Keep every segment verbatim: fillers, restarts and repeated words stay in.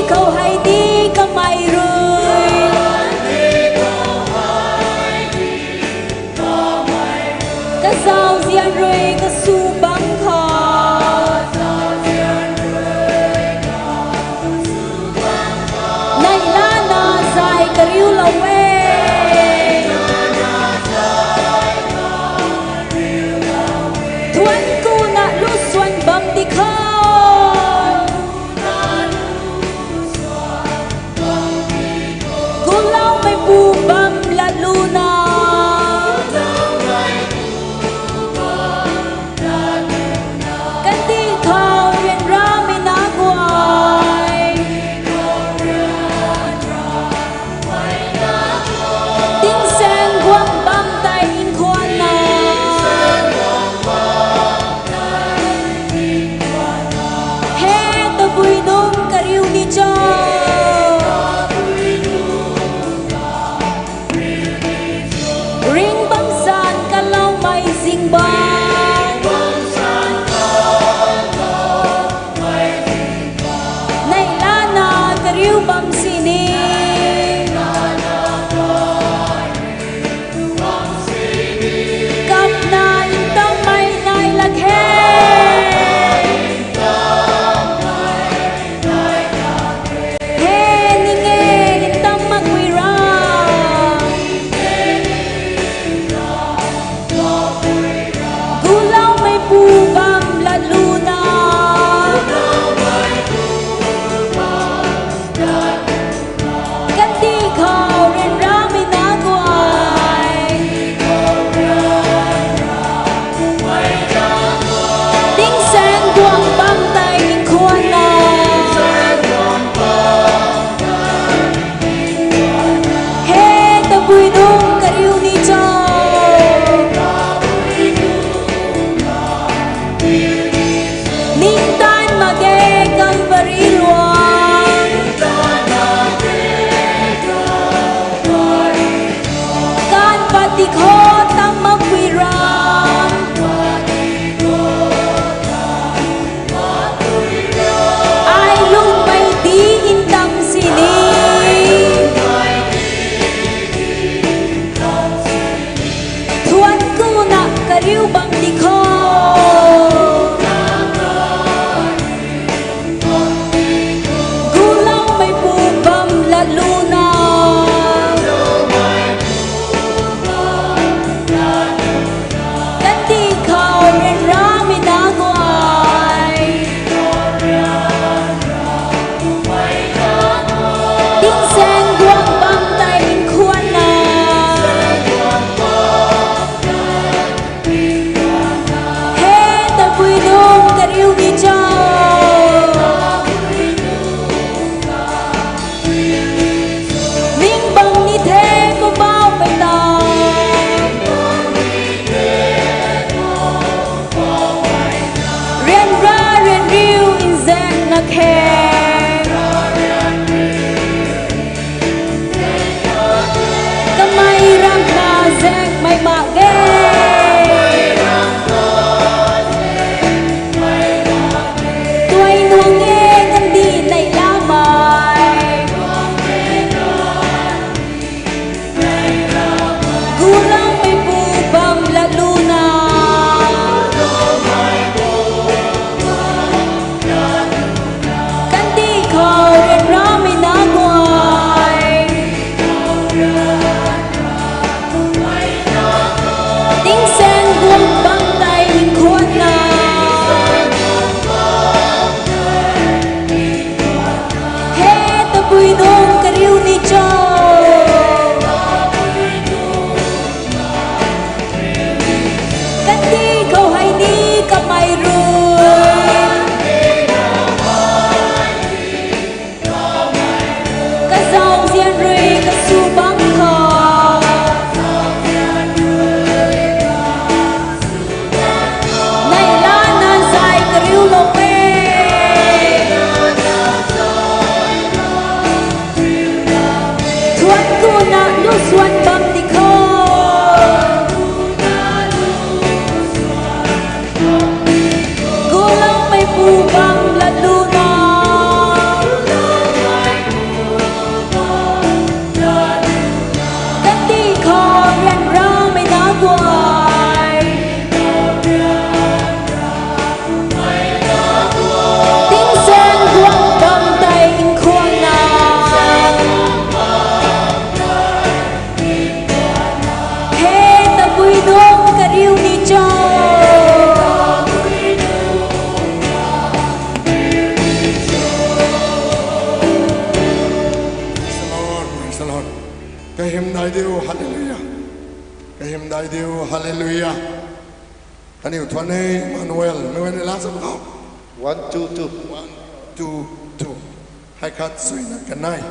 Khou hei ni kamei rui, kazauzian rui kasu bang khou, neihlana zay kariulou e. Thuanc kuna lu suan bam di khou, guloumeipu bam latluna, kandih khou ryanramei na guay, tingsaeng guang bam tei nkhuanna, he tabui nunc kariu ni cho, ring bam zanc kaloumei zingbangc, neihlana kariu bam sini, kapna ntammei nai lak khe. He ning e, ntam makpui ra, guloumeipu bam latluna, kandih khou ryanramei na guay, tingsaeng guang bam tei nkhuanna, he tabui nunc kariu ni cho, ningtaan mak ge Calvary luang, kaanv pat di khou tam makpui ra, ai lungmei di ntam sini, thuanc kuna kariu bam di khou, guloumeipu bam latluna, kandih khou ryanramei na guay, tingsaeng guang bam tei nkhuanna, he tabui nunc kariu ni cho, ning bam ni the Poubauhmei ta, ryanra ryanriu nzaengna khe, kamei ramna zaengmei mak ge. Tuai nuang e kandih neihlamei, guloumeipu bam latluna, Kahymdai diu, hallelujah. Kahymdai diu, hallelujah. Aniu thuan e, Emmanuel, mei guayna laa sam khou. One, two, two. One, two, two. Hei khat suina kanei.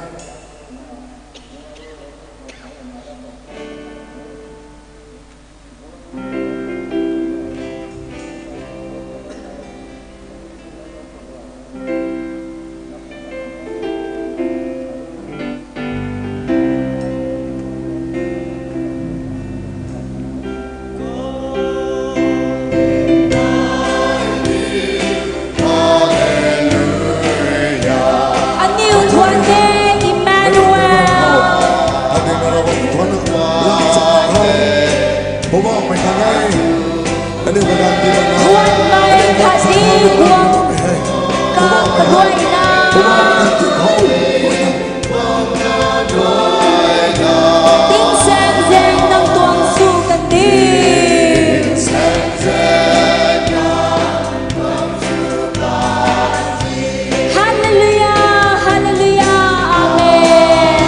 Aniu thuan e, Emmanuel. Thuanmei khatni guang karuayna. Tingsaengzaeng nang tuang sw kan di. Hallelujah, hallelujah, amen.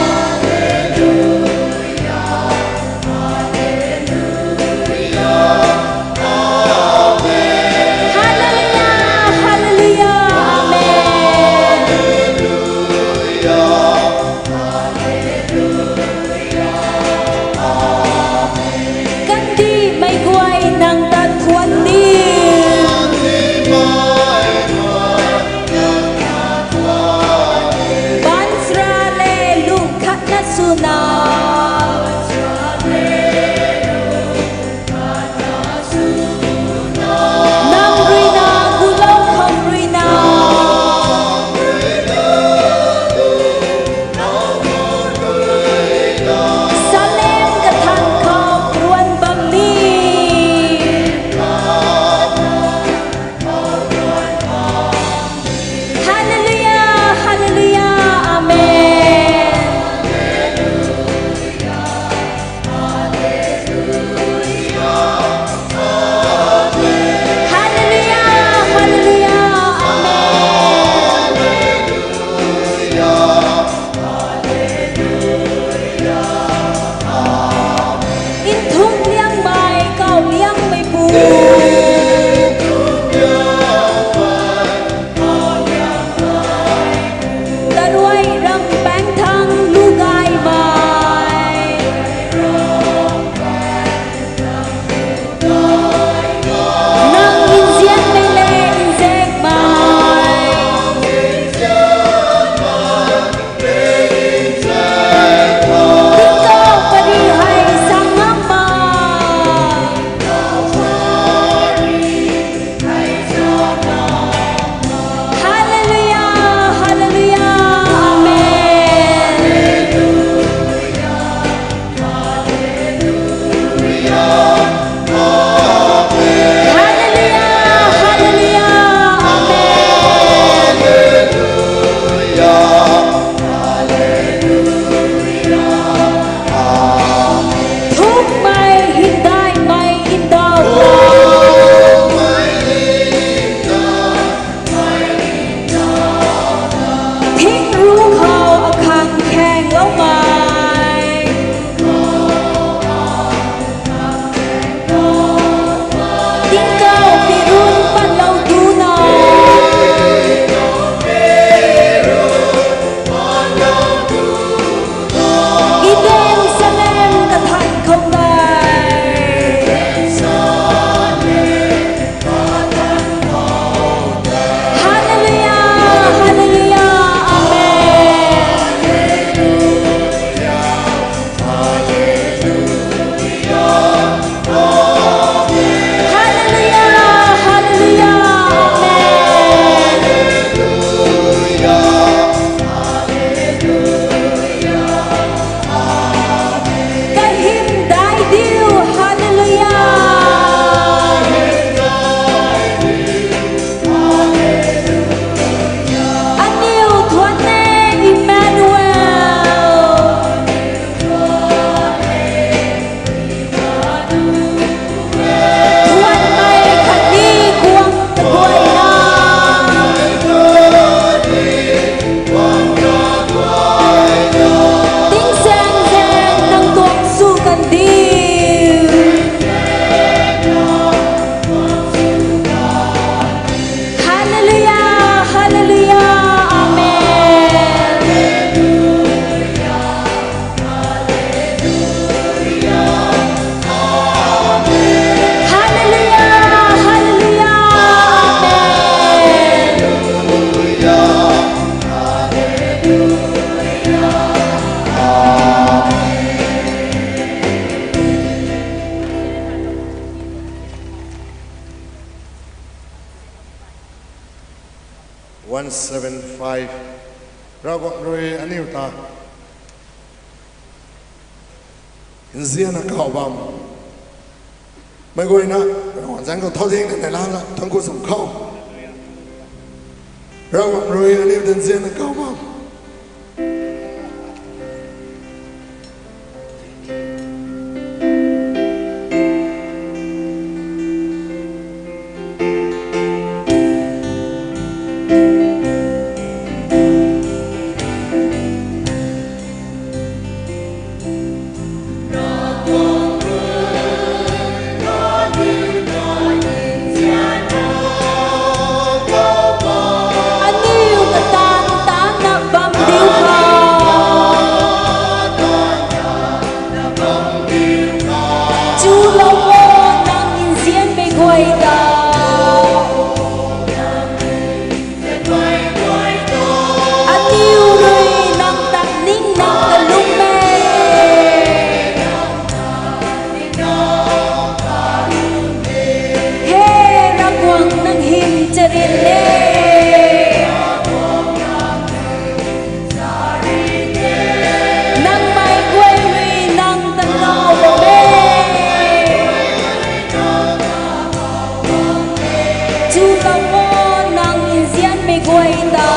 Hallelujah, hallelujah, amen. Kandihmei guay nang ta thuan ni. Baanchara le lungh khatna swna. Nang ruina, gulou khou ruina. Salem kathan khou ruan bam ni. Hallelujah, hallelujah, amen. seven five. Ravguangc rui aniu ta nzianna kauc bam. Meic guayna, Ravguangc zaeng khou thau ding na nai lana thuanc ku sw khou. Ravguangc rui aniu ta nzianna kauc bam. Aniu kataanv taanna bam diu kho. Chulou o, nang nzianmei guay ta. Aniu rui nang ta ningna kalum e. He Ravguangc, nang hym charyn e. Nang mei guay rui nang ta kauc bam e. Chulou o, nang nzianmei guay ta.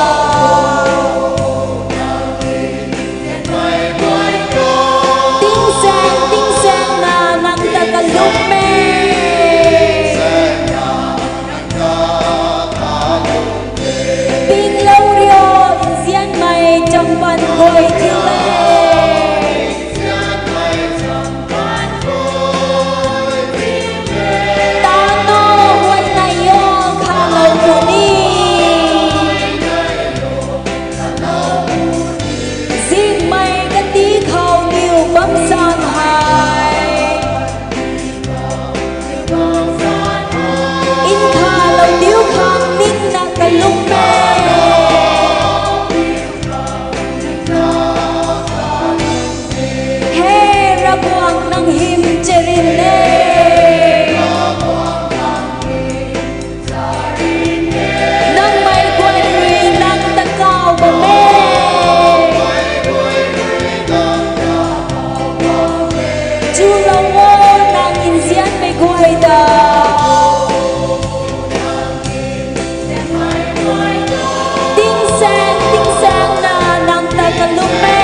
Tingsaeng tingsaengna nang ta kalum e. Pinglou rio, nzianmei champan guay thiu e. Tano huayney o, khalou puni. Zinghmei kandih khou niw bam san hei. Nkhavlou diu khang ningna kalum e. He Ravguangc, nang hym charyn e. Nang mei guay rui nang ta kauc bam e. Chulou o, nang nzianmei guay ta. Tingsaeng tingsaengna nang ta kalum e.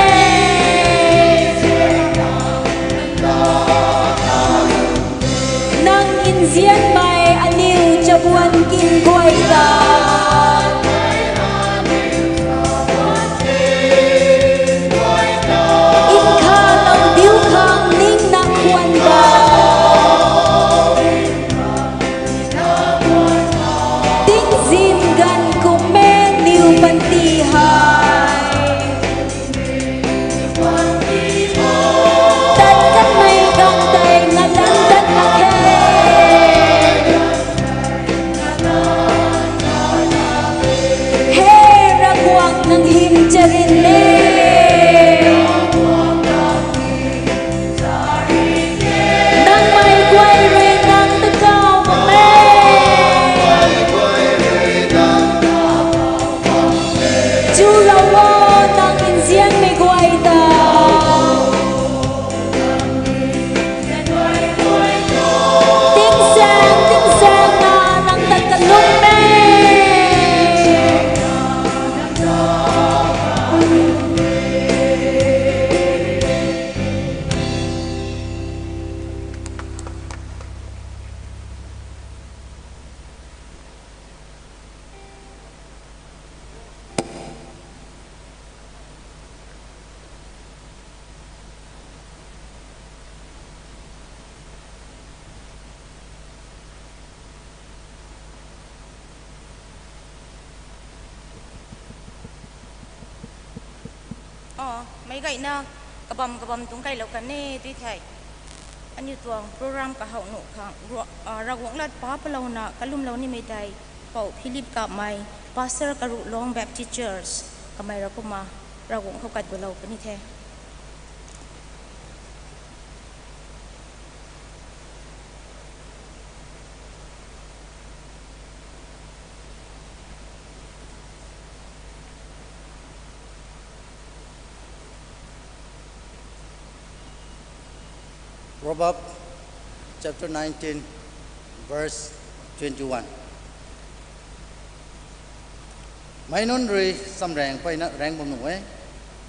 Nang nzianmei aniu chabuan kin guay ta. Nkhavlou diu khang ningna khwan ta. Tingzin ganv kum e niw panty hei. Tat kanmei ganv tei ngadan dat mak khe. He Ravguangc, nang hym charyn e. Nang mei guay rui nang ta kauc bam e. Chulou o, nang nzianmei guay ta. Tingsaeng tingsaengna nang ta kalum e. O, meic guayna, kabam kabam tuang kailou kan e tui thei. Aniu tuang program kahowh nuh khang, Ra-, ah, Ravguangc lat pa palouna kalumlou nimei tei, Pou Philip Kapmei, Pastor, Karuhlong Baptist Church, kamei rui kumna Ravguangc khou kat gulou puni the. Proverbs chapter nineteen, verse twenty-one. Meic nunc rui chamraeng peyna raeng bam nuh e,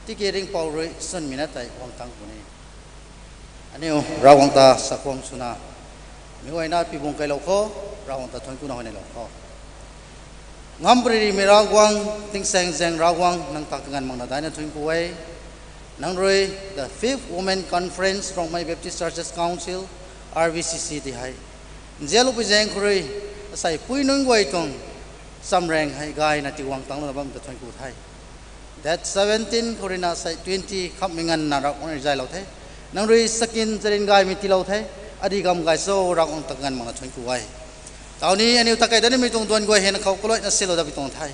tiki ringhpouc rui chwnmei na tei guang tang puni. Aniu Ravguangc ta sakhwang swna, meic guayna pibung kailou kho, Ravguangc ta thuanc kuna huaynelou kho. Ngam pririhmei Ravguangc, tingsaengzaeng Ravguangc, nang ta kanganv makna daina thuanc ku e. Nang rui the fifth Women Conference, Rongmei Baptist Churches Council, R B C C ti hei nzianloupui zaeng khou rui, asei pui nunc guay tuang chamraeng hei gayna tiguang tanglouna bam ta thuanc ku the. Date seventeen khou ruina asei twenty khamhmei nganvna Ravguangc rui zaylou the. Nang rui sakin charin gaymei tiilou the. Adi gam gay cho, Ravguangc ta kanganv makna thuanc ku e. Taw ni aniu ta kei dat nimei tuang duan guay hei na khou kaluaina silou dat pui tuang the.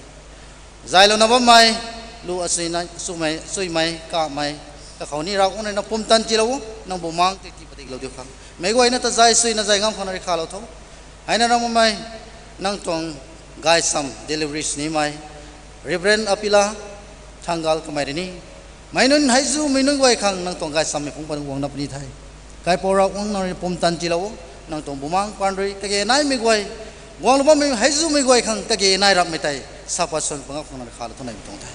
Zaylouna bammei, lu asui na, sumei, suimei, kamei, kakhou ni Ravguangc rui na pumtan tiilou o, nang bumaengc tei tii padiklou diu khang, meic guayna ta zay suina zay ngam khang na rui khalou tho. Heina ramh bammei, nang tuang gaysam delivery sinimei, Reverend Apila Thangal kamei rui ni, meic nunc hei zumei nunc guay khang nang tuang gaysammei phungc pat guangna puni the. Kaipouc Ravguangc nang rui pumtan tiilou o, nang tuang bumaengc paan rui kage naimei guay, guanglou bammei hei zumei guay khang kage nai rapmei tei sa pat swan pangak khang nang rui khalou tho nai tuang the.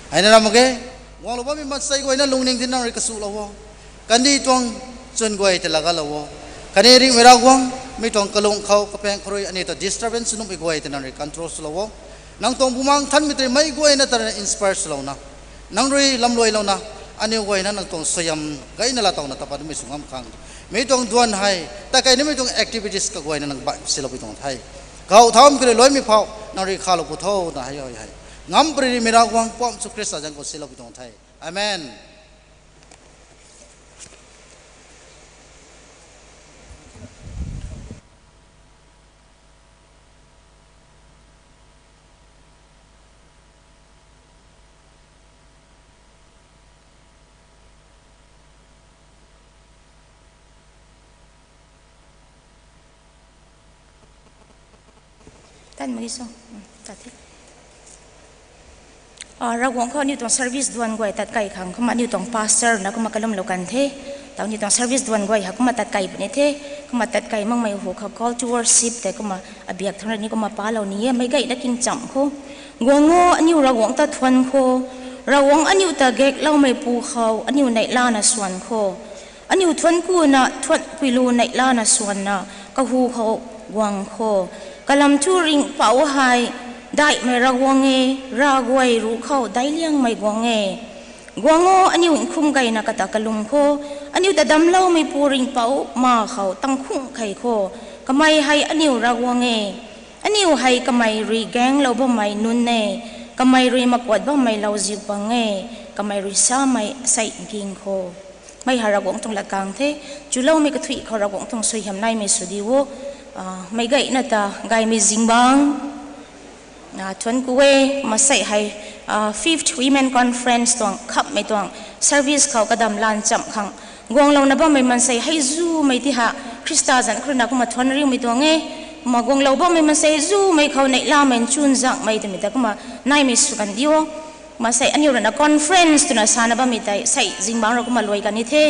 Heina ramh mak ge, guanglou bammei maansei guayna lungning ti nang rui kasuhlou o. Kandih tuang chwn guay tei laagalou o. Khatni ringhmei Ravguangc, mi tuang kalung khou kapaeng khou rui aniu ta disturbance nuhmei guay tei nang rui control swlou o. Nang tuang bumaengc nthanmei tei meic guayna ta inspire swlouna, nang rui lamluailouna, aniu guayna nang tuang suaihiam gayna laatowna ta pat nimei sw ngam khang, mi tuang duan hei ta kei nimei tuang activities kaguayna nang baih silou pui tuang the. Kahaw thaumei khou rui luaimei phou nang rui khalou ku tho na hei hei. Ngam pririhmei Ravguangc Pu Jisu Khrista zanc khou silou pui tuang the. Amen. Tan magi so, tat the. Ravguangc khou aniu tuang service duan guay tat kai khang kumna aniu tuang pastor na kumna kalumlou kan the. Taw aniu tuang service duan guay ha kumna tat kai puni the. Kumna tat kai makmei hu khou call to worship tei kumna abiak thang rui ni kumna palou ni e, meic gayna kingcham khou. Guang o, aniu Ravguangc ta thuan khou, Ravguangc aniu ta gakloumeipu khou aniu neihlana swan khou. Aniu thuan kuna thuanpui lu neihlana swanna, kahu khou guang khou. Kalam thu ringhpouc hei daihmei Ravguangc e, ravguay ruc khou daic liangmei guang e. Guang o, aniu nkhum gayna kata kalum khou, aniu ta damcloumeipu ringhpouc ma khou tangkhung khei khou. Kamei hei aniu Ravguangc e. Aniu hei kamei rui gaenglou bammei nunc e. Kamei rui makuat bammei lauziu pang e. Kamei rui samei sei ging khou. Mei ha Ravguangc tuang latkaeng the. Chuloumei kathuic khou Ravguangc tuang suaihiam naimei sw di o. Meic gayna ta gaymei zingbangc thuan ku e. Maansei hei Fifth Women Conference tuang khamhmei tuang service khou kadam lan cham khang guanglouna bammei maansei hei zumei ti ha Khrista zanc khou rui na kumna thuan riumei tuang e. Kumna guanglou bammei maansei zumei khou neihlamei nchunzakmei twmei ta kumna naimei sw kan di o. Maansei aniu rui na conference twna sana bammei tei sei zingbangc rui kumna luai kan ni the.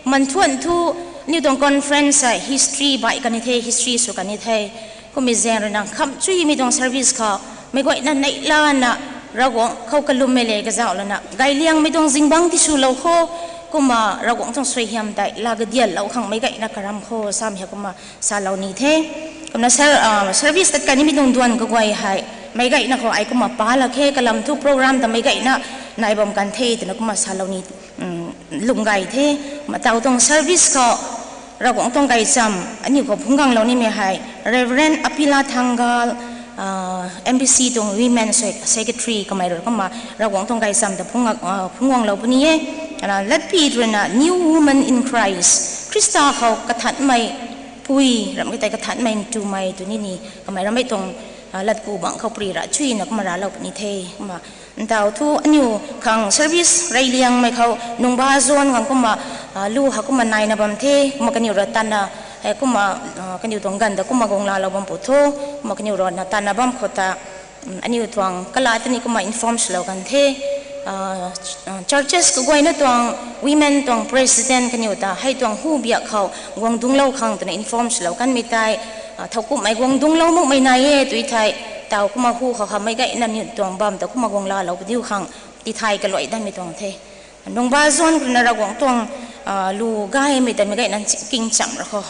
Kumna thuan thu aniu tuang conference hei history baih kan ni the, history sw kan ni the. Kummei zaeng rui na khamchuimei tuang service khou meic guayna neihlana Ravguangc khou kalummei le kazauh lana gayliangmei tuang zingbangc tiswlou khou. Kumna Ravguangc tuang suaihiam tei laa kadianlou khang meic gayna karam khou samei hei kumna salou ni the. Kumna service tat kan nimei tuang duan kaguay hei meic gayna khou ai kumna pa lak khe, kalam thu program ta meic gayna nai bam kan the twna kumna salou ni lung gay the. Kumna taw tuang service khou Ravguangc tuang gaychamv aniu khou phungc guanglou nimei hei Reverend Apila Thangal, M B C tuang Women Secretary kamei rui kumna Ravguangc tuang gaychamv ta phungc guanglou puni e. Latpui rui na New Woman in Christ, Khrista khou kathanmei pui, ramhmei tei kathanmei ntumei tw ni ni kamei ramhmei tuang latku bangc khou pri ra chuina kumna raclou puni the. Kumna ntaw thu aniu khang service reyliangmei khou nungba zone khang kumna lu ha kumna naina bam the. Kumna kaniw rui tanna hei kumna kaniw tuang ganv ta kumna guanglalou bam pu tho. Kumna kaniw rui na tanna bam khou ta aniu tuang kala tei ni kumna inform swlou kan the. churches kaguayna tuang women tuang president kaniw ta hei tuang hu biak khou guang dungclou khang twna inform swlou kanmei tei, thowkumhmei guang dungclou makmei nai e tw thei, taw kumna hu khou hamhmei gayna mi tuang bam ta kumna guang laalou padiu khang tithay kaluai danmei tuang the. Nungba zuan khou rui na Ravguangc tuang lu gaymei tanmei gayna kingcham ra khou.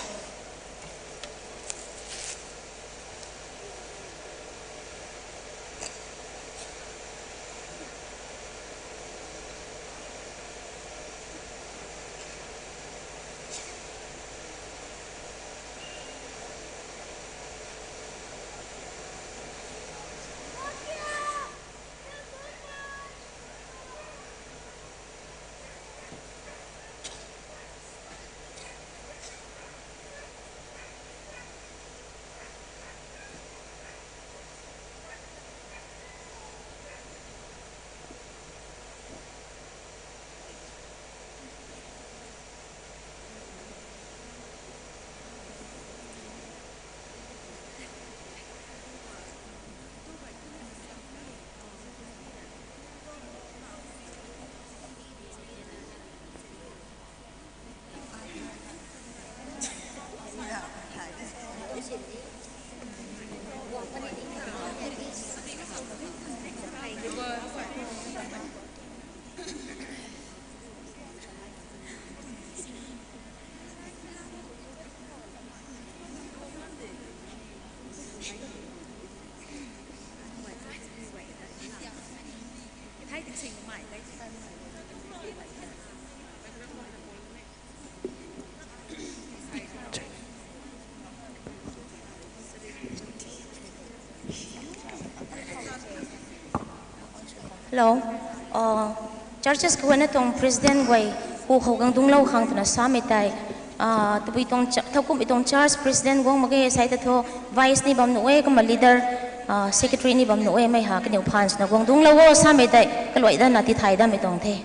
Hello. Churches kaguayna tuang president guay hu khou guang dungclou khang twna samei tei, tabui tuang cha- thowkumhmei tuang church president guang mak ge, sai ta thu vice ni bam nuh e, kumna leader, secretary ni bam nuh e, mei ha kaniw phaan swna guang dungclou o samei tei kaluai danna tithay danmei tuang the.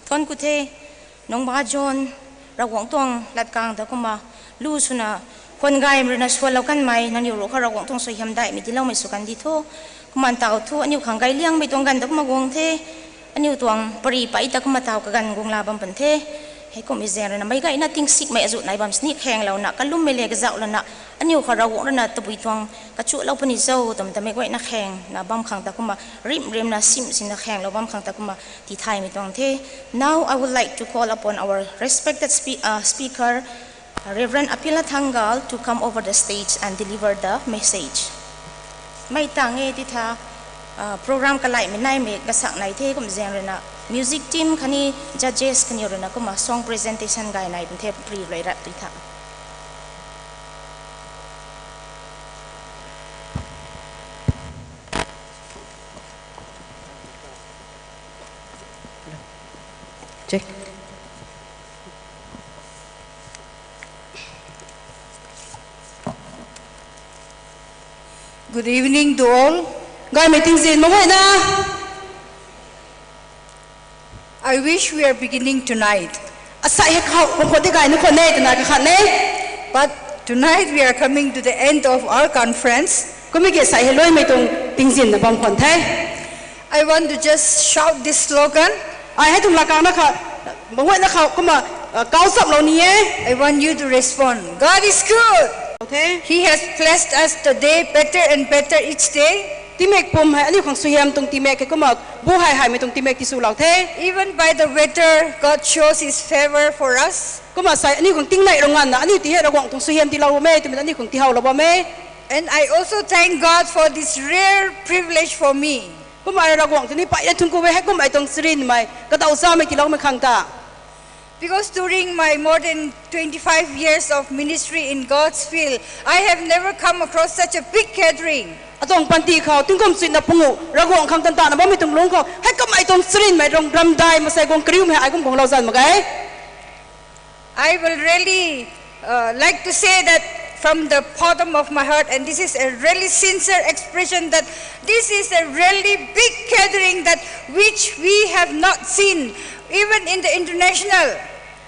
Thuanc ku the, Nungba John, Ravguangc tuang latkang ta kumna lu swna, khwan gaymei rui na sualou kanmei, nangniw ruc khou Ravguangc tuang suaihiam daihmei tiiloumei sw kandi thu. Kumna taw thu, aniu khang gay liangmei tuang ganv ta kumna guang the, aniu tuang pary pey ta kumna taw kaganv guang la bam pan the. Heikumhmei zaeng rui na meic gayna tingsikmei azuh nai bam sini khaenglouna, kalummei le kazauh lana, aniu khou Ravguangc rui na tabui tuang kachuhlou puni cho twmei ta meic gayna khaengna bam khang ta kumna, rimh rimhna sim sina khaenglou bam khang ta kumna, tithaymei tuang the. Now I would like to call upon our respected spe- uh, speaker, Reverend Apila Thangal, to come over the stage and deliver the message. Mei tang e ti tha, program kalaimei naimei kasak nai the, kum zaeng rui na music team khatni judges khatni rui na kumna song presentation gay nai bam the, pary luai rat tui tha. Check. Good evening to all. Gaymei tingzin mak guayna. I wish we are beginning tonight. Asei hei khou, kum khou ti gayna khwan e twna kakhat e. But tonight we are coming to the end of our conference. Kummei ki asei hei luaimei tuang tingzinna bam khwan the. I want to just shout this slogan. Ai hei tuang lakangna kha, mak guayna khou kumna, kau chaplou ni e. I want you to respond. God is good. He has blessed us the day better and better each day. Tingmik pum hei aniu khang suaihiam tuang tingmik hei kumna bu hei heimei tuang tingmik tiswlou the. Even by the weather, God shows His favor for us. Kumna asei aniu khang tingnei rui nganvna aniu ti hei Ravguangc tuang suaihiam tiilou bam e twmei aniu khang tiihowlou bam e. And I also thank God for this rare privilege for me. Kumna ai Ravguangc tini peyna thuanc ku e, heikumna ai tuang charynmei, kadaw chamei tiiloumei khang ta. Because during my more than twenty-five years of ministry in God's field, I have never come across such a big gathering. Atuang panty khou tingkum chuina pangu Ravguangc khang tan tana bammei tuang lungc khou heikumna ai tuang charynmei rong ramdai masei guang kariumei ai kum guanglou zan mak ge. I will really uh, like to say that from the bottom of my heart, and this is a really sincere expression, that this is a really big gathering that which we have not seen even in the international.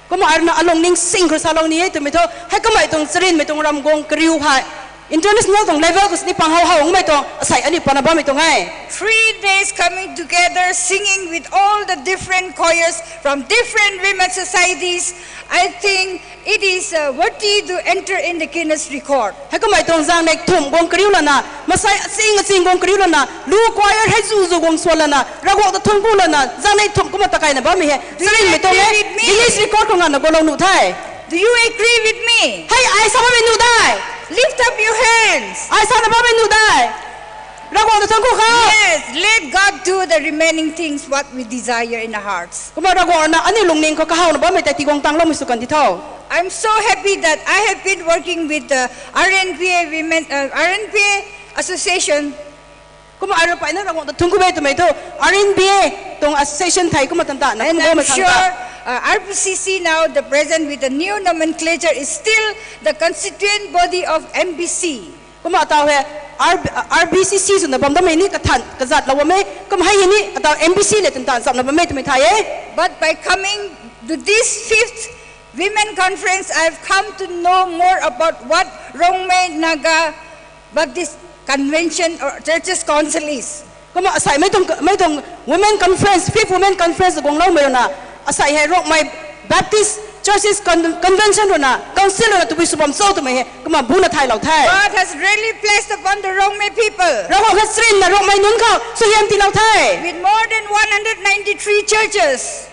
Kumna aruna alungning sing khou salou ni e twmei thu, heikumna ai tuang charynmei tuang ram guang kariu hei international tuang level khou sini pang how howmei tuang asei aniu pana bammei tuang e. Three days coming together, singing with all the different choirs from different women societies. I think it is uh, worthy to enter in the Guinness Record. Heikumna ai tuang zaeng neih thumh guang kariu lana, masei aching aching guang kariu lana, lu choir hei zu zu guang swan lana, Ravguangc ta thuanc ku lana, zaeng neih thumh kumna takaina bammei hei charynmei tuang e. Guinness Record khou nganvna guanglou nuh the. Do you agree with me? Hei ai sa bammei nuh de? Lift up your hands. Ai sana bammei nuh de? Ravguangc ta thuanc ku kha. Yes, let God do the remaining things what we desire in our hearts. Kumna Ravguangc na aniu lungning khou kahawna bammei tei tiguang tangloumei sw kan di tho. I'm so happy that I have been working with the R N P A women, uh, R N P A Association. Kumna ai rui peyna Ravguangc ta thuanc ku e twmei thu, R N P A tuang association thei kumna tan tana kumna bammei khang ta. Uh, R B C C now, the present with the new nomenclature, is still the constituent body of M B C. Kumna ataw hei R- RBCC swna bam dammei ni kathan kazatlou bam e, kumna hei ni ataw M B C le tan tan chamna bam e twmei thay e. But by coming to this fifth women conference, I have come to know more about what Rongmei Naga Baptist Convention or Churches Council is. Kumna asei mei tuang, mei tuang Women Conference, Fifth Women Conference guangloumei rui na, asei hei Rongmei Baptist Churches Con- Convention rui na, Council rui na tabui sw bam cho twmei hei kumna buna thaylou the. God has really blessed upon the Rongmei people. Ravguangc hei charynna Rongmei nunc khou suaihiam tiilou the. With more than one hundred ninety-three churches.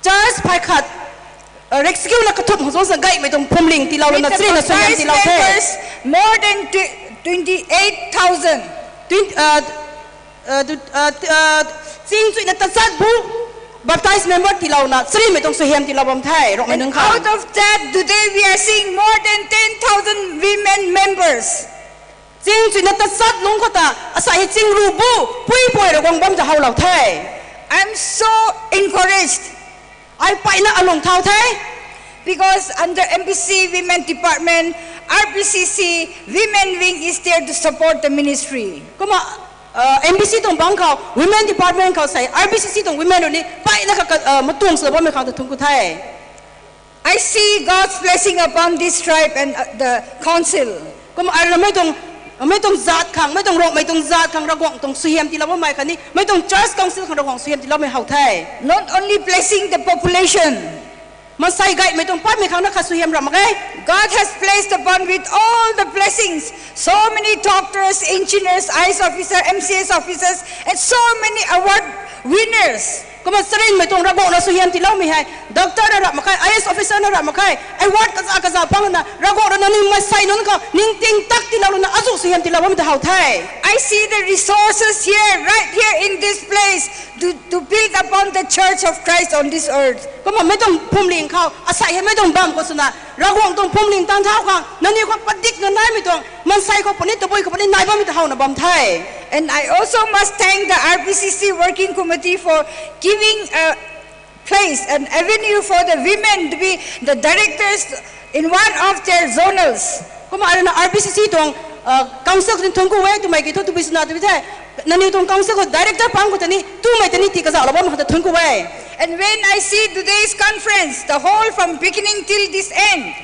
Church phay khat, uh, reksakuna kathumh khou zauc sa gaymei tuang phuamling tiilou lana charynna suaihiam tiilou the. Members, more than tw- twenty-eight thousand. Twen- uh, uh, ching chuina tachat bu baptized member tiilouna charynmei tuang suaihiam tiilou bam the Rongmei nunc khou. Out of that, today we are seeing more than ten thousand women members. Ching chuina tachat lungc khou ta, asei hei chingru bu puipuai rui guang bam ta howlou the. I'm so encouraged. Ai peyna alung thau the. Because under M B C Women Department, R B C C Women Wing is there to support the ministry. Kumna Uh, M B C tuang bang khou, women department khou sei, R B C C tuang women rui ni, pai na ka, ka, uh, matuang sw bammei khang ta thun ku the. I see God's blessing upon this tribe and, uh, the council. Kumna arui na mei tuang, mei tuang zat khang, mei tuang Rongmei tuang zat khang Ravguangc tuang suaihiam tiilou bammei khatni, mei tuang church council khang Ravguangc suaihiam tiiloumei how the. Not only blessing the population. Maansei gaymei tuang patmei khang na khat suaihiam ram mak e. God has placed upon with all the blessings, so many doctors, engineers, I A S officer, M C S officers, and so many award winners. Kumna charynmei tuang Ravguangc na suaihiam tiiloumei hei, doctor na ram mak khe, I A S officer na ram mak khe, award kaza kaza pang na, Ravguangc rui na nangniw maansei nunc khou ningting tak tiilou lana azuh suaihiam tiilou bammei ta how the. I see the resources here, right here in this place, to, to build upon the church of Christ on this earth. Kumna mei tuang phuamling khou, asei hei mei tuang bam khou swna, Ravguangc tuang phuamling taanv thau khang, nangniw khou padikna naimei tuang, maansei khou puni, tabui khou puni nai bammei ta howna bam the. And I also must thank the R B C C working committee for giving a place, an avenue for the women to be the directors in one of their zonals. Kumna arui na R B C C tuang, uh, council khou thun ku e, twmei kiu thu tabui swna tabui the. Nangniw tuang council khou director pang khou ta ni, twmei ta ni tii kazauhlou bammei khang ta thun ku e. And when I see today's conference, the whole from beginning till this end,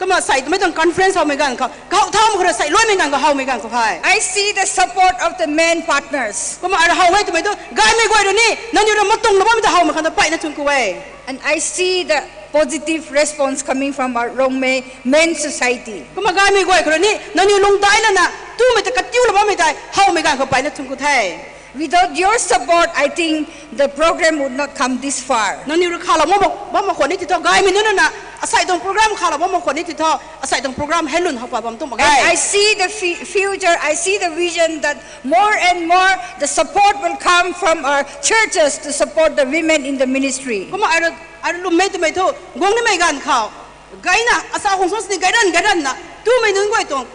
Kumna sei twmei tuang conference howmei ganv khou, kahow thaumei khou rui sei luaimei ganv khou howmei ganv khou hei, I see the support of the men partners. Kumna arui how e twmei thu, gaymei guay rui ni, nangniw rui matuang na bammei ta howmei khang ta pai na thun ku e. And I see the positive response coming from our Rongmei Men Society. Kumna gaymei guay khou rui ni, nangniw lungdai lana, twmei ta katiulou bammei tei, howmei ganv khou pai na thun ku the. Without your support, I think the program would not come this far. Nangniw rui khalou bam mak khwan ni ti thu, gaymei nunc na, asei tuang program khalou bam mak khwan ni ti thu, asei tuang program hei lun how pat bam tuang mak ge. And I see the fu-, future, I see the vision that more and more the support will come from our churches to support the women in the ministry. Kumna arui, arui lwmmei twmei thu, guang nimei ganv khou, gayna, asa khang sw sini gay ranv, gay ranvna, twmei nunc guay tuang,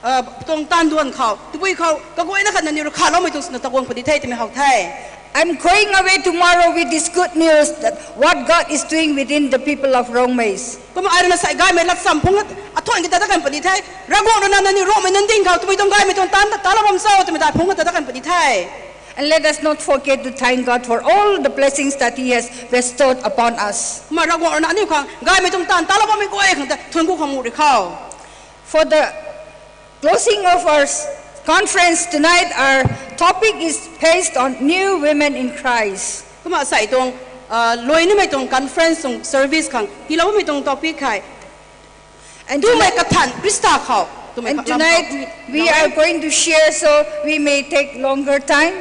uh, tuang taanv duan khou, tabui khou, kaguayna khat nangniw rui khaloumei tuang swna ta guang puni the twmei how the. I'm going away tomorrow with this good news that what God is doing within the people of Rongmeis. Kumna arui na sei gaymei latcham phungc athuan ki ta ta kan puni the. Ravguangc rui na nangniw Rongmei nunc ding khou, twmei tuang gaymei tuang taanv ta talou bam cho, twmei ta phungc ta ta kan puni the. And let us not forget to thank God for all the blessings that He has bestowed upon us. Kumna Ravguangc rui na aniu khang gaymei tuang taanv talou bammei guay khang ta thun ku khang mu ri khou. For the closing of our s-, conference tonight, our topic is based on new women in Christ. Kumna sei tuang, uh, luai nimei tuang conference tuang service khang tiilou bammei tuang topic hei, And twmei tonight, kathan Khrista khou, twmei and kathan tonight khou, we are going to share, so we may take longer time.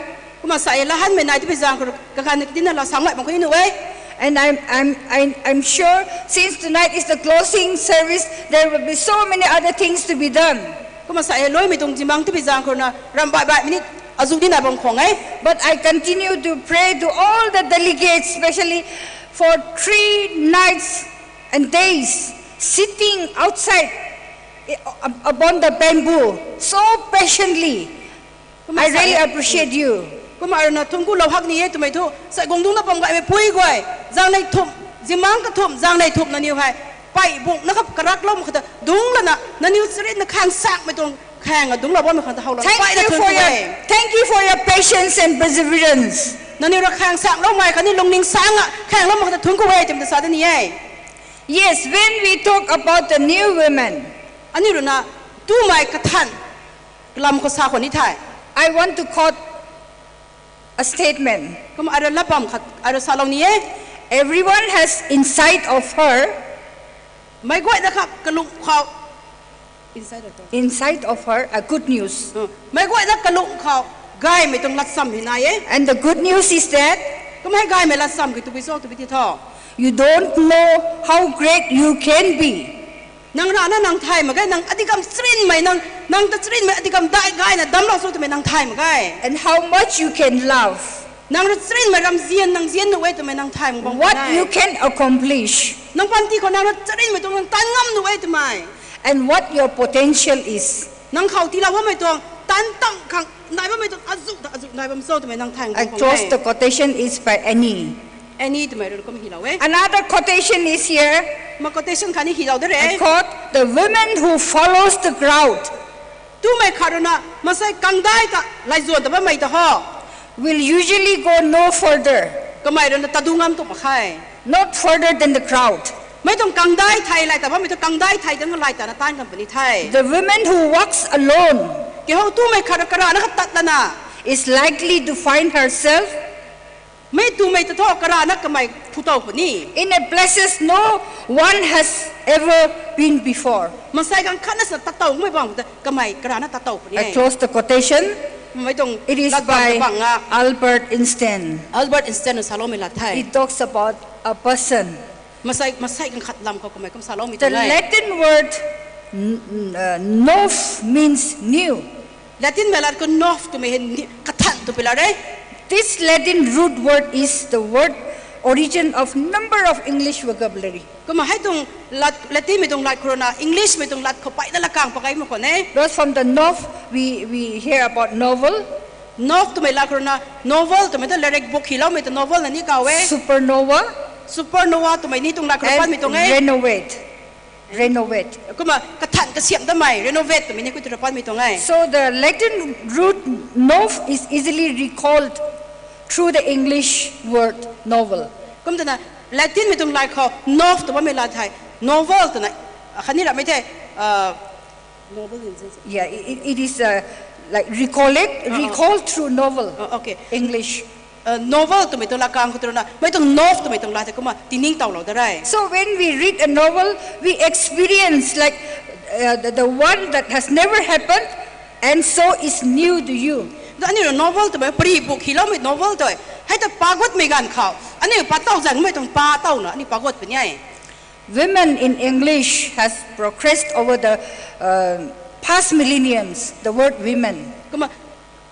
Kumna sei lahanmei nai twpui zaeng khou, kaganv na kitina la sang lai mak khou ni nuh e. And I'm, I'm, I'm, I'm sure since tonight is the closing service, there will be so many other things to be done. Kumna sei luaimei tuang zimang twpui zaeng khou na, ram baih baihmei ni azuh di nai bam khwan e. But I continue to pray to all the delegates, especially for three nights and days, sitting outside, eh, up-, upon the bamboo, so patiently. I really appreciate you. Kumna arui na thun kulou hak ni e twmei thu, sei guang dungc na bam gaymei pui guay, zaeng nei thumh, zimang kathumh, zaeng nei thumh nangniw hei, pei bung na khap karaklou mak khou ta dungc lana, nangniw charynna khaeng sakmei tuang khaeng a dungclou bammei khang ta howlou. Thank you for your, thank you for your patience and perseverance. Nangniw rui khaeng sakloumei khatni lungning sangna khaengloumei khang ta thun ku e twmei ta sa da ni e. Yes, when we talk about the new women, aniu rui na twmei kathan kalam khou sa khwan ni thei, I want to quote a statement. Kumna arui lat bam khat arui salou ni e. Everyone has inside of her, meic guayna kha kalung khou, inside of her a good news. Meic guayna kalung khou gaymei tuang latcham hei nai e. And the good news is that, kumna hei gaymei latcham ki twpui cho twpui ti thu, you don't know how great you can be. Nang rana nang thay mak ge, nang adih kam charynmei, nang, nang ta charynmei adih kam dai gayna damclou cho twmei nang thay mak ge. And how much you can love. Nang rui charynmei ramzian nang zian nuh e twmei nang thay mak bam. What you can accomplish. Nang panty khou nang rui charynmei tuang nang taanv ngam nuh e twmei. And what your potential is. Nang khou tiilou bammei tuang taanv tang khang nai bammei tuang azuh ta azuh nai bam cho twmei nang thay mak bam. I close, the quotation is by Annie. Annie twmei rui kum hilou e. Another quotation is here. Ma quotation khatni hilou de re. I quote, the woman who follows the crowd. Tumei khat rui na, masei kangdai ta, laizuan ta bammei ta ho. Will usually go no further. Kamei rui na tadu ngam tu mak khe. Not further than the crowd. Mei tuang kangdai thei lay ta bammei tu kangdai thei dang lay ta na tan kan puni the. The woman who walks alone Kihou tumei khat rui karana khat tat lana. is likely to find herself Mei tumei ta tho karana kamei phu tow puni. in a places no one has ever been before. Masei kang khat na sa tat tow mei bang ta kamei karana tat tow puni. I close the quotation. Mei tuang It is lat bang by ta bang a. Albert Einstein. Albert Einstein na saloumei lat the. It talks about a person. Masei, masei kang khat lam khou kamei kum saloumei The tuang e. Latin word n- n- uh, nov means new. Latinmei lat khou nov twmei hei ni- kathan tw pi la re. This Latin root word is the word origin of number of English vocabulary. Kumna hei tuang lat, Latinmei tuang lat khou rui na Englishmei tuang lat khou peyna lakang pakai mak khwan e. Because from the nov, we, we hear about novel. Nov twmei lat khou rui na novel twmei ta lyric book hiloumei ta novel na ni kaw e. Supernova. Supernova twmei ni tuang lat khou rui patmei tuang e. Renovate. Kumna kathan kasiamh damei, renovate twmei ni ku tu rui patmei tuang e. So the Latin root nov is easily recalled through the English word novel. Kum twna Latinmei tuang lat khou nov tw bammei lat thei, novel twna khatni ramei the, novel in sense. Yeah, it, it is uh, like recollect, recall through novel. Okay. English. Novel twmei tuang lakang khou tu rui na mei tuang nov twmei tuang lat the kumna tiningtowlou da re. So when we read a novel, we experience like uh, the, the one that has never happened and so is new to you. Aniu rui novel twmei pary book hiloumei novel tei hei ta paguatmei ganv khou aniu pat tow zanmei tuang pa towna aniu paguat puni e. Women in English has progressed over the uh, past millenniums. The word women. Kumna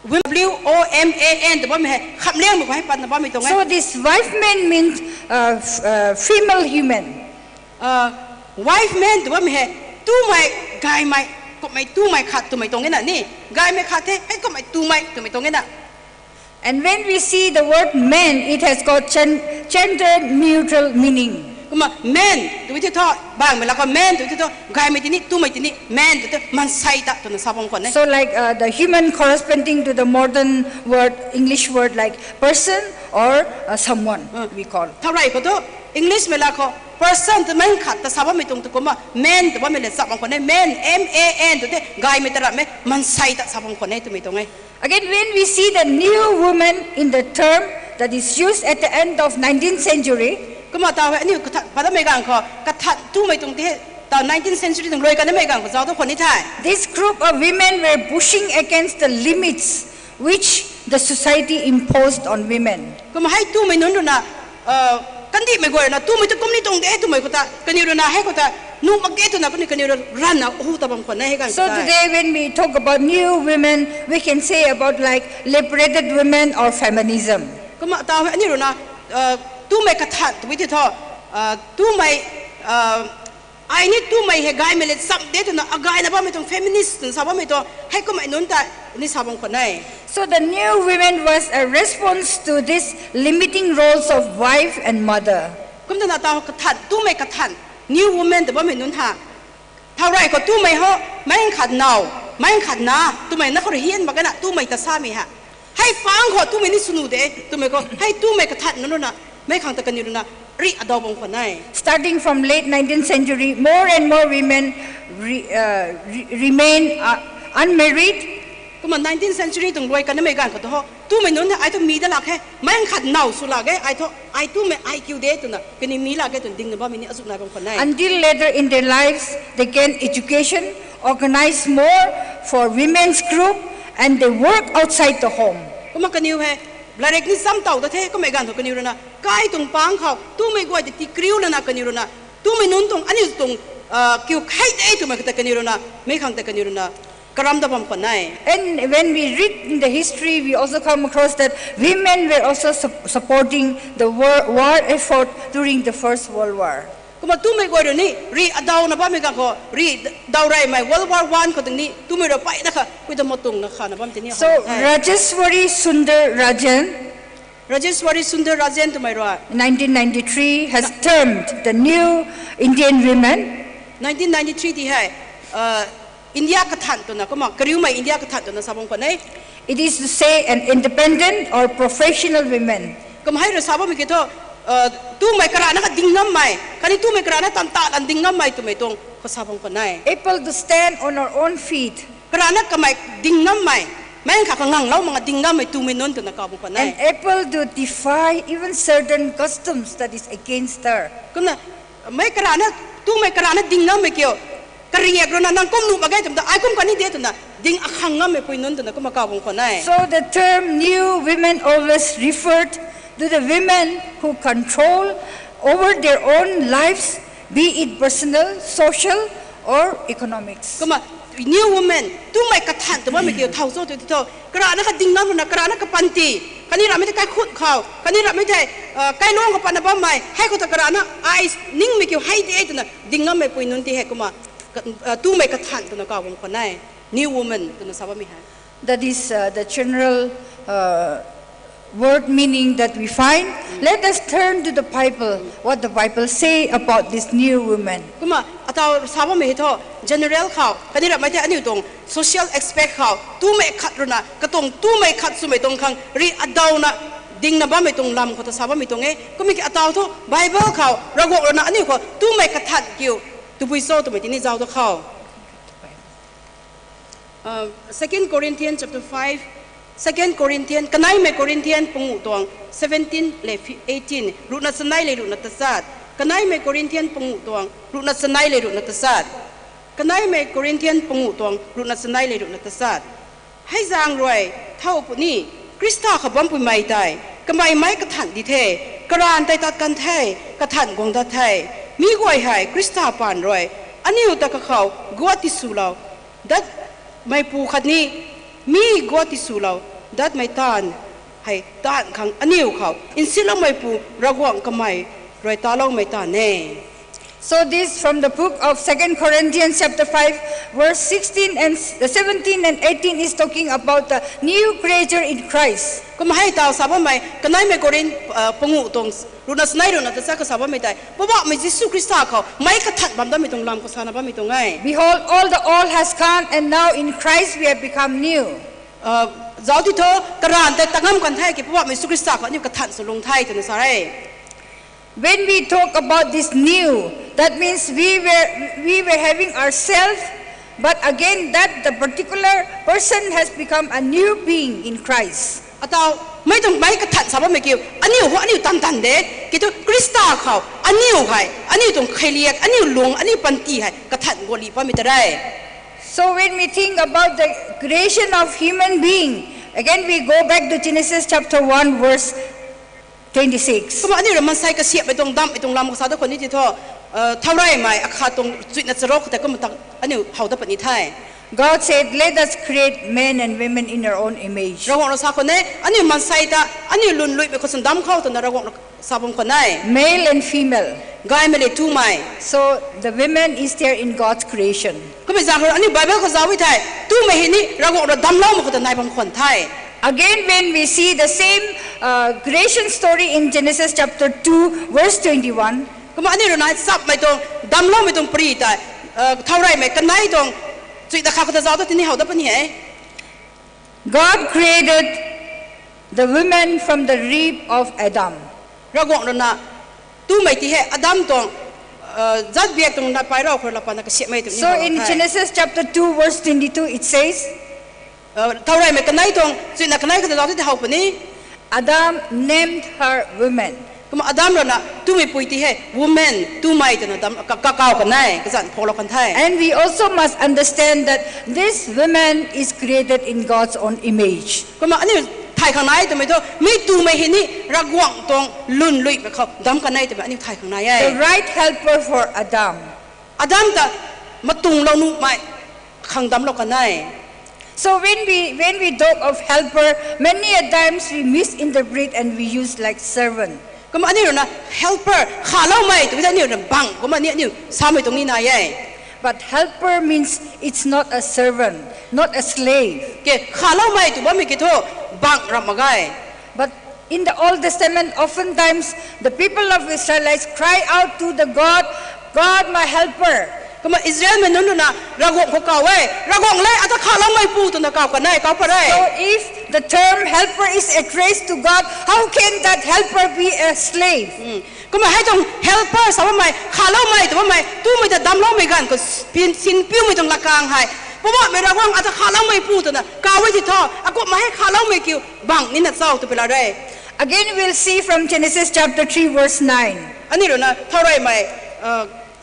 wom, W O M A N tw bammei hei khamliangmei khou hei patna bammei tuang e. So this wife man means uh, f- uh, female human. Wife man tw bammei hei tumei, gaymei, kumhmei tumei khat twmei tuang e na ni. Gaymei khat the hei kumhmei tumei twmei tuang e na. And when we see the word man, it has got gen- gender neutral meaning. Kumna man tw ti thu, bangmei lat khou man tw ti thu gaymei tini, tumei tini, man tw ti maansei ta twna sa bam khwan e. So like uh, the human corresponding to the modern word, English word like person or uh, someone we call. Thau rey khou thu Englishmei lat khou person ta man khat ta sa bammei tuang tu kumna man tw bammei le sa bam khwan e. Man, M A N tw ti gaymei ta ramh e, maansei ta sa bam khwan e twmei tuang e. Again, when we see the new woman in the term that is used at the end of nineteenth century, Kumna taw hei aniu kathan pat damei ganv khou kathan tumei tuang ti hei ta nineteenth century tuang luai kanmei ganv khou zauc tu khwan ni the. This group of women were pushing against the limits which the society imposed on women. Kumna hei tumei nunc rui na kandihmei guay rui na tumei tu kum ni tuang de twmei khou ta kaniw rui na hei khou ta nuh mak ge twna kaniw kaniw rui ranvna hu ta bam khwan e hei ganv khou ta. So today when we talk about new women, we can say about like liberated women or feminism. Kumna taw hei aniu rui na tumei kathan tw ti thu tumei ai ni tumei hei gaymei le cham de twna agayna bammei tuang feminist twna sa bammei tuang hei kumhmei nunc ta ni sa bam khwan e. So the new women was a response to this limiting roles of wife and mother. Kum twna taw kathan, tumei kathan, new woman tw bammei nunc ha thau rey khou tumei ho, mei khat now, mei khat na, twmei na khou rui hian mak ge na tumei ta samei ha. Hei pang khou tumei ni swnu de twmei khou hei tumei kathan nunc rui na meic khang ta kaniw rui na rih adaw bam khwan e. Starting from late nineteenth century, more and more women re- uh, re- remain uh, unmarried. Kumna nineteenth century tuang luai kanmei ganv khou tu ho tumei nunc hei ai thu mi da lak khe, mei khat now sw lak ge, ai thu ai tumei ai kiu de twna kaniw mi lak ge twna dingna bammei ni azuh nai bam khwan e. Until later in their lives, they gain education, organize more for women's group, and they work outside the home. Kumna kaniw hei lairik ni cham tow ta the, kummei ganv khou kaniw rui na kai tuang pang khou tumei guay ta tikriu lana kaniw rui na tumei nunc tuang aniu tuang kiu khei de twmei khou ta kaniw rui na meic khang ta kaniw rui na karam da bam khwan e. And when we read in the history, we also come across that women were also sup- supporting the war, war effort during the First World War. Kumna tumei guay rui ni rih adawna bammei ganv khou rih daw reymei World War One khou tei ni tumei rui peyna kha kuida matungna khana bam tini. So Rajeshwari Sundar Rajan, Rajeshwari Sundar Rajan twmei rui nineteen ninety-three has termed the new Indian women. Nineteen ninety-three ti hei India kathan twna, kumna kariumei India kathan twna sa bam khwan e. It is to say an independent or professional women. Kumna hei rui sa bammei kiu thu, tumei karana kha ding ngammei khatni tumei karana tan ta lan ding ngammei twmei tuang khou sa bam khwan e. Able to stand on our own feet. Karana kamei ding ngammei, mei kha kanganglou mak a ding ngammei tumei nunc twna kaw bam khwan e. And able to defy even certain customs that is against her. Kumna mei karana, tumei karana ding ngammei kiu, kariak rui na nang kum nuh mak ge twmei ta, ai kum kani de twna ding akhang ngammei pui nunc twna kumna kaw bam khwan e. So the term new women always referred to the women who control over their own lives, be it personal, social, or economics. Kumna new woman, tumei kathan tw bammei kiu thow cho tw tho, karana kha ding ngam rui na, karana kapanty, khatni ramhmei thei kaikhut khou, khatni ramhmei thei kailung khou patna bammei hei khou ta karana ai ningmei kiu hei de twna ding ngammei pui nunc ti hei kumna tumei kathan twna kaw bam khwan e. New woman twna sa bammei hei. That is the general word meaning that we find. Let us turn to the Bible, what the Bible say about this new woman. Kumna ataw sa bammei hei thu general khou khatni ramhmei thei aniu tuang social aspect khou tumei khat rui na katuang tumei khat swmei tuang khang ri adawna dingna bammei tuang lam khou ta sa bammei tuang e. Kumna ki ataw thu Bible khou Ravguangc rui na aniu khou tumei kathan kiu tabui cho twmei tini zauc ta khou Second Corinthians chapter five, Second Corinthians, kaneimei Corinthians panguh tuang seventeen le eighteen, ruhna chanei le ruhna tachat. Kaneimei Corinthians panguh tuang ruhna chanei le ruhna tachat. Kaneimei Corinthians panguh tuang ruhna chanei le ruhna tachat. Hei zaeng rui thow puni, Khrista khou bampuimei tei kamei meic kathan di the, karanv tei tat kan the, kathan guang dat the. Mi guay hei Khrista paan rui aniu ta kakhou guat tiswlou datmeipu khatni mi guat tiswlou datmei taanv hei taanv khang aniu khou nsinloumeipu Ravguangc kamei rui taloumei taanv e. So this from the book of Second Corinthians chapter five, verse sixteen and seventeen and eighteen is talking about the new creature in Christ. Kumna hei taw sa bammei kaneimei Korinth panguh tuang ruhna chanei ruhna tachat khou sa bammei tei Poubauhmei Jisu Khrista khou meic kathan bam datmei tuang lam khou sana bammei tuang e. Behold, all the old has gone, and now in Christ we have become new. Zauc ti thu, karanv tei tat ngam kan the ki Poubauhmei Jisu Khrista khou aniu kathan sw lung the twna sa e. When we talk about this new, that means we were, we were having ourselves, but again that the particular person has become a new being in Christ. Ataw mei tuang meic kathan sa bammei kiu aniu khou aniu tan tan de, ki thu Khrista khou aniu hei aniu tuang kheiliak, aniu lung, aniu panty hei kathan guali bammei ta re. So when we think about the creation of human being, again we go back to Genesis chapter one verse twenty-six. Kumna aniu rui maansei kasiamhmei tuang damhmei tuang lam khou sa dat khou ni ti thu, thaureymei akhat tuang chuihna charuk khou tei kumna ta aniu how dat puni the. God said, let us create men and women in our own image. Ravguangc rui sa khou ni, aniu maansei ta aniu lwnluihmei khou swn dam khou twna Ravguangc rui sa bam khou ni. Male and female. Gaymei le tumei. So the women is there in God's creation. Kummei zaeng khou aniu Bible khou zauc e thei, tumei hei ni Ravguangc rui damcloumei khou ta nai bam khwan the. Again, when we see the same creation story in Genesis chapter two, verse twenty-one. Kumna aniu rui na chapmei tuang damcloumei tuang pary tei, thaureymei kanei tuang chuihna khat khou ta zauc ta tini how dat puni e. God created the woman from the rib of Adam. Ravguangc rui na tumei ti hei Adam tuang zat biak tuang na pai rau khou rui laa pana kasiamhmei tuang ni. So in Genesis chapter two verse twenty-two it says, thaureymei kanei tuang chuihna kanei khou ta zauc tei how puni, Adam named her woman. Kumna Adam rui na tumeipui ti hei woman, tumei twna kakau kan e, kazanc phoulou kan the. And we also must understand that this woman is created in God's own image. Kumna aniu thay khang nai twmei thu mi tumei hei ni Ravguangc tuang lwnluihmei khou dam kan e twmei aniu thay khang nai e. The right helper for Adam. Adam ta matunglou nuhmei khang damclou kan e. So when we, when we talk of helper, many a times we misinterpret and we use like servant. Kumna aniu rui na helper, khaloumei twmei ta aniu rui bangc kumna ni aniu samei tuang ni nai e. But helper means it's not a servant, not a slave. Ke, khaloumei tw bammei ki thu bangc ram mak ge. But in the Old Testament, oftentimes the people of Israelites cry out to the God, God, my helper. Kumna Israelmei nunc rui na Ravguangc khou kaw e, Ravguangc le ata khaloumeipu twna kaw kan e, kaw pat re. So if the term helper is addressed to God, how can that helper be a slave? Kumna hei tuang helper sa bammei, khaloumei tw bammei, tumei ta damcloumei ganv khou, sinpiumei tuang lakang hei, Poubauhmei Ravguangc ata khaloumeipu twna kaw e ti tho, akumhmei hei khaloumei kiu bang nina cho tw pui la re. Again, we'll see from Genesis chapter three, verse nine. Aniu rui na Thaureymei,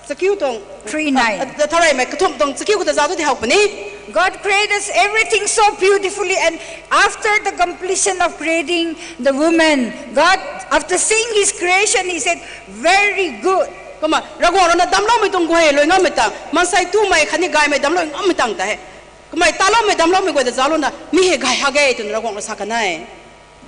chakiu tuang, Thaureymei kathumh tuang chakiu khou ta zauc tu ti how puni. God created everything so beautifully, and after the completion of creating the woman, God, after seeing his creation, he said, "Very good." Kumna Ravguangc rui na damcloumei tuang guay hei luai ngammei tang, maansei tumei khatni gaymei damclou ngammei tang ta he. Kamei taloumei damcloumei guay ta zauclouna mi hei gay hak e twna Ravguangc rui sa kan e.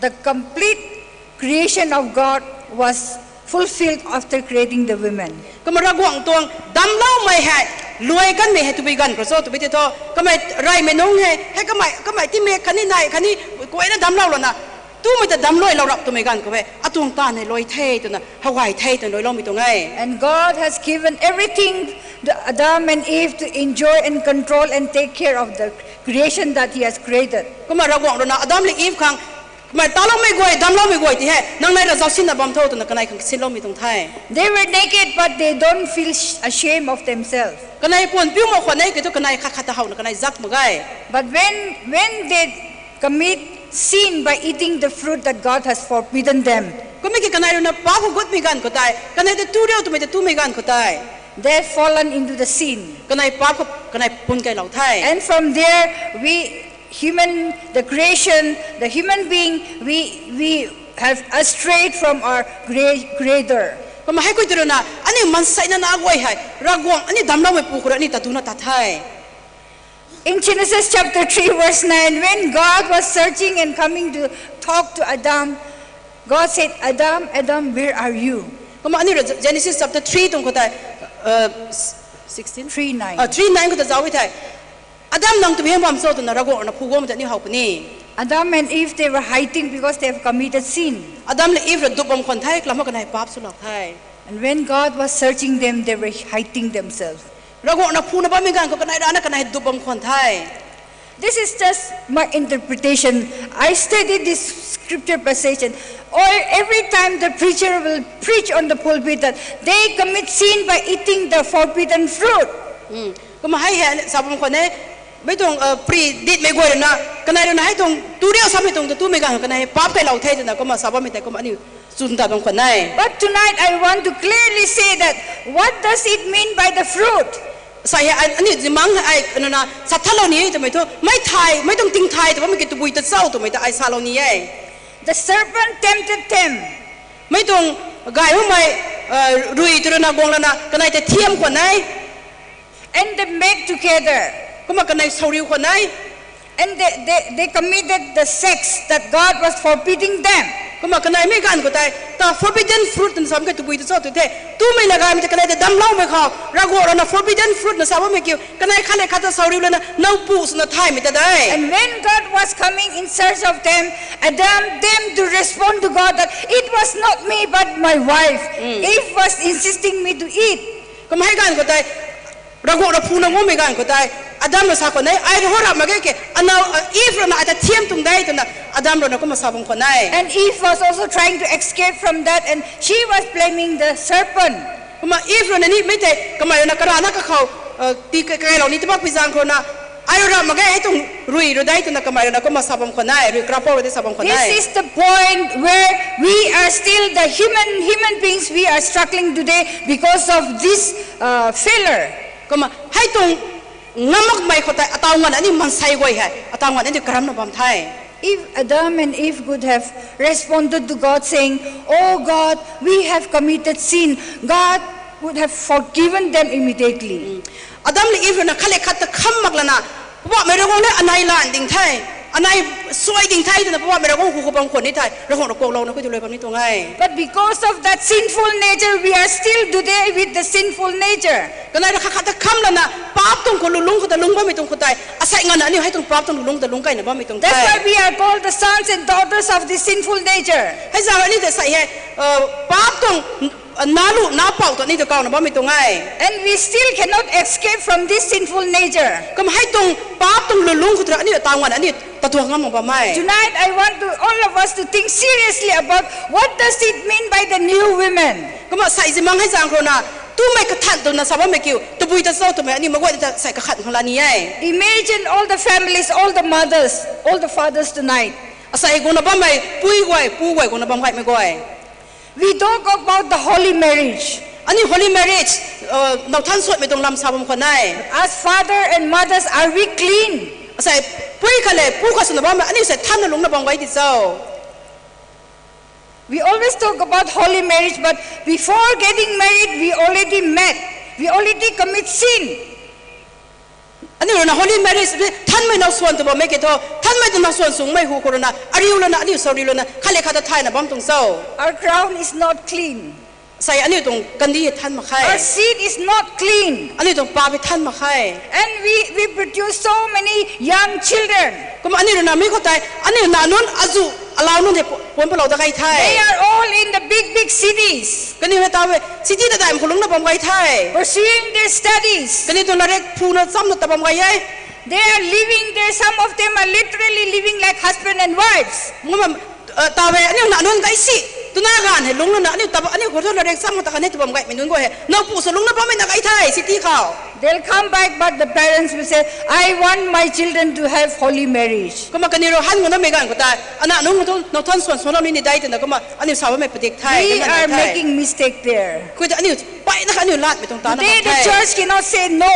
The complete creation of God was fulfilled after creating the woman. Kumna Ravguangc tuang damcloumei hei luai kanmei hei tabui ganv khou cho tabui ti tho, kamei reymei nungc hei, hei kamei, kamei tingmik khatni nei khatni kuayna damcloulouna, tumei ta damcluailou rap twmei ganv khou e, atuang taanv hei luai the twna, how gay the twna luailoumei tuang e. And God has given everything to Adam and Eve to enjoy and control and take care of the creation that he has created. Kumna Ravguangc rui na Adam le Eve khang, kamei taloumei guay, damcloumei guay ti hei nang nei ra zauc sinna bam tho twna kanei khang sinloumei tuang the. They were naked, but they don't feel sh-, ashamed of themselves. Kanei puan piu mak khwan e ki thu kanei khat khat ta howna kanei zak mak ge. But when, when they commit sin by eating the fruit that God has forbidden them, kumna ki kanei rui na paap khou gutmei ganv khou tei, kanei ta tu riu twmei ta tumei ganv khou tei, they have fallen into the sin. Kanei paap khou kanei pun keylou the. And from there, we human, the creation, the human being, we, we have strayed from our crea-, Creator. Kumna hei khou tei rui na aniu maansei na na guay hei Ravguangc aniu damcloumeipu khou rui aniu ta duna tat the. In Genesis chapter three, verse nine, when God was searching and coming to talk to Adam, God said, "Adam, Adam, where are you?" Kumna aniu rui Genesis chapter three tuang khou tei, uh, sixteen? Three nine. Uh, three nine khou ta zauc e thei, Adam, nang tabui hei bam cho twna Ravguangc rui na phu guangmei ta aniu how puni. Adam and Eve, they were hiding because they have committed sin. Adam le Eve rui dup bam khwan the, kalam hei kanei paap swlou the. And when God was searching them, they were hiding themselves. Ravguangc na phuna bammei ganv khou kanei rana kanei dup bam khwan the. This is just my interpretation. I studied this scripture passage, and all, every time the preacher will preach on the pulpit that they commit sin by eating the forbidden fruit. Kumna hei hei sa bam khwan e, mei tuang, uh, pri ditmei guay rui na, kanei rui na hei tuang tu riu samei tuang ta tumei ganv kanei paap keylou the twna kumna sa bammei tei kumna aniu chwn ta bam khwan e. But tonight I want to clearly say that what does it mean by the fruit? Sa hei, aniu zimang hei ai, nuna sa thalou ni e twmei thu, mei thay, mei tuang ting thay tw bammei ki tabui ta cho twmei ta ai salou ni e. The serpent tempted them. Mei tuang gay makmei, uh, rui tw rui na guang lana kanei ta thiam khwan e. And they met together. Kumna kanei sawriu khwan e. And they, they, they committed the sex that God was forbidding them. Kumna kaneimei ganv khou tei, ta forbidden fruit twna sa bam ke tabui ta cho tw the. Tumei la gaymei ta kanei ta damcloumei khou, Ravguangc rui na forbidden fruit na sa bammei kiu, kanei khat le khat ta sawriu lana, nowpu swna thaymei ta de. And when God was coming in search of them, Adam, them to respond to God that, "It was not me, but my wife. Eve was insisting me to eat." Kumna hei ganv khou tei, Ravguangc rui phuna guangmei ganv khou tei, Adam rui sa khwan e, ai rui how rap mak ge ke, aniu, uh, Eve rui na ai ta thiam tuang de twna, Adam rui na kumna sa bam khwan e. And Eve was also trying to escape from that, and she was blaming the serpent. Kumna Eve rui na ni mei tei, kamei rui na karana kakhou, uh, ti ka-, kakeylou ni tabak pui zaeng khou na, ai rui rap mak ge, hei tuang rui rui de twna kamei rui na kumna sa bam khwan e, rui karapou rui de sa bam khwan e. This is the point where we are still, the human, human beings, we are struggling today because of this, uh, failure. Kumna hei tuang ngam makmei khou tei ataw nganv aniu maansei guay hei, ataw nganv aniu karamna bam the. If Adam and Eve could have responded to God saying, "Oh God, we have committed sin," God would have forgiven them immediately. Adam le Eve rui na khat le khat ta kham mak lana, Poubauhmei Ravguangc le anei lan ding the, anei suai ding the twna Poubauhmei Ravguangc hu khou bam khwan ni thei, Ravguangc rui kuaklouna khui tu luai bam ni tuang e. But because of that sinful nature, we are still today with the sinful nature. Kanei rui khat khat ta kham lana, paap tuang khou lulungc khou ta lungc bammei tuang khou tei, asei nganvna aniu hei tuang paap tuang lulungc ta lungc keyna bammei tuang the. That's why we are called the sons and daughters of the sinful nature. Hei zaeng aniu ta sa hei, uh, paap tuang Nac lu nac pouc tu aniu ta kawna bammei tuang e. And we still cannot escape from this sinful nature. Kum hei tuang paap tuang lulungc khou thu aniu tangwan aniu tatuang ngam mak bam e. Tonight I want to all of us to think seriously about what does it mean by the new women. Kumna sei zimang hei zaeng khou na, tumei kathan twna sa bammei kiu tabui ta cho twmei aniu maguay ta sei kakhat khang la ni e. Imagine all the families, all the mothers, all the fathers tonight. Asei guangna bammei pui guay, pu guay guangna bam gaymei guay. We talk about the holy marriage. Aniu holy marriage, nowthan suatmei tuang lam sa bam khwan e. As father and mothers, are we clean? Asei pui khat le pu khat swna bammei aniu sei thanna lungcna bam gay di cho? We always talk about holy marriage, but before getting married, we already met. We already commit sin. Aniu rui na holy marriage, thanmei now swan tw bammei ke thu, thanmei tuang now swan sungmei hu khou rui na ariu lana, aniu sariu lana khat le khat ta thayna bam tuang cho? Our crown is not clean. Sei aniu tuang kandih than mak khe. Our seed is not clean. Aniu tuang paap than mak khe. And we, we produce so many young children. Kumna aniu rui na mi khou tei aniu nac nunc azuh alau nunc tei puan palou dat gay the. They are all in the big, big cities. Kaniw hei taw e city ta daihmei khou lungcna bam gay the. Pursuing their studies. Kaniw tuang latrek phuna chamna ta bam gay e. They are living there, some of them are literally living like husband and wives. Taw e aniu nac nunc gay si twna ganv hei lungcna aniu ta aniu khou thu latrek cham ta kan e tw bam gaymei nunc guay hei nowpu sw lungcna bammei na gay the city khou. They'll come back, but the parents will say, I want my children to have holy marriage. Kumna kaniw rui han guangna mei ganv khou tei anac nunc khou thu nowthan swan swanlou ni ni de twna kumna aniu sa bammei padik the. We are making mistake there. Khou tei aniu mpeyna kha aniu latmei tuang tana bam the. Today the church cannot say no.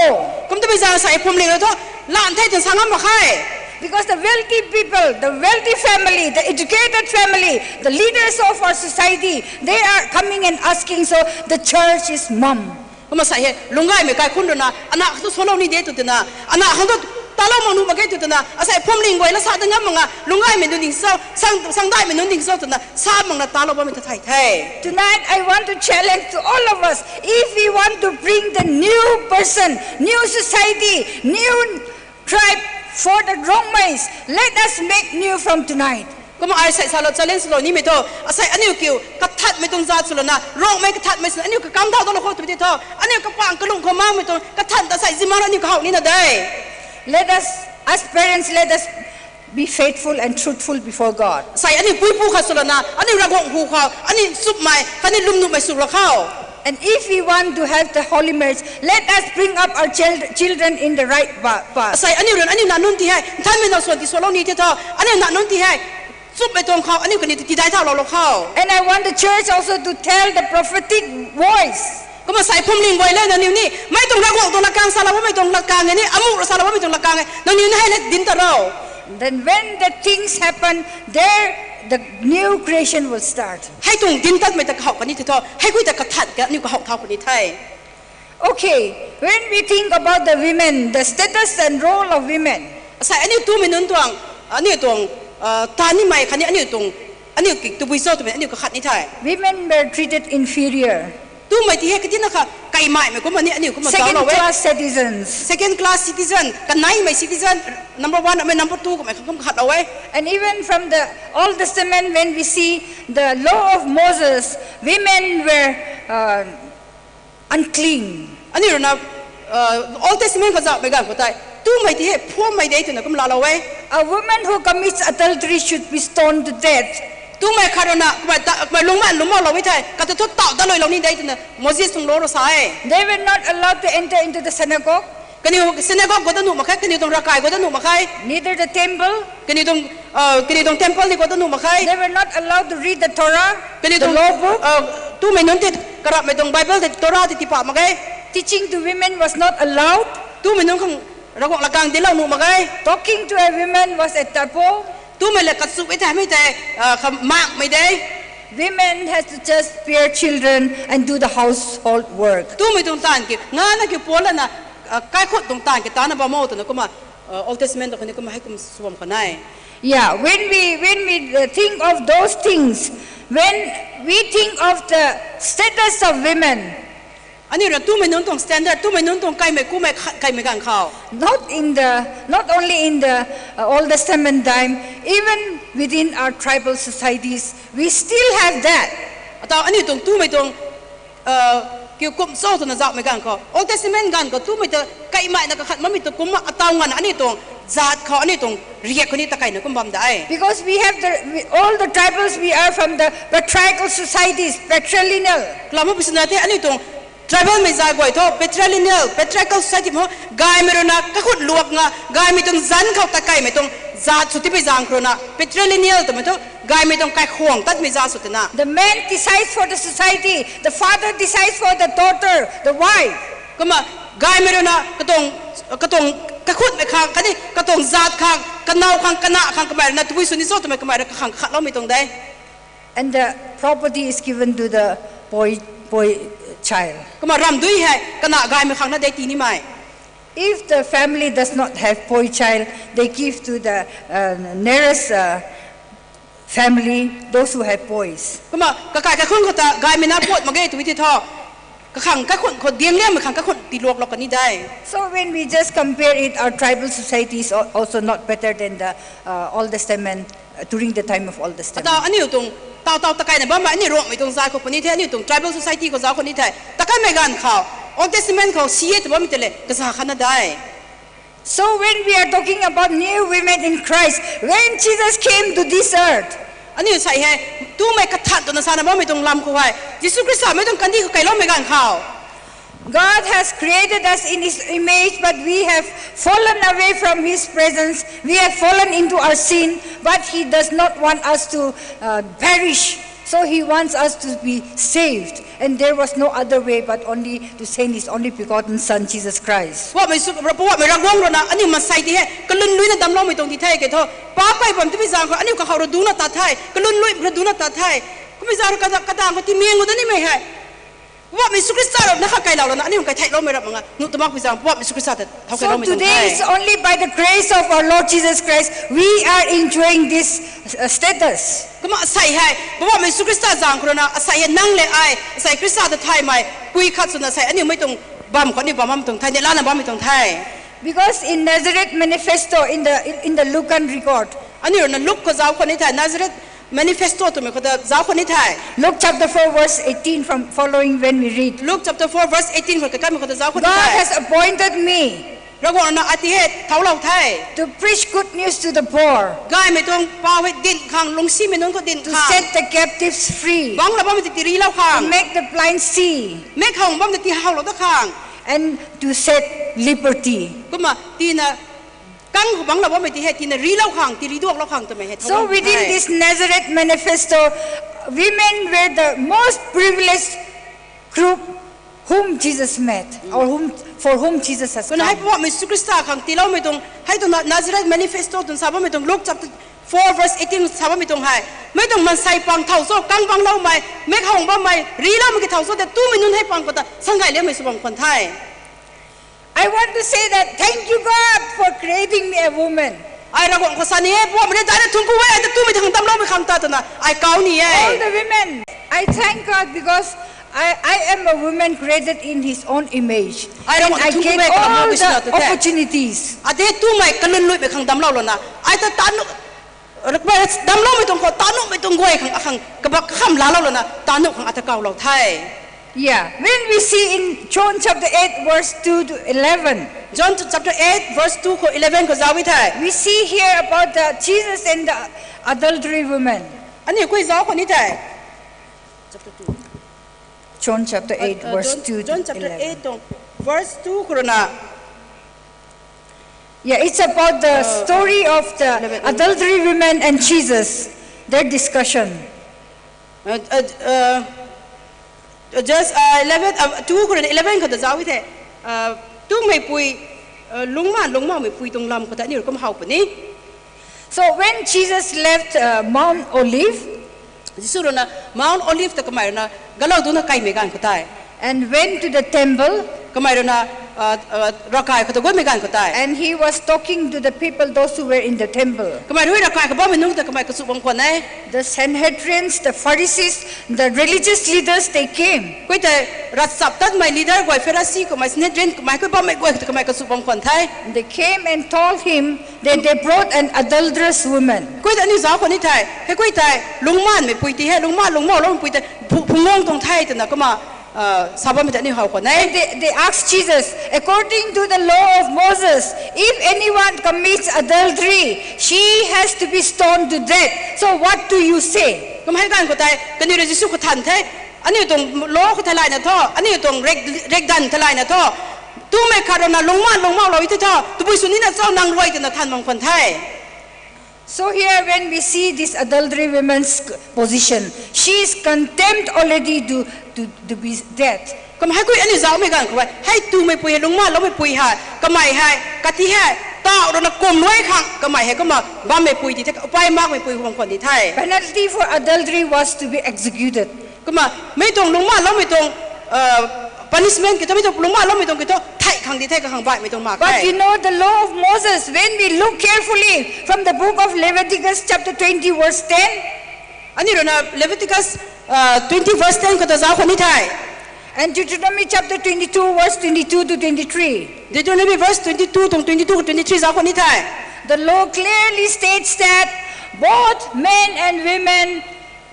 Kum tabui zaeng sei phwamling rui thu lat the twna sa ngam mak khe. Because the wealthy people, the wealthy family, the educated family, the leaders of our society, they are coming and asking, so the church is mum. Kumna sei hei lungc gaymei kaikhunc rui na anac khang thu swanlou ni de tw twna, anac khang thu talou mak nuh mak ge tw twna, asei phwamling guay la sa dat ngam mak nga lungc gaymei nunc ding cho, sang daihmei nunc ding cho twna sa makna talou bammei ta thay the. Tonight I want to challenge to all of us, if we want to bring the new person, new society, new tribe for the Rongmeis, let us make new from tonight. Kumna ai sei salou challenge lou nimei thu, asei aniu kiu kathanmei tuang zat swlouna Rongmei kathanmei swna aniu kakam thau dalou khou twmei tei thu, aniu kapang kalung khou makmei tuang kathan ta sei zimang aniu kahow nina de. Let us, as parents, let us be faithful and truthful before God. Sei aniu puipu khat swlouna aniu Ravguangc hu khou aniu nchumhmei khatni lwmnuhmei sw la khou. And if we want to have the holy marriage, let us bring up our chil-, children in the right pa-, path. Sei aniu rui aniu nac nunc ti hei nthanmei now swan ti swlou ni tei thu, aniu nac nunc ti hei nchumhmei tuang khou aniu kaniw ta tidai thau lou lou khou. And I want the church also to tell the prophetic voice. Kumna sei phwamling guay le nangniw ni mei tuang Ravguangc tuang lakang salou bammei tuang lakang e ni, amuh rui salou bammei tuang lakang e nangniw ni hei le dinc ta ro. Then when the things happen, there the new creation will start. Hei tuang dinc tatmei ta kahow kani tei thu, hei guay ta kathan kaniw kahow thau kani the. Okay, when we think about the women, the status and role of women. Sei aniu tumei nunc tuang, aniu tuang, tan nimei khatni aniu tuang, aniu ki tabui cho twmei aniu kakhat ni the. Women were treated inferior. Tumei ti hei katina kha kaimaimei kumna ni aniu kumna talou e. Second class citizens. Second class citizen, kaneimei citizen, number one amei number two kummei khang kum khat lou e. And even from the Old Testament, when we see the law of Moses, women were unclean. Aniu rui na Old Testament khou zauhmei ganv khou tei tumei ti hei phuammei de twna kum laalou e. A woman who commits adultery should be stoned to death. Tumei khat rui na kamei lungmei lungmou lou e thei kata thu tauh dalou ni de twna Moses tuang law rui sa e. They were not allowed to enter into the synagogue. Kaniw synagogue guang dat nuh mak khe, kaniw tuang ravkai guang dat nuh mak khe. Neither the temple. Kaniw tuang, kaniw tuang temple ni guang dat nuh mak khe. They were not allowed to read the Torah, kaniw tuang law book. Tumei nunc tei karapmei tuang Bible tei Torah tei tiipat mak khe. Teaching to women was not allowed. Tumei nunc khang Ravguangc lakang dinclou nuh mak khe. Talking to a woman was a taboo. Tumei le kachu e thei mei tei kha makmei de. Women has to just bear children and do the household work. Tumei tuang taanv ki ngana ki puan lana, kaikhut tuang taanv ki tana bam o twna kumna Old Testament ta khatni kumna hei kum sw bam kha nai. Yeah, when we, when we think of those things, when we think of the status of women, aniu rui tumei nunc tuang standard, tumei nunc tuang kaimei kumei khat kaimei ganv khou, not in the, not only in the Old Testament time, even within our tribal societies, we still have that. Atau aniu tuang tumei tuang Uh, kiu kum cho twna zauhmei ganv khou, Old Testament ganv khou twmei ta kaimei na kakhat mamei tu kumna ataw nganvna aniu tuang zaat khou aniu tuang riak khou ni takaina kum bam de. Because we have the, we, all the tribals, we are from the patriarchal societies, patrilineal. Kalam pu sina the aniu tuang tribalmei zat guay thu patrilineal, patriarchal society mo, gaymei rui na kakhut luak nga, gaymei tuang zanc khou takaimei tuang zaat sw tipui zaeng khou rui na patrilineal twmei thu gaymei tuang kaikhwang tatmei zaat sw twna. The man decides for the society, the father decides for the daughter, the wife. Kumna gaymei rui na katuang, katuang kakhutmei khang khatni katuang zaat khang, kanow khang, kana khang kamei rui na tabui sw ni cho twmei kamei rui kakhang kakhatloumei tuang de. And the property is given to the boy, boy child. Kumna ramdui hei kana gaymei khang na de tii nimei. If the family does not have boy child, they give to the, uh, nearest, uh, family, those who have boys. Kumna kakai kaikhwang khou ta gaymei na pat mak ge twmei ti thu, kakhang kaikhwang khou diangliangmei khang kaikhwang tiiluaklou kan ni de. So when we just compare it, our tribal society is al-, also not better than the, uh, Old Testament, uh, during the time of Old Testament. Ata aniu tuang taw taw takaina bammei aniu Ruangmei tuang zat khou puni the, aniu tuang tribal society khou zauc khou ni the. Takaimei ganv khou, Old Testament khou si e tw bammei ta le kaza khatna de. So when we are talking about new women in Christ, when Jesus came to this earth, aniu sei hei, twmei kathan twna sana bammei tuang lam khou hei Jisu Khrista mei tuang kandih khou kailoumei ganv khou, God has created us in His image, but we have fallen away from His presence. We have fallen into our sin, but He does not want us to, uh, perish. So He wants us to be saved. And there was no other way but only to send His only begotten Son, Jesus Christ. Poubauhmei su-, Poubauhmei Ravguangc rui na aniu maansei ti hei kalun lui na damcloumei tuang ti the ke thu, paap kai bam tipui zaeng khou aniu kakhou rui duna tat the, kalun lui rui duna tat the. Kummei zaeng rui kata, kata khou ti meng u da nimei hei Poubauhmei Jisu Khrista rui na kha kailou lana aniu kai theihloumei rap mak nga, nuh ta makpui zaeng Poubauhmei Jisu Khrista ta thau So kailou mei tuang today the. It's only by the grace of our Lord Jesus Christ we are enjoying this, uh, status. Kumna asei hei Poubauhmei Jisu Khrista zaeng khou rui na asei hei nang le ai asei Khrista ta thaymei pui khat swna asei aniu mei tuang bam khou aniu bam bam tuang the, neihla na bammei tuang the. Because in Nazareth Manifesto, in the, in the Lucan record, aniu rui na Luke khou zauc khou ni the, Nazareth Manifesto twmei khou ta zauc khou ni the. Luke chapter four verse eighteen from following when we read. Luke chapter four verse eighteen khou kakanmei khou ta zauc khou ni the. God has appointed me Ravguangc rui na ati hei thaulou the. To preach good news to the poor. Gaymei tuang pau hei dinc khang, lungcsimei nunc khou dinc khang. To set the captives free. Bangclou bammei ta tiirilou khang. To make the blind see. Mei khang bammei ta tiihowlou da khang. And to set liberty. Kumna tina kang khou bangclou bammei ti hei tina rilou khang, tiiriduaklou khang twmei hei So thaulou within the. This Nazareth manifesto, women were the most privileged group whom Jesus met, or whom, for whom Jesus has Kumna hei come. Poubauhmei Jisu Khrista khang tiiloumei tuang hei tuang Na-, Nazareth Manifesto twna sa bammei tuang Luke chapter four verse eighteen sa bammei tuang hei, mei tuang maansei pang thau cho, kang bangcloumei, mei khang bammei, riloumei ki thau cho de twmei nunc hei pang khou ta sangay liammei sw bam khwan the. I want to say that thank you, God, for creating me a woman. Ai Ravguangc khou sa ni e, Poubauhmei rui daina thuanc ku e, ai ta twmei thangc damcloumei khang ta twna ai kau ni e. All the women, I thank God because I, I am a woman created in His own image. Ai And Ravguangc ta I thuanc ku get e, kalam all hou the bisna tu the. Opportunities. Ati twmei kalun luimei khang damclou lana ai ta tanu Ravguangc damcloumei tuang khou tanumei tuang guay khang akhang kabak kakham laalou lana tanu khang ata kaulou the. Yeah, when we see in John chapter eight, verse two to eleven, John chapter eight verse two khou eleven khou zauc e the. We see here about the Jesus and the adultery woman. Aniu kui zauc khou ni the. Chapter two. John chapter eight, Uh, uh, verse John, two to John chapter eleven. Eight tuang verse two khou rui na. Yeah, it's about the Uh, story of the eleven. Adultery women and Jesus, their discussion. Uh, uh, uh, just, uh, eleven, uh, two khou rui na eleven khou ta zauc e the. Uh, twmei pui, uh, lungcmaanv lungcmaumei pui tuang lam khou ta aniu rui kum how puni. So when Jesus left, uh, Mount Olive, Jisu rui na Mount Olive ta kamei rui na galou duna kaimei ganv khou tei, and went to the temple, kamei rui na, uh, uh, ravkai khou ta guangmei ganv khou tei, and he was talking to the people, those who were in the temple. Kamei rui ravkai khou bammei nunc ta kamei kachu bam khwan e. The Sanhedrins, the Pharisees, the religious leaders, they came. Kui tei ravchaptatmei leader guay, Pharisi kummei, Sanhedrin kummei, kui bammei guay ta kamei kachu bam khwan the. They came and told him that they brought an adulterous woman. Kui tei aniu zauc khou ni the, hei kui tei lungcmaanvmei pui ti hei, lungcmaanv lungcmauloumei pui tei phu-, phungc guang tuang the twna kumna Sabam ta ni how khwan e. And they, they asked Jesus, "According to the law of Moses, if anyone commits adultery, she has to be stoned to death. So what do you say?" Kum hei ganv khou tei kaniw rui Jisu khou than the, aniu tuang law khou theilayna tho, aniu tuang rek, rekdanv theilayna tho, tumei khat rui na lungman lungmauhlou e tei tho, tabui sw nina cho nang rui twna than bam khwan the. So here when we see this adultery woman's position, she is condemned already to, to, to be dead. Kum hei kui aniu zauhmei ganv khou hei, hei tumei pui hei, lungmanloumei pui hei, kamei hei kati hei, tau rui na kum luai khang kamei hei kumna bammei pui ti the, upai makmei pui bam khwan di the. Penalty for adultery was to be executed. Kumna mei tuang lungmanloumei tuang punishment kiu thu, mei tuang lungmanloumei tuang kiu thu thei khang di the, kakhang baihmei tuang mak khe. But you know the law of Moses, when we look carefully from the book of Leviticus chapter twenty verse ten, aniu rui na Leviticus twenty verse ten khou ta zauc khwan ni the. And Deuteronomy chapter twenty-two verse twenty-two to twenty-three. Deuteronomy verse twenty-two tuang twenty-two khou twenty-three zauc khwan ni the. The law clearly states that both men and women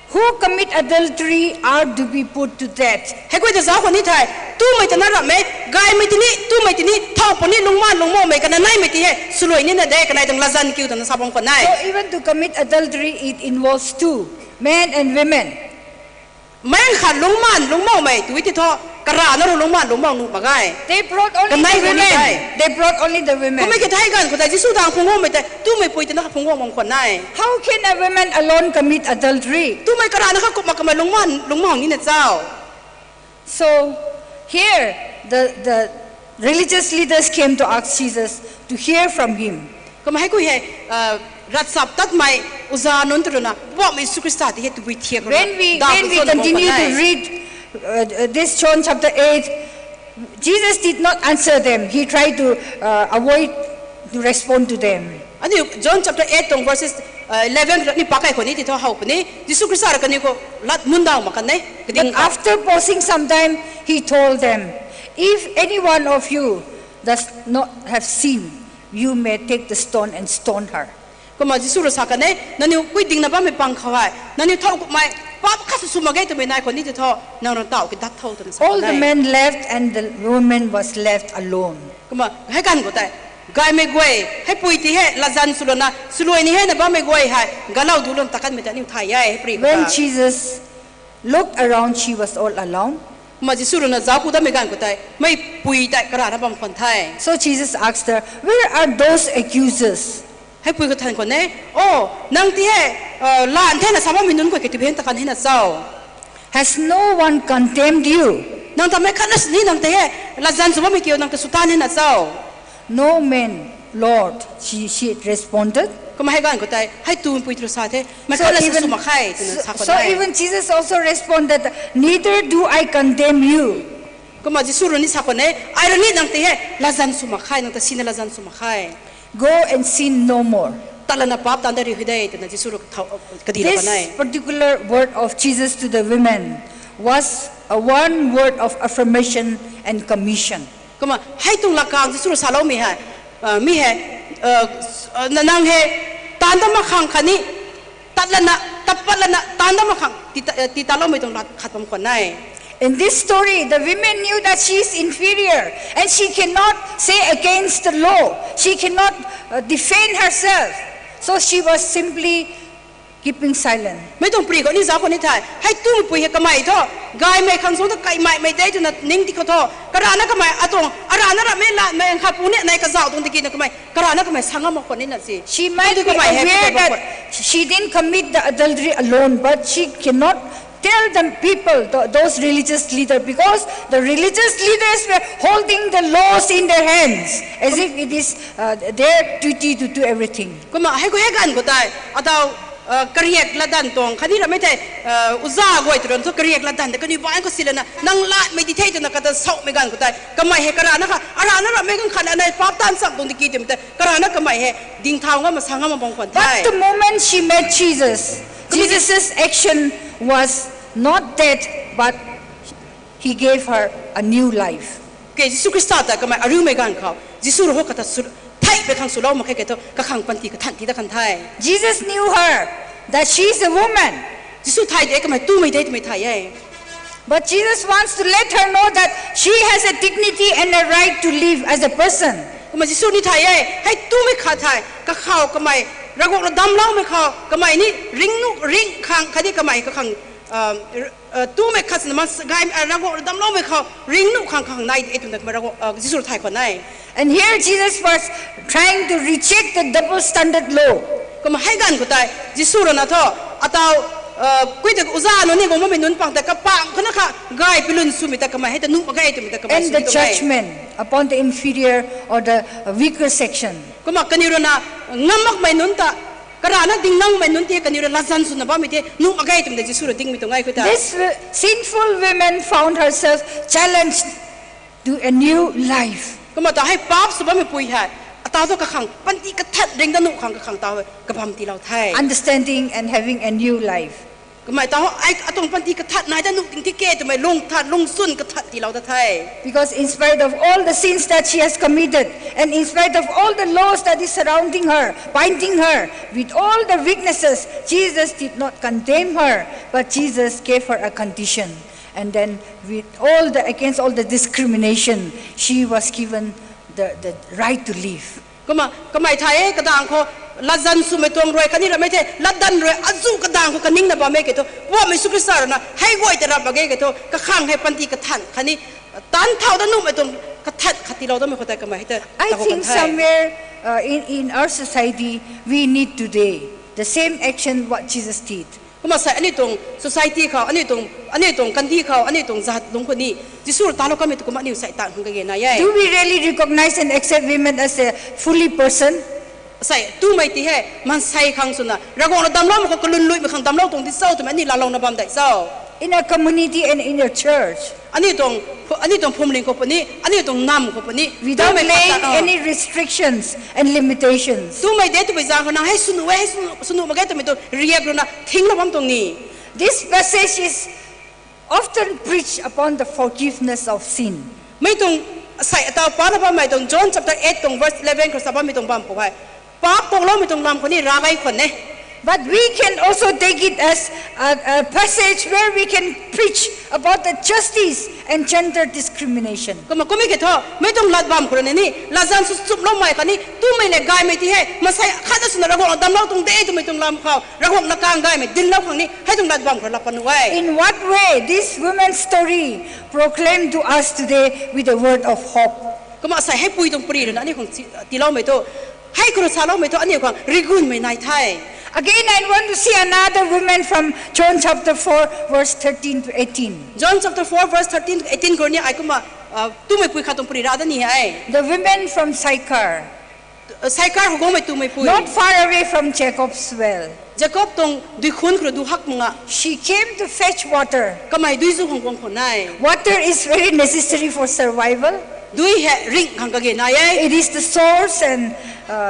who commit adultery are to be put to death. Hei kui ta zauc khwan ni the, tumei ta na rammei, gaymei tini, tumei tini, thow puni lungman lungmaumei kana naimei ti hei swluai nina de, kanei tuang latzan kiu twna sa bam khwan e. So even to commit adultery, it involves two, men and women. Mei khat lungman lungmaumei tui ti thu, karana rui lungman lungmau nuh mak ge. They brought only the women. They brought only the women. Kummei ki thei ganv khou tei Jisu dang phungc guangmei tei tumei pui twna kha phungc guang bam khwan e. How can a woman alone commit adultery? Tumei karana kha kumna kamei lungman lungmau nina cho? So here the, the religious leaders came to ask Jesus to hear from him. Kumna hei kui hei ravchaptatmei uza nunc ta rui na Poubauhmei Jisu Khrista ti hei tabui thiak rui na, when we, when we continue to read this John chapter eight, Jesus did not answer them. He tried to avoid to respond to them. Aniu John chapter eight tuang verses eleven ni pak kai khwan ni ti thu how puni, Jisu Khrista rui kaniw khou lat mundaw mak kan e. But after pausing some time, he told them, if any one of you does not have sin, you may take the stone and stone her. Kumna Jisu rui sa kan e, nangniw kui dingna bammei pang khou hei nangniw thow kummei paap khat sw sw mak ge twmei nai khwan ni ti thu, nang rui taw ki dat tho twna sa kan e. All the men left and the woman was left alone. Kumna hei ganv khou tei gaymei guay, hei pui ti hei latzan swlouna swluai ni hei na bammei guay hei galau dulouna ta kanmei ta aniu thay e, hei pri khou ta. When Jesus looked around, she was all alone. Kumna Jisu rui na zauc ku datmei ganv khou tei mei pui tei karana bam khwan the. So Jesus asked her, where are those accusers? Hei pui khou than khwan e, o, nang ti hei lan thena sa bammei nunc guay ki tibin ta kan hei na cho? Has no one condemned you? Nang ta mei khatna sini nang tei hei latzan sw bammei kiu nang ta sw tan hei na cho? No man, Lord, she, she responded. Kumna hei ganv khou tei hei tumei pui tu rui sa the, mei khatna sw mak khe twna sa khwan e. So even Jesus also responded, neither do I condemn you. Kumna Jisu rui ni sa khwan e, ai rui ni nang tei hei latzan sw mak khe, nang ta sina latzan sw mak khe. Go and sin no more. Tat lana paap taanv dat ri hui de twna Jisu rui kadilou kan e. This particular word of Jesus to the women was a one word of affirmation and commission. Kumna hei tuang lakang Jisu rui saloumei hei, mi hei, nang hei taanv dat mak khang khatni tat lana, tat pat lana taanv dat mak khang ti ta, ti taloumei tuang lat khat bam khwan e. In this story, the women knew that she is inferior and she cannot say against the law. She cannot defend herself. So she was simply keeping silent. Mei tuang pri khou ni zauc khwan ni the, hei tumei pui hei kamei thu gaymei khang sung ta kaimeimei de twna ning ti khou thu, karana kamei atuang arana rammei latmei nkhat pu ni nai kazauh tuang tiki na kamei karana kamei sa ngam mak khwan nina si. She might be aware that she didn't commit the adultery alone, but she cannot tell the people, those religious leaders, because the religious leaders were holding the laws in their hands as if it is their duty to do everything. Kumna hei khou hei ganv khou tei ataw kariak latdanv tuang khatni rammei tei uza guay tu rui thu kariak latdanv tei kaniw baanc khou si lana nang latmei di the twna kata saumei ganv khou tei kamei hei karana kha arana rammei ganv khat anei paap taanv cham tuang tiki twmei tei karana kamei hei dingthau ngam mak sa ngam mak bam khwan the. But the moment she met Jesus, Jesus' action was not death, but he gave her a new life. Ke Jisu Khrista ta kamei ariumei ganv khou Jisu rui hou kata theihpui khang swlou mak khe ke thu kakhang panty kathan ti dat kan the. Jesus knew her, that she is a woman. Jisu thay de kamei tumei de twmei thay e. But Jesus wants to let her know that she has a dignity and a right to live as a person. Kumna Jisu ni thay e, hei tumei khat thei kakhou kamei Ravguangc rui damcloumei khou kamei ni ringnuh ring khang khatni kamei kakhang tumei khat sina ma gay Ravguangc rui damcloumei khou ringnuh khang kakhang nai de twmei ta kamei Jisu rui thay khwan e. And here Jesus was trying to reject the double standard law. Kumna hei ganv khou tei Jisu rui na thu, ataw, kuitak uza nunc ni guang bammei nunc pang tei kapang khou na kha gay pilun swmei ta kamei hei ta nuh mak ge twmei ta kamei And the judgment upon the inferior or the weaker section. Kumna kaniw rui na ngam makmei nunc ta, karana ding nangmei nunc tei kaniw rui latzan swna bammei tei nuh mak ge twmei ta Jisu rui dingmei tuang e khou ta. This sinful woman found herself challenged to a new life. Kumna ta hei paap sw bammei pui hei, ataw thu kakhang panty kathan ring da nuh khang kakhang taw hei kabam tiilou the. Understanding and having a new life. Kamei taw hei atuang panty kathan nai da nuh ting tike twmei lung than lungchwn kathan tiilou da the. Because in spite of all the sins that she has committed, and in spite of all the laws that is surrounding her, binding her, with all the weaknesses, Jesus did not condemn her, but Jesus gave her a condition. And then with all the, against all the discrimination, she was given the, the right to live. Kumna kamei thay e, kadang khou latzan swmei tuang rui khatni ramei thei latdanv rui azuh kadang khou kaningna bam e ke thu, Poubauhmei Jisu Khrista rui na hei guay ta rap mak ge ke thu, kakhang hei panty kathan khatni tanc thau da nuhmei tuang kathan khat tiilou damei khou tei kamei hei ta I think somewhere in, in our society, we need today the same action what Jesus did. Kumna sei aniu tuang society khou, aniu tuang, aniu tuang kandih khou, aniu tuang zat lungc khou ni Jisu rui talou kamei tu kumna aniu sei taanv khang kage nai e. Do we really recognize and accept women as a fully person? Sei tumei ti hei maansei khang swna Ravguangc rui damcloumei khou kalun luimei khang damclou tuang di cho twmei aniu laalouna bam de cho? In our community and in our church. Aniu tuang, aniu tuang phuamling khou puni, aniu tuang nam khou puni, without laying any restrictions and limitations. Tumei de twpui zaeng khou nang hei swnuh e, hei swnuh mak ge twmei tu riak rui na thingna bam tuang ni. This passage is often preached upon the forgiveness of sin. Mei tuang sei ataw pana bammei tuang John chapter eight tuang verse eleven khou sa bammei tuang bam khou hei, paap kuakloumei tuang lam khou ni ravai khwan e. But we can also take it as a, a passage where we can preach about the justice and gender discrimination. Kumna kummei ke thu, mei tuang lat bam khou rui na ni latzan sw chumloumei khatni tumei le gaymei ti hei maansei khat ta swna Ravguangc rui damclou tuang de twmei tuang lam khou Ravguangc na kang gaymei dinclou khang ni hei tuang lat bam khou rui laa pat nuh e. In what way this woman's story proclaimed to us today with a word of hope? Kumna sei hei pui tuang pari rui na aniu khang tiiloumei thu, hei khou rui saloumei thu aniu khang rigunmei nai the. Again, I want to see another woman from John chapter four, verse thirteen to eighteen. John chapter four, verse thirteen to eighteen khou ni ai kumna tumei pui khat tuang pari ra da ni e. The woman from Sychar. Sychar khou guangmei tumei pui. Not far away from Jacob's well. Jakob tuang duikhun khou rui duhak mak nga. She came to fetch water. Kamei dui zu khang guang khwan e. Water is very necessary for survival. Dui hei ringh khang kage nai e. It is the source and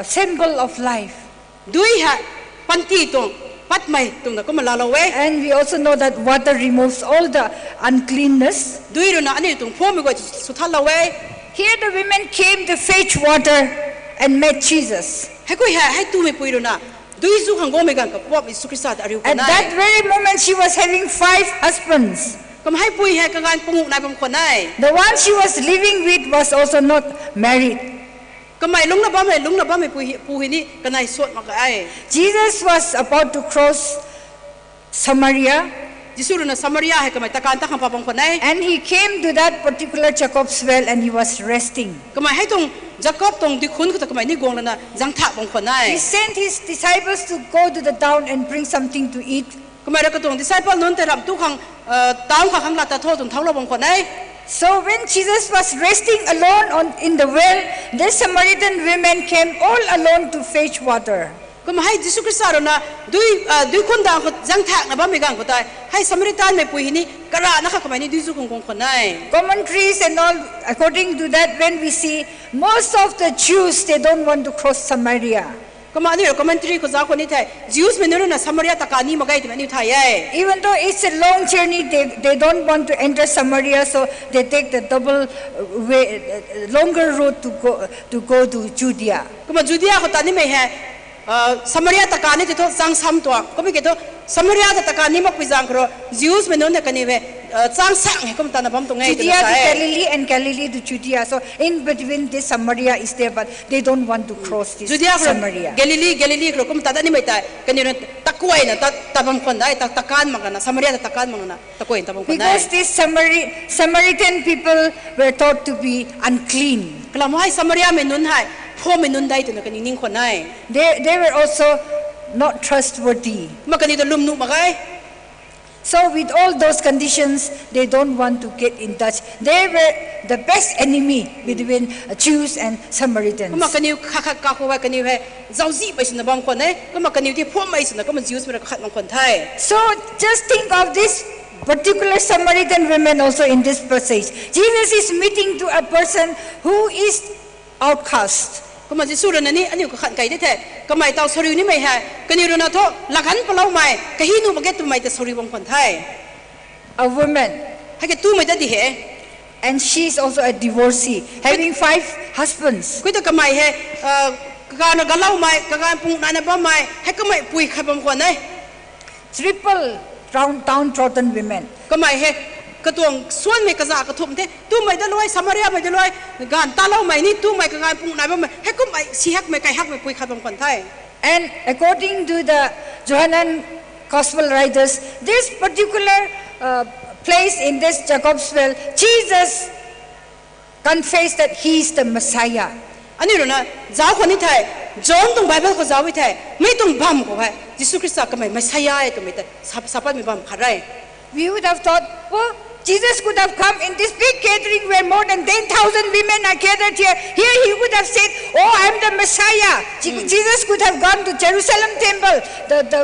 symbol of life. Dui hei panty tuang patmei twna kumna laalou e. And we also know that water removes all the uncleanness. Dui rui na aniu tuang phuammei guay swthatlou e. Here the women came to fetch water and met Jesus. Heikui hei hei tumei pui rui na dui zu khang guangmei ganv khou Poubauhmei Jisu Khrista ta ariu khwan e. At that very moment she was having five husbands. Kumna hei pui hei kaganv panguh nai bam khwan e. The one she was living with was also not married. Kamei lungcna bammei, lungcna bammei pu hei ni kanei suat mak ge. Jesus was about to cross Samaria. Jisu rui na Samaria hei kamei takanv ta khang pat bam khwan e. And he came to that particular Jacob's well and he was resting. Kamei hei tuang Jakob tuang duikhun khou ta kamei ni guang lana zaengthak bam khwan e. He sent his disciples to go to the town and bring something to eat. Kamei rui katuang disciple nunc tei ramh tu khang town kha khang lat ta tho twna thauclou bam khwan e. So when Jesus was resting alone on, in the well, this Samaritan woman came all alone to fetch water. Kumna hei Jisu Khrista rui na dui, duikhun dang khou zaengthakna bammei ganv khou tei hei Samaritanmei pui hei ni karana kha kamei ni dui zu khang guang khwan e. Commentaries and all, according to that, when we see, most of the Jews, they don't want to cross Samaria. Kumna aniu rui commentary khou zauc khou ni thei, Jewsmei nunc rui na Samaria ta kani mak ge twmei aniu thay e. Even though it's a long journey, they, they don't want to enter Samaria, so they take the double way, longer road to go, to go to Judea. Kumna Judea khou ta nimei hei Samaria ta kani tei thu zaeng sam tuang. Kummei ke thu Samaria ta ta kani makpui zaeng khou rui Jewsmei nunc na kaniw hei Chang sang hei kum tana bam tuang e twna sa e. Judea to Galilee and Galilee to Judea. So in between this Samaria is there, but they don't want to cross this Samaria. Judea khou Galilee, Galilee khou kum tada nimei tei kaniw rui takuayna ta, ta bam khwan de, ta, takan mak kana, Samaria ta takan mak kana, takuayna ta bam khwan de. Because these Samari-, Samaritan people were thought to be unclean. Kalam hei Samariamei nunc hei phuammei nunc de twna kaniw ning khwan e. They, they were also not trustworthy. Kumna kaniw ta lwm nuh mak ge. So with all those conditions, they don't want to get in touch. They were the best enemy between, uh, Jews and Samaritans. Kumna kaniw khat khat kakhou hei kaniw hei zauczihmei swna bam khwan e. Kumna kaniw tei phuammei swna kumna Jewsmei rui kakhat bam khwan the. So just think of this particular Samaritan woman also in this passage. Jesus is meeting to a person who is outcast. Kumna Jisu rui na ni aniu kakhat kai de the. Kamei taw sariu nimei hei kaniw rui na thu laganv paloumei, kahi nuh mak ge twmei ta sariu bam khwan the. A woman. Hei ke tumei ta di he. And she is also a divorcee, having five husbands. Khou ta kamei hei, kaganv na galoumei, kaganv pung naina bammei, hei kamei pui khat bam khwan e. Triple down, downtrodden women. Kamei hei katuang suanmei kazah kathumh the. Tumei ta luai, Samariamei ta luai, gaanv taloumei ni tumei, kaganv pung nai bammei, hei kummei si hakmei, kai hakmei pui khat bam khwan the. And according to the Johanan gospel writers, this particular, uh, place in this Jacob's well, Jesus confessed that he is the Messiah. Aniu rui na zauc khwan ni thei, John tuang Bible khou zauc e thei, mi tuang bam khou hei Jisu Khrista kamei Messiah e twmei tei sa, sa patmei bam khat re. We would have thought, oh, Jesus could have come in this big gathering where more than ten thousand women are gathered here. Here he would have said, oh, I am the Messiah. Je-, Jesus could have gone to Jerusalem temple, the, the,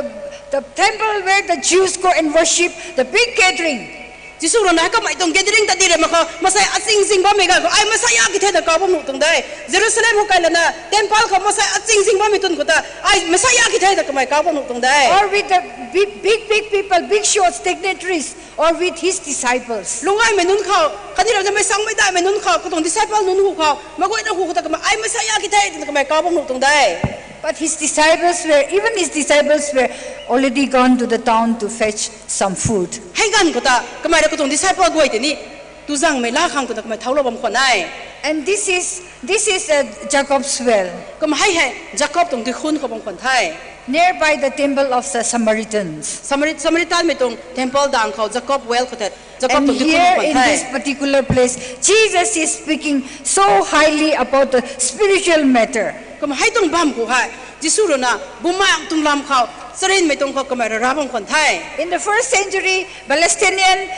the temple where the Jews go and worship, the big gathering. Jisu rui na hei kamei tuang gathering ta di re mak khou, masei aching zing bammei ganv khou, ai Messiah ki the ta kaw bam nuh tuang de. Jerusalem khou kai lana temple khou masei aching zing bammei tun khou ta, ai Messiah ki the ta kamei kaw bam nuh tuang de. Or with the big, big, big people, big shots, dignitaries, or with his disciples. Lunggaymei nunc khou, khatni ramh na mei sangmei daihmei nunc khou, katuang disciple nunc hu khou, maguayna hu khou ta kamei ai Messiah ki the twna kamei kaw bam nuh tuang de. But his disciples were, even his disciples were already gone to the town to fetch some food. Hei ganv khou ta kamei rui katuang disciple guay tei ni tuzangmei laa khang twna kamei thaulou bam khwan e. And this is, this is, uh, Jacob's well. Kumna hei hei Jakob tuang duikhun khou bam khwan the. Nearby the temple of the Samaritans. Samari-, Samaritanmei tuang temple dang khou Jakob well khou the. Jakob tuang duikhun khou bam khwan the. And here in this particular place, Jesus is speaking so highly about the spiritual matter. Kumna hei tuang bam khou hei Jisu rui na bumaengc tuang lam khou, charynmei tuang khou kamei rui ra bam khwan the. In the first century, Palestinian,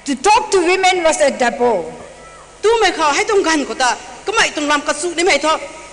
to talk to women was a taboo. Tumei khou hei tuang ganv khou ta kamei tuang lam kachu nimei thu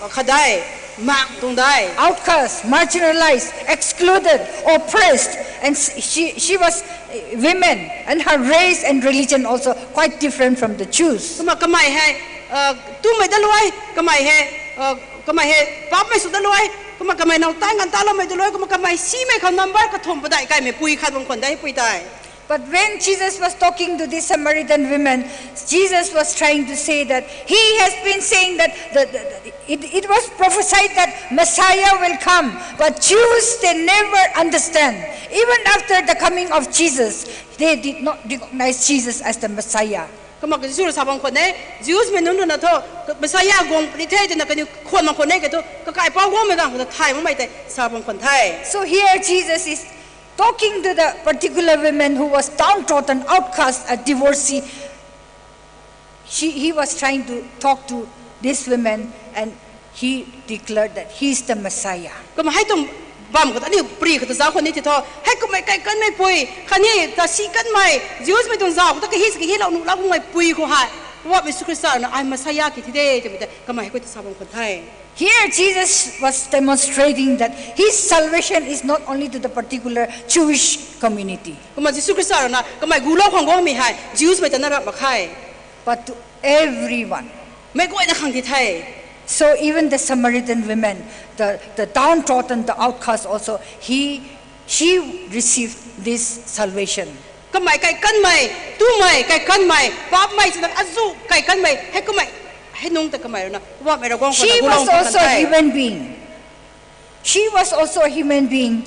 khat de, maengc tuang de. Outcast, marginalized, excluded, oppressed, and she, she was, uh, women, and her race and religion also quite different from the Jews. Kumna kamei hei, uh, tumei ta luai, kamei hei, uh, kamei hei paapmei sw ta luai, kumna kamei now tan ganv taloumei ta luai, kumna kamei simei khou number kathumh padeih kaimei pui khat bam khwan de pui tei. But when Jesus was talking to this Samaritan woman, Jesus was trying to say that he has been saying that the, the, the, it, it was prophesied that Messiah will come, but Jews, they never understand. Even after the coming of Jesus, they did not recognize Jesus as the Messiah. Kumna Jisu rui sa bam khwan e, Jewsmei nunc rui na thu, Messiah guang puni the twna kaniw khwan mak khwan e ke thu, kakaipouc guangmei ganv khou ta thay makmei tei sa bam khwan the. So here Jesus is talking to the particular women who was downtrodden, outcast, a divorcee. She, he was trying to talk to this woman and he declared that he is the Messiah. Kumna hei tuang bam khou ta aniu pri khou ta zauc khwan ni tei thu, hei kummei kai kanmei pui, khatni ta si kanmei, Jewsmei tuang zauc khou ta kahi si kahilou nuh lak kummei pui khou hei, Poubauhmei Jisu Khrista rui na ai Messiah ki the de twmei tei kamei hei kuay ta sa bam khwan the. Here Jesus was demonstrating that his salvation is not only to the particular Jewish community. Kumna Jisu Khrista rui na kamei gulou khang guangmei hei Jewsmei ta na rap mak khe. But to everyone. Meic guayna khang ti the. So even the Samaritan women, the, the downtrodden, the outcast also, he, she received this salvation. Kamei kai kanmei, tumei kai kanmei, paapmei swna azu kai kanmei hei kummei, hei nungc ta kamei rui na Poubauhmei Ravguangc khou na gulou khang the. She was also a human being.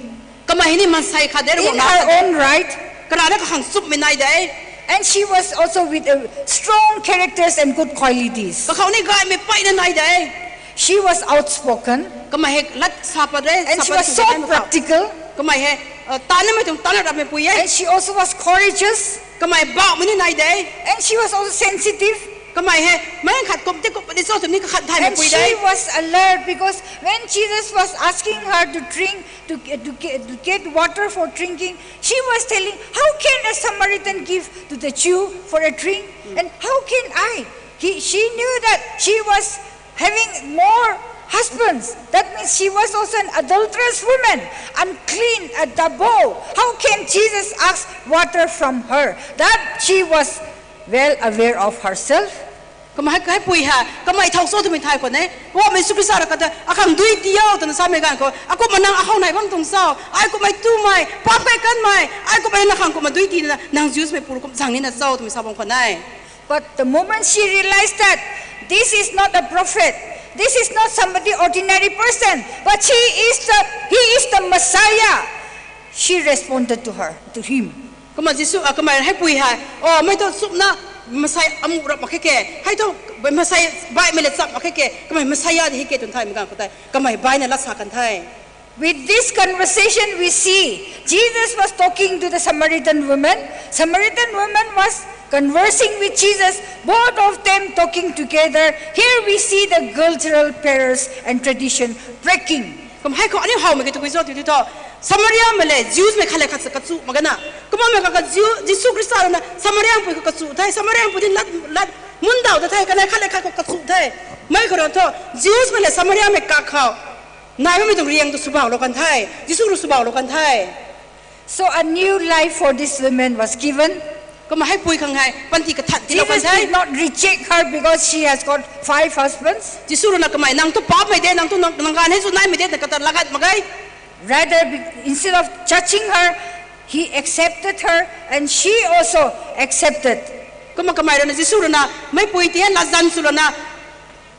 Kamei hei ni maansei khat de, Ravguangc na in her own right. Karana kakhang chumhmei nai de. And she was also with uh, strong characters and good qualities. Kakhou ni gaymei peyna nai de. She was outspoken. Kamei hei lat sa pat re, and she was so practical. Kamei hei, uh, tanmei tuang tanna rapmeipui e. And she also was courageous. Kamei bauhmei ni nai de. And she was also sensitive. Kamei hei, mei khat kum ti kum puni cho twmei ni kakhat thaymei pui de. And she was alert because when Jesus was asking her to drink, to, to, to get water for drinking, she was telling, "How can a Samaritan give to the Jew for a drink? And how can I?" He, she knew that she was having more husbands. That means she was also an adulterous woman, unclean, a dabo. How can Jesus ask water from her? That she was well aware of herself. Kamei hei pui hei, kamei thow cho twmei thay khou ne. Poubauhmei Jisu Khrista rui kata, akhang dui tii o twna samei ganv khou, akumna nang akhou nai bam tuang cho? Ai kummei tumei, paap kai kanmei, ai kummei na khang kumna dui tiina, nang Jewsmei pu kum zang nina cho twmei sa bam khou ne. But the moment she realized that this is not a prophet, this is not somebody ordinary person, but she is the, he is the Messiah, she responded to her, to him. Kumna Jisu, ah, kamei hei pui hei, o, mei thu sumna, Messiah amuh rap mak khe ke, hei thu, Messiah baihmei le cham mak khe ke, kamei Messiah di hei ke twna thaymei ganv khou tei, kamei baihna lat sa kan the. With this conversation, we see Jesus was talking to the Samaritan woman. Samaritan woman was conversing with Jesus, both of them talking together. Here we see the cultural barriers and tradition breaking. Kum hei khou aniu howmei ki tu kui cho tw tw tho. Samariamei le Jewsmei khat le khat sa kachu mak gana. Kumna mei kha ka Jew, Jisu Khrista rui na Samariapui khou kachu the. Samariapui di lat, lat mundaw ta the, kanei khat le khat khou kachu the. Mei khou rui thu, Jewsmei le Samariamei kak khou nai bammei tuang riang tu swbauhlou kan the. Jisu rui swbauhlou kan the. So a new life for this woman was given. Kumna hei pui khang hei panty kathan tiilou kan the. Jesus did not reject her because she has got five husbands. Jisu rui na kamei nang tu paapmei de, nang tu nang, nang ganv hei chu naimei de, na kata lagat mak ge. Rather, be-, instead of judging her, he accepted her and she also accepted. Kumna kamei rui na Jisu rui na meipui ti hei latzan swlouna,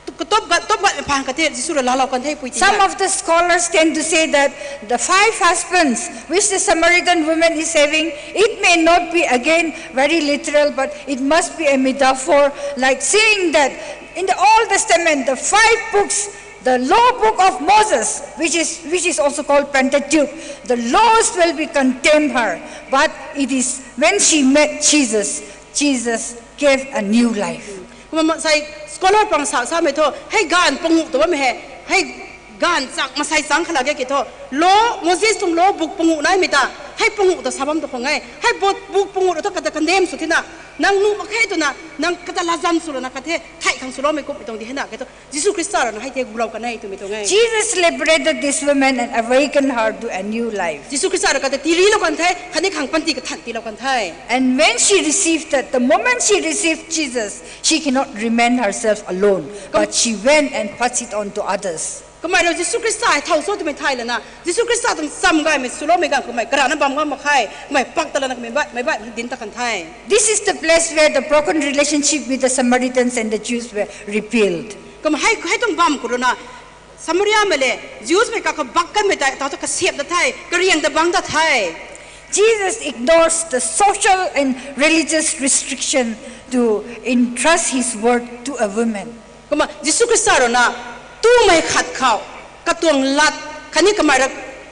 tu-, katop gat, top gatmei phaan khat the Jisu rui laalou kan the pui ti hei. Some of the scholars tend to say that the five husbands which the Samaritan woman is having, it may not be again very literal, but it must be a metaphor, like saying that in the Old Testament, the five books, the law book of Moses, which is, which is also called Pentateuch, the laws will be condemn her. But it is when she met Jesus, Jesus gave a new life. Kumna maansei scholar pang sa samei thu, hei ganv panguh tu bammei hei, hei ganv chang, maansei chang khat lak ge ki thu, law, Moses tuang law book panguh naimei ta, hei panguh ta sa bam tu khang e, hei book, book panguh tu kata condemn sw thina, nang nuh mak khe twna, nang kata latzan swlouna khat the, thei khang swloumei kummei tuang di hei na ke thu, Jisu Khrista rui na hei the gulou kan e twmei tuang e. Jesus liberated this woman and awakened her to a new life. Jisu Khrista rui kata tirilou kan the, khatni khang panty kathan tiilou kan the. And when she received that, the moment she received Jesus, she cannot remain herself alone, but she went and passed it on to others. Kamei rui Jisu Khrista hei thow cho twmei thay lana, Jisu Khrista tuang cham gaymei swloumei ganv khou kamei karana bam ngam mak khe, kamei pak ta lana kamei baih, mei baih din ta kan the. This is the place where the broken relationship with the Samaritans and the Jews were rebuilt. Kumna hei, hei tuang bam khou rui na, Samariamei le Jewsmei kak khou bak kanmei tei, tau ta kasiamh ta the, kariang ta bang ta the. Jesus ignores the social and religious restriction to entrust his word to a woman. Kumna Jisu Khrista rui na, tumei khat khou, katuang lat, khatni kamei rui,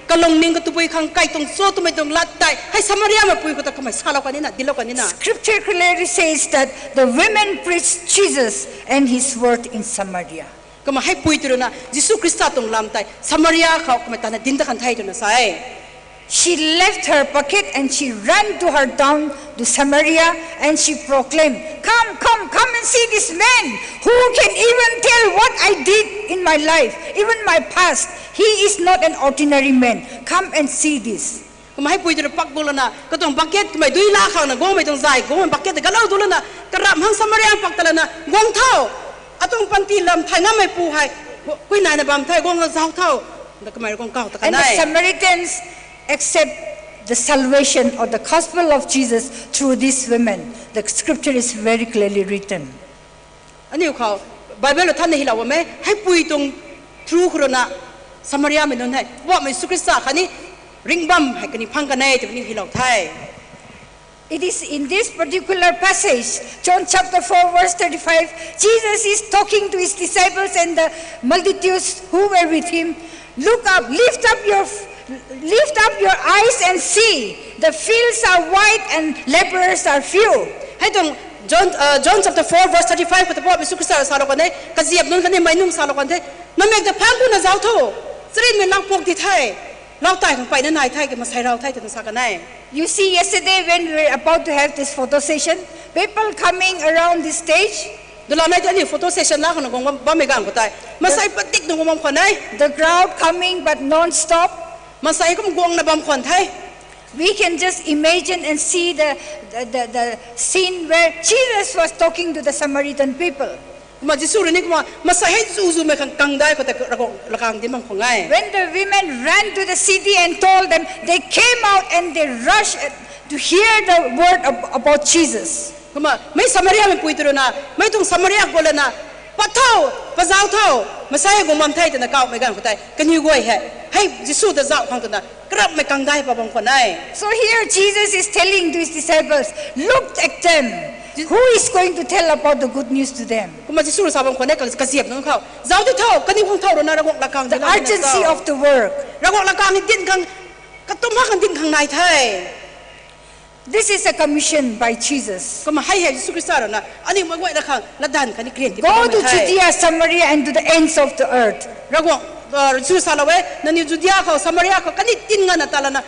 kalungning katuang pui khang kai tuang cho twmei tuang lat tei, hei Samariamei pui khou ta kamei salou kan nina, dinclou kan nina. Scripture clearly says that the women preached Jesus and his word in Samaria. Kumna hei pui tu rui na, Jisu Khrista tuang lam tei, Samaria khou kamei tana dinc ta kan the twna sa e. She left her bucket and she ran to her town to Samaria and she proclaimed, "Come, come, come and see this man who can even tell what I did in my life, even my past. He is not an ordinary man. Come and see this." Kumna hei pui tu rui pak gu lana, katuang bucket kamei dui la khang na guangmei tuang zay, guangmei bucket ta galou du lana, karamh hang Samaria pak ta lana, guang tho, atuang panty lam thay ngammeipu hei, kui naina bam the, guang zauc tho, na kamei rui guang kau ta kan e. And the Samaritans accept the salvation or the gospel of Jesus through these women. The scripture is very clearly written. Aniu khou Bible rui thanna hylou bam e, hei pui tuang through khou rui na Samariamei nunc hei Poubauhmei Jisu Khrista khatni ringh bam hei kaniw phang kan e twmei ni hylou the. It is in this particular passage, John chapter four, verse thirty-five, Jesus is talking to his disciples and the multitudes who were with him. Look up, lift up your, lift up your eyes and see, the fields are white and laborers are few. Hei tuang John, uh, John chapter four, verse thirty-five khou ta Poubauhmei Jisu Khrista salou kan e, kaziap nunc khatni meic nunc salou kan the. Namek ta phang kuna zauc tho, charynmei lau puak di the, lau tai khang mpeyna nai the, kamei sei rau the, twna sa kan e. You see, yesterday when we were about to have this photo session, people coming around this stage, Dula nei tei aniu photo session la khang na guang bam, bammei ganv khou tei, masei padik na guang bam khwan e. The crowd coming but non-stop. Masei kum guangna bam khwan the. We can just imagine and see the, the, the, the scene where Jesus was talking to the Samaritan people. Kumna Jisu rui ni kumna masei hei zu zumei khang kangdai khou tei Ravguangc lakang dinc bam khwan e. When the women ran to the city and told them, they came out and they rushed to hear the word ab-, about Jesus. Kumna mei Samariamei pui tei rui na, mei tuang Samaria guay lana, pat tho, pazauc tho, masei hei guang bam the, twna kawmei ganv khou tei kaniw guay hei, hei Jisu ta zauc khang twna karapmei kangdai pa bam khwan e. So here Jesus is telling to his disciples, look at them. Who is going to tell about the good news to them? Kumna Jisu rui sa bam khwan e, ka-, kaziap nunc khou, zauc di tho, kaniw khang thow rui na Ravguangc lakang The dinc bam na urgency tho. Of the work. Ravguangc lakang hei dinc khang, katumc ha khang dinc khang nai the. This is a commission by Jesus. Kumna hei hei Jisu Khrista rui na aniu meic guayna khang latdanv khatni karian ti Go to Judea, Samaria, and to the ends of the earth. Ravguangc, uh, Jisu salou e, nangniw Judia khou, Samaria khou, khatni tin nganvna ta lana,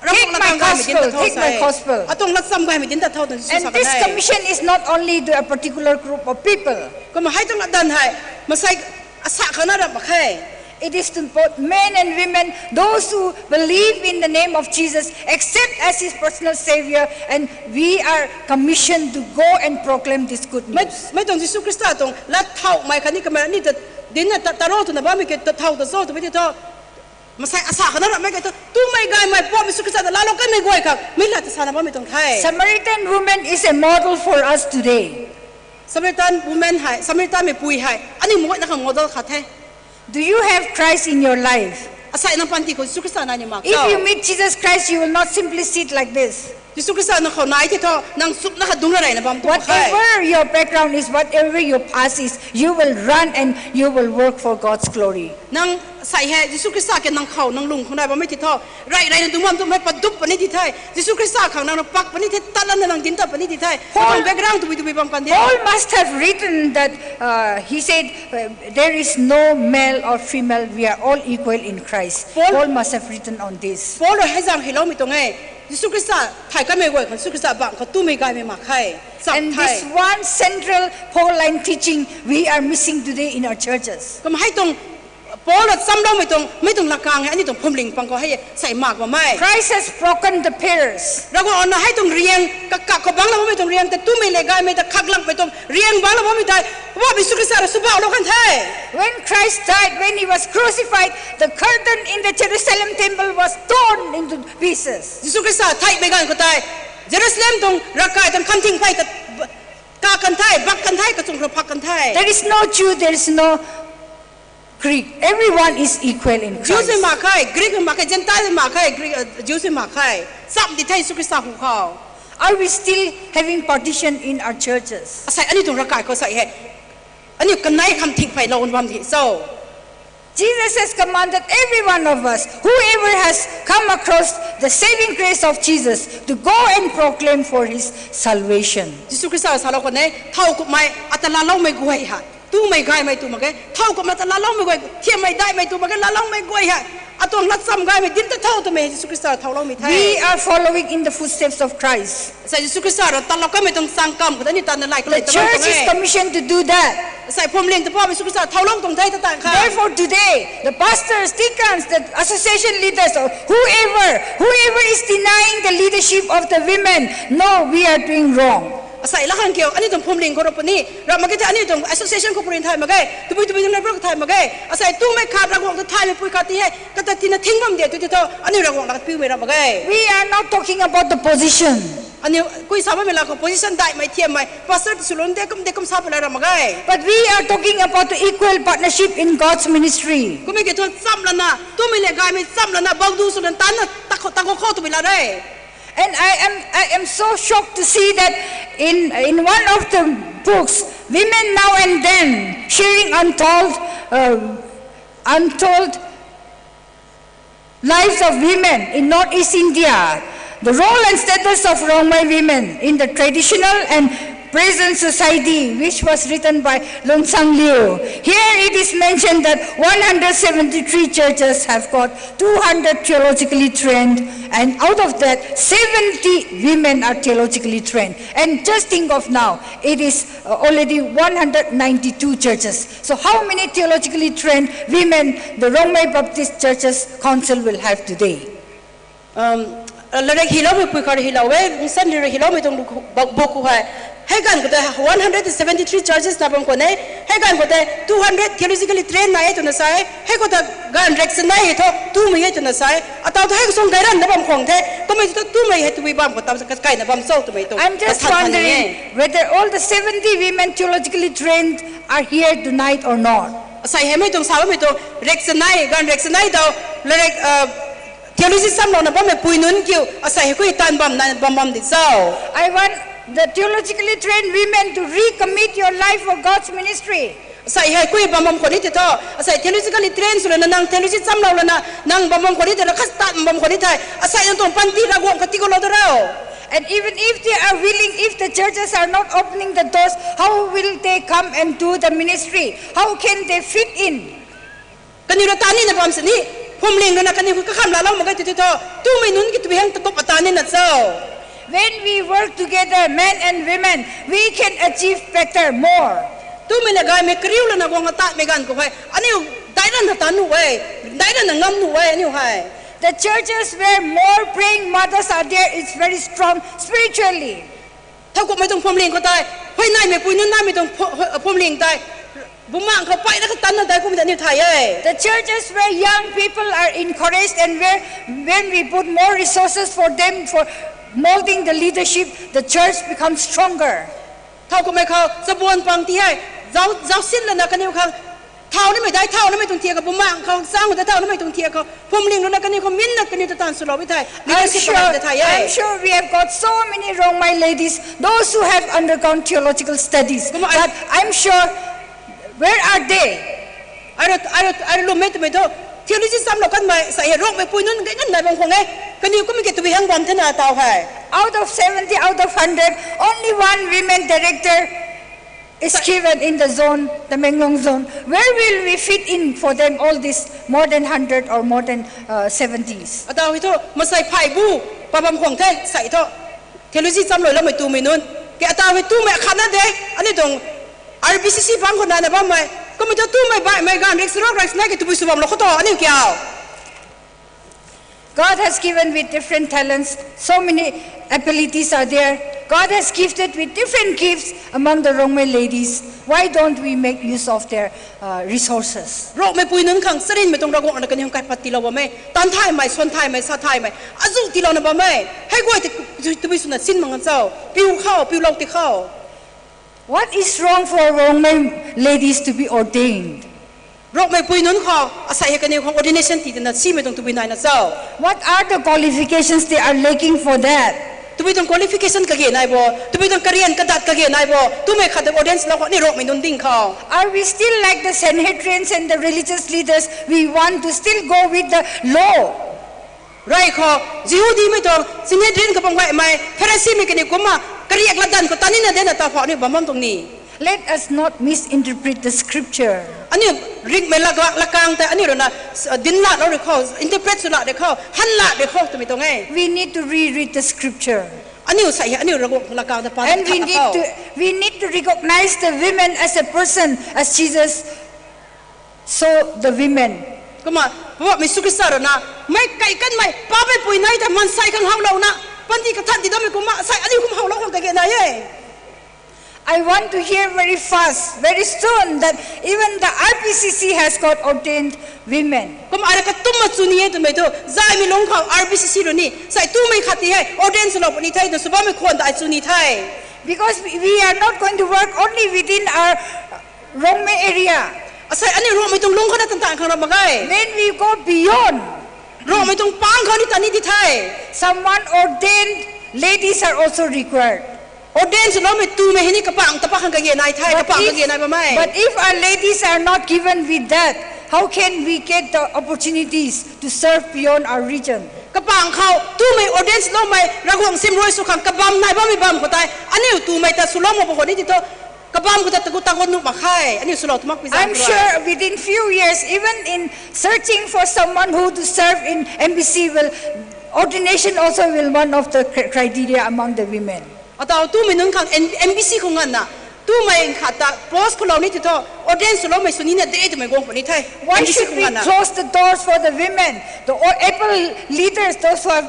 Ravguangc lakang gaymei dinc tat tho, take my gospel. Atuang latcham gaymei dinc tat tho, twna Jisu sa kan e. And this commission is not only to a particular group of people. Kumna hei tuang latdanv hei masei asa khang na rap mak khe. It is to both men and women, those who believe in the name of Jesus, accept as his personal savior, and we are commissioned to go and proclaim this good news. Mei tuang Jisu Khrista tuang lat thowmei khatni kamei ni ta dinc na ta, ta ro twna bammei ki ta thow ta cho twmei ti tho. Masei asa khang na rapmei khe thu, tumei gaymei Poubauhmei Jisu Khrista ta laalou kanmei guay khang mei lat ta sana bammei tuang the. Samaritan woman is a model for us today. Samaritan woman hei, Samaritanmei pui hei aniu meic guayna khang model khat the. Do you have Christ in your life? Asei nang panty khou Jisu Khrista nai ni mak tho? If you meet Jesus Christ, you will not simply sit like this. Jisu Khrista nang khou nai the thu, nang chupna khat dungc na reyna bam tu khe. Whatever your background is, whatever your past is, you will run and you will work for God's glory. Nang sei hei Jisu Khrista ke nang khou, nang lung khou nai bammei ti tho, rey reyna dungc bam tumei padup puni ti the. Jisu Khrista khang nang na pak puni the, tat lana nang dinc tat puni ti the. Paul, background tabui tabui bam kan di. Paul must have written that, uh, he said, uh, there is no male or female, we are all equal in Christ. Paul must have written on this. Paul rui hei zaeng hyloumei tuang e. Jisu Khrista thay kanmei guay khang Jisu Khrista bangc khou tumei gaymei mak khe. And this one central Pauline teaching we are missing today in our churches. Kumna hei tuang Paul rui chamloumei tuang, mei tuang lakang hei aniu tuang phuamling pang khou hei sei mak bammei. Christ has broken the pillars. Ravguangc na hei tuang riang, kakak khou bangclou bammei tuang riang tei tumei le gaymei ta khaklangmei tuang riang bangclou bammei tei, Poubauhmei Jisu Khrista rui sw baulou kan the. When Christ died, when he was crucified, the curtain in the Jerusalem temple was torn into pieces. Jisu Khrista theihmei ganv khou tei, Jerusalem tuang ravkai tuang khamthing phey ta kak kan the, bak kan the, kachung khou phak kan the. There is no Jew, there is no Greek. Everyone is equal in Christ. Jews mei mak khe, Greek mei mak khe, Gentile mei mak khe, Greek, uh, Jews mei mak khe. Cham di the Jisu Khrista hu khou. Are we still having partition in our churches? Asei aniu tuang ravkai khou sei hei, aniu kanei khamthing pheylou bam di cho? Jesus has commanded every one of us, whoever has come across the saving grace of Jesus, to go and proclaim for his salvation. Jisu Khrista salou kan e, thow kummei ata laaloumei guay hei, tumei gaymei tu mak ge, thow kummei ata laaloumei guay, thiammei daihmei tu mak ge, laaloumei guay hei, atuang latcham gaymei dinc tat tho twmei Jisu Khrista thouloumei the. We are following in the footsteps of Christ. Asei Jisu Khrista rui tatlou kanmei tuang changkam khou ta aniu tatna lay kalum ta bam tuang e. The church is commissioned to do that. Asei phuamling ta Poubauhmei Jisu Khrista thoulou tuang the ta tan kha. Therefore today, the pastors, deacons, the association leaders, or whoever, whoever is denying the leadership of the women, no, we are doing wrong. Asei lakhang kiu aniu tuang phuamling khou rui puni, ram mak ge the aniu tuang association khou puni thay mak ge, tabui tabui tuang level khou thay mak ge. Asei tumei khat, Ravguangc ta thaymei pui khat ti hei, kata tina thing bam de tu ti tho, aniu Ravguangc lak piumei ram mak ge. We are not talking about the position. Aniu kui sa bammei lak khou position daihmei thiammei, pastor ti swlou de kum de kum sa pala ram mak ge. But we are talking about the equal partnership in God's ministry. Kummei kiu thu cham lana, tumei le gaymei cham lana, baudu swlana tanna, takhou, takhou khou twmei la re. And I am, I am so shocked to see that in, in one of the books, women now and then sharing untold, uh, untold lives of women in Northeast India, the role and status of Rongmei women in the traditional and present society, which was written by Lungsang Liu. Here it is mentioned that one hundred seventy-three churches have got two hundred theologically trained, and out of that, seventy women are theologically trained. And just think of now, it is uh, already one hundred ninety-two churches. So how many theologically trained women the Rongmei Baptist Churches Council will have today? Um, latrik hiloumei pui khou hilou e, mission leader hiloumei tuang buk khou hei. Hei ganv khou tei one hundred seventy-three churches na bam khwan e. Hei ganv khou tei two hundred theologically trained nai e twna sa e. Hei khou ta ganv rek chanei hei thu twmei e twna sa e. Ataw thu hei khou suang gayran na bam khwan the. Kumei thu twmei hei tabui bam khou tam sa kaina bam cho twmei tu. I'm just wondering whether all the seventy women theologically trained are here tonight or not. Asei hei mei tuang sa bammei tuang rek chanei, ganv rek chanei tau, latrik, uh, theology chamlouna bammei pui nunc kiu, asei hei kui tan bam na bam bam di cho. I want the theologically trained women to recommit your life for God's ministry. Asei hei kui bam bam khou ni ti tho. Asei theologically trained swlouna nang theology chamlou lana nang bam bam khou ni ti la khat tan bam khou ni thei. Asei nang tuang panty Ravguangc kati khou lou da ro. And even if they are willing, if the churches are not opening the doors, how will they come and do the ministry? How can they fit in? Kaniw rui ta nina bam sini, phuamling rui na kaniw khou kakham laalou mak ge ti ti tho, twmei nunc ki tabui hang takup ata nina cho. When we work together, men and women, we can achieve better, more. Twmei na gaymei kariu lana guang atatmei ganv khou hei, aniu daic rana ta nuh e, daic rana ngam nuh e aniu hei. The churches where more praying mothers are there, it's very strong spiritually. Thowkumhmei tuang phuamling khou tei, huayneymei pui nunc naimei tuang phu-, phuamling tei, bumaengc khou peyna kha tanna dai kum ta aniu thay e. The churches where young people are encouraged and where, when we put more resources for them for molding the leadership, the church becomes stronger. Thowkumhmei khou chabuan pang ti hei, zau, zausin lana kaniw khang, thaw nimei dai, thaw nimei tuang thiak khou, bumaengc khou, chang khou ta thaw nimei tuang thiak khou, phuamling rui na kaniw khou minna kaniw ta taanv swlou e thei, I'm sure, I'm sure we have got so many Rongmei ladies, those who have undergone theological studies. Kumna, but I'm sure, where are they? Ai rui, ai rui, ai rui lwmmei twmei thu, theology chamlou kanmei sa hei Rongmeipui nunc kei nganvna bam khwan e. Kaniw kummei ki tabui hang bam thena taw hei. Out of seventy, out of hundred, only one women director is given in the zone, the Tamenglong zone. Where will we fit in for them, all these more than hundred or more than, uh, seventies? Ataw hei thu, masei phey bu, pa bam khwan the, sa thu. Theology chamlou loumei twmei nunc. Ke ataw hei twmei akhatna de, aniu tuang R B C C bang khou naina bammei. Kummei thu twmei baihmei ganv rek charuk rek chanei ki tabui sw bamlou khou tho, aniu kiu. God has given with different talents. So many abilities are there. God has gifted with different gifts among the Rongmei ladies. Why don't we make use of their, uh, resources? Rongmeipui nunc khang charynmei tuang Ravguangc na kaniw hang kaipat tiilou bam e. Tan thaymei, swan thaymei, sa thaymei. Azuh tiilouna bam e. Hei guay tei tabui swna sin mak ngan cho. Piu khou, piulou ti khou. What is wrong for Rongmei ladies to be ordained? Rongmeipui nunc khou, asei hei kaniw khang ordination tii twna simei tuang tabui naina cho. What are the qualifications they are lacking for that? Tabui tuang qualification kage nai bo, tabui tuang karian kadat kage nai bo, twmei khat tei ordain lou khou ni Rongmei nunc ding khou. Are we still like the Sanhedrians and the religious leaders? We want to still go with the law. Rey khou, Jihudimei tuang, Sanhedrin khou bam gaymei, Pharisimei kaniw kumna, kariak latdanv khou tan nina dena taw phou aniu bam bam tuang ni. Let us not misinterpret the scripture. Aniu ringhmei lak-, lakang tei, aniu rui na, s-, dinc lak lou rui khou, interpret sw lak rui khou, han lak rui khou twmei tuang e. We need to reread the scripture. Aniu sa hei, aniu Ravguangc lakang tei pa And we need to, we need to recognize the women as a person, as Jesus saw the women. Kumna, Poubauhmei Jisu Khrista rui na, meic kai kanmei, paapcpui nai ta maansei khang howlouna, panty kathan ti dammei kumna, sei aniu kum howlou khang kage nai e. I want to hear very fast, very soon that even the R B C C has got ordained women. Kumna ai rui katumna chu ni e twmei thu, zaymei lungc khou R B C C rui ni, sei twmei khat ti hei, ordain swlou puni the, tw sw bammei khwan ta ai chu ni the. Because we, we are not going to work only within our Rongmei area. Asei aniu Rongmei tuang lungc khou na tan tan khang ra mak ge. When we go beyond, Ruangmei tuang pang khou ni ta ni di the. Someone ordained ladies are also required. Ordain swloumei tumei hei ni kapang ta pa khang kage nai the, kapang kage nai bammei. But if our ladies are not given with that, how can we get the opportunities to serve beyond our region? Kapang khou tumei ordain swloumei Ravguangc sim rui sw khang kabam nai bammei bam khou tei, aniu tumei ta swlou mak ba khou ni ti thu, kabam khou ta taku taku nuh mak khe, aniu swlou tu mak pi zang I'm sure within few years, even in searching for someone who to serve in M B C will, ordination also will one of the cri-, criteria among the women. Atau tumei nunc khang N-, M B C khou nganvna, tumei khat ta post khou lou ni ti thu, ordain swloumei sw nina de twmei guang puni the. Why should we close the doors for the women, the o-, able leaders, those who are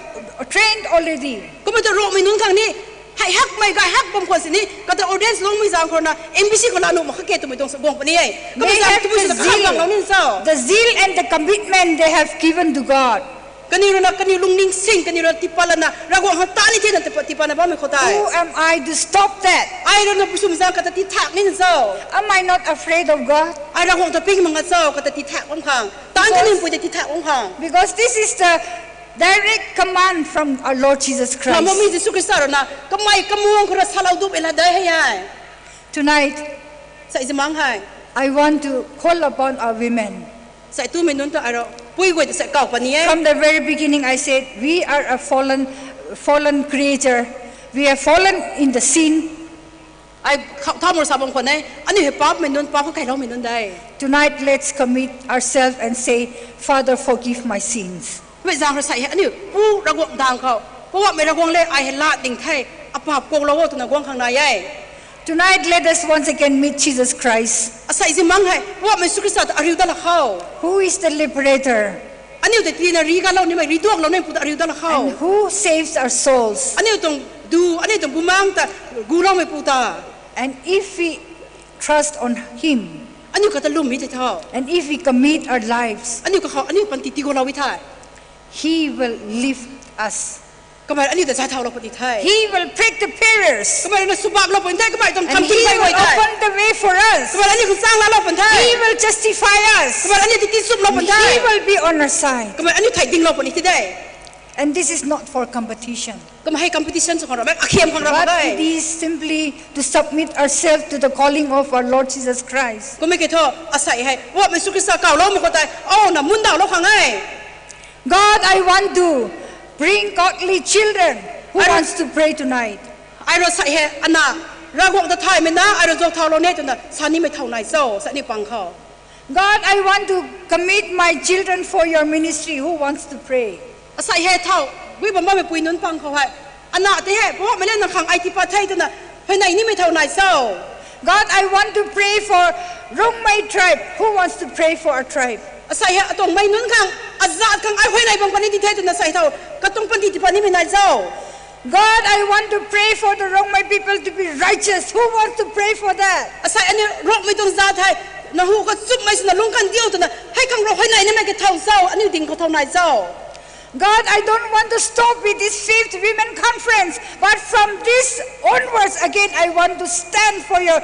trained already? Kumna tu Ruangmei nunc khang ni, hei hakmei gay hak bam khwan sini, kata ordain swloumei zang khou na, M B C khou la nuh mak kha ke twmei tuang sa guang puni e. Kumna zang tumei sw ta kahak bam lou ni cho. The zeal and the commitment they have given to God. Kaniw rui na, kaniw lungning sing, kaniw rui na tipat lana, Ravguangc khang ta ni thena tipat, tipat na bammei khou tei. Who am I to stop that? Ai rui na pusum zang kata ti thak ni cho. Am I not afraid of God? Ai Ravguangc ta ping mak nga cho, kata ti thak bam khang. Taanc kaniw pui ta ti thak bam khang. Because this is the direct command from our Lord Jesus Christ. Lamami Jisu Khrista rui na, kamei kamuang khou rui salou dup e la dai hei ai. Tonight, sai zimang hei. I want to call upon our women. Sai tumei nunc ta ai rui, pui guay ta sai kau puni e. From the very beginning, I said, we are a fallen, fallen creature. We are fallen in the sin. Ai khou thamur sa bam khwan e, aniu hei paapmei nunc, paap khou kailoumei nunc de. Tonight, let's commit ourselves and say, Father, forgive my sins. Mei zang rui sai hei, aniu, Pu Ravguangc dang khou, Poubauhmei Ravguangc le, ai hei lat ding the, apaap kuaklou o twna guang khang nai e. Tonight, let us once again meet Jesus Christ. Asai zimang hei, Poubauhmei Jisu Khrista ta ariu dat la khou. Who is the liberator? Aniu ta tina ri galou nimei, ri duaklou nimei pu ta ariu dat la khou. And who saves our souls? Aniu tuang du, aniu tuang bumaengc ta guloumei pu ta. And if we trust on Him, aniu kata lwmmei tei tho. And if we commit our lives, aniu kakhou, aniu panty tigualou e thei. He will lift us. Kamei aniu ta zay thaulou puni the. He will break the barriers. Kamei na subaklou puni the, kamei tuang thamtin bai guay the. And He will open the way for us. Kamei aniu khang chang laalou puni the. He will justify us. Kamei aniu ti tichumlou puni the. He will be on our side. Kamei aniu thei dinglou puni the de. And this is not for competition. Kamei hei competition sw khang ra mak, akhiam khang ra mak e. But it is simply to submit ourselves to the calling of our Lord Jesus Christ. Kummei kiu thu, asai hei, Poubauhmei Jisu Khrista kauloumei khou tei, o na mundauhlou khang e. God, I want to bring godly children who wants to pray tonight. Ai rui sai hei, ana, Ravguangc ta thaymei na, ai rui zauc thaulou ne twna, sa nimei thow nai cho, sa ni pang khou. God, I want to commit my children for your ministry. Who wants to pray? Asai hei thow, gui bam bammei pui nunc pang khou hei. Ana tei hei, Poubauhmei le nang khang ai tiipat the twna, huayney nimei thow nai cho. God, I want to pray for Rongmei tribe. Who wants to pray for a tribe? Asai hei atuang mei nunc khang, azat khang ai huayney bam kani di the twna sai thow, katuang panty tiipat nimei nai cho. God, I want to pray for the Rongmei people to be righteous. Who wants to pray for that? Asai aniu Rongmei tuang zat hei, na hu kachupmei swna lungc kan diu twna, hei khang rui huayney nimei kathow cho, aniu ding khou thow nai cho. God, I don't want to stop with this fifth women conference, but from this onwards again, I want to stand for your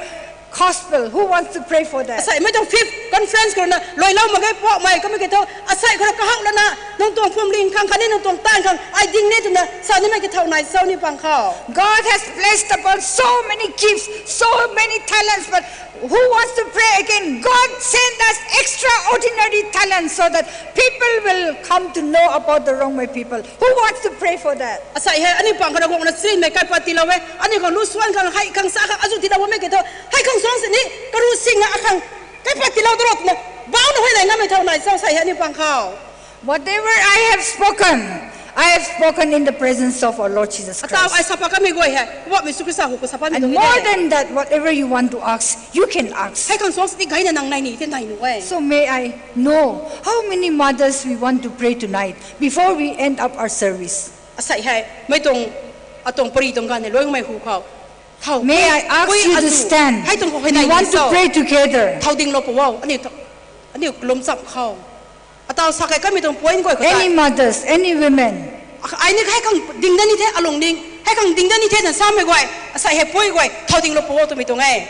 gospel. Who wants to pray for that? Asai mei tuang fifth conference khou rui na, luailou mak ge Poubauhmei, kummei kiu thu, asai khou rui kahak lana, nang tuang phuamling khang khatni nang tuang taanv khang, ai ding ne twna, sa nimei kathow nai cho ni pang khou. God has blessed upon so many gifts, so many talents, but who wants to pray again? God send us extraordinary talents so that people will come to know about the Rongmei people. Who wants to pray for that? Asai hei, aniu pang khou na guangna chrinmei kaipat tiilou e, aniu khang lu swan khang, hei khang sa khang, azu tiilou bammei kiu thu, hei khang suang sini, karu sing a khang, kaipat tiilou tu ro twna, bauhna huayney ngammei thow nai cho, asai hei aniu pang khou. Whatever I have spoken, I have spoken in the presence of our Lord Jesus Christ. Atau ai sa pat kamei guay hei, Poubauhmei Jisu Khrista hu khou sa pat mi tuang e. And more than that, whatever you want to ask, you can ask. Hei khang suang sini gayna nang nai ni tei nai nuh e. So may I know how many mothers we want to pray tonight before we end up our service. Asai hei, mei tuang, atuang pary tuang ganv hei luaimei hu khou. May I ask you to stand? Hei tuang khou huayney ni cho. We want to pray together. Thow dinglou puni o, aniu, aniu kalum cham khou. Atau sa kei kamei tuang point guay khou tei. Any mothers, any women. Ai ni hei khang ding dat ni the, alung ning. Hei khang ding dat ni the na samei guay. Asai hei pui guay, thow dinglou puni o twmei tuang e.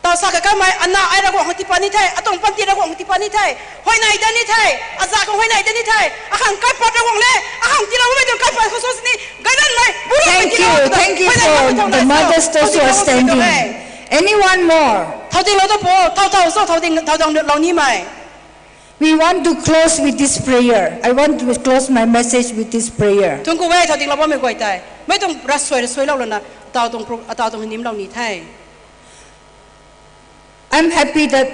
Taw sa kakamei, ana ai Ravguangc khang tipat ni the, atuang panty Ravguangc khang tipat ni the, huayney dat ni the, aza khang huayney dat ni the, akhang kaipat Ravguangc le, akhang tiiloumei tuang kaipat khou sw sini, gaydanmei, bu Thank you, thank you for the mothers, those who are standing. Anyone more? Thau dinglou ta po, thau thau so, thau ding, thau dang lou nimei. We want to close with this prayer. I want to close my message with this prayer. Thun ku e, thau dinglou bammei guay tei. Mei tuang rasuai, rasuailou lana, ataw tuang pro-, ataw tuang nimlou ni the. I'm happy that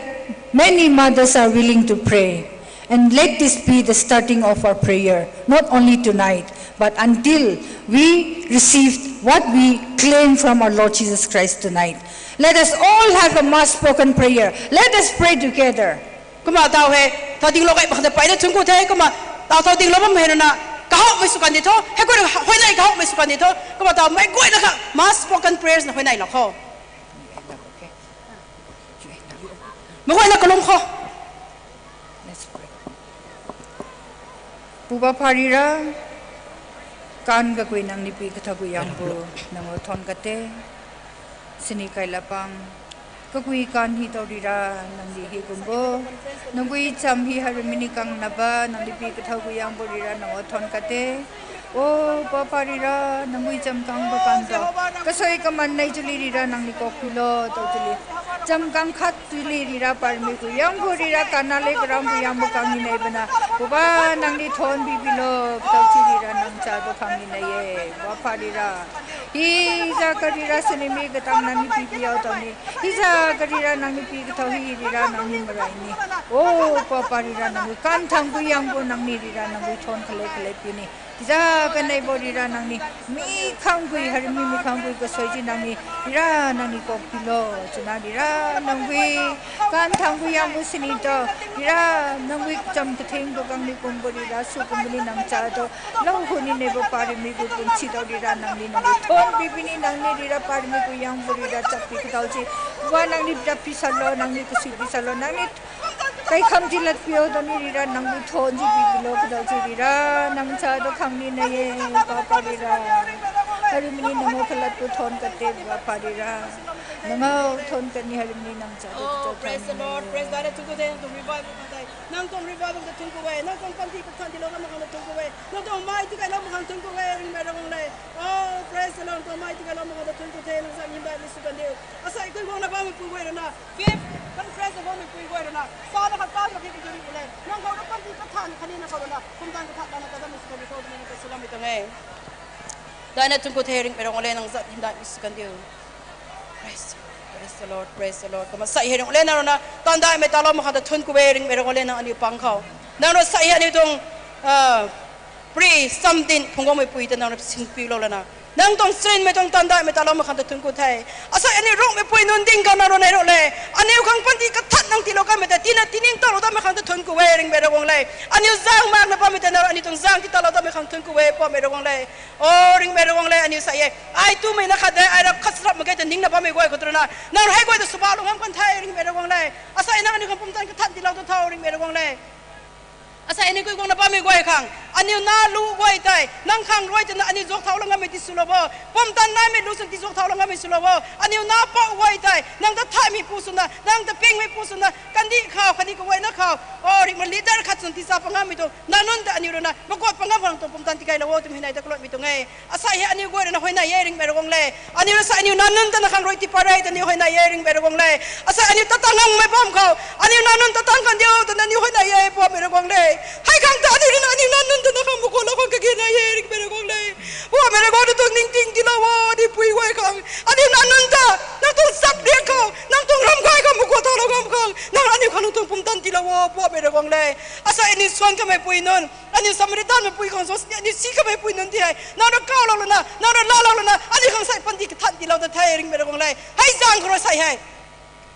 many mothers are willing to pray. And let this be the starting of our prayer, not only tonight, but until we receive what we claim from our Lord Jesus Christ tonight. Let us all have a mass spoken prayer. Let us pray together. Kumna taw hei, thau dinglou kai bak ta peyna thun ku the, kumna taw thau dinglou bam hei runa, kahawmei sw kan di tho, hei guay huayney kahawmei sw kan di tho, kumna taw mei guayna kha mass spoken prayers na huayneylou khou. Mei guayna kalum khou. Let's pray. Pu Ba Pharira, kan kakui nang ni pi kathau ku yang pu, nang o thon kate, sini kai lapang, kakui kan hei taw rira, nang di hei kum bo, nang gui cham hei harumei ni kang na ba, nang di pi kathau ku yang pu rira, nang o thon kate, O, Ba Pharira, nang gui cham kang ba kan ta, kasui kaman nei chuli rira nang ni kok pilo, taw chuli. Cham kang khat chuli rira parmei ku yang pu rira kana le karam ku yang bu kang ni nei bana. Pu Ba nang ni thon bi pilo, taw chuli rira nang cha tu khang ni nei e. Ba Pharira. Hei za karira sini mi katang nang ni pi piau taw ni. Hei za karira nang ni pi kathau hei rira nang ni marai ni. O, Ba Pharira nang gui kan thang ku yang bu nang ni rira nang gui thon khalei khalei pi ni. Tiza kanei bo rira nang ni, mi khang gui, harumei mi khang gui kasui ji nang ni, rira nang ni kok pilo, chuna rira nang gui, kan thang gui yang bu sini to, rira nang gui cham kathing bo kang ni kum bo rira, sw kum ni nang cha to, lou hu ni nei bo parmei gui kum si to rira nang ni nang gui thon bi pi ni nang ni rira parmei gui yang bu rira chap pi kathau si, wa nang ni rap pi salo, nang ni kasui pi salo, nang ni Kai kham ti lat piu ta ni rira nang gui thon ji pi pilo kadau ji rira nang cha tu khang ni nei e, Ba Pharira. Harumei ni nang o khalat tu thon kate, Ba Pharira. Nang o thon kat ni harumei ni nang cha tu Oh, thon praise the ni Lord. Praise God. Thun ku the, nang tuang revival khang tei. Nang tuang revival khang tei thun ku e. Nang tuang panty kathan tilou kanmei khang tei thun ku e. Nang tuang mei tikei lou mak khang tei thun ku e, Ringhmei Ravguangc le. Oh, praise the Lord. Nang tuang mei tikei lou mak khang tei thun ku the, nang zat hymdaihmei sw kan diu. Asei kaihuangna bammei pui guay rui na, fifth conference na bammei pui guay rui na, sa na khat ta na ki kajuri ku le, nang khou na panty kathan khatni na khou rui na, pumtan kathan lana kadammei sw kan diu, khou ni na kasilammei tuang e. Daina thun ku the, Ringhmei Ravguangc le, nang zat hymdaihmei sw kan diu. Praise, praise the Lord, praise the Lord. Kumna sa hei Ringhmei le, nang rui na tandaihmei talou mak khang tei thun ku e, Ringhmei Ravguangc le, nang aniu pang khou. Nang rui sa hei aniu tuang, ah, Pri, Samdin, Phungc Guangmei pui ta nang rui singpiulou lana, nang tuang srinmei tuang tandaihmei talou mak khang tei thun ku the. Asei aniu Rongmeipui nunc ding khou nang rui nei rou le. Aniu khang panty kathan nang tiilou kanmei tei, tina tining talou datmei khang tei thun ku e, Ringhmei Ravguangc le. Aniu zaeng makna bammei tei nang rui aniu tuang zaeng ti talou datmei khang thun ku e, Poubauhmei Ravguangc le. O, Ringhmei Ravguangc le, aniu sa e. Ai tumei na khat de, ai rap khat sarap mak ge ta ningna bammei guay khou tu rui na, nang rui hei guay ta swbaloumei ngam kan the, Ringhmei Ravguangc le. Asei nang aniu khang pumtan kathan tiilou tu tho, Ringhmei Ravguangc le. Asei aniu kaihuangna bammei guay khang, aniu na lu guay tei, nang khang rui twna aniu zuak thau lou ngammei ti swlou o. Pumtan naimei lu swn ti zuak thau lou ngammei swlou o. Aniu na pou guay tei, nang ta thaymei pu swna, nang ta pingmei pu swna, kandih khou, khatni kaguayna khou, o, Ringhmei leader khat swna ti sa pa ngammei tuang, nang nunc ta aniu rui na makuat pa ngam khang tuang pumtan tikeilou o twmei hei nai ta kaloumei tuang e. Asei hei aniu guay rui na huayney e, Ringhmei Ravguangc le. Aniu rui sa aniu nang nunc ta na khang rui tipat re ta aniu huayney e, Ringhmei Ravguangc le. Asei aniu tatang ngangmei bam khou, aniu nang nunc tatang kan diu twna aniu huayney e, Poubauhmei Ravguangc le. Hei khang ta aniu rui na aniu nang nunc ta na khang makuatlou khang kage nai e, Ringhmei Ravguangc le. Poubauhmei Ravguangc, nang tuang ningting tiilou o, aniu pui guay khang. Aniu nang nunc ta, nang tuang sap riak khou, nang tuang ram kai khou makuat thaulou ngam khang, nang aniu khang nang tuang pumtan tiilou o, Poubauhmei Ravguangc le. Asei aniu suan kamei pui nunc, aniu Samaritanmei pui khang sw sini, aniu si kamei pui nunc ti hei, nang rui kawlou lana, nang rui laalou lana, aniu khang sei panty kathan tiilou ta the, Ringhmei Ravguangc le. Hei zaeng khou rui sei hei,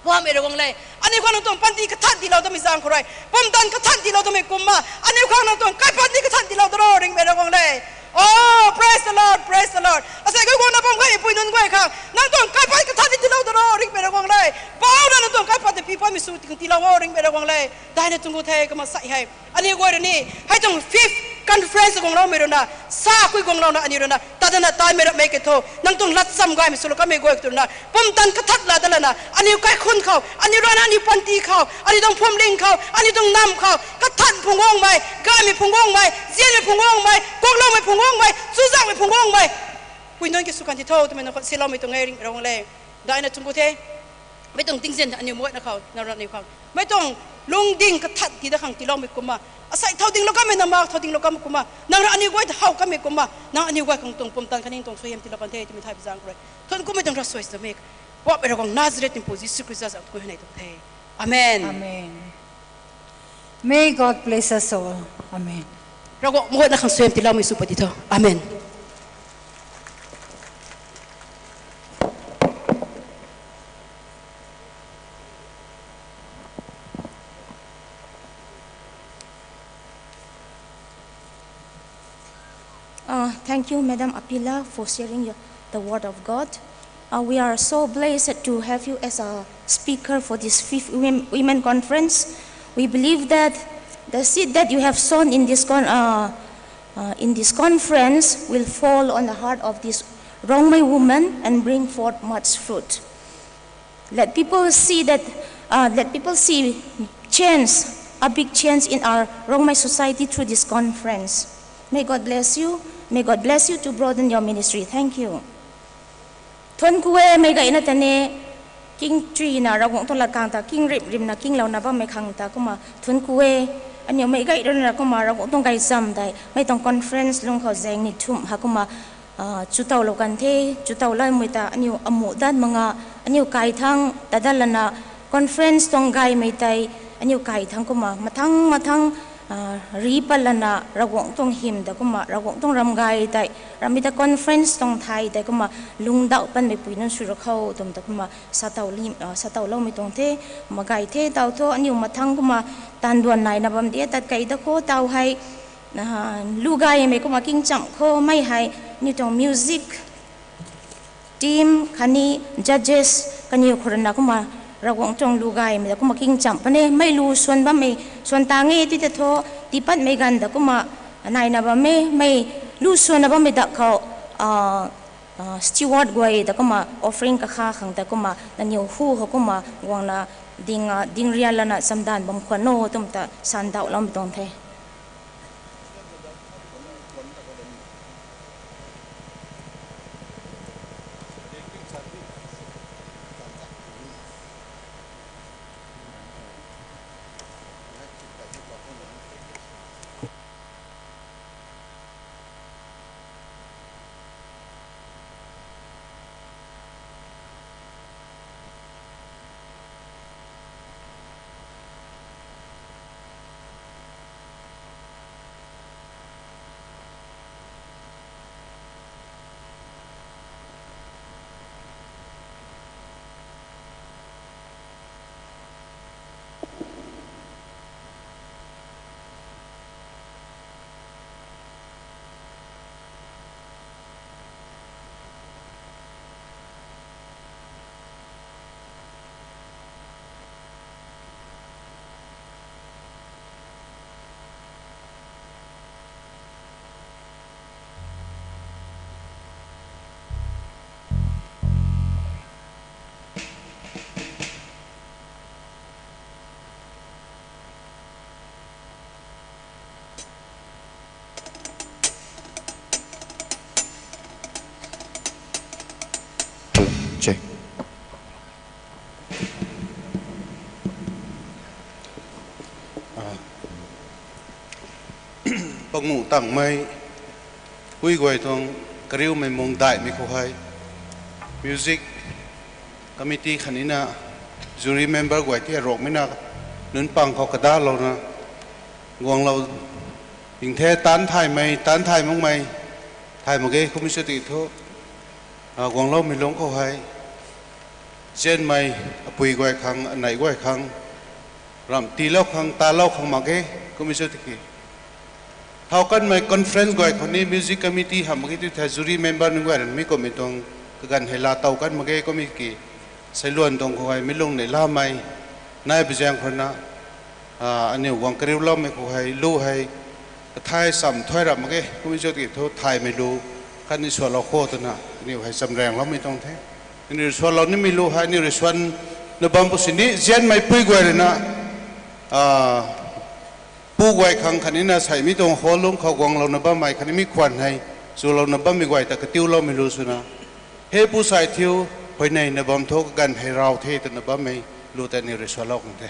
Poubauhmei Ravguangc le. Aniu khang nang tuang panty kathan tiilou tamei zaeng khou rui, pumtan kathan tiilou tamei kumna, aniu khang nang tuang kaipat ni kathan tiilou ta ro, Ringhmei Ravguangc le. Oh, praise the Lord, praise the Lord. Asei kaihuangna bam guay pui nunc guay khang, nang tuang kaipat kathan ni tiilou ta ro, Ringhmei Ravguangc le. Poubauhna nang tuang kaipat ta pi pammei sw tiilou o, Ringhmei Ravguangc le. Daina thun ku the, kumna sa hei aniu guay rui ni, hei tuang fifth Conference guangloumei rui na, sa kui guanglouna aniu rui na, ta dana taimei rapmei ke tho, nang tuang latcham gaymei swlou kamei guay tu rui na, pumtan kathat la dalana, aniu kaikhun khou, aniu rana aniu panty khou, aniu tuang phwamling khou, aniu tuang nam khou, kathat phungc guangmei, gaymei phungc guangmei, zianmei phungc guangmei, guangloumei phungc guangmei, chuzaenghmei phungc guangmei. Pui nunc ki sw kan ti tho, twmei nang khou siloumei tuang e ring rong le. Daina chung ku the. Mei tuang tingzin aniu muatna khou, na ran aniu khang. Mei tuang lungding kathat ti da khang tiiloumei kumna. Asei thau dinglou kamei na mak, thau dinglou kamei kumna. Nang rui aniu guay ta how kamei kumna. Nang aniu guay khang tuang pumtan kaning tuang suaihiam tiilou kan the, twmei thay bi zaeng khou rui. Thuanc kumei tuang ravsuai sw da mei. Puapmei Ravguangc Nazareth tuang pu Jisu Khrista zaeng khou hei nei tuang the. Amen. Amen. May God bless us all. Amen. Ravguangc muatna khang suaihiam tiiloumei sw pat ti tho. Amen. Uh, thank you, Madam Apila, for sharing your, the word of God. Uh, we are so blessed to have you as a speaker for this fifth women, women conference. We believe that the seed that you have sown in this con-, uh, uh, in this conference will fall on the heart of this Rongmei woman and bring forth much fruit. Let people see that, uh, let people see change, a big change in our Rongmei society through this conference. May God bless you. May God bless you to broaden your ministry. Thank you. Thuanc ku e, meic gayna ta ni, king chuina Ravguangc tuang lat khang ta, king rimh rimhna kinglouna bammei khang ta kumna thuanc ku e. Aniu meic gay rui na kumna Ravguangc tuang gaychamv tei, mei tuang conference lung khou zaeng ni thumh ha kumna, ah, chutowlou kan the, chutowloumei ta aniu amuh dat mak nga, aniu kai thangc ta dat lana, conference tuang gaymei tei, aniu kai thangc kumna mathangc mathangc, ah, ri pat lana Ravguangc tuang hym ta kumna, Ravguangc tuang ram gay tei, ramhmei ta conference tuang thay tei kumna, lungcdauh patmei pui nunc sw ra khou twmei ta kumna, satow li-, ah, satowloumei tuang the, kumna gay the taw thu, aniu mathangc kumna, taanv duan naina bam di tat kei da khou taw hei, ah, lu gaymei kumna kingchamh khou mei hei, aniu tuang music team khatni judges kaniw khou rui na kumna Ravguangc tuang lu gaymei ta kumna kingchamh puni, mei lu swan bammei, swan tang e ti ta thu, tii patmei ganv ta kumna naina bam e, mei lu swanna bammei dak khou, ah, ah, steward guay ta kumna offering kakha khang ta kumna nangniw hu khou kumna guangna ding, ah, ding rian lana chamdanv bam khwan o twmei ta sandauhloumei tuang the. Check. Ah. Panguh tangmei, pui guay tuang kariumei mung daihmei khou hei, music committee khatni na, jury member guay ti aruakmei na, nunc pang khou kadalouna, guanglou ding the, taanv thaymei, taanv thay makmei, thay mak ge kummei sw tiki thu, ah, guangloumei lungc khou hei, zianmei, apui guay khang, anei guay khang, ramh tiilou khang, talou khang mak ge kummei sw tiki. Thau kanmei conference guay khou ni music committee hamh mak ge ti the jury member nunc guay rui mi kummei tuang kaganv hei laa tow kan mak ge kummei ki, seiluan tuang khou hei mi lung nei lamei, nai pui zaeng khou na, ah, aniu guang kariuloumei khou hei, lu hei, Kathay cham thuy ra mak ge, kum cho tiki thu thaymei lu khatni suanlou kho twna aniu hei chamraengloumei tuang the. Aniu rui suanlou nimei lu hei aniu rui suan na bam pu sini zianmei pui guay rui na, pu guay khang khatni na seimei tuang hall lung khou guanglouna bammei khatni mi khwan hei chulouna bammei guay ta katiuloumei lu swna, he pu sai thiu, huayney na bam thu kaganv hei raw the twna bammei lu ta aniu rui suanlou khang the.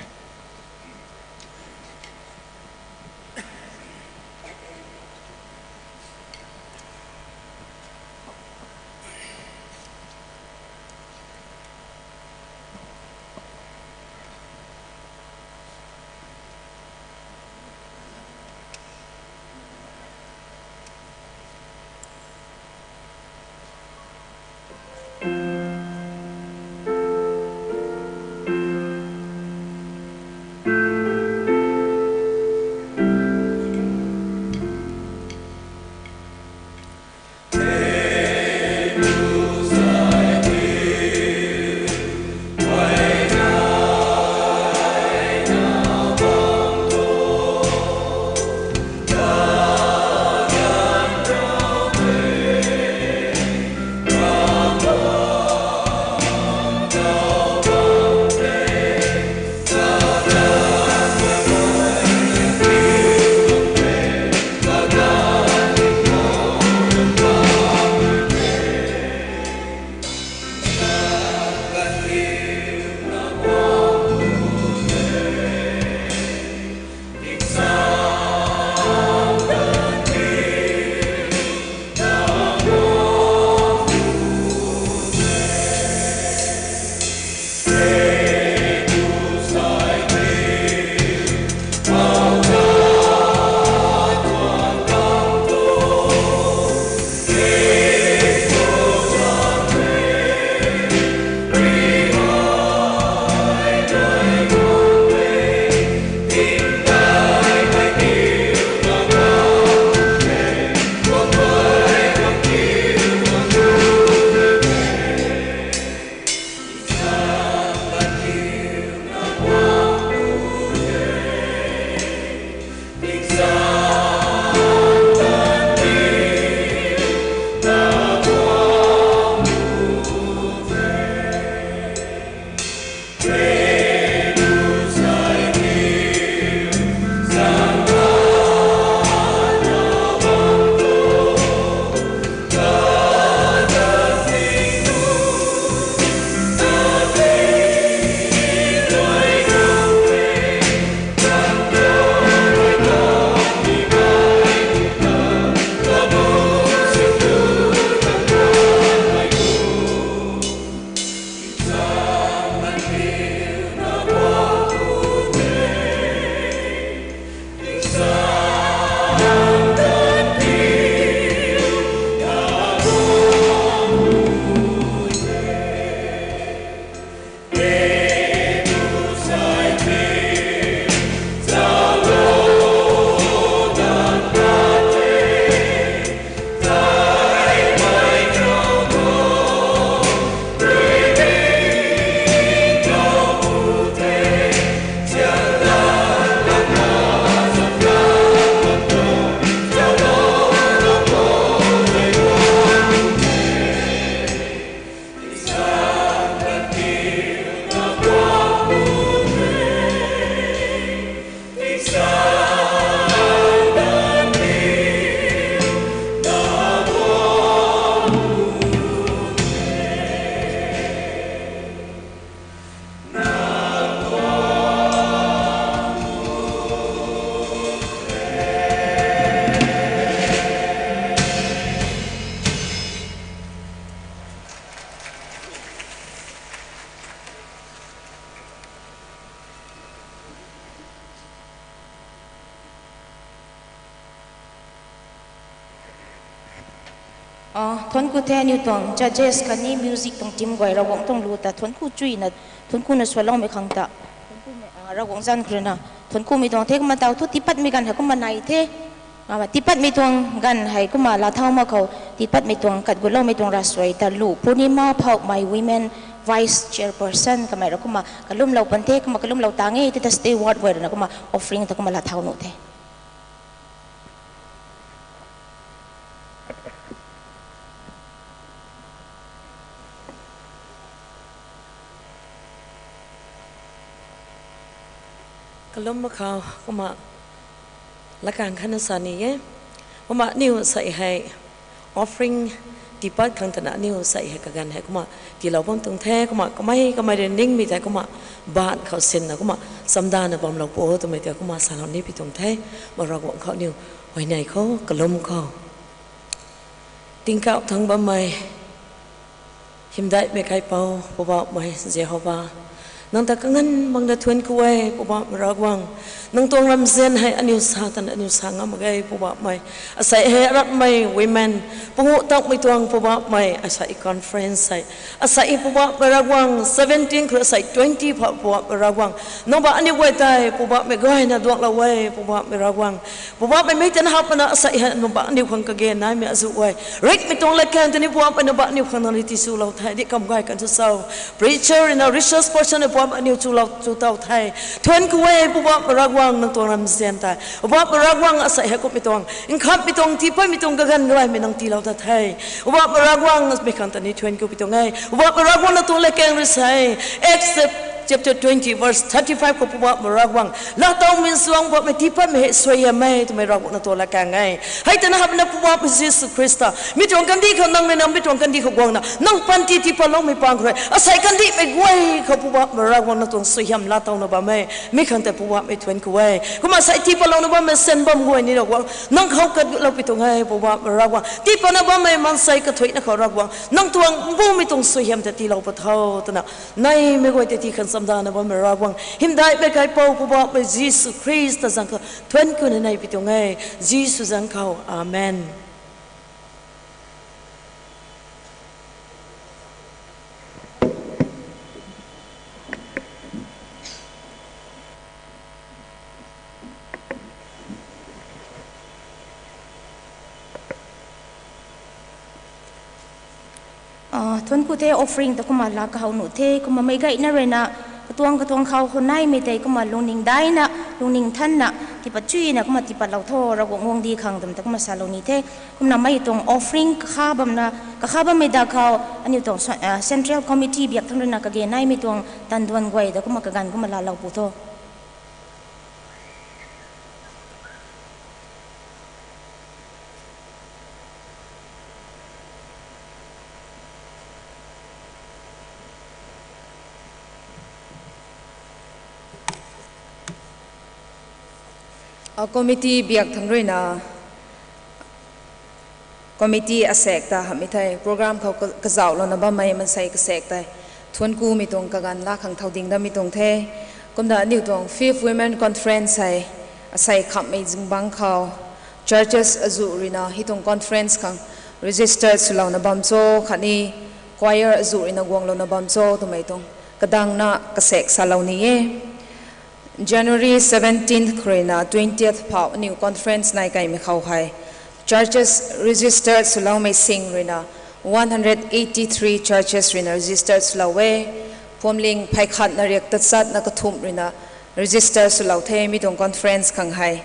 Thuanc ku the aniu tuang judges khatni music tuang team guay Ravguangc tuang lu ta thuanc ku chuina, thuanc ku na sualoumei khang ta. Ravguangc zanc khou rui na thuanc kumei tuang the. Kumna taw thu tiipatmei ganv hei kumna nai the. Tiipatmei tuang ganv hei kumna laa thau mak khou, tiipatmei tuang kat gutloumei tuang ravsuai ta lu Purnima Phoukmei, women vice chairperson kamei rui kumna kalumlou pan the. Kumna kalumlou tang e tei ta steward guay rui na kumna offering ta kumna laa thau nuh the. Kalum mak khou, kumna, lakang khatna sa ni e. Kumna aniu sei hei offering tiipat khang twna aniu sei hei kaganv hei kumna tiilou bam tuang the. Kumna kamei kamei rui ningmei tei kumna baanc khou sinna kumna chamdana bamlou pu twmei tei kumna salou ni pi tuang the. Kumna Ravguangc khou aniu huayney khou, kalum khou. Tingkauh thangc bammei, hymdaihmei kaipouc Poubauhmei Jehova, nang ta kanganv makna thuanc ku e, Poubauhmei Ravguangc. Nang tuang ramzian hei aniu sa tan aniu sa ngam mak ge, Poubauhmei. Asei hei rapmei women, panguh tangmei tuang Poubauhmei, asei conference hei, asei Poubauhmei Ravguangc, seventeen khou asei twenty pha Poubauhmei Ravguangc, nang ba aniu guay tei Poubauhmei gayna duanglou e, Poubauhmei Ravguangc. Poubauhmei mei tan hapna asei hei nang ba aniu khang kage naimei azuh e. Rikmei tuang latkaeng tei ni Poubauhmei nang ba aniu khang nang rui tii chulou the, di kam gay kan thu cho. Preacher ruina resource person ni Poubauhmei aniu chulou chu tow the. Thuanc ku e, Poubauhmei Ravguangc nang tuang ramzian tei. Poubauhmei Ravguangc asei hei kummei tuang, nkhamhmei tuang, tiipatmei tuang kaganv gaymei nang tiilou ta the. Poubauhmei Ravguangc mei khang ta ni thuanc ku pi tuang e. Poubauhmei Ravguangc nang tuang latkaeng rui sei. Acts chapter twenty verse thirty-five khou Poubauhmei Ravguangc, laatowmei nsuang Poubauhmei tiipatmei hei suaihiam e twmei Ravguangc nang tuang latkaeng e. Hei tana hapna Poubauhmei Jisu Khrista, mi tuang kandih khou nang rui na, mi tuang kandih khou guangna, nang panty tiipatloumei pang khou rui, asei kandihmei guay khou Poubauhmei Ravguangc nang tuang suaihiam laatowna bam e. Mi khang tei Poubauhmei thuanc ku e. Kumna asei tiipatlouna bammei sen bam guay ni Ravguangc, nang khou katlou pi tuang e, Poubauhmei Ravguangc. Tiipatna bammei maansei kathuicna khou Ravguangc, nang tuang mbumei tuang suaihiam ta tiilou pat tho twna, neimei guay tei tii khang chamdana bammei Ravguangc, hymdaihmei kaipouc Poubauhmei Jisu Khrista zaeng khou thuanc kuna nei pi tuang e. Jisu zaeng khou, amen. Thuanc ku the, offering ta kumna laa kahou nuh the. Kumna meic gayna rui na, katuang katuang khou khou naimei tei kumna lungning daina, lungning thanna, tiipat chuyna kumna tiipatlou tho, Ravguangc guangcdic khang twmei ta kumna salou ni the. Kumna mei tuang offering kakha bamna, kakha bammei da khou aniu tuang central committee biak thangc rui na kage naimei tuang tanduan guay ta kumna kaganv kumna laalou pu tho. Committee biak thangc rui na, committee asaekc ta hamhmei thei program khou kazauhlouna bammei maansei kasaekc tei thuanc kumei tuang kaganv laa khang thau ding damei tuang the. Kumna aniu tuang Fifth Women Conference hei asei khamhmei zingbangc khou churches azuh rui na hei tuang conference khang register swlouna bam cho khatni choir azuh rui na guanglouna bam cho twmei tuang kadangna kasaekc salou ni e. January seventeenth khou rui na twentieth phou aniu conference nai kaimei khou hei churches register swloumei sing rui na one hundred eighty-three churches rui na register swlou e. Phuamling phay khatna riak tachatna kathumh rui na register swlou the mi tuang conference khang hei.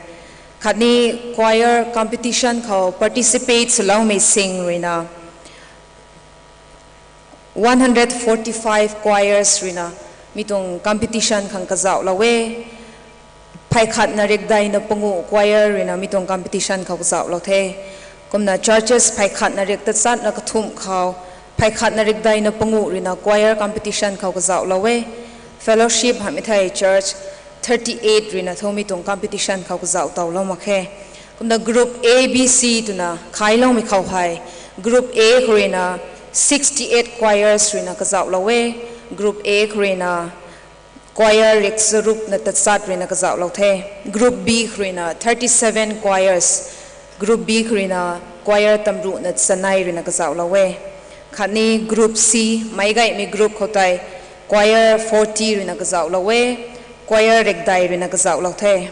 Khatni choir competition khou participate swloumei sing rui na one hundred forty-five choirs rui na mi tuang competition khang kazauhlou e. Phay khatna riakdeina panguh choir rui na mi tuang competition khou kazauhlou the. Kumna churches phay khatna riak tachatna kathumh khou phay khatna riakdeina panguh rui na choir competition khou kazauhlou e. Fellowship hamhmei thei church thirty-eight rui na thu mi tuang competition khou kazauh towlou mak khe. Kumna group A, B, C twna khailoumei khou hei, group A khou rui na sixty-eight choirs rui na kazauhlou e. Group A khou rui na choir riak charukna tachat rui na kazauhlou the. Group B khou rui na thirty-seven choirs, group B khou rui na choir tamruhna chanei rui na kazauhlou e. Khatni group C, meic gaymei group khou tei choir forty rui na kazauhlou e. Choir riakdei rui na kazauhlou the.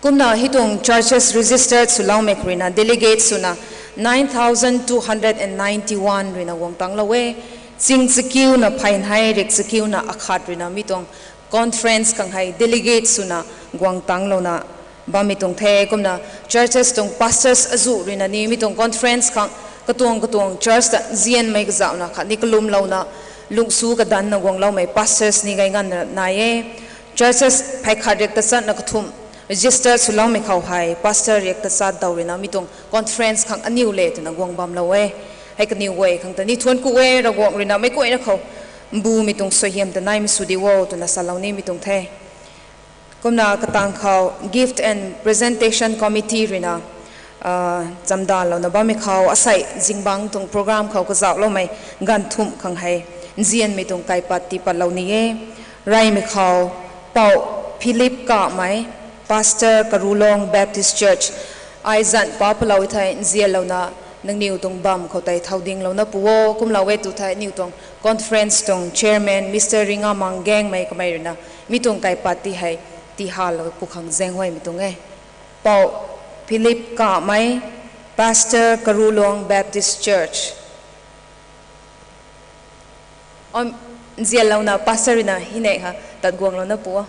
Kumna hei tuang churches registered swloumei khou rui na delegate swna nine thousand two hundred and ninety-one rui na guang tanglou e. Ching chakiuna phay hei riak chakiuna akhat rui na mi tuang conference khang hei delegate swna guang tanglouna bammei tuang the. Kumna churches tuang pastors azuh rui na ni mi tuang conference khang katuang katuang church ta nzianmei kazauhna khatni kalumlouna lungsu kadanna guangloumei pastors ni gay nganvna nai e. Churches phey khat riak tachatna kathumh register swloumei khou hei pastor riak tachat daw ruina mi tuang conference khang aniw le twna guang bamlou e. Hei kaniw guay khang ta ni thuanc ku e, Ravguangc ruina meic guayna khou mbumei tuang suaihiam ta naimei sw di o twna salou nimei tuang the. Kumna katang khou Gift and Presentation Committee ruina chamdanlouna bammei khou asei zingbangc tuang program khou kazauhloumei ganv thumh khang hei nzianmei tuang kaipat tiipatlou ni e. Reymei khou Pou Philip Kamei, Pastor, Karulong Baptist Church, ai zanc pa palou thei nzianlouna nangniw tuang bam khou tei thau dinglouna pu o, kumlou e tu thei aniw tuang conference tuang chairman Mister Ringamang Gaengmei kamei ruina mi tuang kaipat ti hei tihalou pu khang zaenghuaymei tuang e. Pou Philip Kamei, Pastor, Karulong Baptist Church. Nzianlouna pastor ruina hei neih ha tat guanglouna pu o.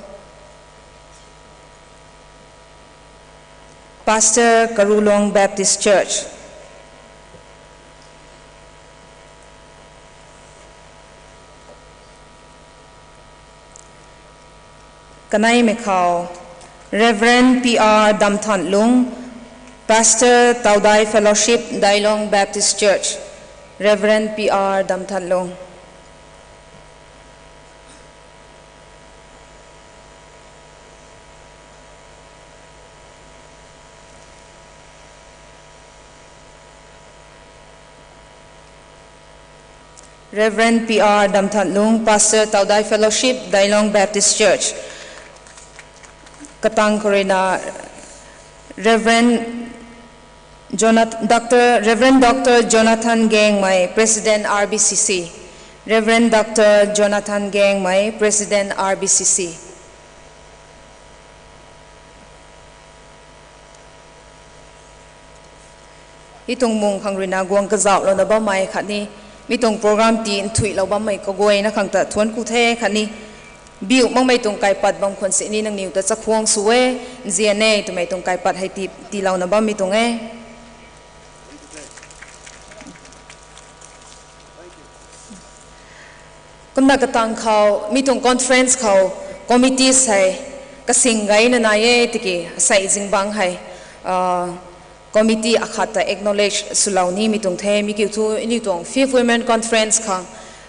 Pastor, Karulong Baptist Church. Kaneimei khou Reverend P R Damthanlung, Pastor, Taudai Fellowship, Dailong Baptist Church. Reverend P R Damthanlung. Reverend P R Damthanlung, Pastor, Taudai Fellowship, Dailong Baptist Church. Katang khou ruina Reverend Jonathan, Doctor, Reverend Doctor Jonathan Gaengmei, President R B C C. Reverend Doctor Jonathan Gaengmei, President R B C C. Hei tuang mung khang ruina guang kazauhlouna bammei khatni mi tuang program ti nthuihlou bammei kaguayna khang ta thuanc ku the khatni biu makmei tuang kaipat bam khwan sini nangniw ta chakhwang sw e, nzian e twmei tuang kaipat hei ti, tiilouna bammei tuang e. Kumna katang khou mi tuang conference khou committees hei kasing gayna nai e tiki asei zingbangc hei committee akhat ta acknowledge swlou nimei tuang the. Mi kiu thu aniw tuang Fifth Women Conference khang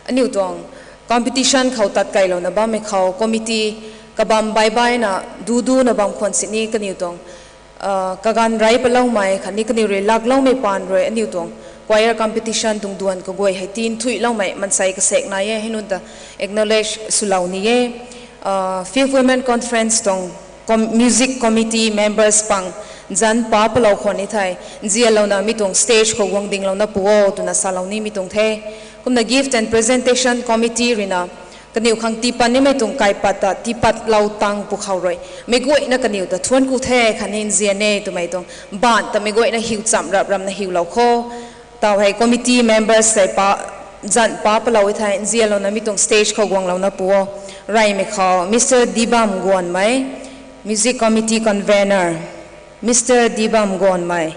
aniw tuang competition khou tat kailouna bammei khou committee kabam baibaina duduna bam khwan sini kaniw tuang kaganv rey paloumei khatni kaniw rui lakloumei paan rui aniw tuang choir competition tuang duan kaguay hei ti nthuihloumei mansei kasek nai e, hei nunc ta acknowledge swlou ni e. Fifth Women Conference tuang music committee members pang zanc pa palou khwan ni thei nzianlouna mi tuang stage khou guang dinglouna pu o twna salou nimei tuang the. Kumna Gift and Presentation Committee ruina kaniw khang tiipat nimei tuang kaipat ta tiipatlou tang pwkhou rui meic guayna kaniw ta thuanc ku the khatni nzian e twmei tuang baan ta meic guayna hiu cham rap ramna hiulou kho. Tau hei committee members tei pa zanc pa palou e thei nzianlouna mi tuang stage khou guanglouna pu o. Reymei khou Mister Dibam Guanmei, Music Committee Convener. Mister Dibam Guanmei.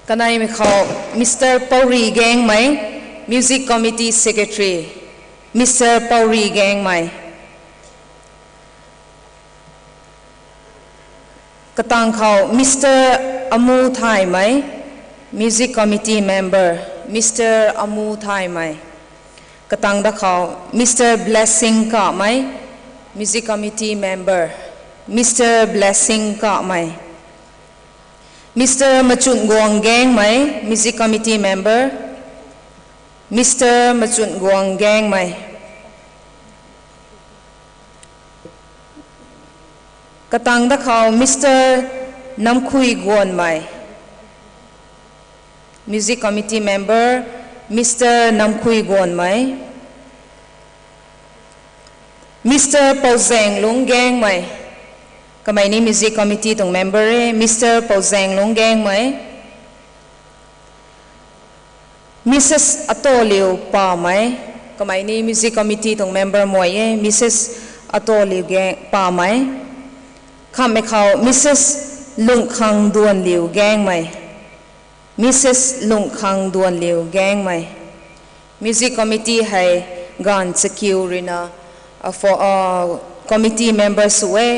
Kaneimei khou Mister Pouri Gaengmei, Music Committee Secretary. Mister Pouri Gaengmei. Katang khou Mister Amu Thaymei, Music Committee Member. Mister Amu Thaymei. Katang da khou Mister Blessing Kamei, Music Committee Member. Mister Blessing Kamei. Mister Machun Guang Gaengmei, Music Committee Member. Mister Machun Guang Gaengmei. Katang da khou Mister Namkhui Guanmei, Music Committee Member. Mister Namkhui Guanmei. Mister Pouzaenglung Gaengmei. Kamei ni Music Committee tuang member e, Mister Pouzaenglung Gaengmei. Missus Atoliu Pamei. Kamei ni Music Committee tuang member mei e, Missus Atoliu Gaeng, Pamei. Khammei khou Missus Lungkhang Duanliu Gaengmei. Missus Lungkhang Duanliu Gaengmei. Music Committee hei gaanv chakiu ruina Committee member sw e.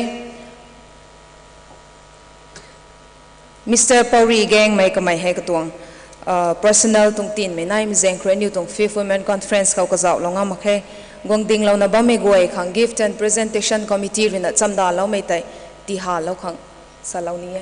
Mister Pauri Gangmei kamei hei katuang personal tuang tinmei naimei zaeng khou rui aniu tuang fifth Women Conference khou kazauhlou ngam mak khe. Guang dinglouna bammei guay khang Gift and Presentation Committee ruina chamdaloumei tei tihalou khang salou ni e.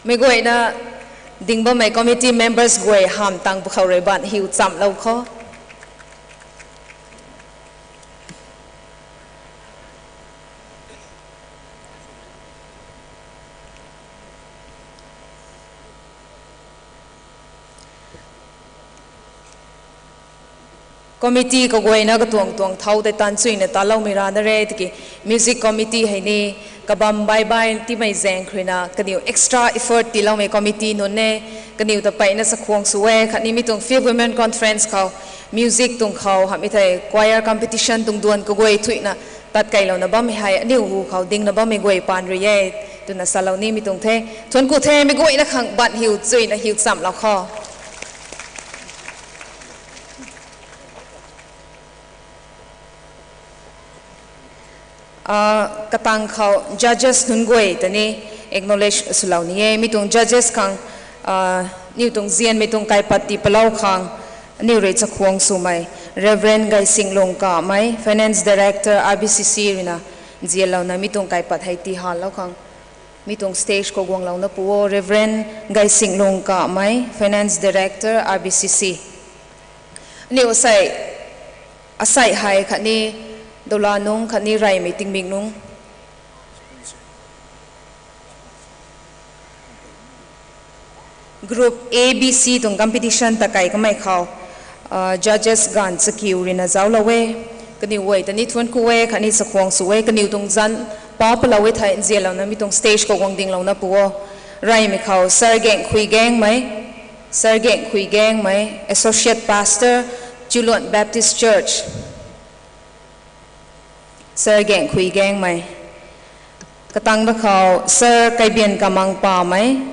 Meic guayna ding bammei committee members guay hamh tang pwkhou rui baan hiu chamlou kho. Committee kaguayna katuang tuang thau tei tan chuyna taloumei rana re tiki, music committee hei ni kabam baibai timei zaeng khou ruina kaniw extra effort tiiloumei committee nunc e. Kaniw ta peyna chakhwang sw e. Khatni mi tuang fifth Women Conference khou music tuang khou hamhmei thei choir competition tuang duan kaguay thuina tat keylouna bammei hei aniu hu khou dingna bammei guay paan rui e twna salou nimei tuang the. Thuanc ku the, meic guayna khang baan hiu chuyna hiu chamlou kho. Katang khou judges nunc guay ta ni acknowledge swlou ni e. Mi tuang judges khang, aniu tuang zianmei tuang kaipat tii palou khang aniu rui chakhwang swmei Reverend Gaisinglung Kamei, Finance Director, R B C C ruina nzianlouna mi tuang kaipat hei tihalou khang mi tuang stage khou guanglouna pu o. Reverend Gaisinglung Kamei, Finance Director, R B C C. Aniu asei, asei hei khatni doula nung khatni reymei tingmik nung Group A B C tuang competition ta kei kamei khou judges gaanv chakiu ruina zauclou e. Kaniw guay ta ni thuanc ku e khatni chakhwang sw e. Kaniw tuang zanc pa palou e thei nzianlouna mi tuang stage khou guang dinglouna pu o. Reymei khou Sir Gaengkhui Gaengmei, Sir Gaengkhui Gaengmei, Associate Pastor, Chuluan Baptist Church. Sir Gaengkhui Gaengmei. Katang da khou Sir Kaibian Kamang Pamei,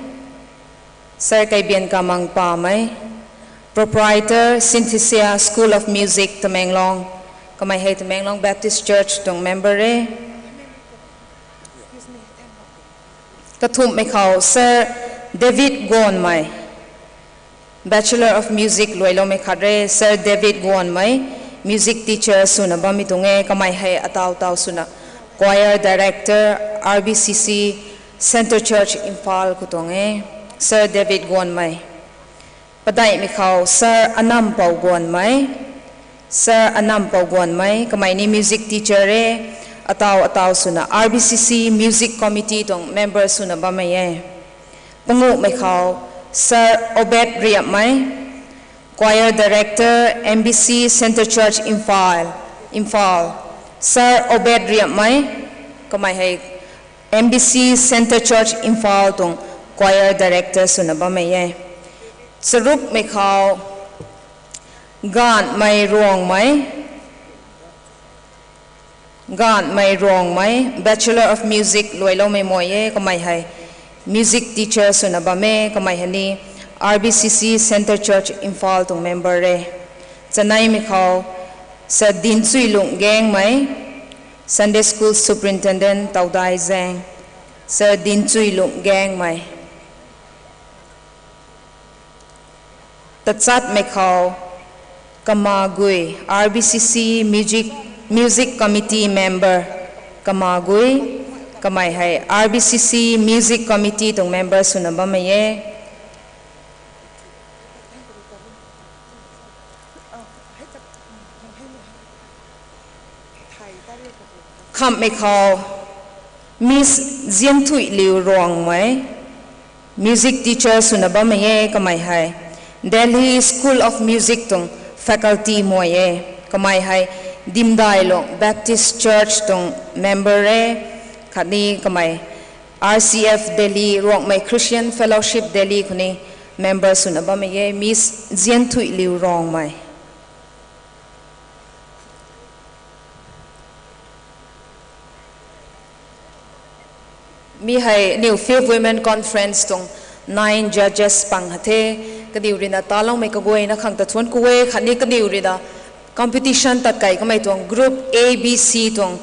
Sir Kaibian Kamang Pamei, Proprietor, Synthesia School of Music, Tamenglong. Kamei hei Tamenglong Baptist Church tuang member e. Kathumhmei khou Sir David Guanmei, Bachelor of Music luailoumei khat re. Sir David Guanmei, music teacher swna bammei tuang e. Kamei hei ataw taw swna choir director, R B C C, Centre Church Imphal khou tuang e. Sir David Guanmei. Padeihmei khou Sir Anampou Guanmei, Sir Anampou Guanmei, kamei ni music teacher e, ataw ataw swna R B C C Music Committee tuang member swna bammei e. Panguhmei khou Sir Obed Riapmei, Choir Director, M B C Centre Church Imphal, Imphal. Sir Obed Riapmei, kamei hei M B C Centre Church Imphal tuang Choir Director swna bammei e. Charukmei khou Gaanhmei Ruangmei, Gaanhmei Ruangmei, Bachelor of Music luailoumei mei e, kamei hei music teacher swna bam e, kamei hei ni R B C C Centre Church Imphal tuang member e. Chaneimei khou Sir Dinchuilung Gaengmei, Sunday School Superintendent Taudai Zaeng, Sir Dinchuilung Gaengmei. Tachatmei khou Kamagui, R B C C Music, Music Committee member, Kamagui, kamei hei R B C C Music Committee tuang member swna bammei e. Khamhmei khou Miss Zianthuiliu Ruangmei, music teacher swna bammei e, kamei hei Delhi School of Music tuang faculty mei e, kamei hei Dimdailong Baptist Church tuang member e, khatni kamei R C F Delhi, Ruangmei Christian Fellowship Delhi khou ni Member swna bammei e Miss Zianthuiliu Rongmei. Mi hei aniu Fifth Women Conference tuang nine judges pang ha the, kaniw ruina taloumei kaguayna khang ta thuanc ku e, khatni kaniw ruina competition tat kei kamei tuang group A B C tuang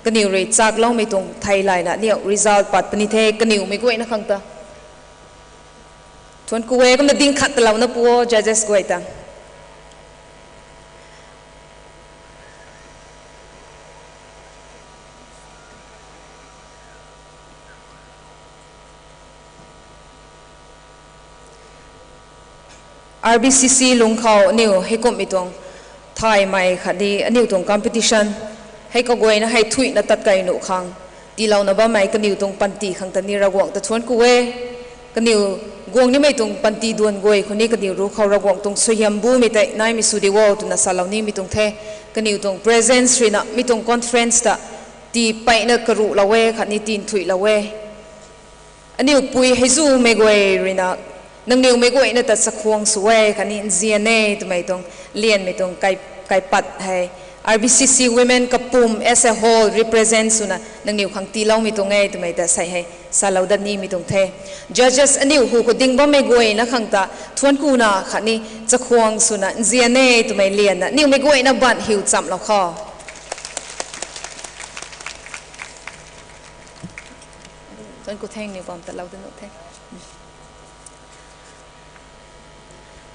kaniw rui chakloumei tuang theilayna aniu result pat puni the, kaniwmei guayna khang ta thuanc ku e, kumna ding khat talouna pu o judges guay ta. R B C C lungc khou aniu heikumhmei tuang thaymei khatni aniu tuang competition hei kaguayna hei thuina tat kei nuh khang tiilouna bammei kaniw tuang panty khang ta ni Ravguangc ta thuanc ku e. Kaniw guang nimei tuang panty duan guay khou ni kaniw ruc khou Ravguangc tuang suaihiam bumei tei naimei sw di o twna salou nimei tuang the. Kaniw tuang presence ruina mi tuang conference ta tii peyna karuhlou e khatni tinthuilou e. Aniu pui heizumei guay ruina nangniwmei guayna ta chakhwang sw e khatni nzian e twmei tuang lianmei tuang kai, kaipat hei R B C C women kapum as a whole represent swna nangniw khang tiiloumei tuang e twmei ta sei hei salou dat nimei tuang the. Judges aniu hu khou ding bammei guayna khang ta thuanc kuna khatni chakhwang swna nzian e twmei lianna aniumei guayna ban hiu chamlou khou. Thuanc ku theng niw bam talou da nuh the.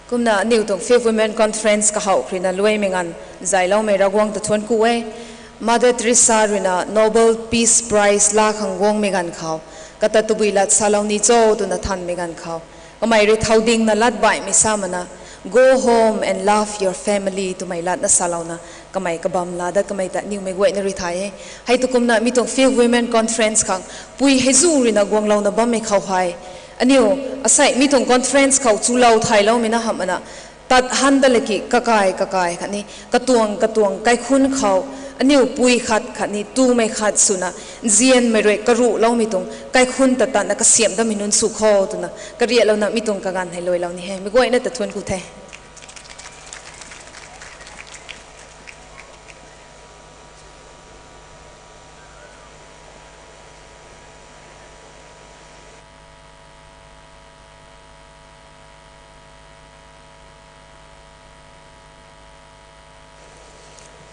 Kumna aniu tuang Fifth Women Conference kahowh khruina luaimei ganv zayloumei Ravguangc ta thuanc ku e. Mother Teresa ruina Nobel Peace Prize laa khang guangmei ganv khou kata tabui lat salou ni cho twna thanmei ganv khou kamei rui thow dingna lat baihmei sa mana, Go home and love your family twmei latna salouna kamei kabam laa dat kamei ta aniumei guayna rui thay e. Hei tu kumna mi tuang Fifth Women Conference khang pui heizu ruina guanglouna bammei khou hei aniu asei mi tuang conference khou chulou thayloumei na hamh mana tat han da laki kakai kakai khatni katuang katuang kaikhunc khou aniu pui khat khatni tumei khat swna nzianmei rui karuhloumei tuang kaikhunc ta tatna kasiamh damei nunc sw kho twna kariaklouna mi tuang kaganv hei luailou ni he. Mi guayna ta thuanc ku the.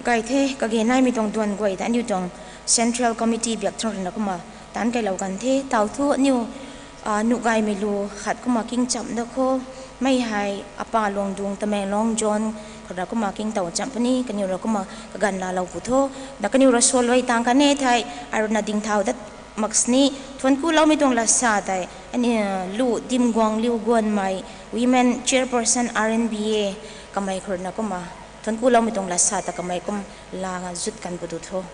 Gay the, kage naimei tuang duan guay ta aniu tuang Central Committee biak thang ruina kumna taanc kailou kan the. Tau thu aniu, a, nuh gaymei lu khat kumna kingcham da kho. Mei hei apa Luangdung Tamenglong John khou ra kumna kingtow cham puni, kaniw ra kumna kaganv laalou pu tho. Na kaniw ra suan luai tang kan e thei, ai ruina ding thau dat mak sini, thuanc kuloumei tuang lat sa tei, ani, a, Lu Dimguangliu Guanmei, Women Chairperson R N B A, kamei khou ruina kumna thuanc kuloumei tuang lat sa ta kamei kum laa zut kan pu tu tho.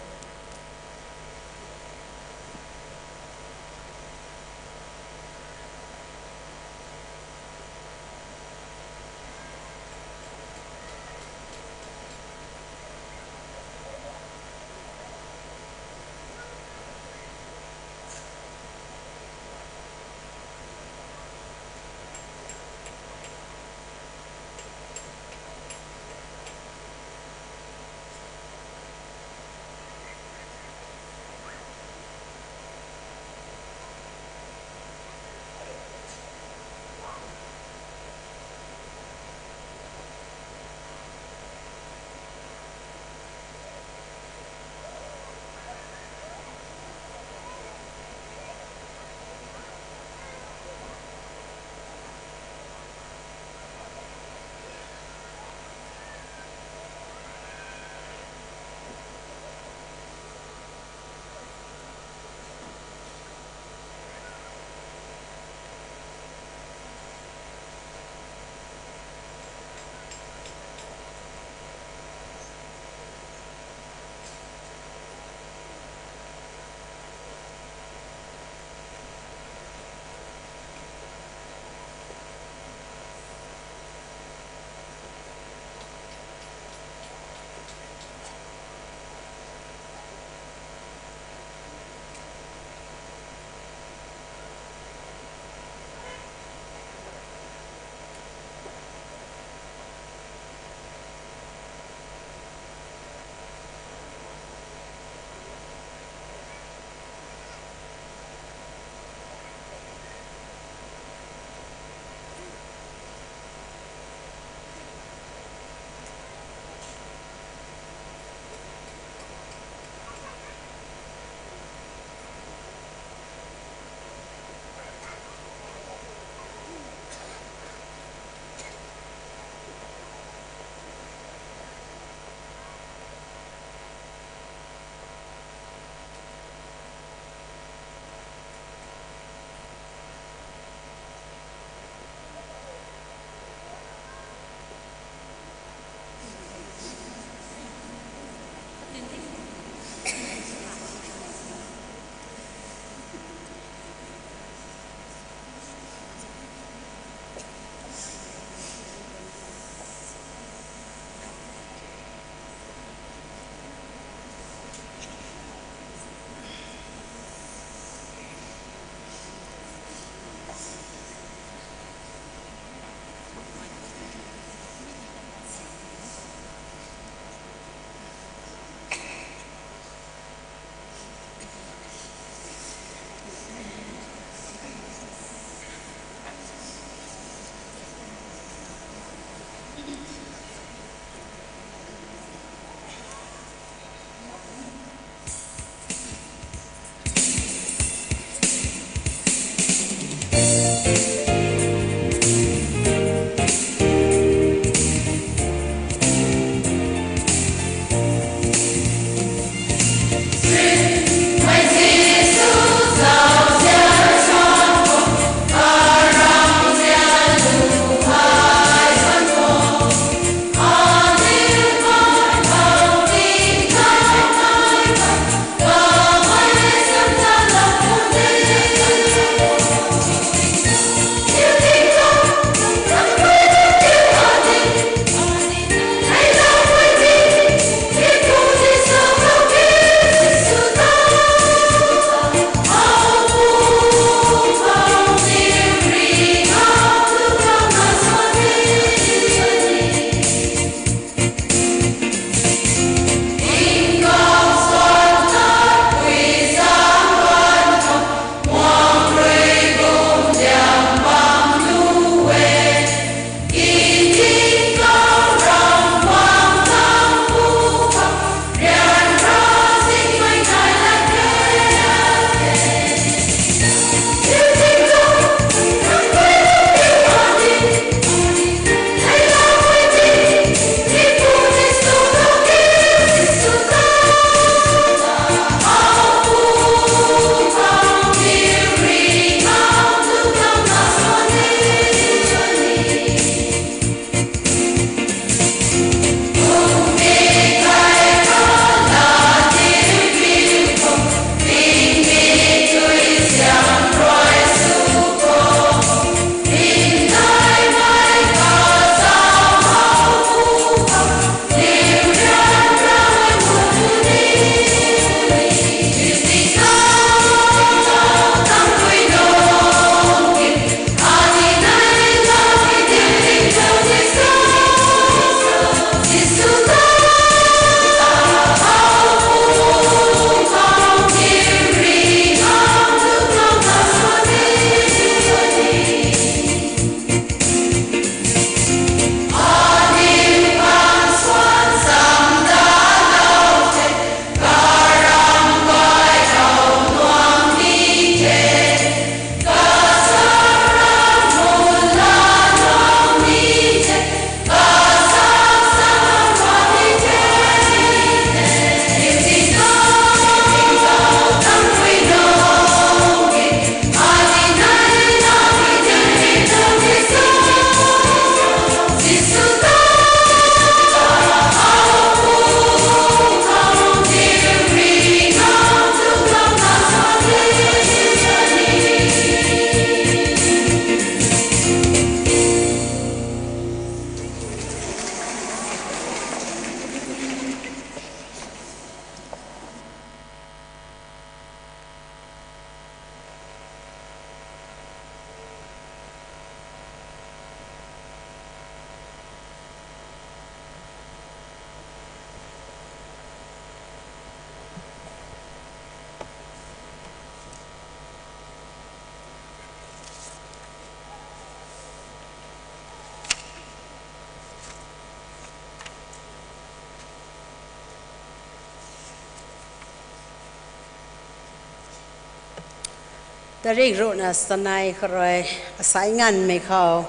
Tarik ruhna sanei khou rui asai nganvmei khou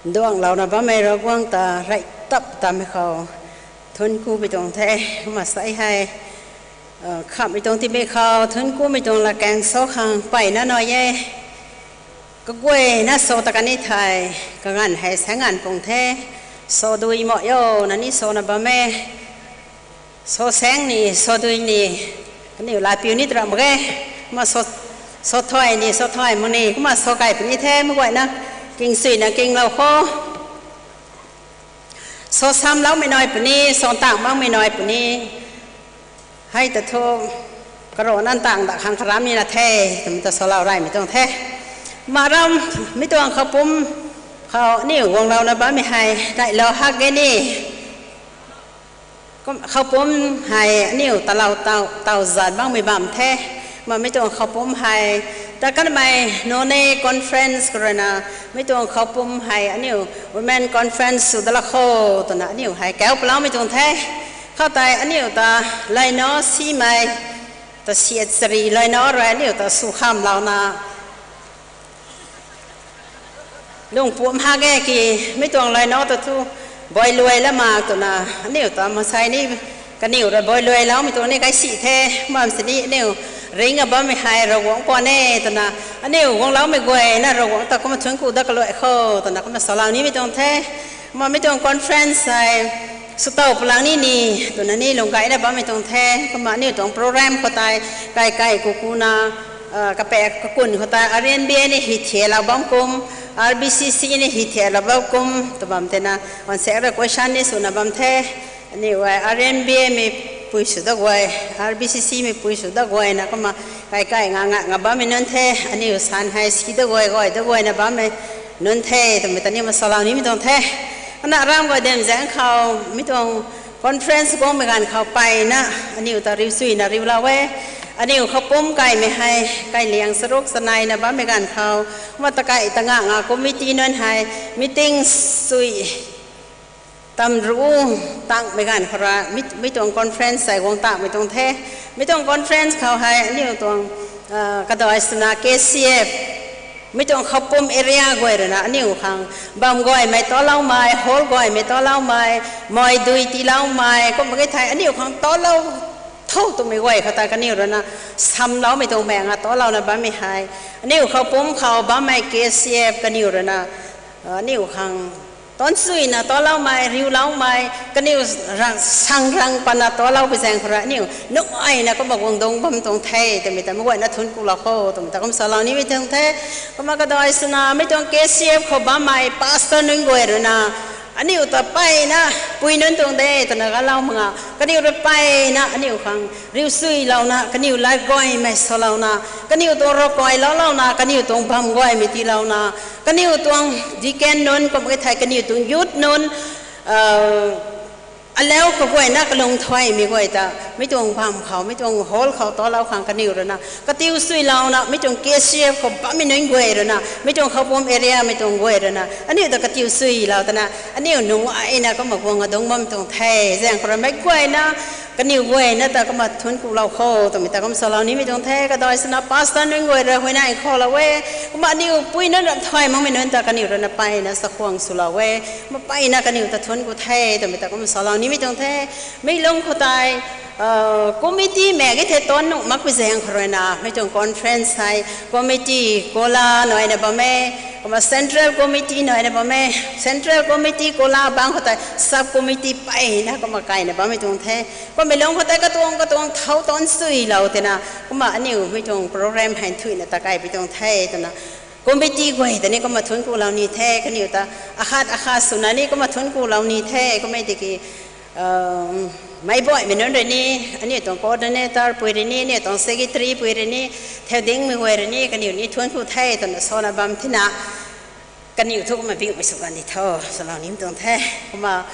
nduanglouna bammei Ravguangc ta rey tap tamei khou thuancku pui tuang the. Kumna sai hei khamhmei tuang tiimei khou thuanckumei tuang latkaeng sa khang mpeyna nai e. Kaguayna sa ta kan ni thei, kaganv hei sa nganv pung the. Sa dui mak o na ni sana bam e. Sa saeng ni, sa dui ni, kaniw laipiu ni tram mak ge. Kumna sa thay ni, sa thay mak ni, kumna sa kai puni the, meic guayna kingsuina kinglou kho. Sa samloumei nai puni, sa tang makmei nai puni. Hei ta thu, karana tang da khang karam ni na the, twmei ta salou reymei tuang the. Kumna ram, mi tuang khou pum khou aniu guanglouna bammei hei, dailou hak ge ni. Khou pum hei aniu talou taw zat makmei bam the. Kumna mi tuang khou pum hei, ta kanmei Noney conference khou ruina, mi tuang khou pum hei aniu women conference sw dat la kho, twna aniu hei kauc paloumei tuang the. Khoutei aniu ta layna simei, ta siat chari layna rui aniu ta sw khamlouna lung pum hak ge ki, mi tuang layna ta thu, bailuai la mak twna, aniu ta maansei ni, kaniw rui bailuailoumei tuang ni kai si the, bam sini aniu ringna bammei hei Ravguangc paan e twna, aniu guangloumei guayna Ravguangc ta kumna thuancku dat kaluai kho, twna kumna salou nimei tuang the. Kumna mi tuang conference hei, swtow palang ni ni, twna ni lung gayna bammei tuang the. Kumna aniu tuang program khou tei, kai kai kukuna, kapaek kakun khou tei R N B A ni hi thialou bam kum, R B C C ni hi thialou bam kum, tw bam thena, onsaekc rui question ni swna bam the. Aniu R N B A mei pui sw dat guay, R B C C mei pui sw dat guayna kumna kai kai nga nga nga bammei nunc the, aniu san hei si dat guay guay dat guayna bammei nunc the, twmei ta ni kumna salou nimei tuang the. Kumna ram guay dem zaeng khou, mi tuang conference guangmei ganv khou mpeyna, aniu ta riu suina riulou e. Aniu khou pum kaimei hei, kailiang charuk chaneina bammei ganv khou, kumna ta kai ta nga nga committee nunc hei, meeting sui tam ru tangmei ganv khou ra, mi tuang conference hei guang tangmei tuang the. Mi tuang conference khou hei aniu tuang, kadai swna K C F, mi tuang khou pum area guay ruina aniu khang bam gaymei taloumei, hall gaymei taloumei, mai dui tiiloumei, kumna ki thei aniu khang talou tho twmei guay khou tei kaniw ruina samloumei tuang maeng a talouna bammei hei, aniu khou pum khou bammei K C F kaniw ruina, aniu khang tansuina taloumei, riuloumei, kaniw rang sang rang pana talou pui zaeng khou rui aniu nungaina kumna guang dungc bam tuang the, twmei ta meic guayna thuancku lou kho, twmei ta kumna salou nimei tuang the. Kumna kadai swna mi tuang K C F khou bammei pastor nunc guay ruina, aniu ta mpeyna, pui nunc tuang de twna galou mak nga, kaniw rui mpeyna aniu khang riu suilouna, kaniw lat gaymei salouna, kaniw tuang ravkai loulouna, kaniw tuang bam gaymei tiilouna, kaniw tuang deacon nunc kumna ki thei kaniw tuang youth nunc, alau kaguayna kalung thuaymei guay ta, mi tuang bam khou, mi tuang hall khou talou khang kaniw ruina katiu suilouna, mi tuang K C F khou bammei nunc guay ruina, mi tuang khou pum area mei tuang guay ruina aniu ta katiu suilou twna, aniu nungaina kumna guang dungc bam tuang the. Zaeng khou rui meic guayna, kaniw guayna ta kumna thuancku lou kho, twmei ta kumna salou nimei tuang the. Kadai swna pastor nunc guay rui huayney khoulou e. Kumna aniu pui nunc ram thay makmei nunc ta kaniw ruina mpeyna chakhwang swlou e. Kumna mpeyna kaniw ta thuancku the, twmei ta kumna salou nimei tuang the. Mi lung khou tei, committee mei ki thei tan nuh makpui zaeng khou ruina, mi tuang conference hei, committee kola naina bam e, kumna central committee naina bam e, central committee kola bang khou tei sub committee mpeyna kumna kaina bammei tuang the. Kummei lung khou tei katuang katuang thau tan suilou twna, kumna aniu mi tuang program hei thuina ta kaipui tuang the twna, committee guay ta ni kumna thuancku lou ni the, kaniw ta akhat akhat swna ni kumna thuancku lou ni the, kummei tiki, meic baihmei nunc rui ni, aniu tuang coordinator pui rui ni, aniu tuang secretary pui rui ni, theu dingmei guay rui ni, kaniw ni thuancku the twna sana bam thina, kaniw thu kumna biumei sw kan di tho, salou nimei tuang the. Kumna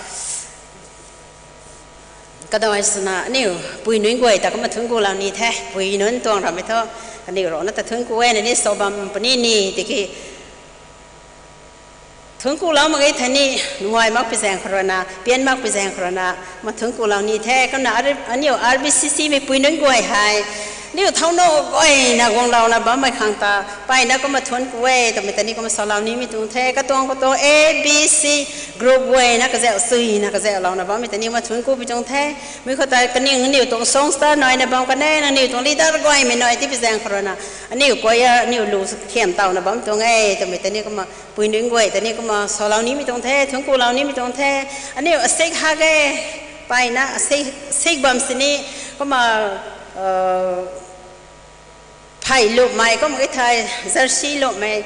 kadai swna aniu pui nunc guay ta kumna thuancku lou ni the, pui nunc tuang rammei thu, kaniw rana ta thuancku e na ni sa bam puni ni tiki, thuancku lou mak ge thei ni, nungai makpui zaeng khou ruina, pian makpui zaeng khou ruina, kumna thuancku lou ni the. Kumna aniu R B C C mei pui nunc guay hei, Aniu thau nuh guayna guanglouna bammei khang ta, mpeyna kumna thuanc ku e twmei ta ni kumna salou nimei tuang the. Katuang khou tu A B C group guayna kazauh suina kazauhlouna bammei ta ni kumna thuanc kumei tuang the. Mi khou tei kaniw aniu tuang songster naina bam kan e, nangniw tuang leader guaymei nai tipui zaeng khou rui na, aniu kuay a, aniu lu khiam tawna bam tuang e twmei ta ni kumna pui nunc guay ta ni kumna salou nimei tuang the, thuanc kulou nimei tuang the. Aniu asik hak e, mpeyna asik, asik bam sini, kumna, phey lumei, kumna e thei, jersey lumei,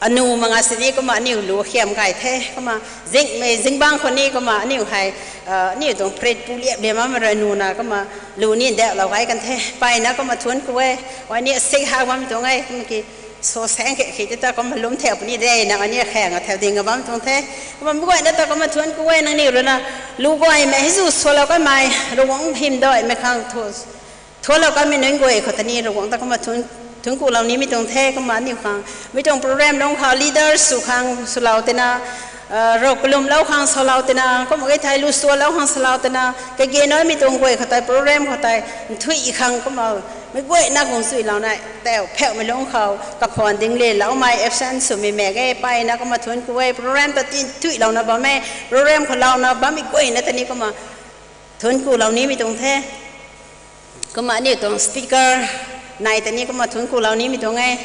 anu mak nga sini kumna aniu lu khiam gay the, kumna zingmei zingbangc khou ni kumna aniu hei, aniu tuang prit pu liap liam bammei rui nuna kumna lu ni ndauhlou gay kan the, mpeyna kumna thuanc ku e, ai ni asik hak bammei tuang e, kumna ki sa saeng khe khe ti ta kumna lum thau puni de, nang ai ni khaeng a thau ding a bam tuang the, kumna mi guayna ta kumna thuanc ku e, nangniw rui na, lu guaymei hei zu salou kanmei, Ravguangc hymdaihmei khang thu, thuanclou kanmei nunc guay khou ta ni Ravguangc ta kumna thuanc, thuanc kulou nimei tuang the, kumna aniu khang, mi tuang program lungc khou leader sw khang swlou tina, rou kalumlou khang salou tina, kumna e thei lu sualou khang salou tina, kage naimei tuang guay khou tei program khou tei, nthuih khang kumna, mi guayna guang suilou nai, tau phauhmei lungc khou, kakhwan ding leloumei absent swmei mak ge, mpeyna kumna thuanc ku e, program ta ti thuihlouna bam e, program khou louna bammei guayna ta ni kumna thuanc kulou nimei tuang the. Kumna aniu tuang speaker nai ta ni kumna thuanc kulou nimei tuang e.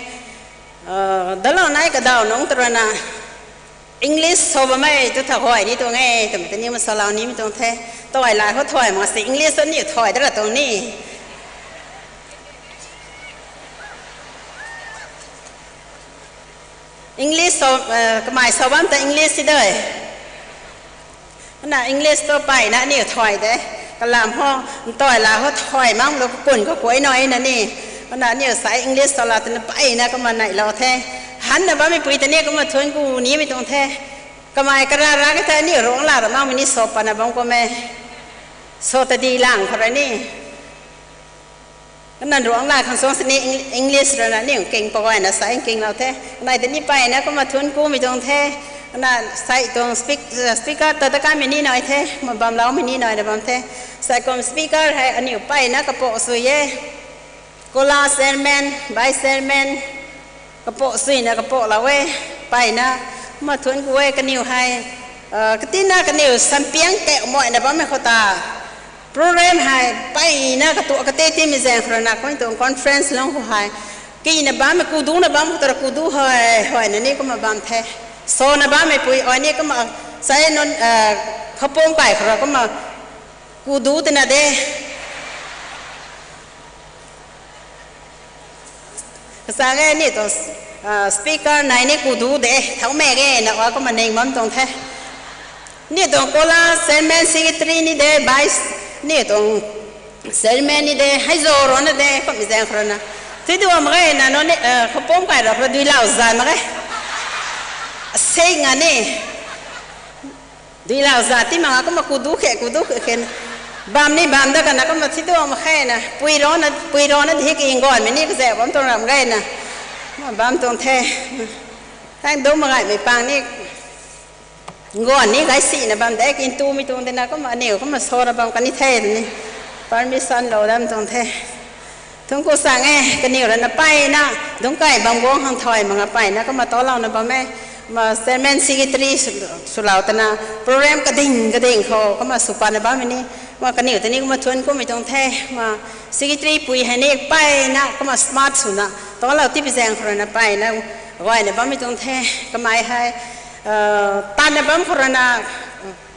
Dalou nai kadaw nungc ta rui na, English sa bammei tu tha guay ni tuang e twmei ta ni kumna salou nimei tuang the. Tawai lai khou thay mak si English ta aniu thay da ra tuang ni. English sa, kamei sa bam ta English si de. Kumna English tu mpeyna aniu thay de. Kalam khou, ntawai la khou thay makmei lu kakun kakuay naina ni. Kumna aniu sa English salou twna mpeyna kumna neihlou the. Hanna bammeipui ta ni kumna thuanc ku nimei tuang the. Kamei karara ke thei aniu Ruanglat ra makmei ni sa patna bam kum e. Sa ta di lang khou rui ni. Kumna Ruanglat khang suang sini Eng-, English rui na aniu king paguayna sa kinglou the. Nai ta ni mpeyna kumna thuanc kumei tuang the. Kumna sai tuang speak-, speaker ta ta kanmei ni nai the. Kumna bamloumei ni naina bam the. Sai kum speaker hei aniu mpeyna kapoh sui e. Kola chairman, vice chairman, kapoh suina kapohlou e, mpeyna, kumna thuanc ku e kaniw hei, katina kaniw sampiang kak muayna bammei khou ta, program hei mpeyna katuak kate timei zaeng khou rui na, kumna tuang conference lungc khou hei, kina bammei kuduna bam khou ta ra kudu hei, huayna ni kumna bam the. Sona bammeipui ai ni kumna, sai nunc, khapum kai khou ra kumna, kudu tina de. Kasa ge ni tuang, speaker nai ni kudu de, thau mak ge na a kumna ning bam tuang the. Ni tuang kola chairman secretary ni de, vice ni tuang chairman ni de, hei zo rana de, kummei zaeng khou rui na. Thidu mak ge na, nunc ni, khapum kai ra khou ra duilau zat mak ge. Asei nga ni. Duilau zat ti mak nga kumna kudu khe, kudu khe khe. Bam ni bam da kana kumna thidu mak khe na. Pui rana, pui rana di ki ngaanmei ni kazauh bam tuang ram gay na. Kumna bam tuang the. Tang dungc mak gaymei pang ni. Ngaanv ni gay sina bam de, kintu mi tuang de na kumna aniu kumna sora bam kan ni the ni. Permission lou dam tuang the. Thuanc ku sang e, kaniw rui na mpeyna, dungc kai bam guang khang thay mak nga mpeyna, kumna talouna bam e, kumna chairman secretary sw-, swlou twna, program kading, kading khou, kumna sw patna bammei ni, kumna kaniw ta ni kumna thuanc kumei tuang the, kumna secretary pui hei ni mpeyna, kumna smart swna, talou tipui zaeng khou rui na mpeyna, guayna bammei tuang the, kamei hei, tanna bam khou rui na,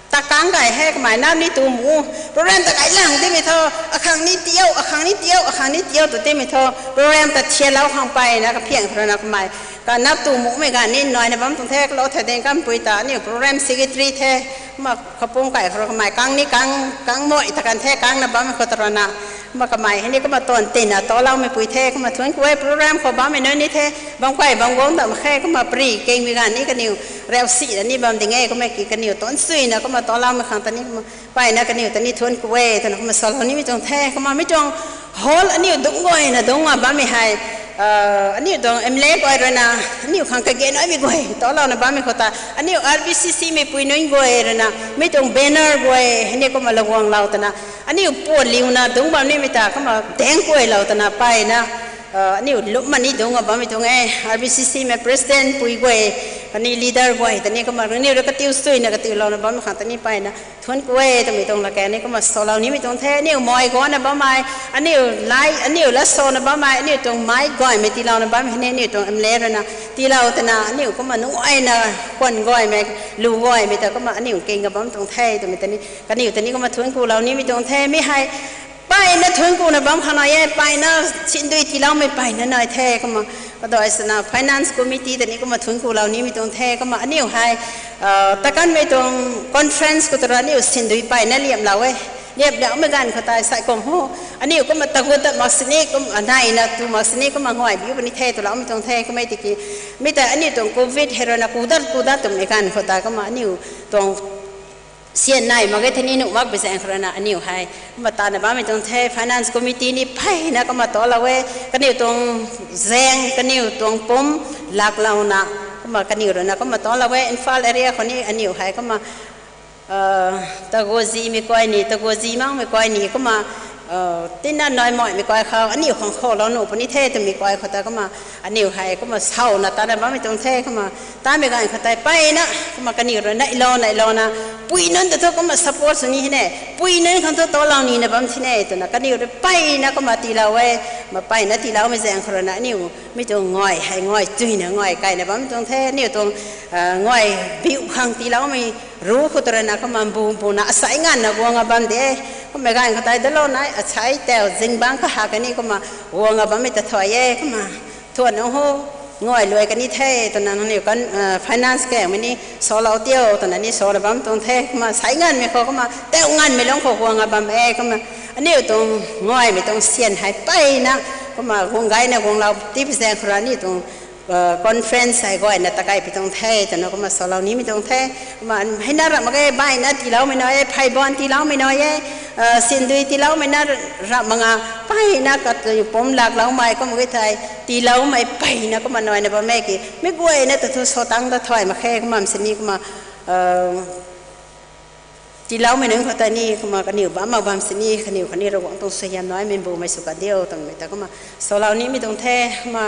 ta kang gay hei kamei na ni tu mu, program ta gay lang timei thu, akhang ni tiau, akhang ni tiau, akhang ni tiau tu timei thu, program ta thialou khang mpeyna kaphiang khou rui na kamei, kanap tu mumei ganv ni naina bam tuang the, kalou the ding kampui ta, aniu program secretary the, kumna khapum kai khou rui kamei kang ni kang, kang mui ta kan the, kangna bammei khou ta rui na, kumna kamei hei ni kumna tuang tina, taloumei pui the, kumna thuanc ku e program khou bammei nunc ni the, bam kai bam guang dam khe, kumna pri kengmei ganv ni kaniw, rau sina ni bam ding e, kumna ki kaniw tuanc suina, kumna taloumei khang ta ni, kumna mpeyna kaniw ta ni thuanc ku e, twna kumna salou nimei tuang the, kumna mi tuang hall aniu dungc guayna dungc nga bammei hei, aniu tuang M L A guay rui na, aniu khang kage naimei guay talouna bammei khou ta, aniu R B C C mei pui nunc guay rui na, mi tuang banner guay hei ni kumna laguanglou twna, aniu puat liuna dungc bam nimei ta kumna daeng guaylou twna mpeyna, aniu lum ma ni dungc bammei tuang e, R B C C mei president pui guay, khatni leader guay ta ni kumna aniu rui katiu suina katiulouna bammei khang ta ni mpeyna thuanc ku e twmei tuang latkaeng ni kumna salou nimei tuang the. Aniu mai guangna bammei, aniu lai, aniu lat sana bammei, aniu tuang mic gaymei tiilouna bammei hei ni aniu tuang M L A rui na tiilou twna, aniu kumna nungaina khwan gaymei, lu gaymei ta kumna aniu king ka bam tuang the twmei ta ni, kaniw ta ni kumna thuanc kulou nimei tuang the. Mi hei mpeyna thuanc kuna bam khang nai e, mpeyna sindui tiiloumei mpeyna nai the kumna, kadai swna finance committee ta ni kumna thuanc kulou nimei tuang the. Kumna aniu hei, takanmei tuang conference khou ta rui aniu sindui mpeyna liamlou e. Liamloumei ganv khou tei sai kum ho, aniu kumna tagut dat mak sini, kum naina tu mak sini, kumna nguay biu puni the twloumei tuang the. Kummei tiki, mi tei aniu tuang covid hei rui na kudat kudat twmei ganv khou tei kumna aniu tuang syan nai mak ge the ni nuh makpui zaeng khou rui na aniu hei kumna tana bammei tuang the. Finance committee ni mpeyna kumna talou e, kaniw tuang zaeng, kaniw tuang pumc laklouna, kumna kaniw rui na kumna talou e. Imphal area khou ni aniu hei kumna tagutzimei kuay ni, tagutzimangmei kuay ni, kumna tina nai maimei kuay khou aniu khang kholou nuh puni the twmei kuay khou ta kumna aniu hei kumna sauna tana bammei tuang the. Kumna tanmei ganv khou tei mpeyna kumna kaniw rui nai lou nai louna, pui nunc ta thu kumna support sw ni hei ne, pui nunc khang thu talou nina bam thi ne twna kaniw rui mpeyna kumna tiilou e. Kumna mpeyna tiiloumei zaeng khou rui na aniu mi tuang nguay hei nguay tuina nguay kaina bam tuang the. Aniu tuang nguay biu khang tiiloumei ru khou ta rui na kumna mbu mbuna asai nganvna guang a bam de. Kummei ganv khou tei dalou nai asai tau zingbangc kahak kani kumna guang a bammei ta thay e. Kumna thuan nunc ho, nguay luai kani the twna nangniw kan finance kaengmei ni salou tiu twna ni sana bam tuang the. Kumna sai nganvmei khou kumna tau nganvmei lungc khou guang a bam e. Kumna aniu tuang nguaymei tuang syan hei mpeyna kumna guang gayna guanglou tipui zaeng khou rui aniu tuang conference hei guayna takaipui tuang the twna kumna salou nimei tuang the. Kumna heina ramh mak ge, mpeyna tiiloumei nai e, pheyban tiiloumei nai e, sindui tiiloumei na ramh mak nga, mpeyna katuang pumc lakloumei kum ge thei tiiloumei mpeyna kumna naina bam e ki, mi guayna ta thu sa tangc ta thay mak khe. Kumna sini kumna tiiloumei nunc khou ta ni kumna kaniw bam mak bam sini kaniw khatni Ravguangc tuang suaihiam naimei mbumei sw ka diu twmei ta kumna salou nimei tuang the. Kumna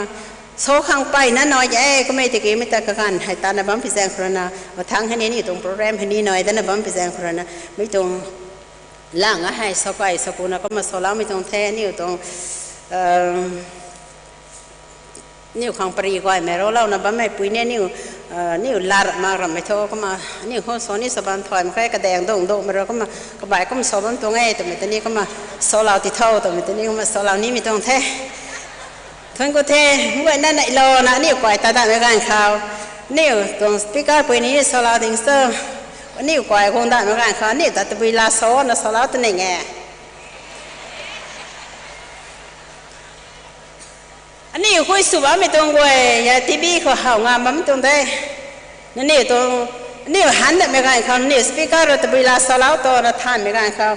sa khang mpeyna nai e. Kummei tiki mi ta kaganv hei tana bampui zaeng khou rui na, mathangc hei ni aniu tuang program hei ni nai dana bampui zaeng khou rui na, mi tuang lang a hei sa kai sa kuna kumna saloumei tuang the. Aniu tuang aniu khang pary guaymei rolouna bammei pui ni aniu, aniu lat mak ramhmei thu kumna aniu khou sa ni sa bam thay mak khe. Kadaeng dungc dungcmei rui kumna kabai kum sa bam tuang e twmei ta ni kumna salou ti tho twmei ta ni kumna salou nimei tuang the. Thuanc ku the. Nguayna nai louna aniu kuay ta datmei ganv khou, aniu tuang speaker pui ni salou ding tu, aniu kuay guang datmei ganv khou aniu ta tabui laa sana salou ta ning e. Aniu khui sw bammei tuang guay ya T V khou how ngam bammei tuang de. Nangniw tuang, aniu han datmei ganv khou aniu speaker rui tabui laa salou twna thanmei ganv khou,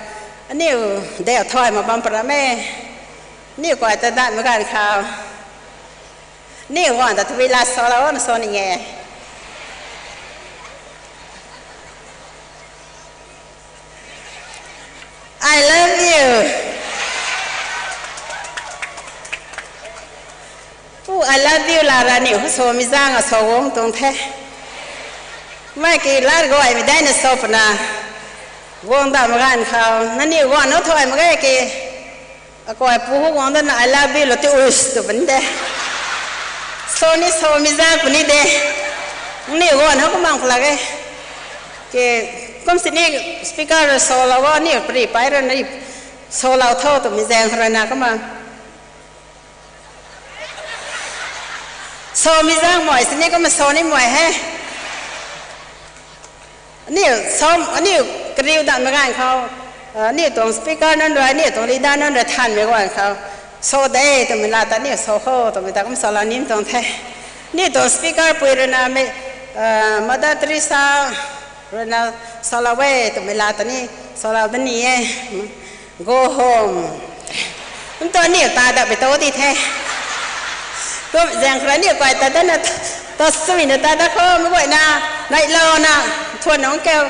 aniu deu thay mak bam param e. Aniu kuay ta datmei ganv khou, aniu guang ta tabui laa salouna sa ning e. I love you. Pu I love you lat ra aniu khou samei zaeng a sa guang tuang the. Mei ki lat guaymei daina sa puna guang datmei ganv khou nangniw guang na thay mak ge ki, akuay pu khou guang dana I love you lou ti us tw puni de. Sa ni samei zaeng puni de. Nangniw guang na kumna khou lak e. Ki, kum sini speaker rui salou o, aniu pary pey rui na salou tho twmei zaeng khou rui na kumna samei zaeng mei sini kumna sa ni mei he. Aniu sa, aniu kariu datmei ganv khou, aniu tuang speaker nunc rui, aniu tuang leader nunc rui thanmei ganv khou, sa de twmei lat ta aniu sa kho twmei ta kum salou nimei tuang the. Aniu tuang speaker pui rui na mei, Mother Teresa rui na salou e twmei lat ta ni salou da ni e. Go home. Kum tu aniu ta datmei tu di the. Kum zaeng khou rui aniu kai ta datna, ta suina ta dat khou mei guayna, neihlouna, thuan nunc kau,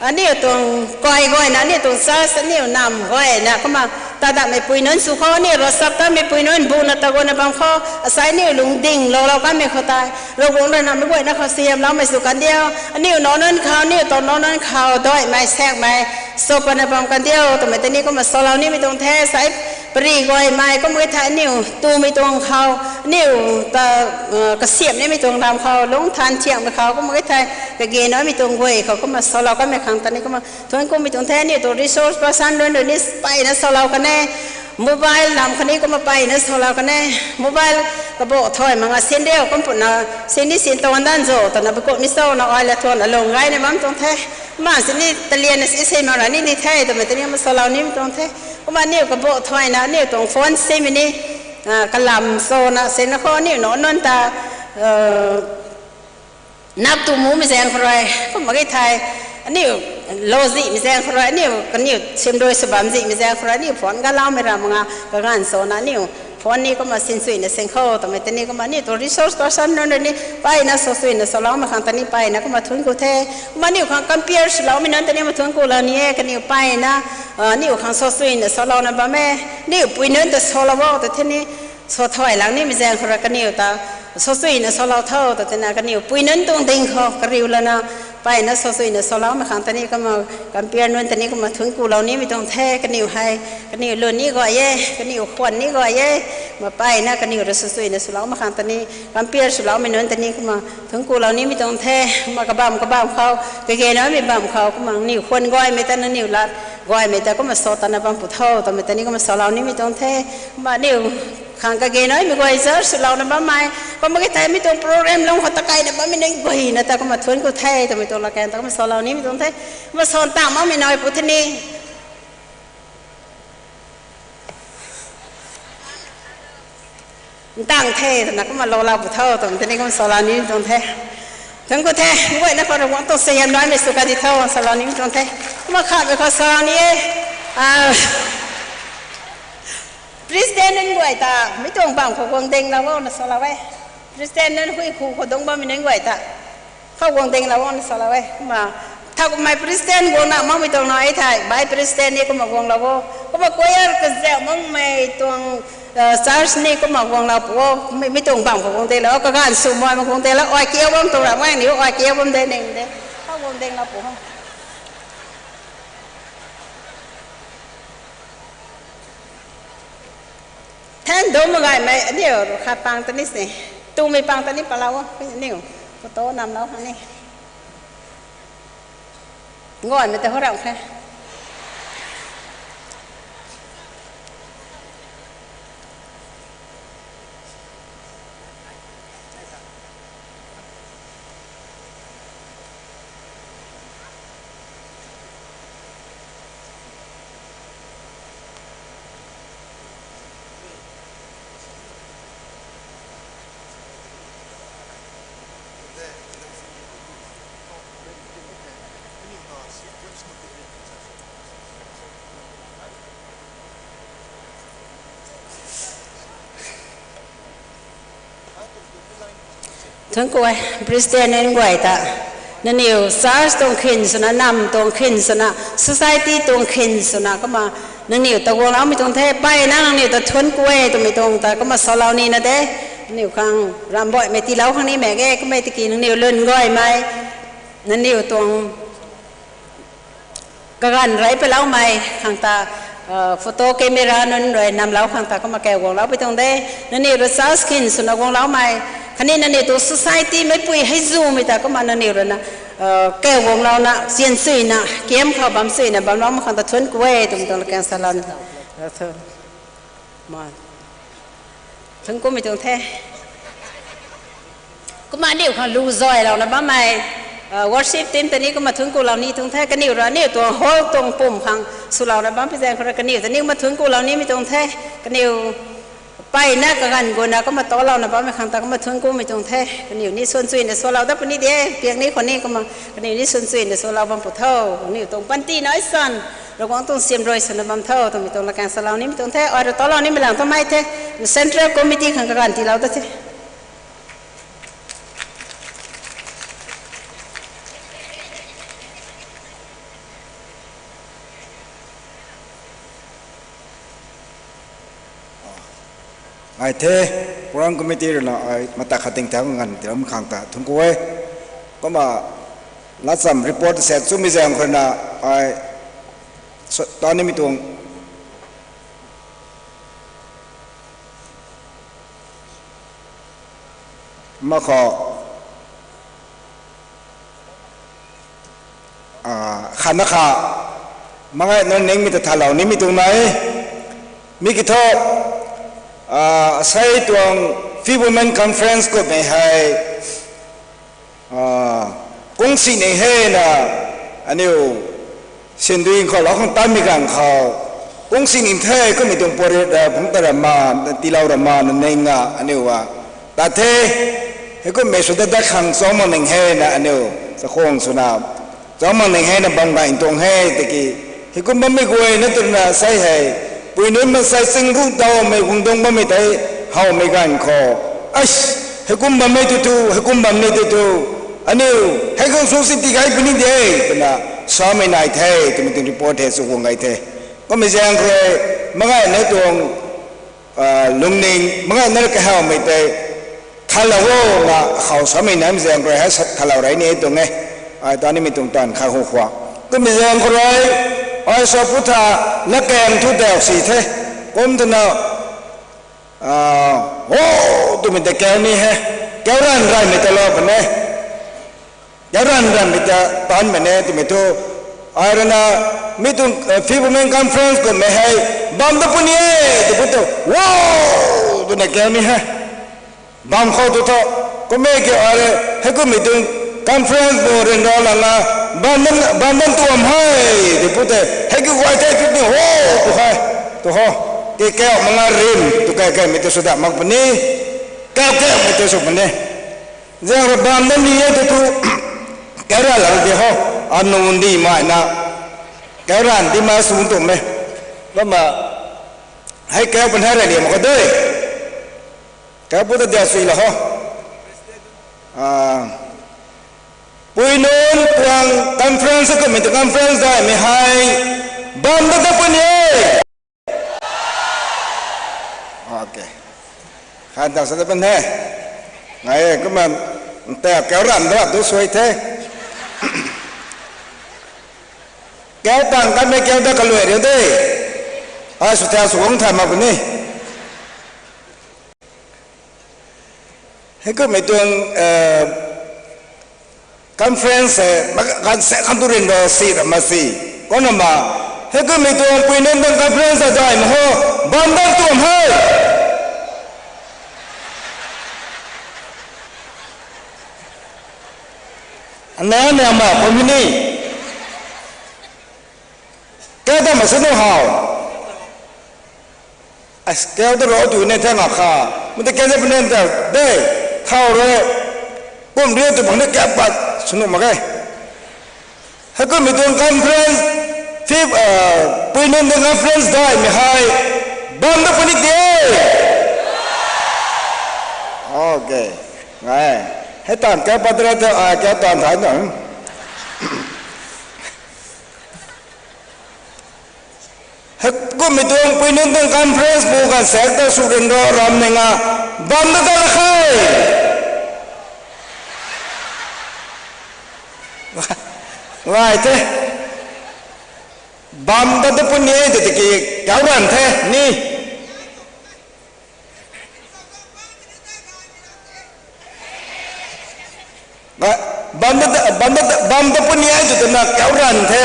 aniu tuang kai guayna, aniu tuang church, aniu nam guayna, kumna, ta datmei pui nunc sw khou, aniu ravchaptatmei pui nunc buna ta guangna bam khou, asai aniu lungding loulou kanmei khou tei, Ravguangc rui na mei guayna khou suaihiamloumei sw kan diu, aniu nac nunc khou, aniu tuang nac nunc khou, daihmei, saekmei, sw patna bam kan diu, twmei tei ni kumna salou nimei tuang the, sai, pary guaymei, kumna thei aniu, tumei tuang khou, aniu, ta, kasiamh nimei tuang lam khou, lungc than thiangmei khou, kumna thei, kage naimei tuang guay khou, kumna salou kanmei khang ta ni kumna, thuanc kumei tuang the, aniu tuang resource person nunc rui ni mpeyna salou kan e, mobile lam khatni kumna mpeyna salou kan e, mobile kabah thay mak nga sin riu, kum puna, sin ni sin tuang dan zo, twna bakummei sona ai la thuan alung gayna bam tuang the, kumna sin ni talian na si sei mak ra ni ni the, twmei tei ni kumna salou nimei tuang the, kumna aniu kabah thayna, aniu tuang phone simei ni, kalam sona, sina khou aniu nac nunc ta, nap tu mumei zaeng khou rui, kumna thei, aniu, lou zihmei zaeng khou rui, aniu, kaniw simrui sw bam zihmei zaeng khou rui, aniu phone galoumei ram nga, kaganv sona, aniu, phone ni kumna sinsuina sing khou, twmei tei ni kumna, aniu tuang resource person nunc rui ni, mpeyna sasuina saloumei khang ta ni mpeyna kumna thuanc ku the, kumna aniu khang compare swloumei nunc ta ni kumna thuanc kulou ni e, kaniw mpeyna, aniu khang sasuina salouna bam e, aniu pui nunc ta salou o, ta the ni, sa thay lang nimei zaeng khou rui kaniw ta, sasuina salou tho, ta tina kaniw pui nunc tuang ding khou kariu lana, mpeyna sasuina saloumei khang ta ni kumna, compare nunc ta ni kumna thuanc kulou nimei tuang the, kaniw hei, kaniw lun ni guay e, kaniw khwan ni guay e, mpeyna kaniw rui sasuina swloumei khang ta ni, compare swloumei nunc ta ni kumna thuanc kulou nimei tuang the, kumna kabam kabam khou, kage naimei bam khou, kumna aniu khwan guaymei ta nangniw lat, guaymei ta kumna sa tatna bam pu tho, twmei ta ni kumna salou nimei tuang the, kumna aniu khang kage naimei guay church swlouna bammei, kumna thei mi tuang program lung khou ta kaina bammei nunc guayna ta kumna thuanc ku the, twmei tuang latkaeng ta kumna salou nimei tuang the, kumna sa tang makmei nai pu the ni. Ntang the, twna kumna lou lau pu tho, twmei ta ni kumna salou nimei tuang the. Thuanc ku the, mei guayna khou Ravguangc tuang suaihiam naimei sw ka di tho, salou nimei tuang the. Kumna khatmei khou salou ni e. President nunc guay ta, mi tuang bam khou guang dinglou o na salou e. President nunc hui khu khou dungc bammei nunc guay ta, khou guang dinglou o na salou e. Kumna, thowkumhmei president guangna makmei tuang nai thei, vice president ni kumna guanglou o. Kumna choir kazauh makmei tuang, church ni kumna guanglou pu o. Mi, mi tuang bam khou guang dinglou o, kaganv sw mai ma guang dinglou, ai kiu bam tuang ram guang ni, ai kiu bam de ning de. Khou guang dinglou pu o. Thank do magaymei, aniu khat pang ta ni se. Tumei pang ta ni palou o, aniu. Photo namlou khang ni. Ngaymei ta ho ram khe. Thuanc ku e, president nunc guay ta. Nangniw church tuang khin swna, nam tuang khin swna, society tuang khin swna, kumna nangniw ta guangloumei tuang the, mpeyna nangniw ta thuanc ku e twmei tuang ta, kumna salou nina de. Nangniw khang ramh baihmei tiilou khang ni mak ge, kummei tiki nangniw lun gaymei, nangniw tuang kaganv rey paloumei khang ta, photo camera nunc rui namlou khang ta kumna kau guangloupui tuang de. Nangniw rui church khin swna guangloumei, khatni nangniw tuang society meicpui hei zumei ta kumna nangniw rui na, kau guanglouna, chian suina, camp khou bam suina bamloumei khang ta thuanc ku e twmei tuang latkaeng salou ni. Thuanc kumei tuang the. Kumna aniu khang lu zaylouna bammei, worship team ta ni kumna thuanc kulou ni tuang the, kaniw rui aniu tuang hall tuang pum khang swlouna bammei zaeng khou rui kaniw ta ni kumna thuanc kulou nimei tuang the, kaniw mpeyna kaganv guna kumna talouna bammei khang ta kumna thuanc kumei tuang the, kaniw ni suan chuina swlou dat puni de, piak ni khou ni kumna, kaniw ni suan chuina swlou bam pu tho, kaniw tuang panty nai san, Ravguangc tuang siamruai swna bam tho twmei tuang latkaeng salou nimei tuang the, ai rui talou nimei lang tamei the, central committee khang kaganv tiilou ta the. Ai the, program committee rui na ai mata khat ting thau ngan tiram khang ta thungku e. Kumna, latcham report set chumei zaeng khou rui na ai sa-, tanimei tuang ma khou, ah, khatna kha, mangai na ningmei ta thalou nimei tuang nai. Mi ki thu, ah, sei tuang Fifth Women Conference kummei hei, ah, kungsi ning hei na, aniu sindui khou lou khang tanmei ganv khou, kungsi ning the kummei tuang pori, ah, phungc ta rama, tiilou rama na ning a, aniu a, ta the, heikummei sw dat dat khang chau mak ning hei na aniu, chakhwang swna, chau mak ning hei na bam gay tuang he, tiki, heikum bammei guay na twna sei hei, pui nunc maansei ching ruh tawmei guang dungc bammei tei, howmei ganv khou, ai, heikum bammei tu tu, heikum bam ni tu tu, aniu, hei khang sw si tigay puni de, twna, samei nai the, twmei tuang report hei sw guang gay the. Kummei zaeng khou rui, mangai na tuang, ah, lungning, mangai na kahawmei tei, thalou o na khou samei nai zaeng khou rui hei sa thalou rey ni tuang e. Ai tanimei tuang taanv kha hu khwa. Kummei zaeng khou rui, ai sa pu tha, latkaeng thu dau si the. Kum twna, ah, o, twmei ta kau ni he. Kau ranv ranvmei ta lou puni e. Kau ranv ranvmei ta taanvmei ni twmei thu. Ai rui na, mi tuang, eh, Fifth Women Conference kummei hei, bam dat puni e, tw pu tu, wow, twna kau ni he. Bam khou tu thu, kummei ki ai rui, heikummei tuang conference bu ryanra lana, bam dat, bam dat tuam he, tw pu tei, heikiu guay the tu ni ho, tu he, tu ho, ki kau manga rim, tu kai kaimei tu sw dat mak puni, kau kaimei tu sw puni. Zaeng rui bam dat ni e tu tu, kau ranv la di ho, anu ndi mai na, kau ranv di ma sw tuang e. Kumna, hei kau pun hei rey liam khou de. Kau pu ta dia sui la ho. Ah, pui nunc tuang conference kummei tuang conference daihmei hei, bam dat dat puni e. Ok. Khan tang sa dat pun he. Ngai e, kumna, nta kau ranv dat tu sui the. Kau tang kanmei kau dat kaluai riu de. Ai sw thau sw guang thay mak puni. Heikummei tuang, eh, conference, eh, ma-, ganv se khang tu ryanra si ra ma si. Kumna ma, heikummei tuang pui nunc tuang conference daihmei ho, bam dat tuam he. Ana na ma khou mi ni. Kau ta ma sw nu how. Ai, kau ta ro tu ne the nga kha. Mi ta kau ta puni ta de. Thau rui. Kum riu tu bang de kau pat sw nuh mak ge. Heikummei tuang conference, fifth, ah, pui nunc tuang conference daihmei hei, bam dat puni de. Ok. Ngai. Hei taanv kau pat ra the, ai kau taanv thay na. Heikummei tuang pui nunc tuang conference bu ganv sek ta sw ryanra ram ning a, bam dat ta la khe. Ngai the. Bam dat dat puni e tw tiki, kau ranv the ni. Bam dat, bam dat, bam dat puni e tw twna kau ranv the.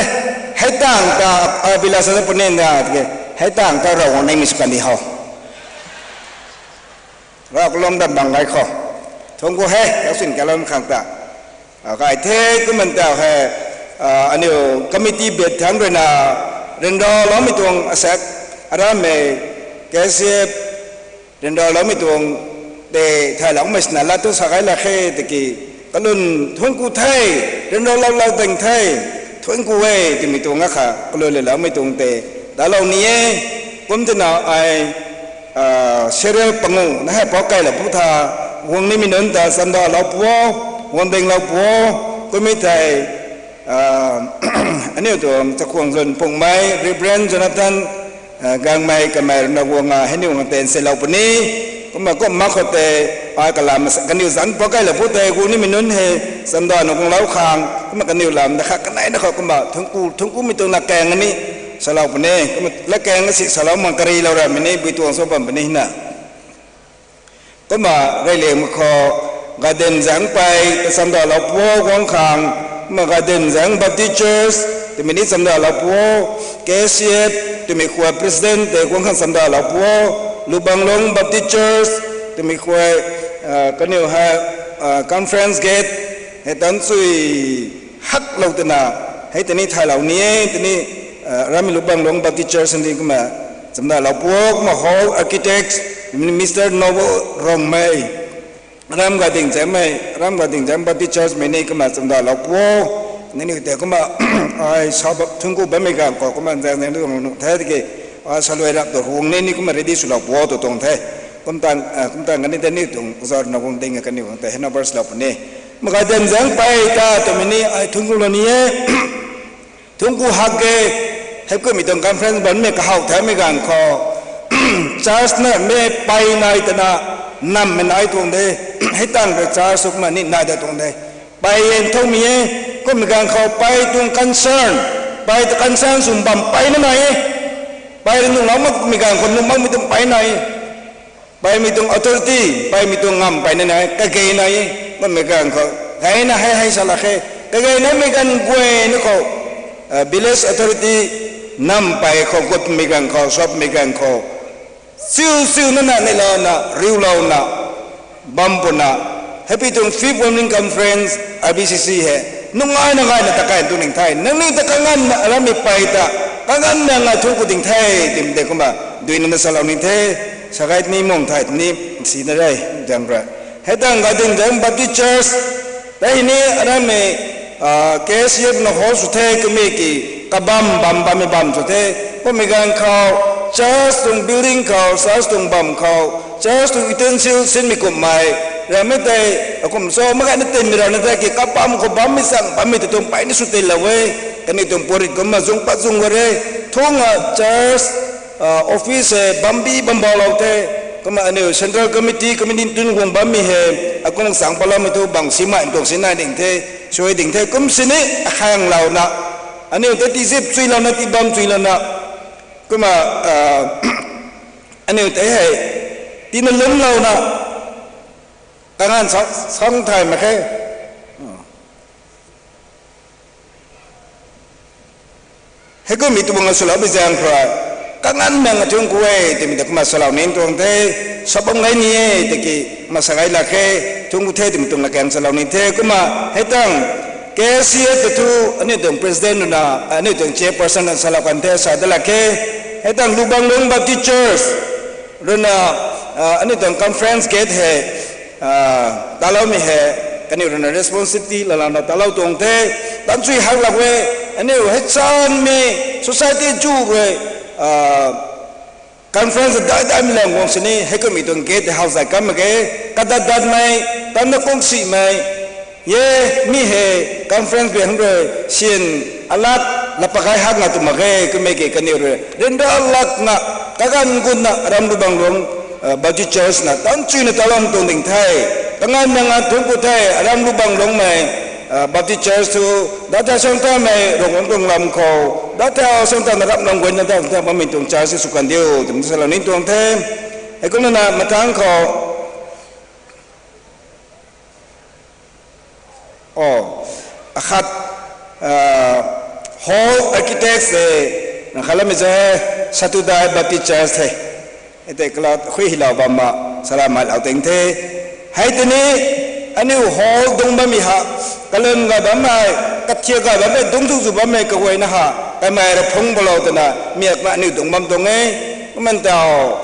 Hei tang ta, ah, bila sa dat puni na tiki. Hei tang ta Ravguangc nai mi sw kan di how. Rav kalum dat bang gay khou. Thungc ku he, kau sin kalum khang ta. Ah, kai the kumna tau hei, ah, aniu committee bet thangc rui na, ryanraloumei tuang asaekc, aramei, K C F, ryanraloumei tuang, tei thayloumei swna lat tu sa gay la khe tiki, kalun thungc ku the, ryanralou lou ding the, thungc ku e twmei tuang akha, kalun leloumei tuang tei, talou ni e, kum twna ai, ah, serial pangu na hei pou kailou pu tha, guang nimei nunc ta chamdalou pu o, guang dinglou pu o, kummei thei, ah, aniu tuang chakhwang zun pungmei, Reverend Jonathan, ah, Gangmei kamei rui na guang a, hei niw guang ten selou puni, Kumna kum mak khou tei, ai kalam kaniw zanc pw kailou pu tei, gu nimei nunc hei, chamdanv na guanglou khang, kumna kaniw lam da kha kanei na khou kumna thungku, thungkumei tuang na kaeng ni, salou puni, kumna la kaeng si salou mang karilou ramei ni, bui tuang sw bam puni na. Kumna reyliangmei khou, Gaden Zaengpei ta chamdalou pu o guang khang, kumna Gaden Zaeng Baptist Church twmei ni chamdalou pu o, K C F twmei khou president tei guang khang chamdalou pu o, Lubanglong Baptist Church twmei khou, kaniw hei, conference gate hei tan chui haklou twna, hei tei ni thaylou ni e, tei ni, ramei Lubanglong Baptist Church ndi kumna chamdalou pu o, kumna hall architect, Mister Nobo Rongmei, Ram Gading Zaengmei, Ram Gading Zaeng Baptist Church mei ni kumna chamdalou pu o, nini tei kumna, ai sa thungku bammei ganv khou kumna zaeng zaeng tu nu the tiki, ai saluai rap tu hung ni ni kumna ready swlou pu o tu tuang the. Kumtan, kumtan kani tei ni tuang zauc na guang ding kaniw khang tei handover swlou puni. Kumna Gaden Zaengpei ta twmei ni ai thungkulou ni e. Thungku hak ge, hei kummei tuang conference bammei kahaw thaymei ganv khou, church na mei pey nai twna, nammei nai tuang de, hei tang rui church sw kumna ni nai da tuang de. Pey e nthaumei e, kummei ganv khou pey tuang concern, pey ta concern sw bam peyna nai e. Pey rui nuhlou makmei ganv khou nuh makmei tuang pey nai e. Peymei tuang authority, peymei tuang ngam peyna nai, kage nai e, kummei ganv khou, gayna hei hei sa lak khe, kage namei ganv guayna khou, village authority, nam pey khou gutmei ganv khou, sapmei ganv khou, chiu chiu nana neilouna, riulouna, bam puna, hei pi tuang Fifth Women Conference, R B C C hei, nungaina gayna ta kai tu ning the, nangniw ta kanganvna ramei pey ta, kanganvna nga thungku ding the, twmei tei kumna, duina na salou ni the, sa gay ni mung thai ni, sina re, zaeng rui. Hei tang Gading Zaeng Baptist Church, tei ni ramei, K C F na hall sw the, kummei ki, kabam bam bammei bam sw the, kummei ganv khou, church tuang building khou, church tuang bam khou, church tuang utensil sinmei kummei, ramei tei, akum cho, mak gayna tinmei rana tei ki, kabam khou bammei chang, bammei ta tuang peyna sw tinlou e, kaniw tuang purit kumna zung pat zung ga re, thunga church, office hei bambi bambaulou the, kumna aniu Central Committee, committee tun guang bammei hei, akum chang paloumei thu bang simei tuang sinai ding the, sui ding the, kum sini, akhanglouna, aniu ta tizip chuilouna, tibam chuilouna, kumna, aniu tei hei, tina lungclouna, kanganv sa, sang thay mak khe. Hei kummei tuang swlou bi zaeng khou, kanganvna nga thungku e, twmei ta kumna salou ni tuang the, sa bam gay ni e, tiki, kumna sa gay lak khe, thungku the twmei tuang lakaeng salou ni the, kumna, hei tang, K C F ta thu, aniu tuang president rui na, aniu tuang chairperson na salou kan the, sa da lak khe, hei tang Lubanglong Baptist Church, rui na, aniu tuang conference gate hei, taloumei hei, kaniw rui na responsibility lalouna talou tuang the, tan chui hak lak e, aniu hei chanmei, society chu rui, conference dai daimei lang guang sini, hei kummei tuang gate hei how zay kam mak ge, kadat datmei, tanna kungsimei, e, mi hei, conference bey hang rui, sin, alat, lapa kai hak nga tu mak ge, kummei ki kaniw rui, ryanra lak nga, kaganv gutna, aram Lubanglong, Baptist Church na, tan chuina talou tuang ding the, kanganvna nga thungku the, aram Lubanglongmei, Baptist Church thu, dat thau sang tamei Ravguangc tuang lam khou, dat thau sang tamna rap nang guayna dat thau bammei tuang church sw kan diu, twmei salou ni tuang the. Hei kumna na matang khou, o, akhat, hall architect se, na khalamei se, Satudai Baptist Church the. Hei tei kala khui hilou bam ma, salam mailou ting the. Hei tei ni, aniu hall dungc bammei ha, kalum gay bammei, kathiak gay bammei, dungc thuk zu bammei kaguayna ha, kaimei ra phungc balou twna, miakna aniu dungc bam tuang e. Kumna tau,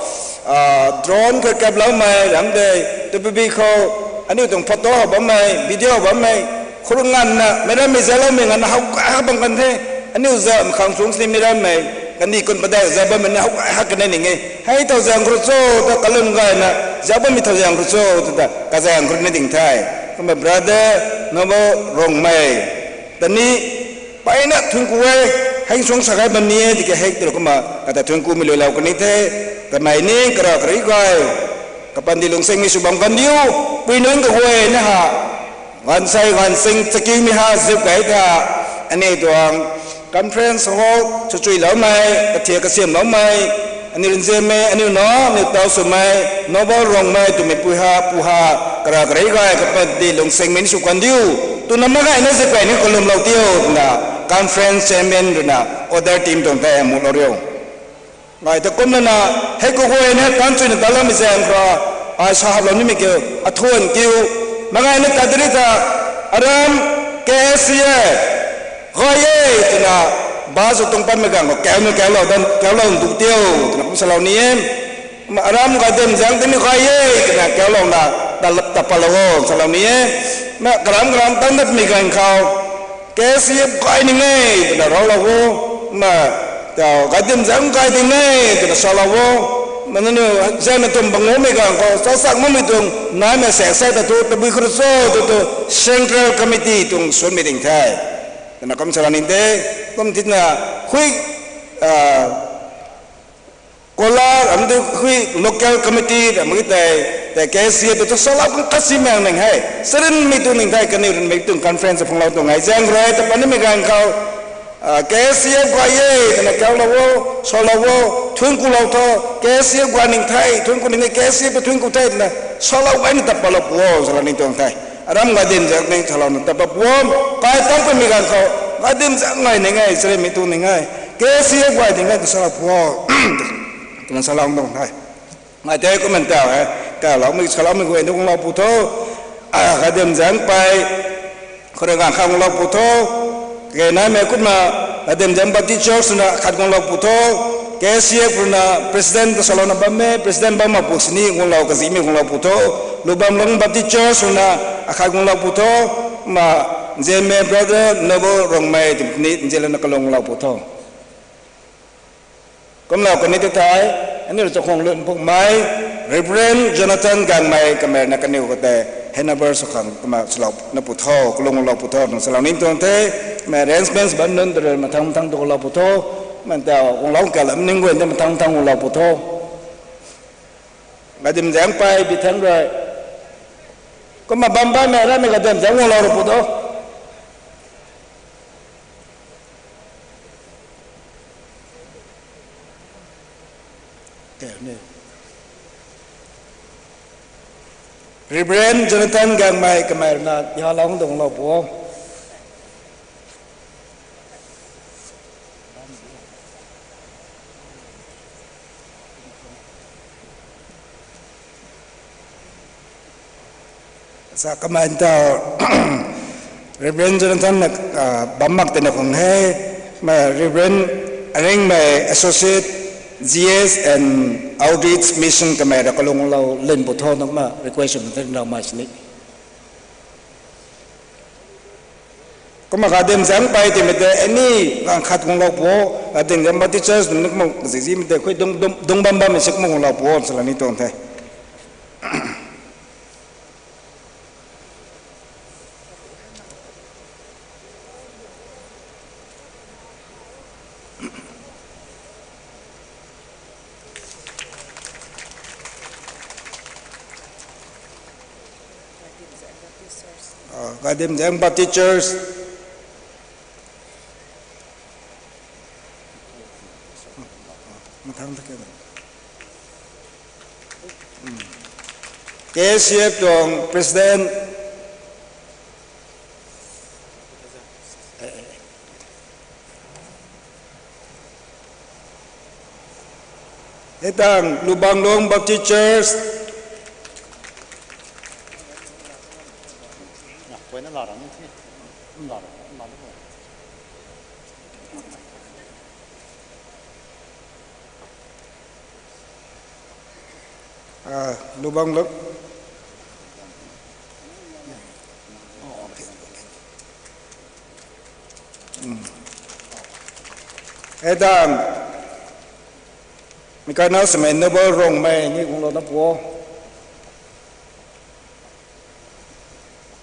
drone kha kaploumei ram de, tupibi khou, aniu tuang photo how bammei, video bammei, khuru nganvna, meic rammei zaloumei nganvna how kai hak bam kan the, aniu zam khang chung sini meic rammei, kandih kun padeih zau bammei na how kai hak kan ning e. Hei thau zaeng khou cho, ta kalum gayna, zau bammei thau zaeng khou cho, ta kazaeng khou na ding the. Kumna brother, Nobo Rongmei, ta ni, peyna thungku e, hei suang sa gay bam ni e, tiki hei tei kumna, kata thungkumei luilou kan ni the, kamei ni, kara kari gay, Kapandi lungsingmei sw bam kan diu, pui nunc kaguay na ha, gaanvsaekc gaanvsing chakiumei ha zip kei tha, aniu tuang conference hall swchuiloumei, kathiak kasiamloumei, aniu nzianmei, aniu na, aniu taw swmei, Noble Rongmei twmei pui ha, pu ha, kara karei gay kapandi lungsingmei ni sw kan diu, twna mak gayna zip kei ni kalumlou tiu, twna conference chairman ruina order team tuang tei muhlou riu. Ngai ta kumna na, hei kaguay na tan chuina talamei zaeng khou, ai sa haplou nimei kiu, athuan kiu, mak gayna tat diri ta, aram, K S C A, gay e, twna, ba zu tuang patmei ganv khou, kauna kaulou dan, kaulou ndu tiu, twna kum salou ni e. Aram Gaidimzaeng tei ni gay e, twna kaulouna, ta, ta palou o, salou ni e. Na karam karam tan datmei ganv khou, K S C A gay ning e, twna raulou o. Na, ta, Gaidimzaeng gay ding e, twna salou o. Na, nangniw, zaengna tum bangumei ganv khou, sa sak makmei tuang, naimei sek sek ta thu, tabui khou cho, tu tu, Central Committee tuang sunmei ding the. Twna kum salou ni de, kum thina, hui, ah, Kola, am tu hui local committee, am ki tei, tei K S C A tu salou kan kasi mang ning hei. Sarinmei tuang ning thei, kaniw rinmei tuang conference phunglou tuang hei. Zaeng rui, ta panimei ganv khou, ah, K S C A guay e, twna kaulou o, salou o, thuanc kulou tho, K S C A guay ning thei, thuanc ku ning thei, K S C A tu thuanc ku thei, twna salou gayna ta palou pu o, salou ni tuang thei. Aram Gaidimzaeng ning salouna ta pa pu o, kai tang pamei ganv khou, Gaidimzaeng ngai ning e, sarinmei tuang ning e, K S C A guay ning e, ta salou pu o, twna salou tuang thei. Ngai tei kumna tau e, tauloumei, saloumei guay ni kunglou pu tho, ah, Gaidimzaeng pei, khou rui ganv kha kunglou pu tho, kage naimei kumna, Gaidimzaeng Baptist Church ruina khat kunglou pu tho, K S C A ruina president ta salouna bam e, president bam ma pu sini kunglou kazimei kunglou pu tho, Lubang Lung Baptist Church ruina akhat kunglou pu tho, ma, nzianmei brother Noble Rongmei ti ni nzianlouna kalung lou pu tho. Kumlou kani tu thei, aniu rui chakhwang lun phukmei, Reverend Jonathan Gangmei kamei na kaniw khou tei, handover sw khang kumna swlou na pu tho, kalung lou pu tho, nang salou ni tuang the, mei arrangements bam nunc ta rui mathang mathang tu kalou pu tho, mantau kunglou kalam ning guay ta mathang mathang kunglou pu tho. Gaidimzaeng pei bi thang rui. Kumna bam bammei ramei Gaidimzaeng kunglou ru pu tho. Reverend Jonathan Gangmei kamei ruina yalou tuang lou pu o. Sa kamei ta Reverend Jonathan na, ah, bam mak tei na khang he, ma Reverend Aringmei Associate G S and Outreach Mission kamei ra kalung lou lin pu tho nang ma request na tei nau mai sini. Kumna Gaidimzaeng pei timei tei, ani ganv khat kunglou pu, Gaidimzaeng Baptist Church nunc kumna zizimei tei, khui dung, dung, dung bam bammei si kumna kunglou pu, salou ni tuang the. Ah, Gaidimzaeng Baptist Church. Mathang ta kena. K C F tuang President. Hei tang Lubang Lung Baptist Church. Ah, Lubang Lung. Hmm. Hei tang, mi kai na samei Noble Rongmei ni kunglou na pu o.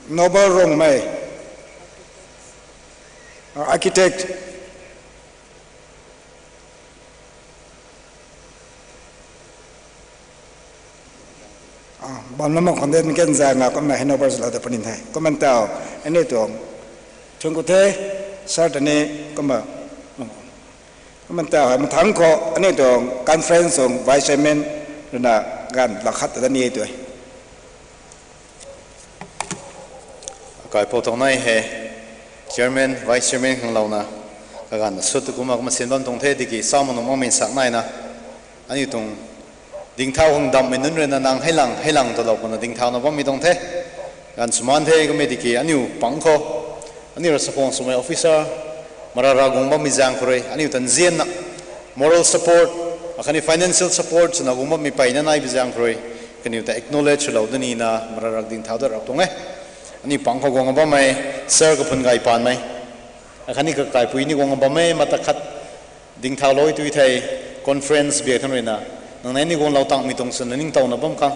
Noble Rongmei. Ah, architect. Bam lama khang de, mi kan zay nga kumna handover swlou ta puni the. Kumna tau, aniu tuang, thun ku the, sir ta ni, kumna, kumna tau, mathang khou, aniu tuang conference tuang vice chairman, rui na ganv laa khat ta ni e tu e. Kaipou tuang nai hei, chairman, vice chairman khang louna, kaganv na sut tu kumna kumna sin bam tuang the, tiki sa mak nuh makmei sak naina, aniu tuang, dingthau khang dammei nunc rui na nang hei lang, hei lang twlou kumna dingthau na bammei tuang the. Ganv sw maan the, kummei tiki aniu pang khou, aniu rui support swmei officer, mara ra guang bammei zaeng khou rui, aniu ta nzianna, moral support, akhatni financial support swna guang bammei peyna nai bi zaeng khou rui, kaniw ta acknowledge swlou da nina, mara ra dingthau dat rap tuang e. Aniu pang khou guang bammei, sir kaphun gay paanmei, akhatni kakaipui ni guang bam e, mata khat, dingthaulou tu thei, conference biak thang rui na, nang nai ni guanglou tangmei tuang swna ningtowna bam khang,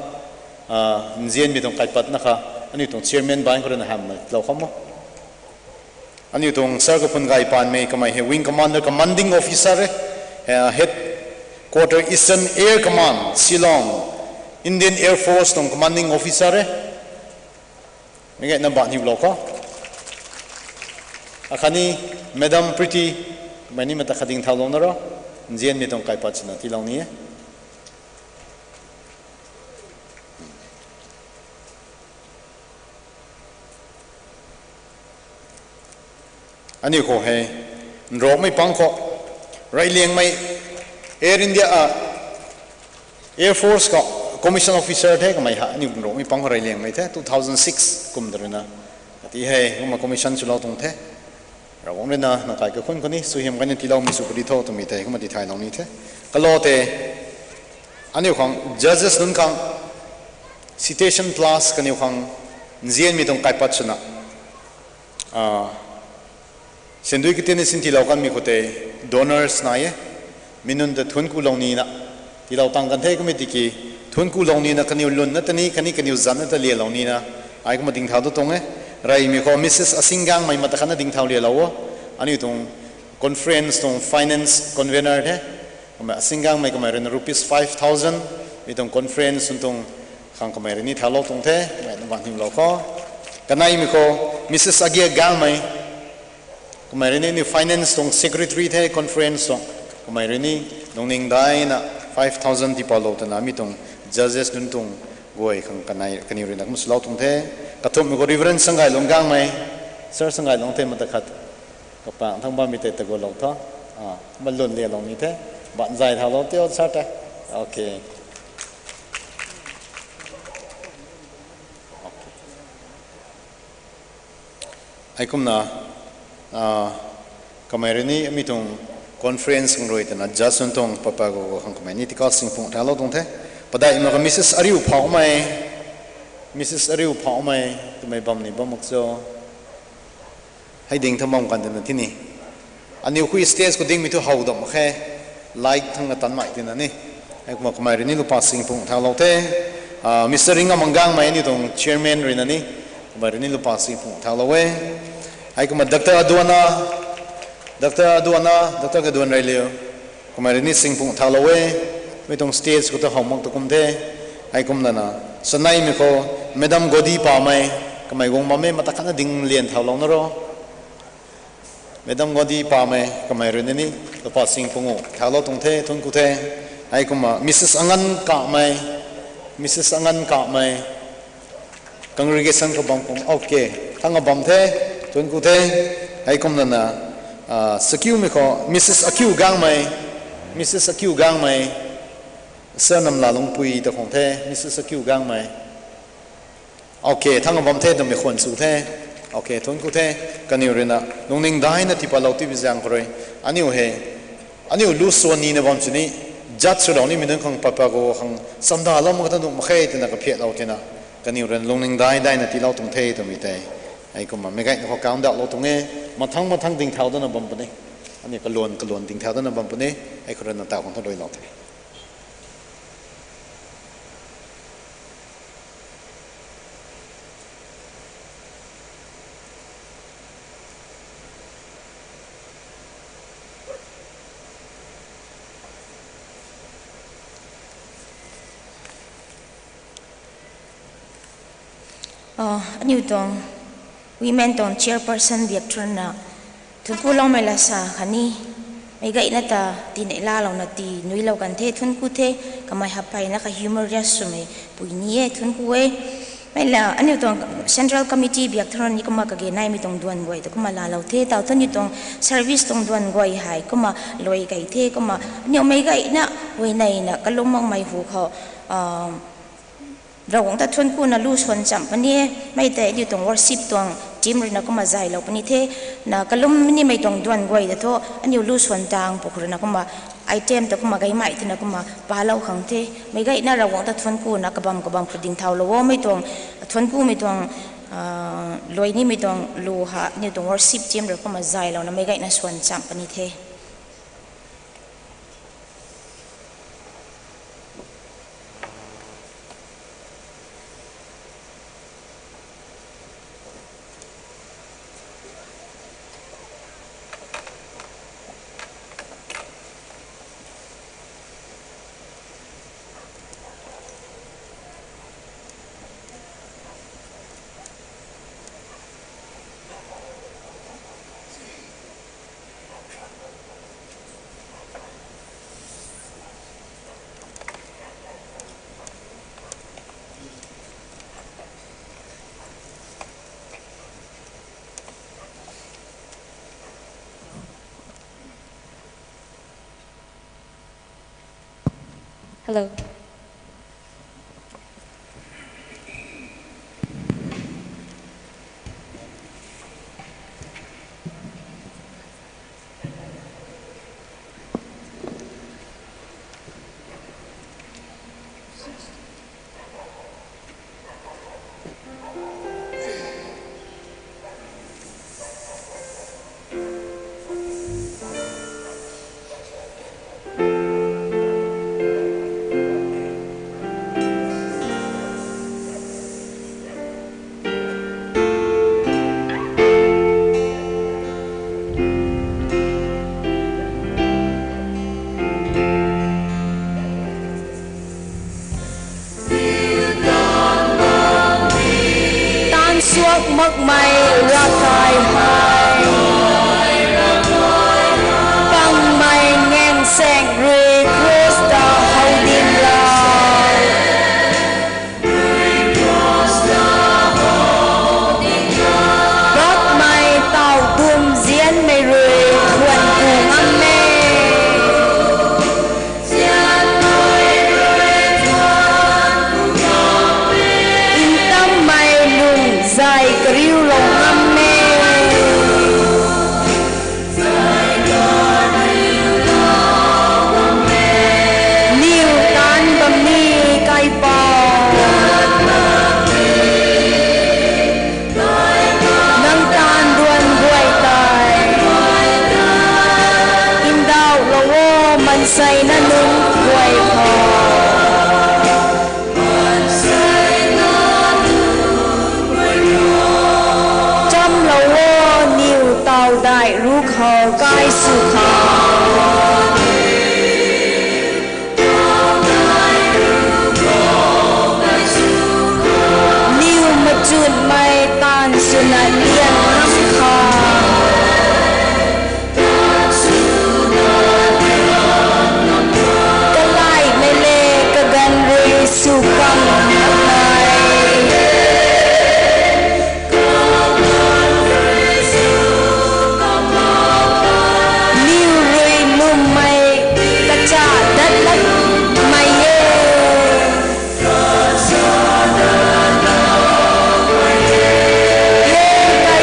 nzianmei tuang kaipatna kha, aniu tuang chairman baanc khou rui na hamhmei lou kham o. Aniu tuang sir kaphun gay paanmei kamei hei wing commander, commanding officer e, headquarter Eastern Air Command, Shillong, Indian Air Force tuang commanding officer e. Mi gayna banh hiulou kho. Akhatni Madam Pretty, kamei ni mata khat dingthaulouna ro, nzianmei tuang kaipat swna tiilou ni e. Aniu khou hei, nrokmei pang khou, reyliangmei, Air India, a, Air Force khou commission officer the kamei ha, aniu nrokmei pang khou reyliangmei the, two thousand six kum da rui na. Ati hei, kumna commission swlou tuang the. Ravguangc rui na, na kai kakhun khou ni, suaihiam gayna tiiloumei sw puni tho twmei tei, kumna tithaylou ni the. Kalou tei, aniu khang, judges nunc khang, citation plus kaniw khang, nzianmei tuang kaipat swna. Sindui katin ni sin tiilou kanmei khou tei, donors nai e, mi nunc ta thuanc kulou nina, tiilou tang kan the kummei tiki, thuanc kulou nina kaniw lwnna ta ni, khatni kaniw zanna ta lialou nina, ai kumna dingthau tu tuang e, reymei khou Mrs Asinggangmei mata khatna dingthau lialou o, aniu tuang conference tuang finance convener the, kumna Asinggangmei kamei rui na rupees five thousand, mi tuang conference nunc tuang khang kamei rui ni thaulou tuang the, kamei na banh hiulou kho. Kaneimei khou, Mrs Agiagangmei, kamei rui ni, ni finance tuang secretary the conference tuang, kamei rui ni, lungning daina five thousand tiipaulou twna mi tuang judges nunc tuang guay khang kanei, kaniw rui na kum swlou tuang the. Kathumhmei khou Reverend Sanggailung Gangmei, Sir Sanggailung tei mata khat, kapang thang bammei tei ta gulou tho. Malun lialou ni the, banh zay thaulou tio sir tei. Okay. Heikumna, kamei rui ni mi tuang conference khang rui twna judge nunc tuang papa go go khang kamei ni tikau singpung thaulou tuang the. Padeih mak kha Mrs Ariu Phaumei, Mrs Ariu Phaumei, twmei bam ni bam mak cho. Hei ding thang bam kan twna tini. Aniu khui stage khou dingmei thu how dam mak khe. Light thangna tanmei tina ni. Heikumna kamei rui ni lupa singpung thaulou the. Mr Ringamang Gangmei aniu tuang chairman rui na ni, kamei rui ni lupa singpung thaulou e. Heikumna Doctor Aduana, Doctor Aduana, Doctor Kaduan Reiliu, kamei rui ni singpung thaulou e. Mi tuang stage khou ta how mak tu kum the. Heikumna na, saneimei khou, Madam Godi Pamei, kamei guang bam e, mata khatna ding lian thaulouna ro. Madam Godi Pamei, kamei rui ni, lupa singpung u thaulou tuang the, thuanc ku the. Heikumna Mrs Angan Kamei, Mrs Angan Kamei, congregation khou bam kum, okay, thang a bam the, thuanc ku the. Heikumna na, sakiumei khou Mrs Akiu Gangmei, Mrs Akiu Gangmei, Sir Namlalungpui ta khang the, Mrs Akiu Gangmei. Okay, thang a bam the twmei khwan sw the. Okay, thuanc ku the. Kaniw rui na lungning daina tiipaulou tibi zaeng khou rui, aniu hei, aniu lu swan nina bam sini, judge swlou nimei nunc khang papa go khang chamdalou mak kata nuh mak khe twna kaphiatlou tina, kaniw rui na lungning dai daina tiilou tuang the twmei tei. Heikumna meic gayna khou count daklou tuang e, mathang mathang dingthau dana bam puni. Aniu kaluan kaluan dingthau dana bam puni. Hei khou rui na taw khang thu luilou the. Aniu tuang women tuang chairperson biak thrunna thuancku loumei la sa khatni meic gayna ta tinei laalouna ti nuilou kan the, thuancku the. Kamei hapeyna kha humorous swmei pui ni e, thuancku e. Mei la aniu tuang central committee biak thrun ni kumna kage naimei tuang duan guay ta kumna laalou the, tau thu aniu tuang service tuang duan guay hei kumna luai key the. Kumna aniu meic gayna huayneyna kalum makmei hu khou Ravguangc ta thuanckuna lu swan chamh puni e. Mei tei aniu tuang worship tuang team ruina kumna zaylou puni the. Na kalum nimei tuang duan guay ta thu aniu lu swan tang puk ruina kumna item ta kumna gaymei twna kumna palou khang the. Meic gayna Ravguangc ta thuanckuna kabam kabam khou dingthaulou o. Mei tuang thuanckumei tuang luai nimei tuang lu ha aniu tuang worship team rui kumna zaylouna meic gayna swan chamh puni the. Hello. Taanv suak makmei Ravkai hei, pangmei ngaengsaeng rui Khrista howdin la, bakmei taw dum nzianmei rui thuanku ngam e. Ntammei lung zay kariulou ngam e. Niw taanv bam ni kaipouc, nang taanv duan guay tei ndauhlou o, maanseina nunc guay khou chamlou o. Niw taw daih ruc khou kai sw khou, niw machunmei taanv swna liang ngam khou, kalaihmei le kaganv rui sw pang nai. Niw rui lwmmei kacha dat latmei e. He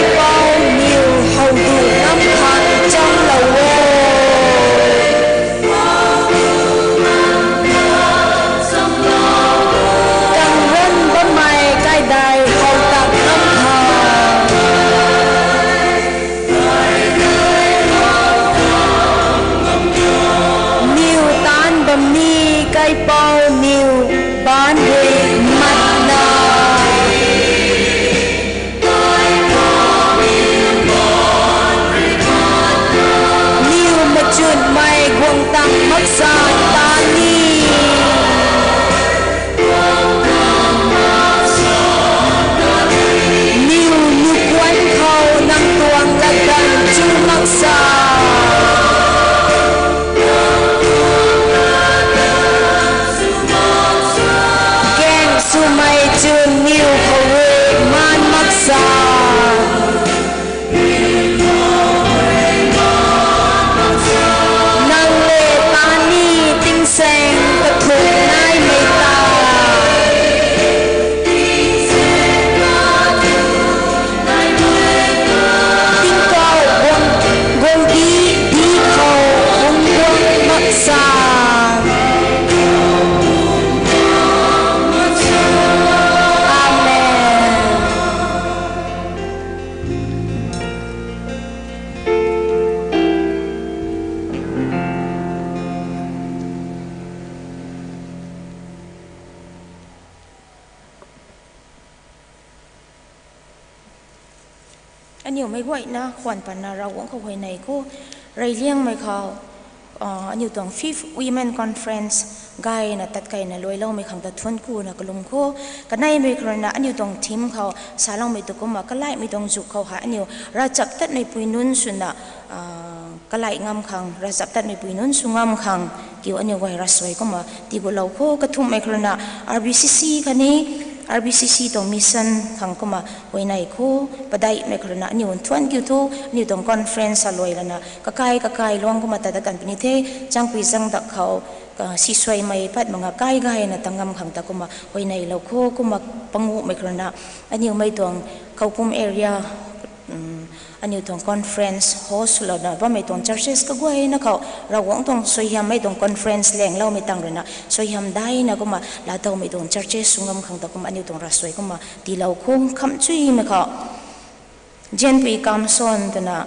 Aniu meic guayna khwan patna Ravguangc khou huayney khou, reyliangmei khou, aniu tuang fifth Women Conference gayna tatkeina luailoumei khang ta thuanc kuna kalum khou. Kaneimei khou ruina aniu tuang theme khou saloumei tu kumna kalaihmei tuang zuk khou hei aniu ravchaptatmei pui nunc swna kalai ngam khang, ravchaptatmei pui nunc sw ngam khang kiu aniu guay ravsuai kumna tiigutlou khou. Kathumhmei khou ruina R B C C khatni R B C C tuang mission khang kumna huayney khou. Padeihmei khou ruina aniu thuanc kiu thu, aniu tuang conference aluai lana kakai kakai luang kumna tat dat kan puni the. Changpui zangdak khou sisuaimei pat mak nga kai gayna ta ngam khang ta kumna huayneylou khou. Kumna panguhmei khou ruina aniu mei tuang Khoupum area aniu tuang conference host swlouna bammei tuang churches kaguayna khou Ravguangc tuang suaihiammei tuang conference langloumei tang ruina suaihiam daina kumna laatowmei tuang churches sw ngam khang ta kumna aniu tuang ravsuai kumna tiilou khou. Khamchuimei khou Zianpui Kamson twna,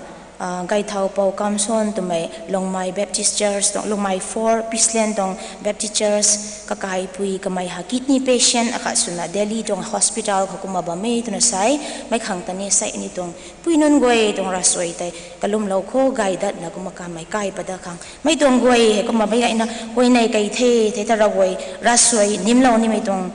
Gaithaupou Kamson twmei Lungmei Baptist Church tuang, Lungmei four Peaceland tuang Baptist Church kakaipui kamei ha kidney patient akhat swna Delhi tuang hospital khou kumna bam e twna sa e. Mei khang ta ni sei aniu tuang pui nunc guay tuang ravsuai tei kalumlou khou, gay datna kumna kamei kai pat dat khang. Mei tuang guay hei kumna meic gayna huayney kei the, thei ta Ravguay ravsuai nimlou nimei tuang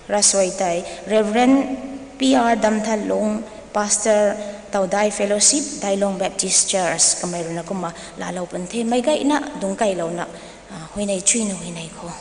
ravsuai tei Reverend P R Damthanlung, Pastor, Taudai Fellowship, Dailong Baptist Church kamei ruina kumna laalou pun the. Meic gayna dungc keylouna huayney chuina huayney khou.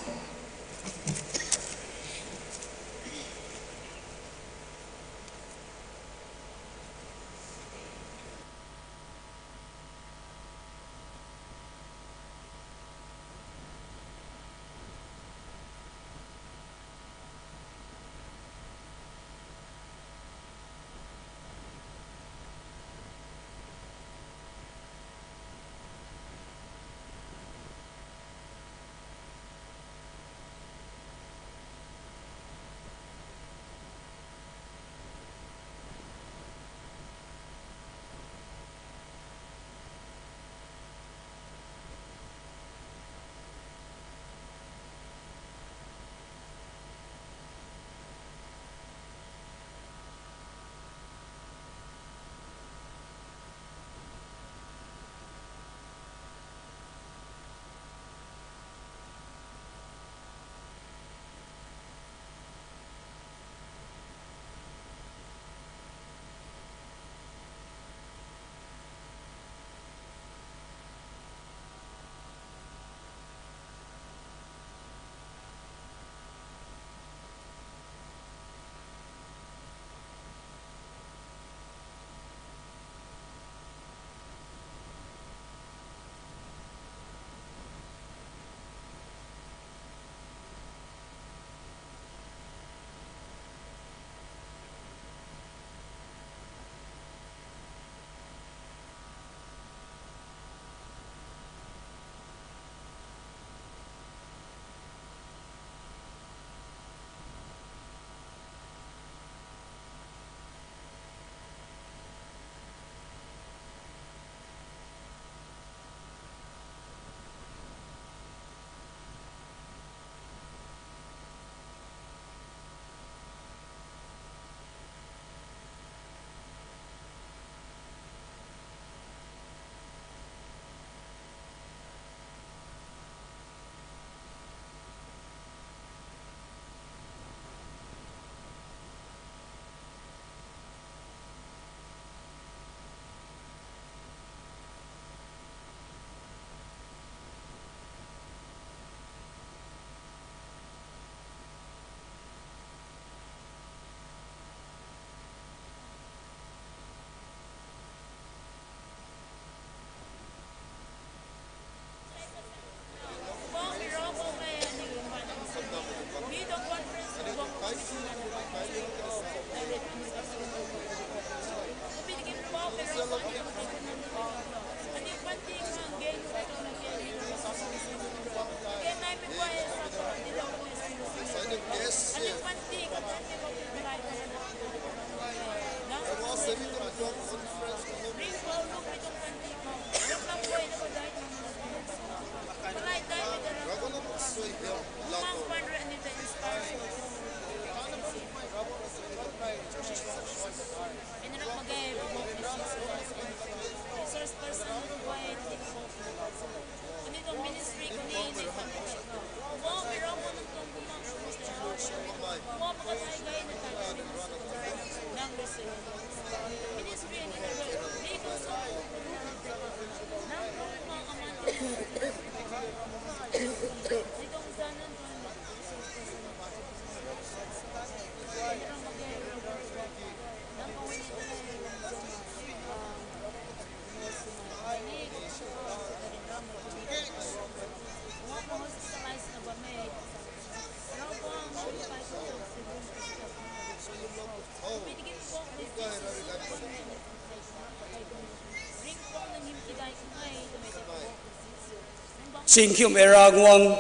Chingkhiumei Ravguangc,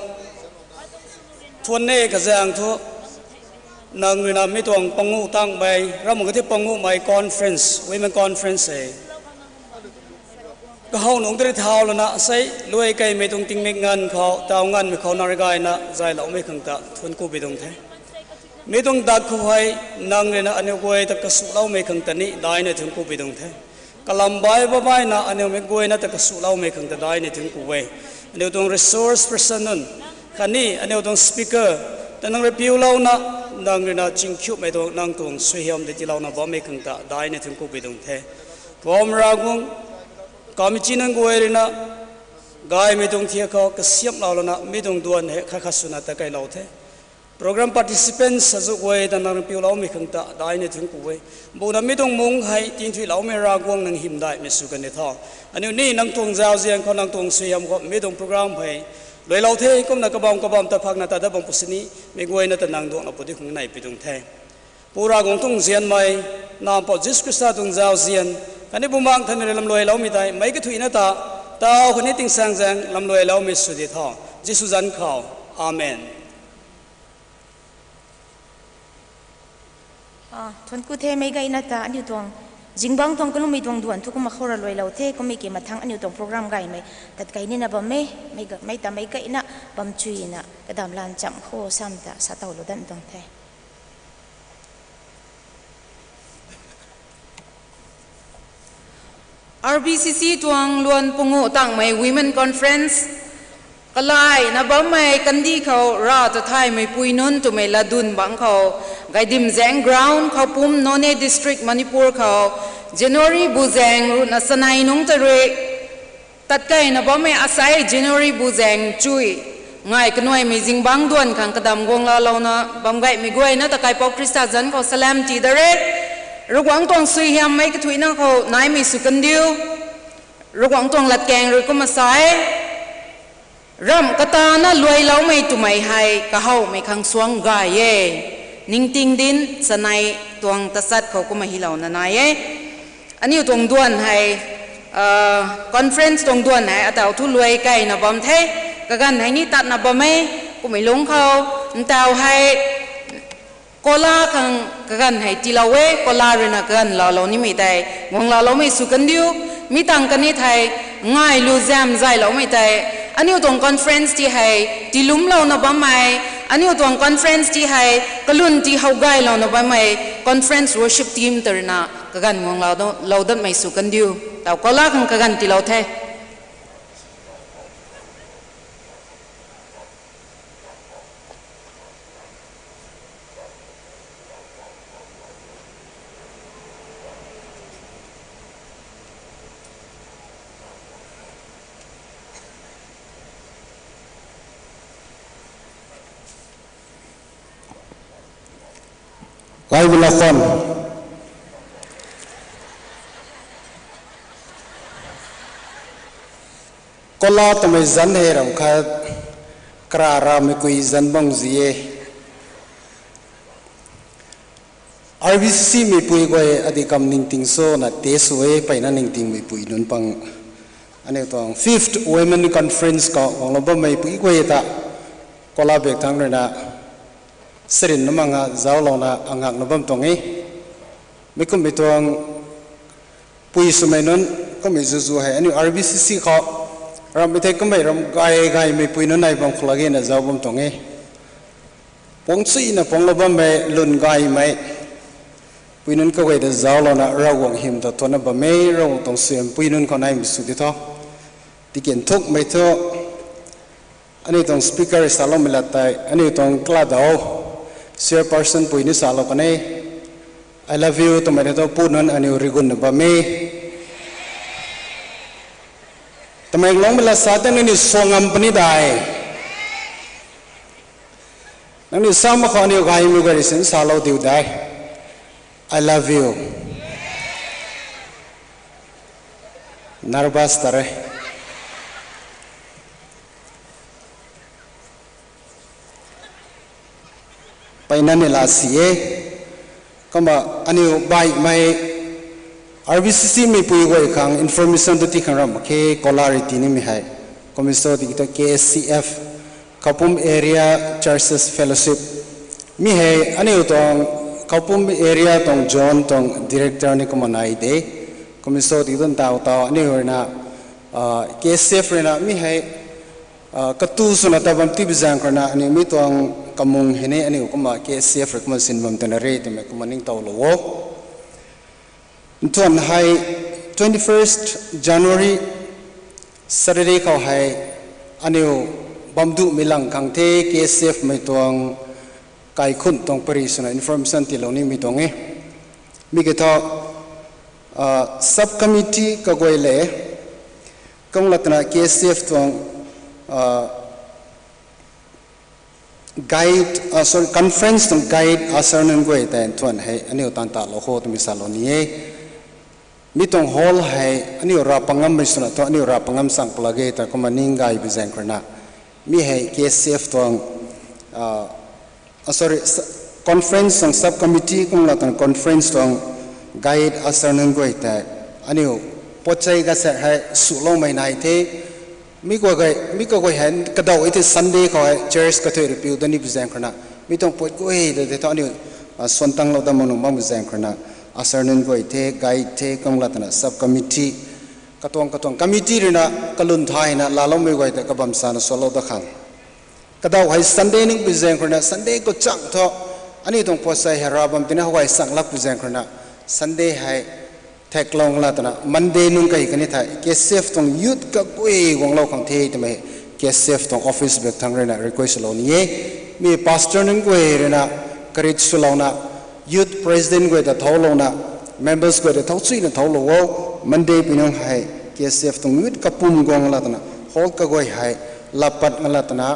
thuanc e kazaeng thu, nang ruina mi tuang panguh tangmei, ramh kati panguhmei conference, women conference e. Kahow nungc tari thau lana sei luai kaimei tuang tingmik nganv khou, taw nganvmei khou nang rui gayna zayloumei khang ta thuanc ku pi tuang the. Mi tuang dat khou hei, nang ruina aniu guay ta kasuloumei khang ta ni daihna thuanc ku pi tuang the. Kalam bai babaina aniu mei guayna ta kasuloumei khang ta daihna thuanc ku e. Aniu tuang resource person nunc, khatni aniu tuang speaker ta nang rui piulouna, nang ruina chingkhiumei tuang nang tuang suaihiam tei tiilouna bammei khang ta daihna thuanc ku pi tuang the. Kum Ravguangc, committee nunc guay ruina gaymei tuang thiak khou kasiamhlou lana mi tuang duan hei khat khat swna ta kailou the. Program participants azuh guay ta nang piuloumei khang ta daihna thuanc ku e. Buna mi tuang mung hei tinthuiloumei Ravguangc nang hymdaihmei sw kan ni tho. Aniu ni nang tuang zauzian khou, nang tuang suaihiam khou mi tuang program hei luailou the. Kumna kabam kabam ta phakna ta dat bam pu sini, mei guayna ta nang duangna pu di khang nei pi tuang the. Pu Ravguangc tuang nzianmei, Nac Mpouh Jisu Khrista tuang zauzian khatni Bumaengh Nthanmei rui lamluailoumei tei meic kathuicna ta, taw khatni tingsaengzaeng lamluailoumei sw di tho, Jisu zanc khou. Amen. Thuanc ku the. Meic gayna ta aniu tuang zingbangc tuang kalwmmei tuang duan thu kumna khou ra luailou the. Kummei ki mathangc aniu tuang program gaymei tat kei nina bam e. Mei ta meic gayna bam chuyna kadam lan cham khou sam ta sa towlou dan tuang the. R B C C tuang luan panguh tangmei Women Conference, kalaina bammei kandih khou Rav ta thaymei pui nunc twmei latdyn bangc khou, Gaidimzaeng Ground, Khoupum, Noney District, Manipur khou, January buzaeng ruhna chanei nungc ta rui, tat keyna bammei asei January buzaeng chui, ngai kanuaymei zingbangc duan khang kadam guang laalouna bam gaymei guayna ta kaipouc Khrista zanc khou salam tii da re. Ravguangc tuang suaihiammei kathuicna khou naimei sw kandiu. Ravguangc tuang latkaeng rui kumna sa e: Ramh katana luailoumei twmei hei kahowmei khang suang gay e. Ningting Dinc chanei tuang tachat khou kumna hylouna nai e. Aniu tuang duan hei, conference tuang duan hei ataw thu luai keyna bam the. Kaganv hei ni tatna bam e. Kummei lungc khou, ntaw hei kola khang kaganv hei tiilou e, kola ruina kaganv laalou nimei tei guang laaloumei sw kandiu. Mi tangv kani thei, ngai lu zam zayloumei tei, aniu tuang conference ti hei tiilumclouna bammei, aniu tuang conference ti hei kalun ti how gaylouna bammei conference worship team ta ruina kaganv guang laalou datmei sw kandiu. Taw kola khang kaganv tiilou the. Gay bu la khwan. Kola twmei zanc hei ramh khat, kara ramei kui zanc bangzi e. R B C C meipui guay adih kam ningting sw na te sw e, mpeyna ningtingmeipui nunc pang. Aniu tuang fifth Women Conference khou guanglou bammeipui guay ta kola bak thangc ruina sarin namanga zauclouna angakna bam tuang e. Mi kummei tuang pui swmei nunc, kummei zuzu hei aniu R B C C khou ramhmei thei kummei ramh gay gaymei pui nunc nai bam khou lagena zauc bam tuang e. Puangc chuyna puangclou bammei lwn gaymei pui nunc kaguay ta zauclouna Ravguangc hym ta thuanna bam e. Ravguangc tuang suaihiam pui nunc khou naimei sw di tho. Tikin thukmei thu, aniu tuang speaker saloumei lat tei aniu tuang kaladau chairperson pui ni salou kan e. I love you twmei thu pu nunc aniu rigunna bam e. Tamenglongmei lat sa tei nangniw suang ngam puni dai. Nangniw sa mak khou aniu gaymei guay rui sin salou diu dai. I love you. Nervous ta re. Mpeyna ni la si e. Kumna aniu baihmei R B C C meipui guay khang information tu tii khang ramh mak khe, kola rui tii nimei hei. Kum sw tiki thu K S C F, Kaupum Area Churches Fellowship. Mi hei aniu tuang Kaupum area tuang zone tuang director ni kumna nai de. Kum sw tiki thu ntaw taw aniu ruina, K S C F ruina mi hei katu swna ta bam tibi zaeng khou ruina aniu mi tuang kamung hei ni aniu kumna K S C F rui kumna sin bam twna re twmei kumna ningtowlou o. Nthuan hei twenty-first January, Saturday khou hei aniu bam duhmei lang khang the, K S C F mei tuang kaikhun tuang pary swna information tiilou nimei tuang e. Mi kiu thu, subcommittee kaguay le, kumna twna K S C F tuang guide, sorry, conference tuang guide usher nunc guay tei nthuan hei aniu taanv talou kho twmei salou ni e. Mi tuang hall hei aniu ravpangammei swna thu aniu ravpangam chang pala ge ta kumna ning gay bi zaeng khou ruina. Mi hei K S C F tuang, sorry, conference tuang subcommittee kumna tuang conference tuang guide usher nunc guay tei aniu potchei kasak hei swloumei nai the. Mi kaguay, mi kaguay hei kadaw e the Sunday khou hei church kathui rui piu dat ni bi zaeng khou ruina. Mi tuang pot guay ta the thu aniu suan tanglou dat mak nuh mak bi zaeng khou ruina. Usher nunc guay the, guide the, kumna twna subcommittee, katuang katuang committee ruina kalun thayna laaloumei guay ta kabam sana swlou dat khang. Kadaw hei Sunday nunc bi zaeng khou ruina Sunday khou chang thu aniu tuang potchei hei rav bam tina howgay chang lak bi zaeng khou ruina Sunday hei theklou ngala twna Monday nunc kai kani thei K S C F tuang youth kaguay guanglou khang the twmei K S C F tuang office bak thangc ruina request lou ni e. Mi pastor nunc guay ruina karit swlouna, youth president guay ta thoulouna, members guay ta thou chuyna thoulou o. Monday pi nunc hei K S C F tuang youth kapum guang ngala twna hall kaguay hei lapat ngala twna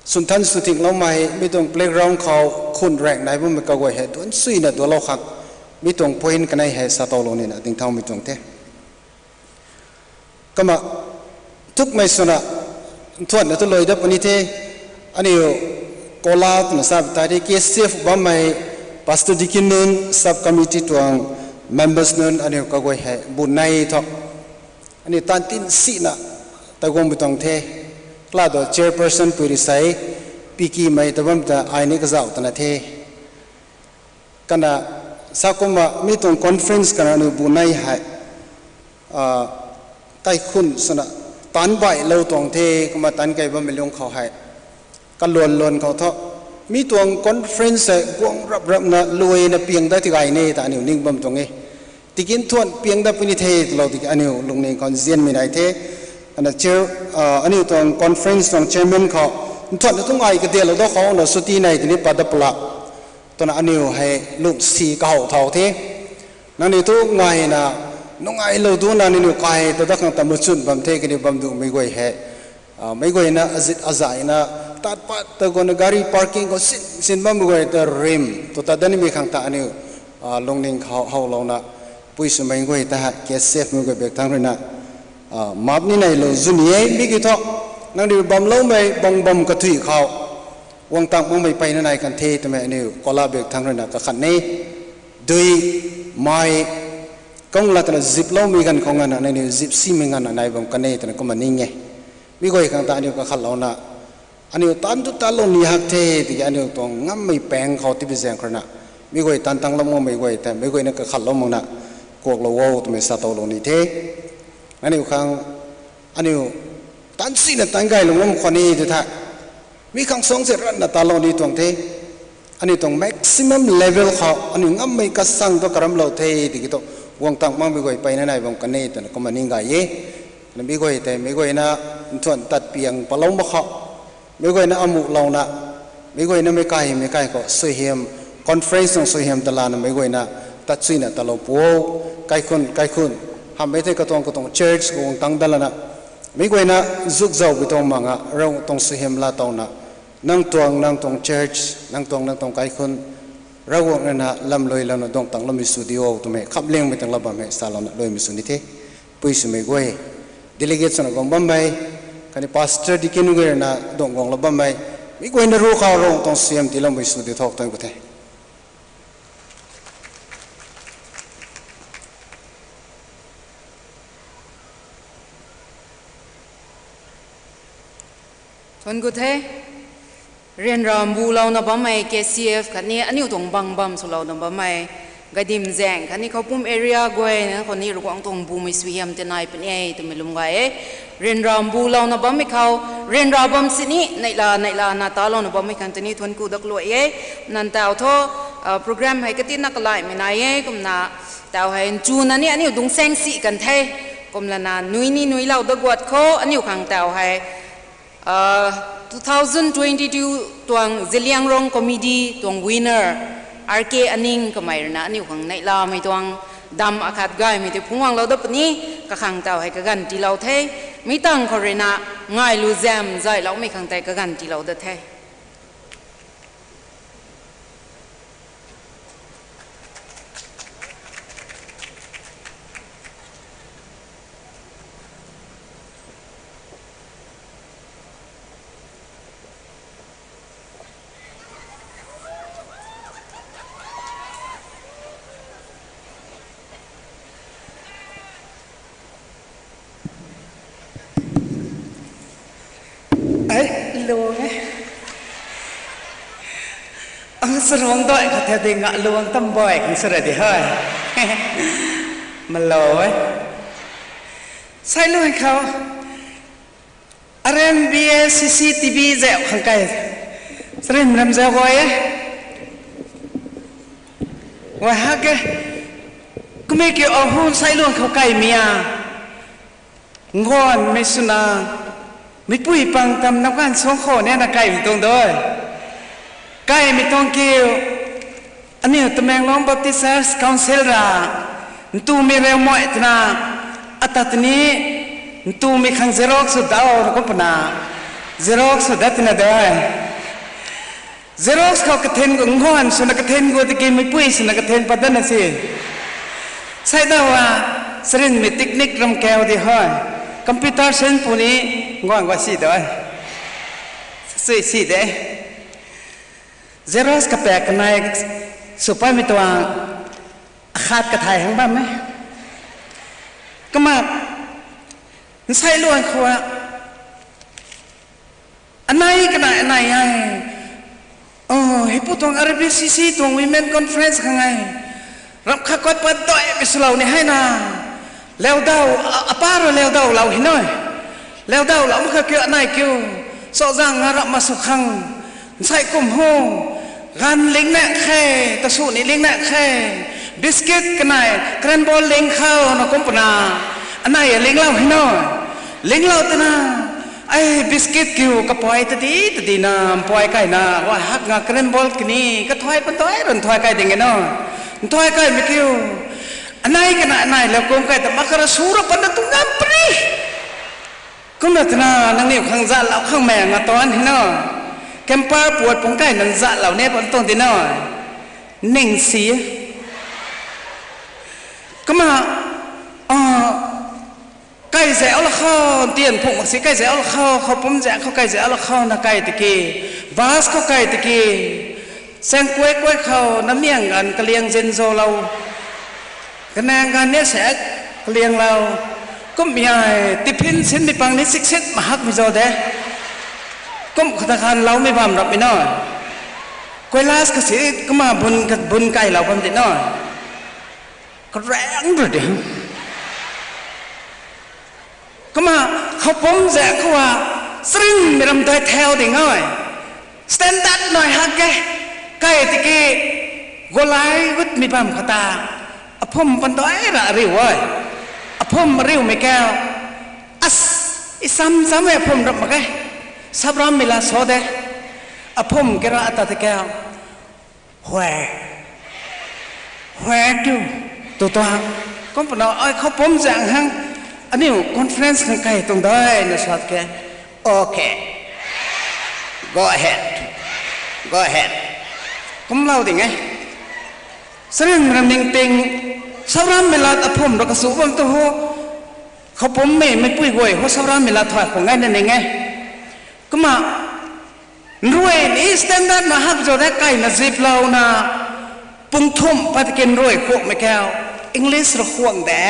swnthan sw thingloumei, mi tuang playground khou khun raeng nai bammei kaguay hei duan chuyna dualou khang mi tuang point kanei hei satowlou nina dingthaumei tuang the. Kumna thukmei swna nthuanna tu lui dat puni the. Aniu kola twna sa ta de K S C F bammei pastor, deacon nunc, subcommittee tuang members nunc aniu kaguay hei bu nei thu aniu taanv tin sina taguang bi tuang the. Kala do chairperson pui ri sei, pikimei ta bam ta ai ni kazauh twna the. Kana sa kumna mi tuang conference kana aniu bu nei hei kaikhun swna taanc bailou tuang the, kumna taanc kai bammei lung khou hei kaluan luan khou thu mi tuang conference hei guang rap rapna luaina piang dat ti gay ne ta aniu ning bam tuang e. Tiki nthuan piang dat puni the twlou tiki aniu lungning khou nzianmei nai the. Kana chair, aniu tuang conference tuang chairman khou nthuan tu ngai kadialou da khou na suti nei tini pat dat pala twna aniu hei lungsi kahow thau the. Nangniw tu ngaina nungailou duna nangniw kai ta dat khang ta muchun bam the kaniw bam duhmei guay hei meic guayna azit azaina tat pat ta guangna gari parking khou sin sin bammei guay ta rim tu tat dat nimei khang ta aniu lungning khou howlouna pui swmei guay ta hei K S F mei guay bak thangc ruina map ni neilou zu ni e. Mi kiu thu nangniw bamloumei bang bam kathui khou guang tang makmei peyna nai kan the twmei aniu kola bak thangc ruina kakhat ni dui, mei, kumna twna ziploumei ganv khou nganvna nangniw zip simei nganvna nai bam kan e twna kumna ning e. Mi guay khang ta aniu kakhatlouna aniu taanv tu tatlou ni hak the tiki aniu tuang ngammei paeng khou tibi zaeng khou ruina mi guay taanv tanglou makmei guay ta meic guayna kakhatlou makna kuaklou o twmei satowlou ni the. Aniu khang aniu taanv sina taanc gaylou ngam khwan ni ti the. Mi khang suang se ranna tatlou ni tuang the. Aniu tuang maximum level khou aniu ngammei kasang tu karamlou the tiki tu guang tang makmei guay peyna nai bam kan e twna kumna ning gay e. Namei guay tei meic guayna nthuan tat piang palou mak khou meic guayna amuhlouna meic guayna meic kaimei kai khou suaihiam, conference tuang suaihiam ta lana meic guayna tat chuyna tatlou pu o. Kaikhun kaikhun hamhmei thei katuang katuang church guang tang dat lana meic guayna zukzauhpui tuang manga Ravguangc tuang suaihiam laatowna nang tuang nang tuang church, nang tuang nang tuang kaikhun Ravguangc ruina lamluilouna duang tangloumei sw di o twmei khapliangmei tang la bam hei salouna luimei sw ni the. Pui swmei guay, delegate swna guang bammei khatni pastor, deacon guay ruina duang guanglou bammei meic guayna ru khou Ravguangc tuang suaihiam tiiloumei sw di thau tuang khou the. Thuanc ku the. Ryanra mbulouna bammei K C F khatni aniu tuang bang bam swlouna bammei Gaidim zaeng khatni Khoupum area guayna khou ni Ravguangc tuang bumei suaihiam tei nai puni e twmei lwm gay e. Ryanra mbulouna bammei khou, ryanra bam sini neihla neihlana talouna bammei khang tei ni thuanc ku dat luai e. Nang taw tho, program hei katina kalaimei nai e, kumna taw hei nchuna ni aniu dungc saeng si kan the. Kumlana nui ni nuilou dat guat khou aniu khang taw hei two thousand twenty-two tuang Zeliangrong Comedy tuang winner R K Aning kamei ruina aniu khang neihlamei tuang dam akhat gaymei tei phungc guanglou dat puni, kakhang taw hei kaganv tiilou the. Mi tangv khou ruina ngailu zam zayloumei khang tei kaganv tiilou dat the. Ai, lung e. Ang saruang doi khat the di nga lung tam boi khang sara di hoi. Malou e. Sai lung khou R M B A C C T V zauc khang kai. Sarin ram zauc goi e. Wa hak e. Kumei kiu ahu sai lung khou kaimei a. Nganvmei swna, meipui pang tam nap kan suang khou ni na kaimei tuang doi. Kaimei tuang kiu, aniu Tamenglong Baptist Church Council ra, ntumei rau moi twna, ata tini, ntumei khang xerox sw dau na kum puna, xerox sw dat tina doi. Xerox khou kathen gu, nganv swna kathen gu tiki meipui swna kathen pat dana si. Sai dau a, sarinmei technique ram kau di hoi. Computer sen puni, nganv gua si doi. Sui si de. Xerox kapak kanei sw patmei tuang akhat kathai hang bam e. Kumna, nsai luan khou a, anei kana anei ai. O, heipu tuang R B C C tuang Women Conference khang ai. Ram khat kot pat doi mi swlou ni hei na. Leudau, a, apa rui leudau lou hei noi. Leudau lou mak kha kiu anei kiu. Sozang nga ram ma sw khang. Nsai kum ho. Ganv ling na khe, ta sw ni ling na khe. Biscuit kanei, crayon ball ling khou na kum puna. Anei a linglou hei noi. Linglou twna. Ai, biscuit kiu kapoi tadi, tadina, mpoi kaina, wa hak nga crayon ball kani, kathuai pantoi, run thuai kai ding e no. Nthuai kaimei kiu. Anei kana anei lou kum kai ta makara sura pana tu ngam pri. Kumna twna, nangniw khang zatlou khang mei nga tuan hei no. Camper puat pung kai nang zatlou ni pan tuang di no. Ning si. Kumna, ah, Kaizauc la khou, tian phung mak si kaizauc la khou, khou pum zaeng khou kaizauc la khou na kai tiki, bus khou kai tiki, saengkuai kuai khou na miang ganv kaliang zin zolou, kanaeng ganv ni saek kalianglou, kumhmei ai, tiffin sinmei pang ni siksit mahakmei zo de, kum khou ta khanloumei bam rapmei no, koilas kasi kumna bun, bun kailou bam di no. Karaeng ra di. Kumna, khou pum zaeng khou a, sarinmei ram dai thau ding e. Standard nai hak ke. Kai tiki, golai gutmei bam khou ta. Aphum pantoi ra riu e. Aphum riumei kau. As, isam sam e aphum ram mak ke. Saprammei la so de. Aphum kera ata te kau. Where? Where to? Tu tuang. Kum puna, ai khou pum zaeng hang. Aniu conference khang kai tuang dai na sat ke. Okay. Go ahead. Go ahead. Kumlou ding e. Sarin ram ning ting. Saprammei lat aphum ra kasu bam tu ho. Khou pummei, meipui guay ho saprammei lat thuai khou ngai na ning e. Kumna, nruai ni standard na hak zo de kaina ziplouna, pung thumh pat kin nruai khuakmei kau, English ra khuang de.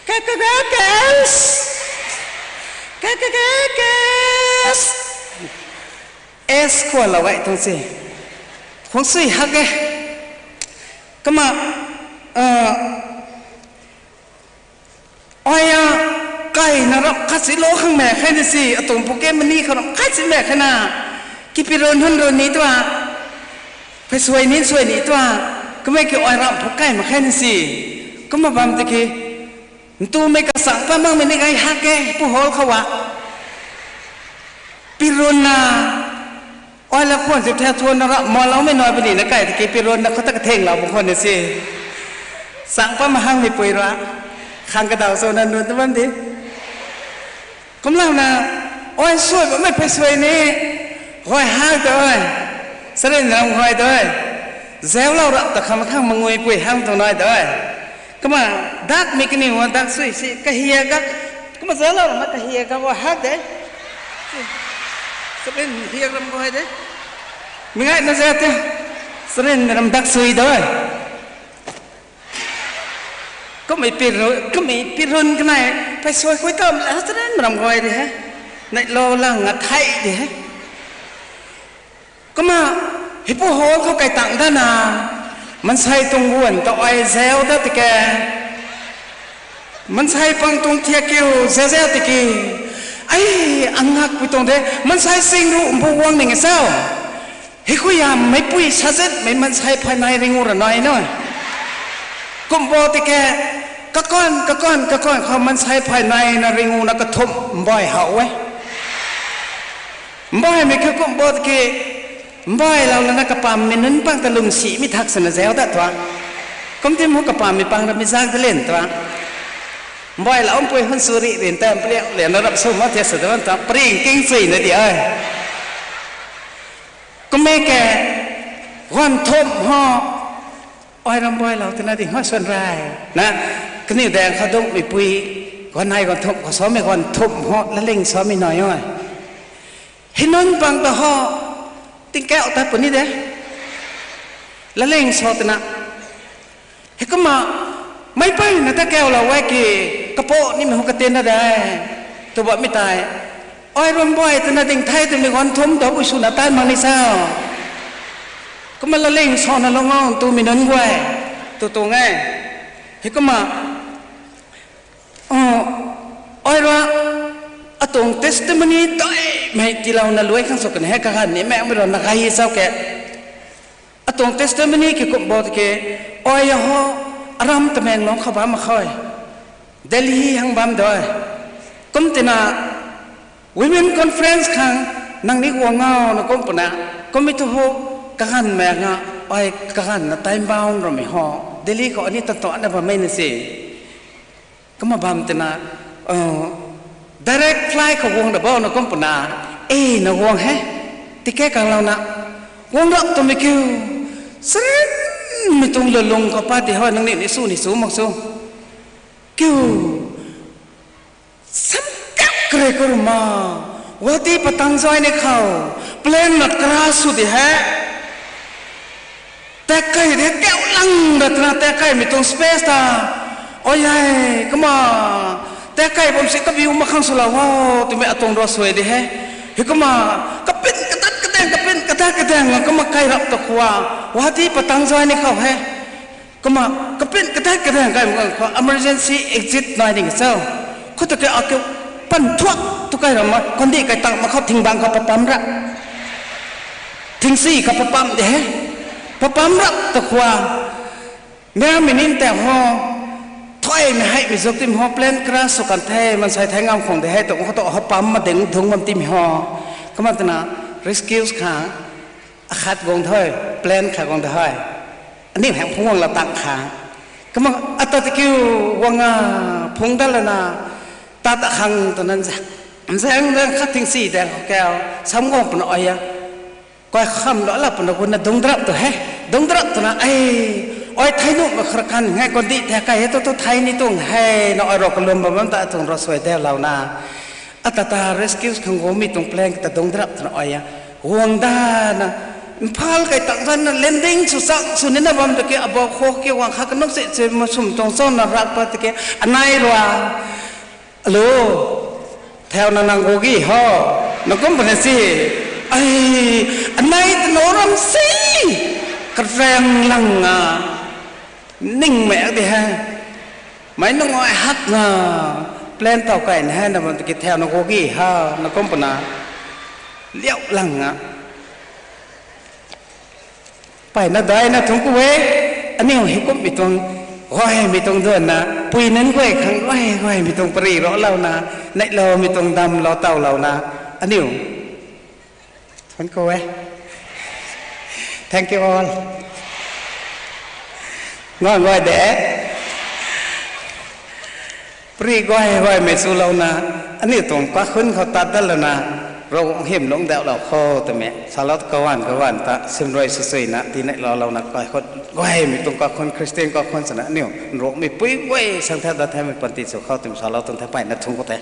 Ka, ka, ka, ka, s-, S, S khou lou gay tuang se. Khang sui hak e. Kumna, ah, ai a, kai na rap khat si lo khang me khe ni si, atuang pocket money khou rap khat si me khe na. Ki pirun hun run ni tua. Phey suai ni suai ni tua. Kumna ki ai rap phu kai ma khe ni si. Kumna bam tiki. Ntumei kasang pa mang mei ni gay hak e, pu hall khou a. Pirun na, ai la khwan si the thuan na rap ma lou mei nai puni na kai tiki pirun na khou ta katheng lou bu khwan ni si. Sang pa mahang ni pui ra. Khang kadaw so na nun tu bam di. Kumlou na, ai suai bammei phey suai ni, gay hak de ai. Sarin ram gay de ai. Zau lou rap ta kham khang mangui pui hang tu nai de ai. Kumna, dak mi kaniw dak sui si, kahia gak. Kumna zau lou rap ma kahia gak gay hak de. Sarin hia ram gay de. Mi gay na zau te. Sarin ram dak sui de ai. Kumna pirun, kumna pirun kanei, phey suai khui tam la, sarin ram gay de he. Nai lou lang nga thei de he. Kumna, hei pu hall khou kai tang dana, mansei tuang guan ta ai zau da tiki. Mansei pang tuang thiak kiu zau zau tiki. Ai, angak pui tuang de, mansei sing ru mbu guang ning e sao. Hei khou yam meipui sazet mei mansei phay nai ringu ra nai na. Kum bo tiki, kakan, kakan, kakan khou mansei phay nai na ringu na kathumh mbai how e. Mbai mei khou kum bo tiki, mbai lou lana kapam mei nunc pang ta lwm si mi thak sana zau da tua. Kum tim hu kapam mei pang ra mi zak ta len tua. Mbai lou mpui hun suri rin tam pliak lian na rap sw ma thiak sa ta ta pring king sui na di ai. Kumna ke, guan thumh ho, ai ram mbai lou twna di ho suan rai. Na, kaniw daeng khou dungc meipui, guan nai guan thumh khou samei guan thumh ho, laling samei nai o. Hei nunc pang ta ho, tingkauh ta puni de. Laling sa twna. Hei kumna, meipui na ta kaulou e ki, kapo nimei hu katin na de. Tu bammei tei. Ai ram mbai twna ding thei twmei guan thumh ta bui swna tan mak ni sao. Kumna laling sa na lung o twmei nunc guay. Tu tuang e. Hei kumna, ai ra, atuang testimony taimei tiilouna luai khang sw kan he kaganv ni mei mei ra na gay chau ke. Atuang testimony ki kum bo tiki, ai ho, aram Tamenglong khou bam mak khe. Delhi hang bam de. Kum tina, Women Conference khang, nang ni guang ngau na kum puna, kummei thu ho, kaganv mei nga, ai kaganv na time bound ramei ho, Delhi khou ani ta tuana bammei na si. Kumna bam tina, direct flight khou guang da bau na kum puna, e na guang he, ticket kanglouna, guang rap twmei kiu, sarinmei tuang lulung khou pat di ho, nangniw ni sw ni sw mak sw. Kiu, sam kak kre kurma, Guwahati patang zay ni khou, plane na crash sw di he. Tek kai de kau lang da twna tek kaimei tuang space ta. Oi hei, kumna, tek kai bam si kabiu mak khang swlou o, twmei atuang ro suai di he. Hei kumna, kapin katat kadaeng, kapin katat kadaeng nga kumna kai rap ta khou a. Guwahati patang zay ni khou he. Kumna, kapin katat kadaeng kai mak khou emergency exit nai ding cho. Khou ta ke akiu pan thuak tu kai rap ma, kandih kai tang mak khou thingbang khou papam ra. Thingsi khou papam de he. Papam rap ta khou a. Meimei nin ta ho. Thuaimei heimei zuk tim ho plane crash sw kan the, mansei thei ngam khang de he, tu khou tu ho pam ma ding dung bam tim ho. Kumna twna rescue khang. Akhat guang the, plane khat guang the. Aniu hang phungc guang la tang khang. Kumna ata tikiu guang a, phungc dat lana, tat akhang twna, zaeng zaeng khat thingsi daeng khou kau, sam guang puna ai a. Kai kham lou la puna guna dungc drap tu he, dungc drap twna ai, ai thei nuh ma khar kan ngai kandih the kai he tu tu thei ni tuang he, na ai rou kalum bam bam ta tuang rou suai de louna. Ata ta rescue khang guangmei tuang plane ta dungc drap twna ai a. Guang dana, Imphal kai tang zana landing sw chang sw nina bam ta ke abou khou ke guang kha kanuk se se masum tuang chana rak pat ta ke anai rua. Alo, Thauna nang gugi ho, na kum puni si, ai, anei tano ram si, karang lang a, ning mak di he, mei nungai hak na, plan tau kai na he, na bam tiki thauna gugi ha, na kum puna, liau lang a. Pai na dai na thungc ku e, aniu hi kummei tuang, guaymei tuang duan na, pui nunc guay khang guay, guaymei tuang pari raclou na, neihloumei tuang damlou tawlou na, aniu. Thungc ku e. Thank you all. Ngan guay de. Pari guay guaymei chulouna, aniu tuang kakhun khou tat dat lana, Ravguangc hym lungc dauhlou kho twmei, salou kaganv kaganv ta, simrui swsuina, tineihlou louna, kaikhun, guaymei tuang kakhun, Christian kakhun swna, aniu, Nruangmei pui guay, sang the dat themei panty sw khou twmei salou tuang the pai na thungc ku the.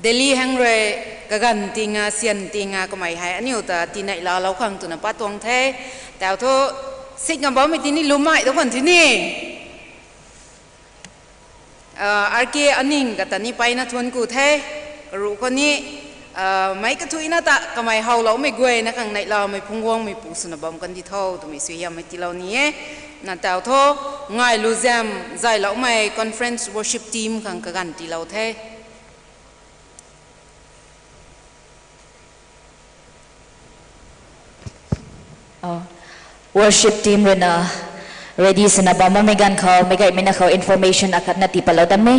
Delhi hang rui kaganv tinga, syan tinga kamei hei aniu ta tineihlou lou khang twna pat tuang the. Tau thu, sik ngam bammei tini lumei tu khwan tini. Ah, R K Aning kata ni pai na thungc ku the, karuh khou ni, ah, meic kathuicna ta kamei howloumei guayna khang neihloumei phungc guangmei pu swna bam kandi tho twmei suaihiammei tiilou ni e. Na tau thu, ngai lu zam, zayloumei conference worship team khang kaganv tiilou the. Worship team ruina ready swna bam bammei ganv khou, meic gaymei na khou information akhatna tii patlou dat e.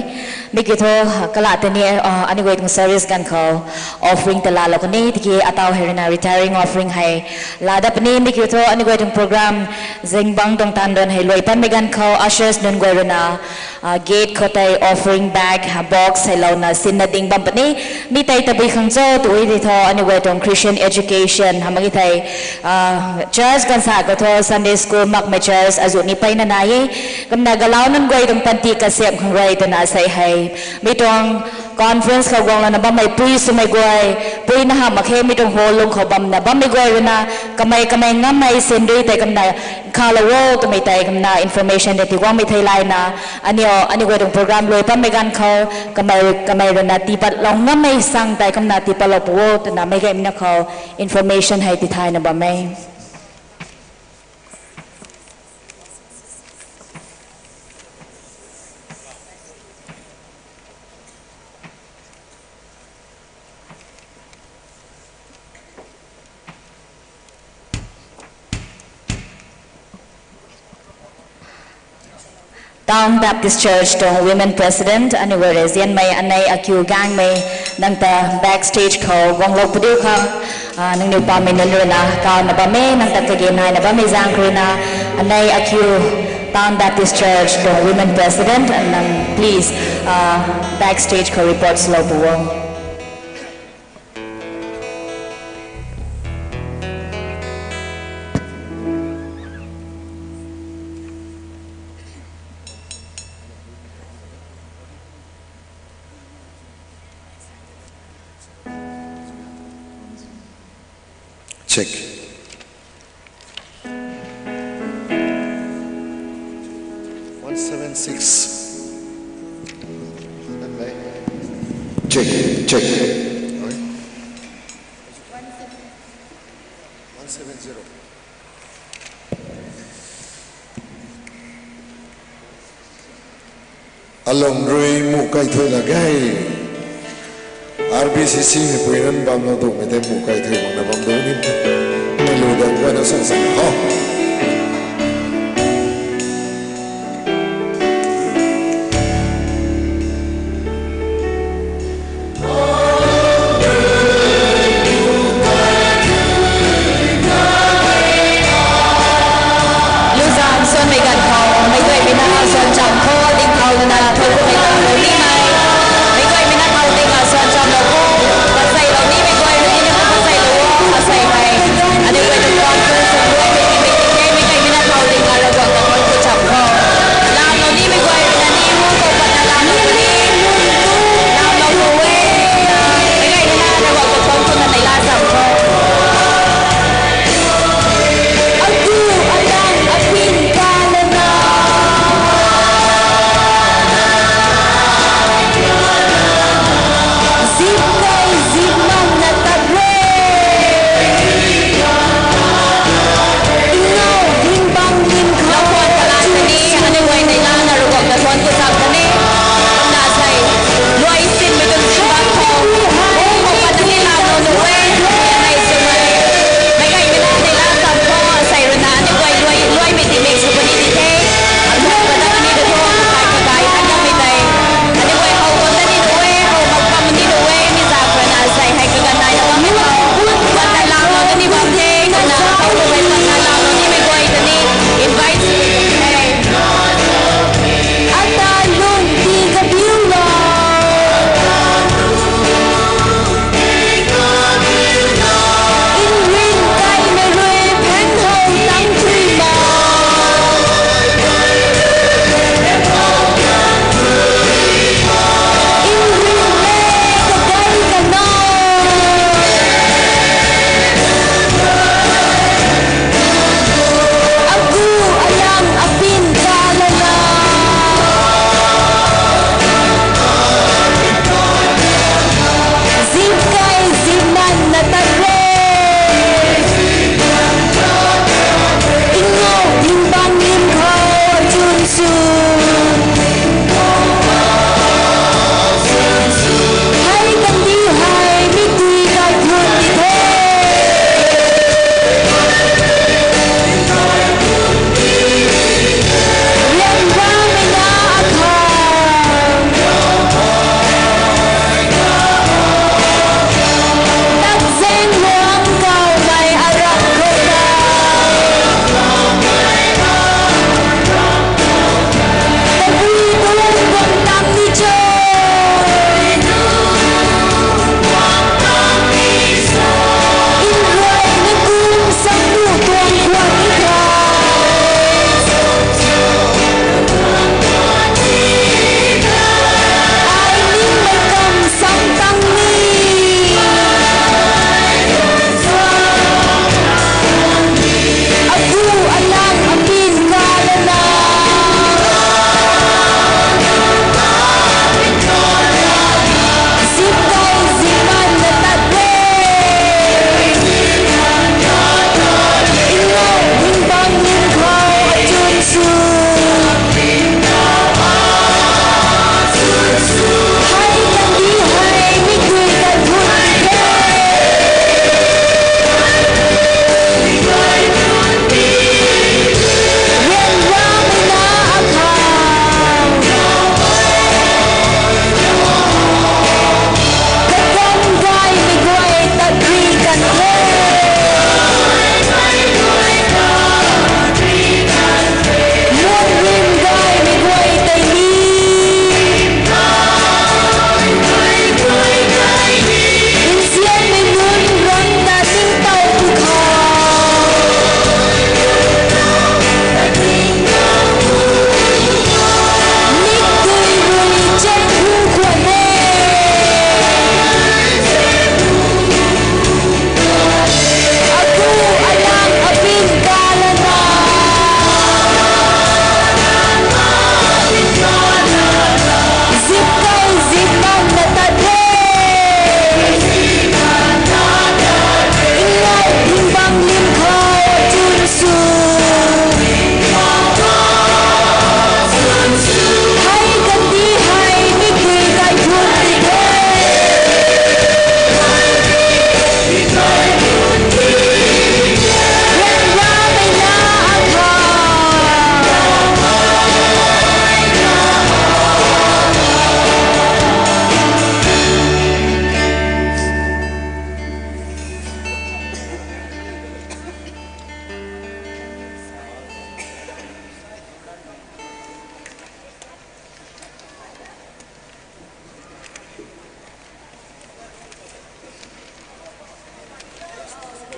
Mi kiu thu, kalam tei ni, ah, aniu guay tuang service ganv khou offering ta laalou kan e, tiki atau hei ruina retiring offering hei laa dat puni. Mi kiu thu aniu guay tuang program zingbangc tuang taanv duan hei luai patmei ganv khou ushers nunc guay ruina, ah, gate khou tei offering bag, ah, box hei louna sinna ding bam puni. Mi tei tabui khang cho tw e tei thu, aniu guay tuang Christian education hamh mak e thei, ah, church ganv sa khou thu Sunday school makmei church azuh ni mpeyna nai e. Kumna galau nunc guay tuang panty kasiamh khang rui twna sei hei, mi tuang conference khou guanglouna bammei pui swmei guay, pui na hamh mak khe, mi tuang hall lung khou bamna bammei guay ruina, kamei kamei ngammei sandui tei kumna khalou o twmei tei kumna information tei tii guangmei thei layna, aniu, aniu guay tuang program luai patmei ganv khou, kamei, kamei ruina tii patlou ngammei sang tei kumna tii patlou pu o twna meic gaymei na khou information hei tithayna bam e. Town Baptist Church tuang Women President, aniu guay rui zianmei anei akiu gangmei, nang ta backstage khou guanglou padiu khang, ah, nangniw pamei nunc ruina kauna bam e, nang ta kage naina bammei zaeng khou ruina, anei akiu Town Baptist Church tuang Women President, nang please, ah, backstage khou report swlou pu o. Check. One seven six. Check, check. One seven zero. Alung rui muh kai thuy la ge. R B C C mei pui nunc bam lou tu mei tei muh kai thuy makna bam du ni. Mei lu dat guayna sang sang ho. Luzan suanmei ganv khou, meic guaymei na suan cham khou ding thau lana thuy kummei ganv khou ni mei. Meic guaymei na thau ding a suan cham lou khou, paseilou ni mei guay rui ni na paseilou o, asei hei. Aniu guay tuang conference tuang guay mei ni mei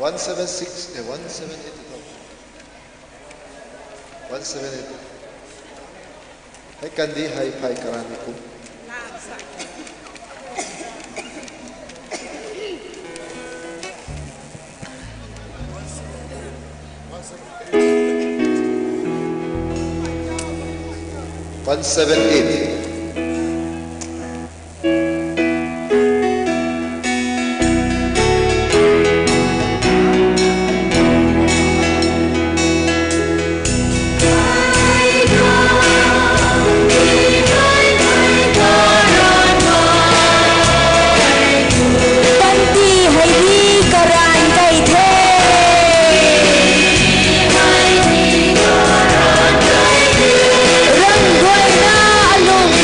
One seven six, eh, one seven eight. One seven eight. Hei kandi hei phey karan ni kum. One seven eight. Panty hei di karan kai the. Rangguayna alung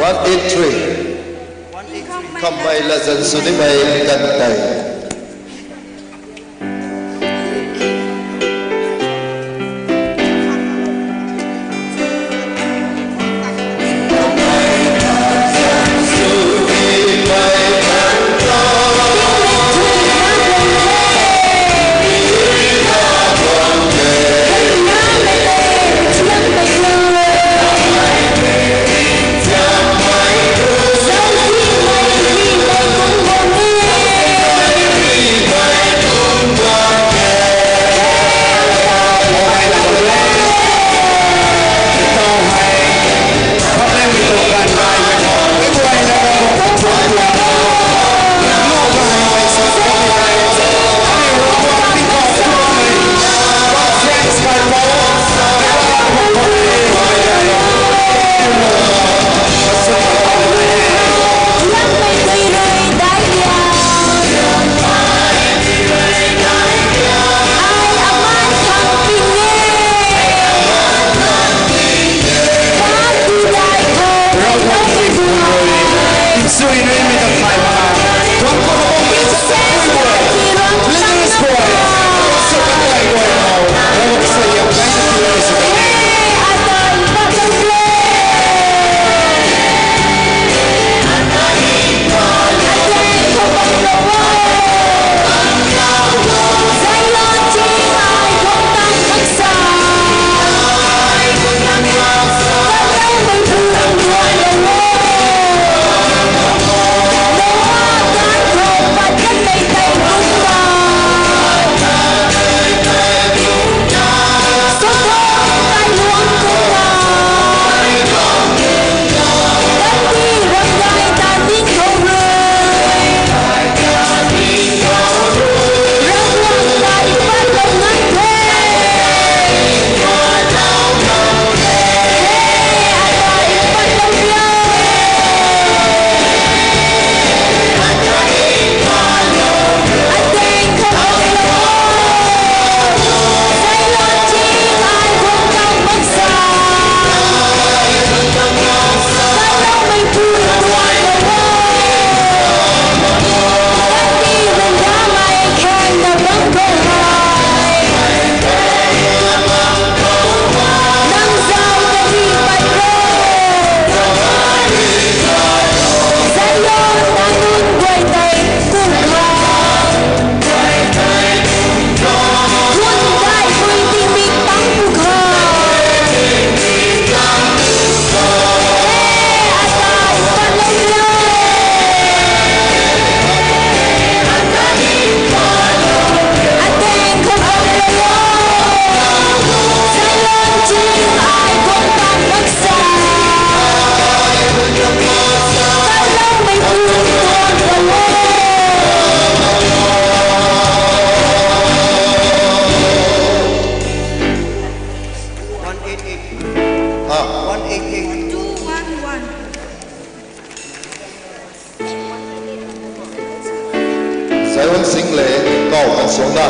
One eight three. Kamei latzan sw nimei kan tei. One eight eight. Ah. One eight eight. Two one one. Zion Singh le Kau Kan Suangna.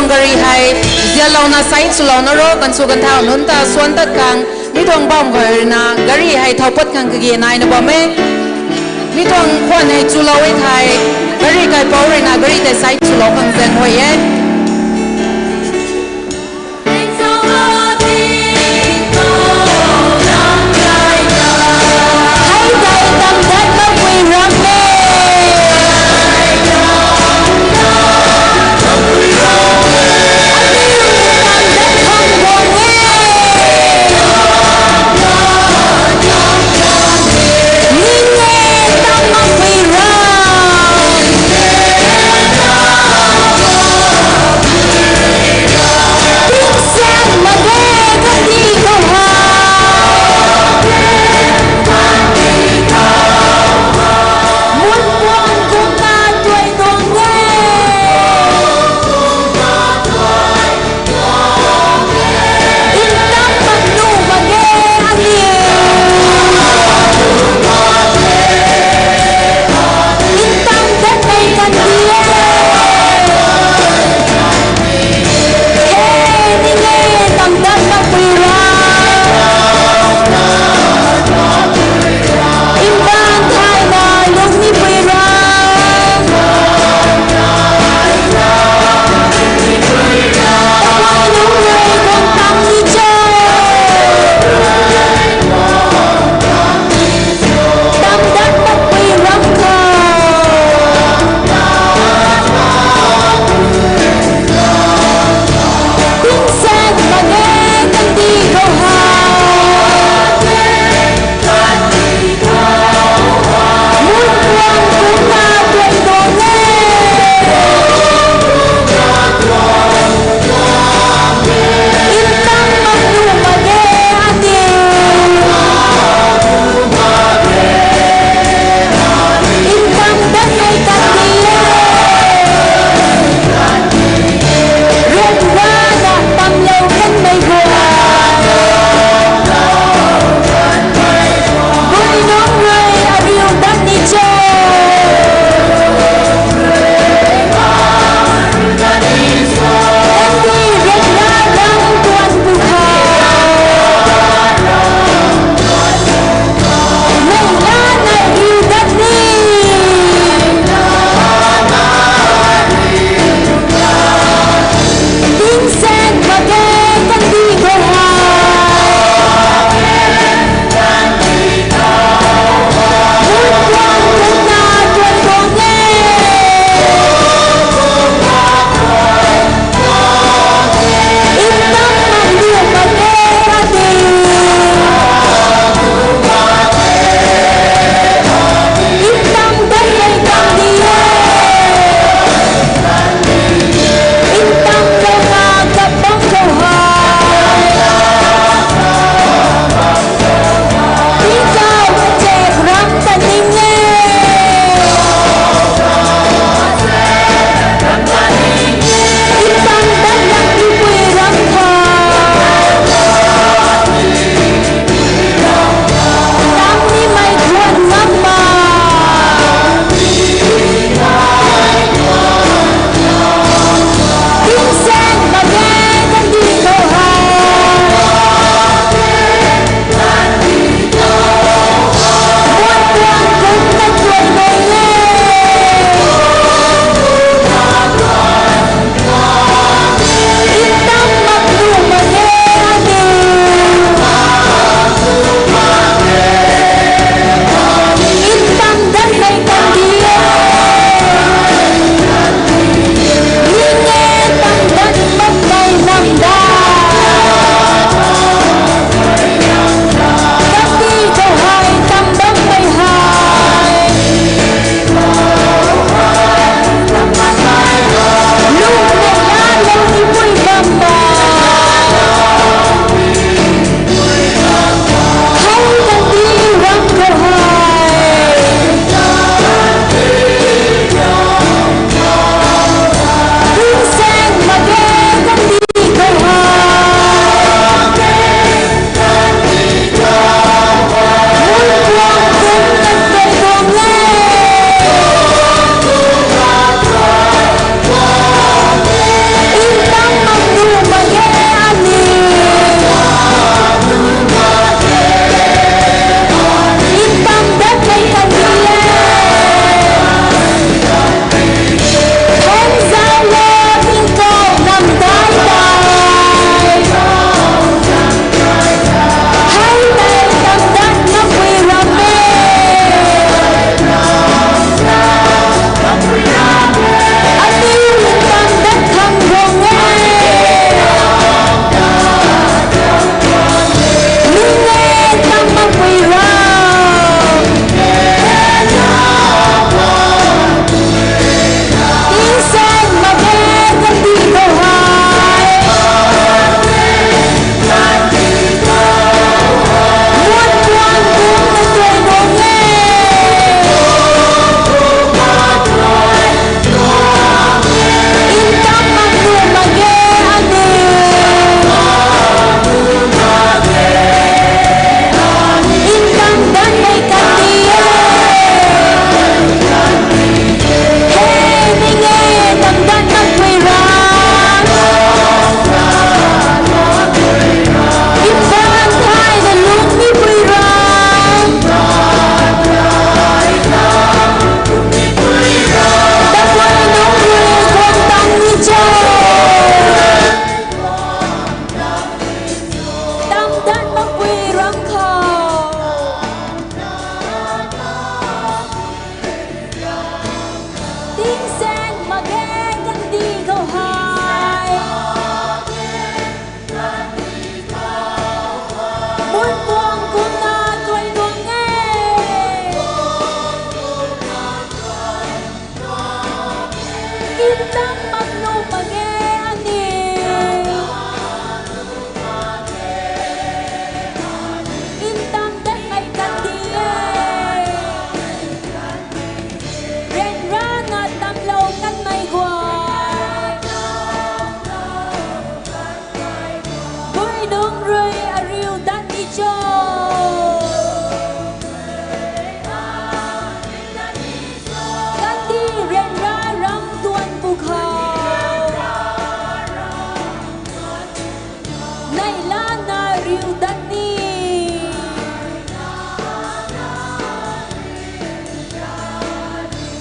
Gari hei zianlouna side swlouna ro, kan sw kan thau nunc ta suan tat khang, mi tuang bam khou ruina gari hei thau pat khang kage naina bam e. Mi tuang khwan hei chulou e thei, gari kaipouc ruina gari tei side swlou khang zaeng huay e. Hei tei tam dat makpui ram e. Aniu tam dat khang guang e. Ning e tam makpui ram. Ntang mak nu mak ge ani. Ntang dat mei kandih e. Ryanrana tamlou kanmei guay. Dui nunc rui ariu dat ni cho. Kandih ryanra ram tuan pwkhou. Neihlana riu dat ni.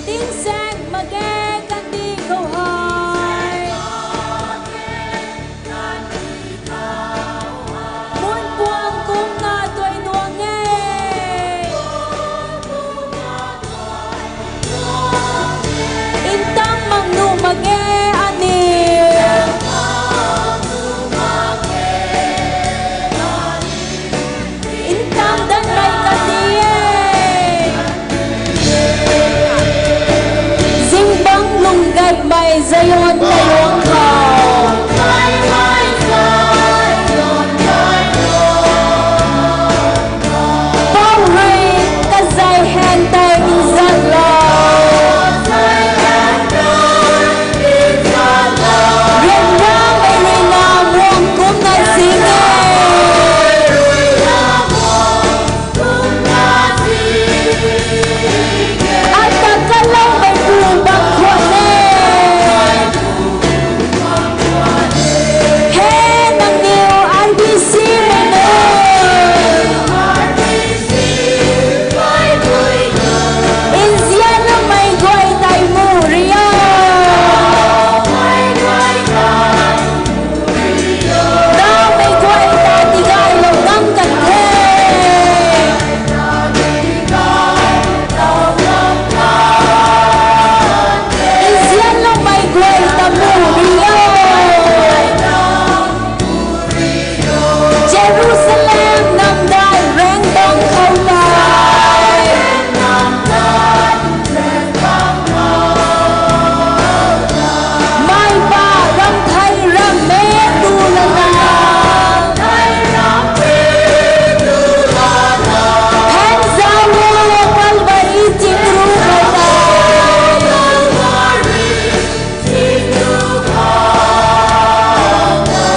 Tingsaeng mak ge kandih khou hei. Mun puang kumna tuai nuang e. Ntang mak nu mak ge ani. Ntang dat mei kandih e. Zingbangc lunggaymei Zion tailuang khou. Pou rui kazei hen tei nzat lou. Ryanramei rui na muang kumna sing e. Ata kaloumei pu bam khwan e. He nangniw R B C mei nu. Nzianloumei guay tei mu rio. Naumei guay ta tigaylou ngam kan the. Nzianloumei guay ta mu rio. Jerusalem namdai rengdang khou tei. Mei pa ram thei ram me tu lana. Hang zau wo Calvary chingru khou tei.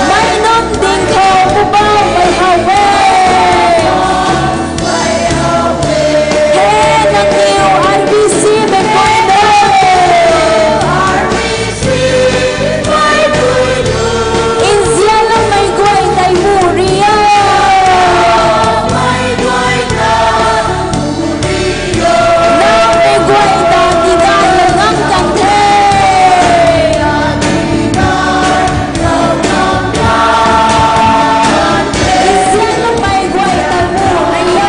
Mei nunc ding khou Poubauhmei how e. He nangniw R B C mei guay nu. Nzianloumei guay tei mu rio. Naumei guay ta tigaylou ngam kan the. Nzianloumei guay ta mu rio.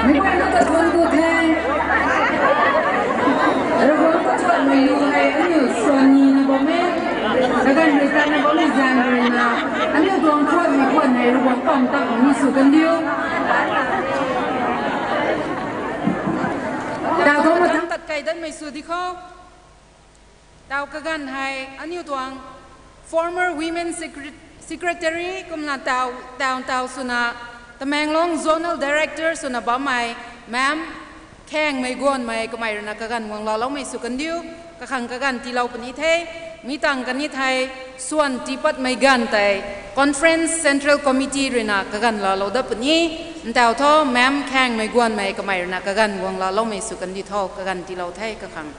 Ravguangc katuang tu the. Ravguangc katuang mei lu hei aniu suan nina bam e. Kaganv rui tatna bammei zaeng rui na, aniu tuang khuanmei khwan hei Ravguangc pam tak ni sw kan diu. Ta Mei sw di khou. Taw kaganv hei aniu tuang former women secre-, secretary kumna taw, taw, taw swna Tamenglong Zonal Director swna bammei ma'am Khangmei Guanmei kamei ruina kaganv guang laaloumei sw kandiu, kakhang kaganv tiilou puni the. Mi tang kani thei swan tiipatmei ganv tei Conference Central Committee ruina kaganv laalou dat puni. Ntaw thu ma'am Khangmei Guanmei kamei ruina kaganv guang laaloumei sw kandi tho, kaganv tiilou the kakhang.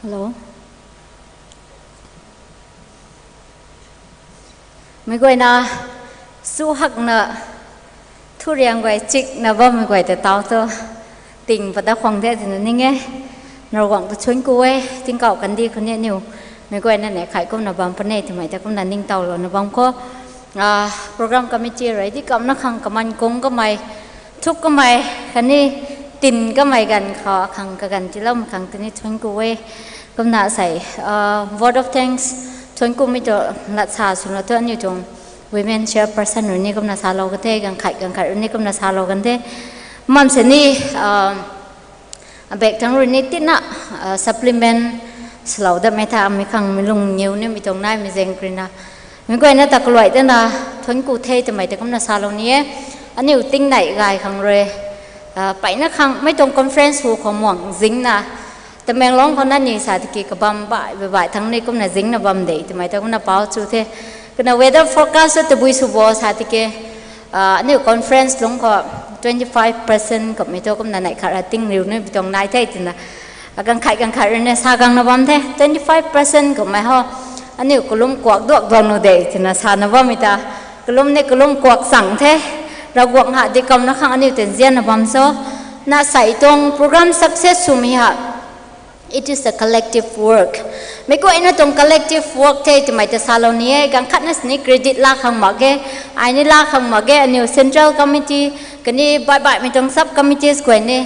Hello. Meic guayna, su hakna, thuriang guay chikna bammei guay ta taw tu, ting pat dat khwang the twna ning e. Ravguangc ta thuanc ku e, tingkauh kandih khou ni aniu meic guayna neih khat kumna bam puni twmei ta kumna ningtowlouna bam khou, program committee rui di kamna khang kaman kung kamei, thuk kamei, khatni tin kamei ganv khou akhang kaganv tiiloumei khang tini thuanc ku e. Kumna sei, vote of thanks, thuanc kumei tu lat sa swna tu aniu tuang women chairperson rui ni kumna salou kan the, ganv khat ganv khat rui ni kumna salou kan the. Mam sini, abak thangc rui ni tina, supplement swlou datmei tha, mei khang mei lung niw nimei tuang naimei zaeng ruina, meic guayna ta kaluai tana thuanc ku the twmei ta kumna salou ni e. Aniu tingnei gay khang rui, peyna khang mei tuang conference hu khou muang zingna, Tamenglong khou na ni sa tiki kabam baih baih baih thangc ni kumna zingna bam de twmei ta kumna pau chu the. Kumna weather forecast tabui sw bo sa tiki, aniu conference lungc khou twenty five percent kummei tu kumna neih khat ra tingriu nimei tuang nai the twna, ganv khat ganv khat rui ni sa gangna bam the, twenty five percent kummei ho aniu kalum kuak duak duak nu de twna sana bammei ta, kalum ni kalum kuak chang the. Ravguangc ha di kamna khang aniu ta nzianna bam cho. Na sei tuang program success swmei ha, it is a collective work. Meic guayna tuang collective work the twmei ta salou ni e. Ganv khatna sini credit laa khang mak ge, ai ni laa khang mak ge, aniu central committee khatni baih baihmei tuang sub committees guay ni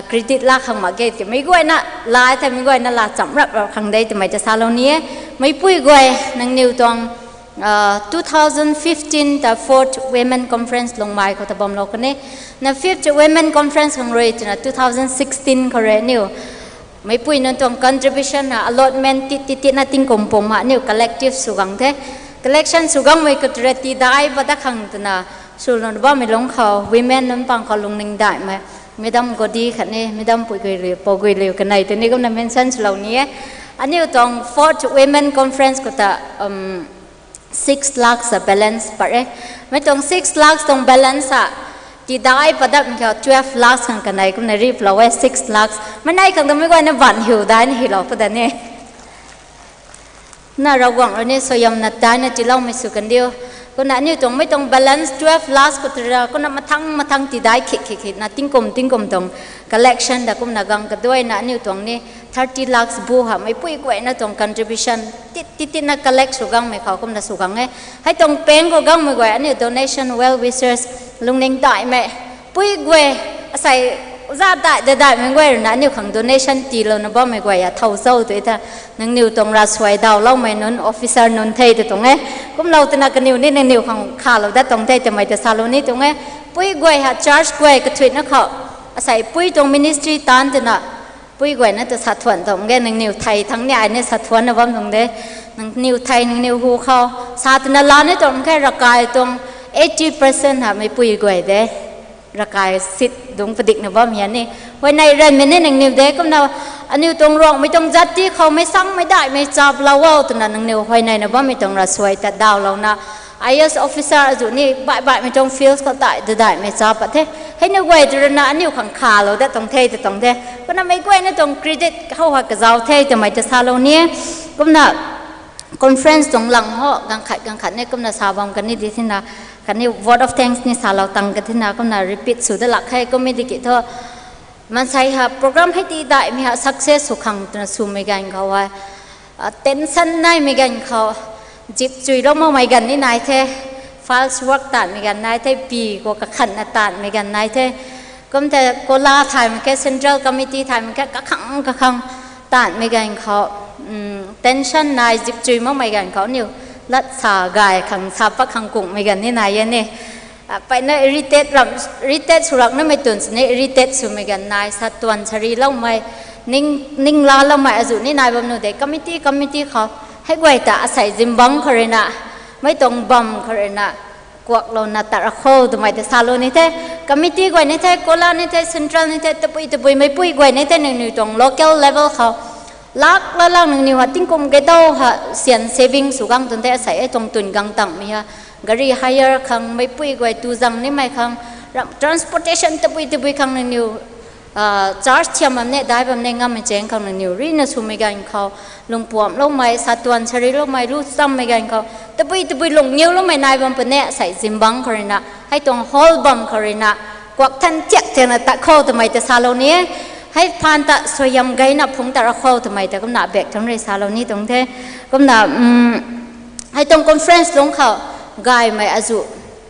credit laa khang mak ge, meic guayna laa the, meic guayna laa chamc rap rap khang de twmei ta salou ni e. Meipui guay, nangniw tuang two thousand fifteen ta fourth women conference Lungmei khou ta bamlou kan e. Na fifth women conference khang rui twna two thousand sixteen khou rui aniu meipui nunc tuang contribution na allotment tit tit tit na tingkum pum ha aniu collective sw gang the. Collection sw gangmei khou tei tidai pat dat khang twna swlou bammei lungc khou women nunc pang khou lungning daihmei Madam Godi khatni Madam Pui Guiliu, Pou Guiliu kanei tei ni kumna mention swlou ni e. Aniu tuang fourth women conference khou ta six lakhs a balance pat e. Mei tuang six lakhs tuang balance a tidai pat datmei khou twelve lakhs khang kanei kumna rip lou e, six lakhs. Mei nei khang ta meic guayna van hiu daina hilou pu da ni. Na Ravguangc rui ni suaihiamna daina tiiloumei sw kan diu. Kumna aniu tuang mei tuang balance twelve lakhs khou tei ra kumna mathang mathang tidai khik khik khik na tingkum tingkum tuang collection ta kumna gang kaduaina aniu tuang ni thirty lakhs bu ha meipui guayna tuang contribution tit tit tit na collect sw gangmei khou kumna sw gang e. Hei tuang pang khou gangmei guay aniu donation well wishers lungning daihmei pui guay, asei za dai da daihmei guay ruina aniu khang donation tiilouna bammei guay a thow cho tu ta, nangniw tuang ravsuai dawloumei nunc officer nunc the ta tuang e. Kumlou twna kaniw ni nangniw khang khalou dat tuang the twmei ta salou ni tuang e. Pui guay ha church guay kathuina khou, asei pui tuang ministry taanc twna pui guayna ta sa thuan tuang ge, nangniw thei thangc ni ai ni sa thuanna bam tuang de. Nangniw thei nangniw hu khou sa twna laa ni tuang khe, ravkai tuang eighty percent ha meipui guay de. Ravkai sit dungc padikna bammei ni huayney ranmei ni nangniw de. Kumna aniu tuang Ruangmei tuang zat ti khou meic sangmei daihmei chap lou o twna nangniw huayneina bammei tuang ravsuai ta dawlouna, I A S officer azuh ni baih baihmei tuang fields khou tai da daihmei chap pat the. Hei na guay tu rui na aniu khang khalou dat tuang the, ta tuang the. Kumna meic guayna tuang credit how ha kazau the twmei ta salou ni e. Kumna conference tuang lang ho, ganv khat ganv khat ni kumna sa bam kani di thina, khatni vote of thanks ni salou tang ka thina, kumna repeat sw da lak khe, kum e di ki thu. Maansei ha program hei ti daihmei ha success sw khang twna swmei ganv khou e, tension naimei ganv khou, zip chuilou makmei ganv ni nai the, false work taanmei ganv nai the, pi khou kakhanna taanmei ganv nai the. Kum the kola thaymei khe, central committee thaymei khe, kakhang kakhang taanmei ganv khou, tension nai zip chui makmei ganv khou aniu lat sa gay khang sa pat khang kungmei ganv ni nai e ni. Peyna irritate ram, irritate sw laknamei twn sini irritate swmei ganv nai, sa tuan sariloumei, ning laloumei azuh ni nai bam nu de, committee committee khou. Hei guay ta asei zingbangc khou rui na, mei tuang bam khou rui na, kuaklouna tat ra kho twmei ta salou ni the. Committee guay ni the, kola ni the, central ni the, tabui tabui meipui guay ni the, nangniw tuang local level khou lak la lang nangniw ha tingkum ge dau ha syan saving sw gang twn the, asei e tuang twn gang tangmei ha. Gari hire khang, meipui guay tu zang nimei khang, ram transportation tabui tabui khang nangniw church thiam bam ne, dai bam ne, ngammei cheng khang nangniw rina swmei ganv khou, lungpuamloumei, sa tuan sariloumei, lu chammei ganv khou, tabui tabui lungniuloumei nai bam puni, asei zingbangc khou rui na, hei tuang hall bam khou rui na, kuak than thiak thiakna tat kho twmei ta salou ni e. Hei phaan ta suaihiam gayna phungc tat ra kho twmei ta kumna bak thangc rui salou ni tuang the. Kumna, hei tuang conference lungc khou, gaymei azuh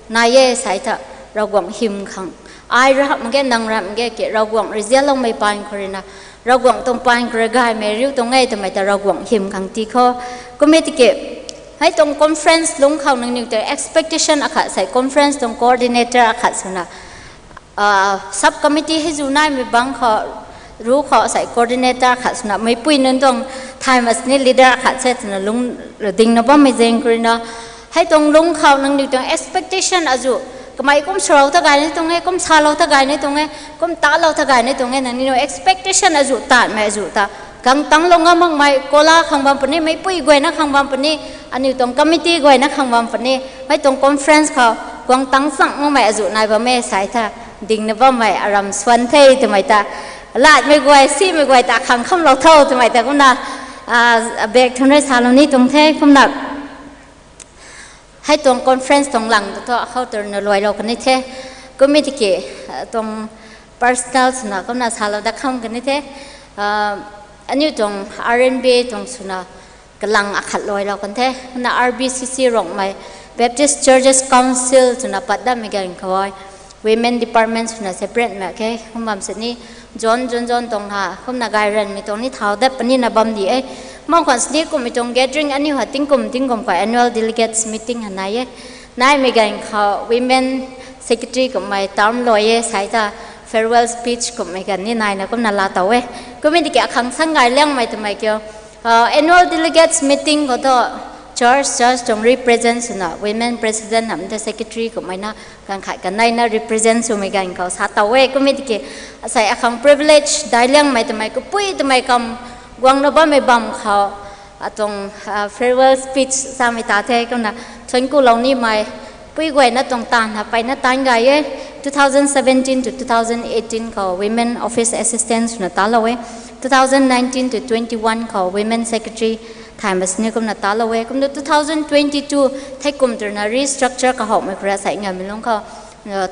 nai e sei tha, Ravguangc hym khang. Ai rap mak ge, nang rap mak ge ki, Ravguangc rui zianloumei paan khou rui na, Ravguangc tuang paan khou rui gaymei riu tuang e twmei ta Ravguangc hym khang ti kho. Kum e tiki, hei tuang conference lungc khou nangniw ta expectation akhat sei conference tuang coordinator akhat swna, sub committee hei zu naimei bangc khou, ru khou sei coordinator khat swna meipui nunc tuang thay mak sini leader khat se twna lung dingna bammei zaeng khou rui na, hei tuang lungc khou nangniw tuang expectation azuh, kamei kum swlou ta gay ni tuang e, kum salou ta gay ni tuang e, kum talou ta gay ni tuang e, nangniw expectation azuh taanmei azuh ta guang tangclou ngam makmei, kola khang bam puni, meipui guayna khang bam puni, aniu tuang committee guayna khang bam puni, mei tuang conference khou guang tangc chang makmei azuh nai bam e sei tha, dingna bammei aram swan the twmei ta, latmei guay, simei guay ta khang khamlou tho twmei ta kumna, bak thangc rui salou ni tuang the. Kumna hei tuang conference tuang lang ta thu akhou turna luailou kani the. Kum e tiki, tuang personal swna kumna salou dat kham kani the. Aniu tuang R N B A tuang swna kalang akhat luailou kan the. Kumna R B C C Rongmei Baptist Churches Council swna pat datmei ganv khou, women department swna separate mak khe. Kum bam sini, zone zone zone tuang ha, kumna gay ranvmei tuang ni thau dat puni na bam di e. Mak khwan sini kummei tuang gathering aniu ha tingkum tingkum khou annual delegates meeting ha nai e. Naimei ganv khou women secretary kummei term luai e sei ta, farewell speech kummei ganv ni naina kumna laa tow e. Kum e tiki akhang sang gay liangmei twmei kiu, annual delegates meeting khou thu church church tuang represent swna women president hamh ta secretary kummei na ganv khat kaneina represent swmei ganv khou sa tow e. Kum e tiki asei akhang privilege dai liangmei twmei kapui twmei kam guangna bammei bam khou, atuang farewell speech samei ta the. Kumna thuanc kulou nimei pui guayna tuang taanv ha peyna taanc gay e. Two thousand seventeen to two thousand eighteen khou women office assistant swna talou e. Two thousand nineteen to twenty-one khou women secretary thay mak sini kumna talou e. Kumna two thousand twenty-two thei kum turna restructure kahowmei khou rui sei ngammei lungc khou,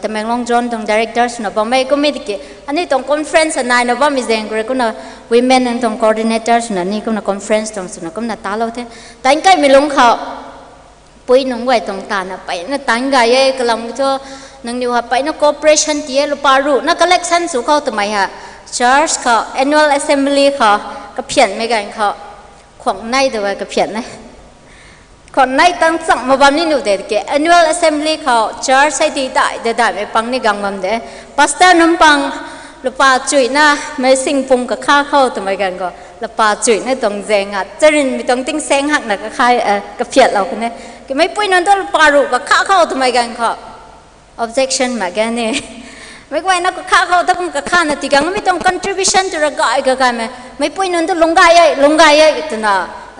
Tamenglong zone tuang director swna bammei kum e tiki, aniu tuang conference anaina bammei zaeng khou rui kumna women nunc tuang coordinator swna ni kumna conference tuang swna kumna talou the. Taanc kaimei lungc khou pui nunc guay tuang taanv ha peyna taanc gay e, kalam ki thu, nangniw ha peyna cooperation ti e, lupa ruhna collection sw khou twmei ha, church khou annual assembly khou kaphianmei ganv khou, khwang nei da e kaphian e. Khwang nei tang chang mak bam ni nuh de ki, annual assembly khou church hei ti dai de daihmei pang ni gang bam de. Pastor nunc pang lupa chuina mei sing pung kakha khou twmei ganv khou, lupa chuina tuang zaeng a charynmei tuang tingsaeng hakna kakha, kaphiatlou kan e. Ki meipui nunc tu lupa ruh kakha khou twmei ganv khou objection mak ge ni. Meic guayna kakha khou ta kum kakhana ti gangmei tuang contribution tu ragay gagaymei, meipui nunc tu lungc gay e, lungc gay e twna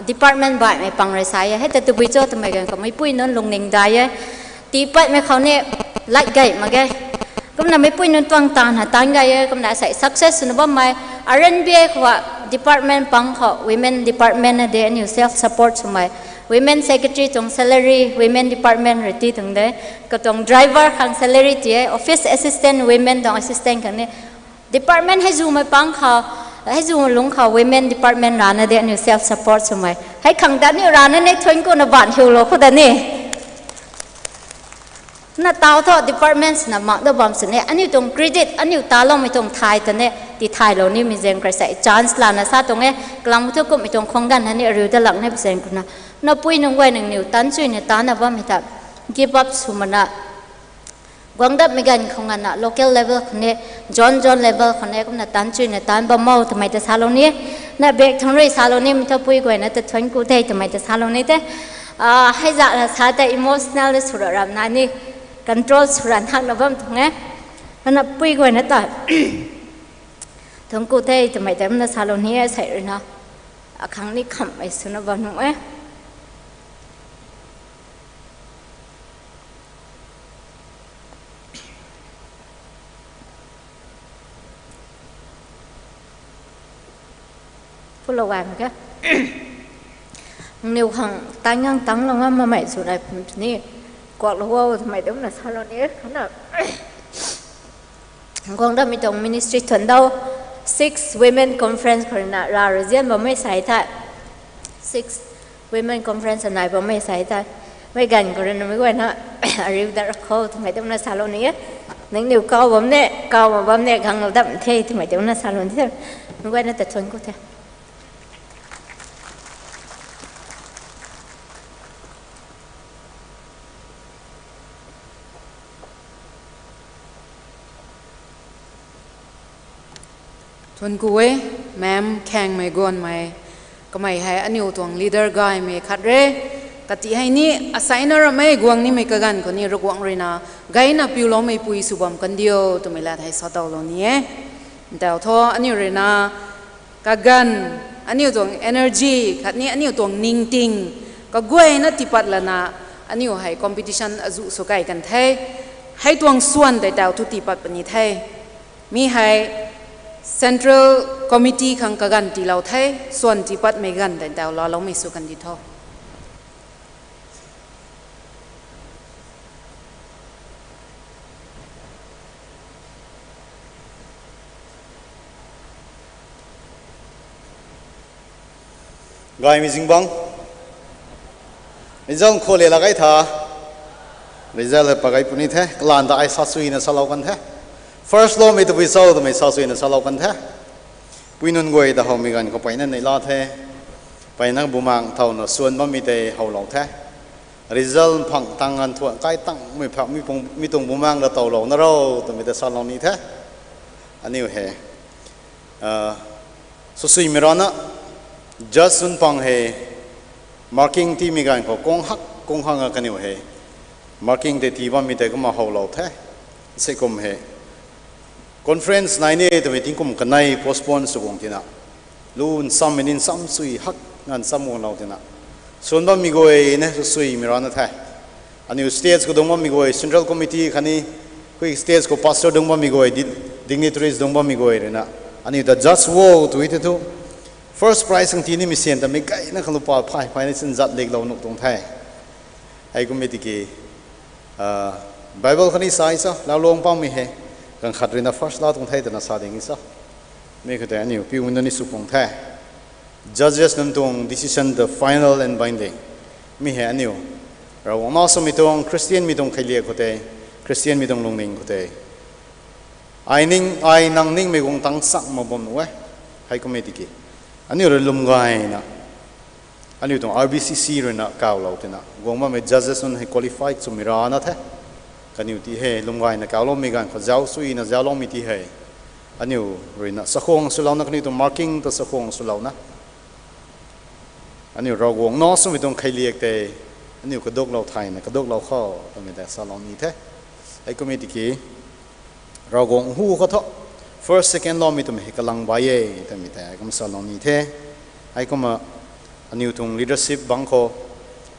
department baihmei pang rui sa e. Hei ta tabui cho twmei ganv khou meipui nunc lungning dai e. Tii patmei khou ni lat gay mak ge. Kumna meipui nunc tuang taanv ha taanc gay e, kumna asei success swna bammei R N B A khou department pang khou women department na de aniu self support swmei. Women secretary tuang salary women department rui tii tuang de. Katuang driver khang salary tii e, office assistant women tuang assistant khang ni. Department hei zumei pang khou, hei zumei lungc khou women department rana de aniu self support swmei. Hei khang ta aniu rana ni thuanc kuna ban hiulou khou da ni. Na tau thu departments na mak da bam sini, aniu tuang credit, aniu taloumei tuang thay ta ni, ti thaylou nimei zaeng khrui sei chance lana sa tuang e, kalam thu kumhmei tuang khwang ganv na ni ariu da lak ni pui zaeng kuna. Na pui nunc guay nangniw taanc chuina taanc na bammei ta, give up sw mana. Guangdapmei ganv khou nganvna local level khou ni, zone, zone level khou ni, kumna taanc chuina taanc bam mo twmei ta salou ni. Na bak thang rui salou nimei thu pui guayna ta thuanc ku the twmei ta salou ni the. Ah, hei zana sa ta emotional na sw ra ramna ni, control sw ra hakna bam tuang e. Kumna pui guayna ta thuanc ku the twmei ta kumna salou ni e, sei ruina. Akhang ni khamhmei swna bam nuh e. Pulou gay mak khe. Nangniw khang taanc ngang tangclou ngam mamei sw nai pum ni. Kuaklou o twmei ta kumna salou ni e. Kumna guangdapmei tuang ministry thuan dau, six women conference khou ruina ra rui zian bammei sei the. Six women conference anai bammei sei the. Mei ganv khou ruina mei guayna ariu dat ra khou twmei ta kumna salou ni e. Nangniw kau bam ne, kau mak bam ne, ganglou dam the twmei ta kumna salou ni the. Mei guayna ta thuanc ku the. Thuanc ku e, ma'am, khaengmei guanmei, kamei hei aniu tuang leader gaymei khat re. Kati hei ni, asaina ramei guang nimei kaganv khou ni Ravguangc ruina, gayna piuloumei pui sw bam kandiu twmei lat hei sa towlou ni e. Ntau thu aniu ruina, kaganv, aniu tuang energy khatni aniu tuang ningting kaguayna tiipat lana, aniu hei competition azuh sw kai kan the. Hei tuang swan tei tau thu tiipat puni the. Mi hei Central Committee khang kaganv tiilou the, swan tiipatmei ganv tei tau laaloumei sw kandi tho. Gaymei zingbangc, result khou le lak gay tha. Result hei pakai puni the, kalanv ta ai sasuina salou kan the. First loumei tabui cho twmei sasuina salou kan the. Pui nunc guay ta howmei ganv khou peyna neihla the. Peyna bumaeng thauna swan bammei tei howlou the. Result phang tang ganv thuan kai tangmei phak mi pung, mi tuang bumaeng ra towlou na ro twmei ta salou ni the. Aniu hei, susuimei rana, judge nunc pang hei, marking tiimei ganv khou kung hak kung hanga kaniw hei, marking tei tii bammei tei kumna howlou the. Seikum hei, conference nai ni twmei tingkum kanei postpone sw guang tina, lu nsammei ni nsam sui hak nganv nsam guanglou tina, swan bammei guay ne susuimei rana the. Aniu stage khou dungc bammei guay, Central Committee khatni, hui stage khou pastor dungc bammei guay, di-, dignitaries dungc bammei guay ruina, aniu ta judge o tw tei thu, first prize khang tii nimei syan ta mei gayna khang lupa phay phay ni sin zat liklou nuh tuang the. Hei kummei tiki, Bible khatni sa sa, laulung paumei hei, ganv khat ruina first la tuang the twna sa ding sa. Mi khou tei aniu piu nunc ni sw pung the. Judges nunc tuang decision the final and binding. Mi hei aniu Ravguangc na swmei tuang, Christian mei tuang kheiliak khou tei, Christian mei tuang lungning khou tei, ai ning, ai nang ningmei guang tang chang mak bam nuh e. Hei kummei tiki, aniu rui lwm gayna, aniu tuang R B C C ruina kawlou tina, guang bammei judges nunc hei qualified swmei rana the. Kaniw ti hei lwm gayna kawloumei ganv khou zauc suina zaucloumei ti hei, aniu ruina chakhwang swlouna, kaniw tuang marking ta chakhwang swlouna, aniu Ravguangc na swmei tuang kheiliak tei, aniu kaduklou thayna kaduklou khou twmei tei salou ni the. Hei kummei tiki, Ravguangc hu khou thu, first, second loumei twmei hei kalang bai e twmei tei kum salou ni the. Hei kumna, aniu tuang leadership bangc khou,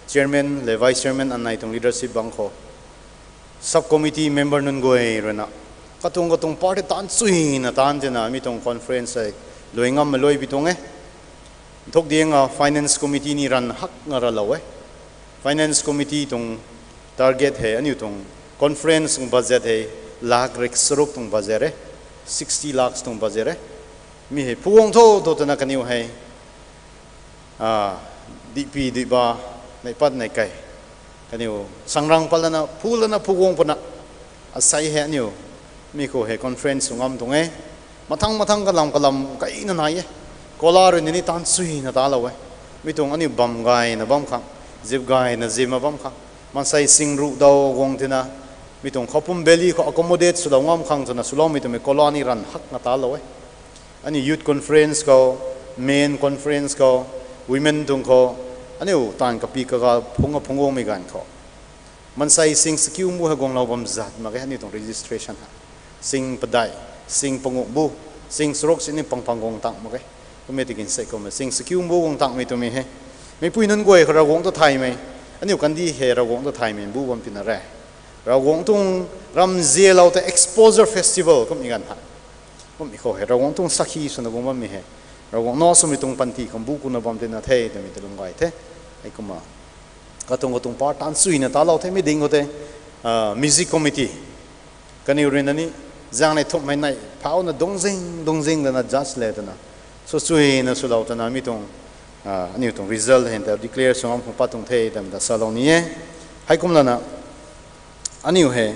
chairman le vice chairman anei tuang leadership bangc khou, sub committee member nunc guay ruina, Katuang katuang part taanc chuina taanc tina mi tuang conference hei lui ngammei lui bi tuang e. Nthuk diang a finance committee ni ranv hak nga ralou e. Finance committee tuang target hei aniu tuang conference tuang budget hei lakh rik saruk tuang budget e, sixty lakhs tuang budget e. Mi hei phuguang tho tw twna kaniw hei dihpi dihba neih pat neih kei kaniw sangrang pat lana phu lana phuguang puna asei hei aniu mi khou hei conference sw ngam tuang e. Mathang mathang kalam kalam kaina nai e. Kola rui ni taanc chuina talou e. Mi tuang aniu bam gayna bam khang, zip gayna zipna bam khang, maansei sing ruh daw guang tina mi tuang Khoupum Valley khou accommodate swlou ngam khang twna swloumei twmei kola ni ranv hak nga talou e. Aniu youth conference khou, men conference khou, women tuang khou, aniu taanv kapi kaga phungc a phungc guangmei ganv khou maansei sing sakiu mbu hei guanglou bam zat mak ge. Aniu tuang registration hei sing padeih, sing panguh bu, sing saruk sini pang pang guang tang mak ge. Kummei tiki sei kumna sing sakiu mbu guang tangmei twmei hei meipui nunc guay khou Ravguangc ta thaymei, aniu kandih hei Ravguangc ta thaymei bu bam tina re. Ravguangc tuang ramzianlou ta exposure festival kummei ganv hei kummei khou hei Ravguangc tuang sakhi swna guang bammei hei Ravguangc na swmei tuang panty khang bu kuna bam tina the twmei ta lum gay the. Hei kumna katuang katuang part taanc chuina talou the. Mi ding khou tei music committee kaniw rui na ni zaengnei thumhmei neih phauna dungzing dungzing dana judge le twna sw chuina swlou twna mi tuang aniu tuang result hei ta declare sw ngam khang pat tuang the twmei ta salou ni e. Hei kumlana aniu hei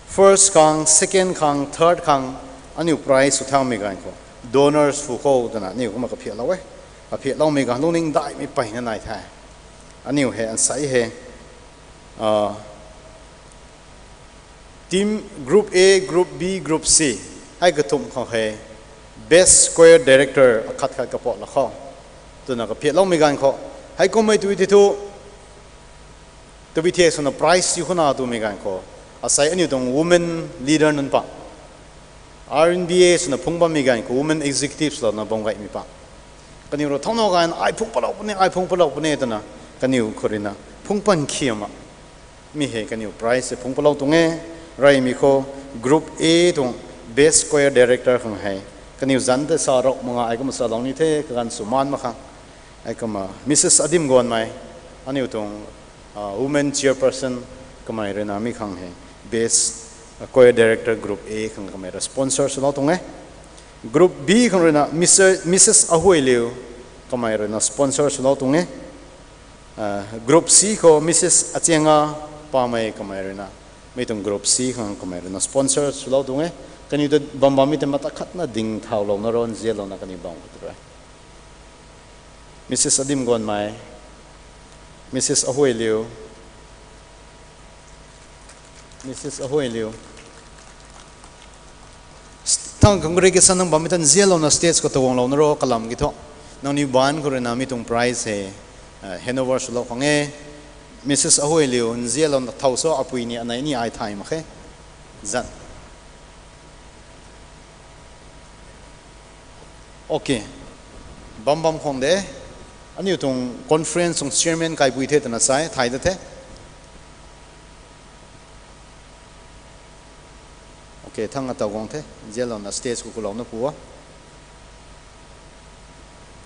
first khang, second khang, third khang aniu prize sw thaumei ganv khou donors phu khou twna aniu kumna kaphiaklou e. Kaphiakloumei ganv lungning daihmei peyna nai the. Aniu hei ansei hei team group A, group B, group C hei kathumh khou hei best choir director akhat khat kapatlou khou twna kaphiakloumei ganv khou hei kummei tui ti thu tabui the swna prize ti khou na twmei ganv khou asei aniu tuang women leader nunc pa R N B A swna phungc bammei ganv khou women executive swlouna bam gaymei pa kaniw rui thangna ganv ai phungc palou puni, ai phungc palou puni twna kaniw khou rui na phungc pan khiam a mi hei kaniw prize hei phungc palou tuang e. Reymei khou group A tuang best choir director khang hei kaniw zanc tei sa rou manga ai kumna salou ni the kaganv sw maan mak khang. Ai kumna Mrs Adim Gonmei, aniu tuang women chairperson, kamei rui na mi khang hei best choir director group A khang kamei rui sponsor swlou tuang e. Group B khang rui na Mrs Ahuailiu, kamei rui na sponsor swlou tuang e. Group C khou Mrs Achianga Pamei, kamei rui na mi tuang group C khang kamei rui na sponsor swlou tuang e. Kaniw ta bam bammei ta mata khatna ding thaulouna ro nzianlouna kaniw bam khou tu rui Mrs Adim Gonmei, Mrs Ahuailiu, Mrs Ahuailiu, thang congregation nang bammei ta nzianlouna stage khou ta guanglouna ro kalam ki thu nangniw baan khou rui na mi tuang prize hei handover swlou khang e. Mrs Ahuailiu, nzianlouna thau so, apui ni anei ni ai thay mak khe. Zan. Ok. Bam bam khang de. Aniu tuang conference tuang chairman kaipui the twna sai thay da the. Ok, thang ataw guang the. Nzianlouna stage khou kulouna pu a.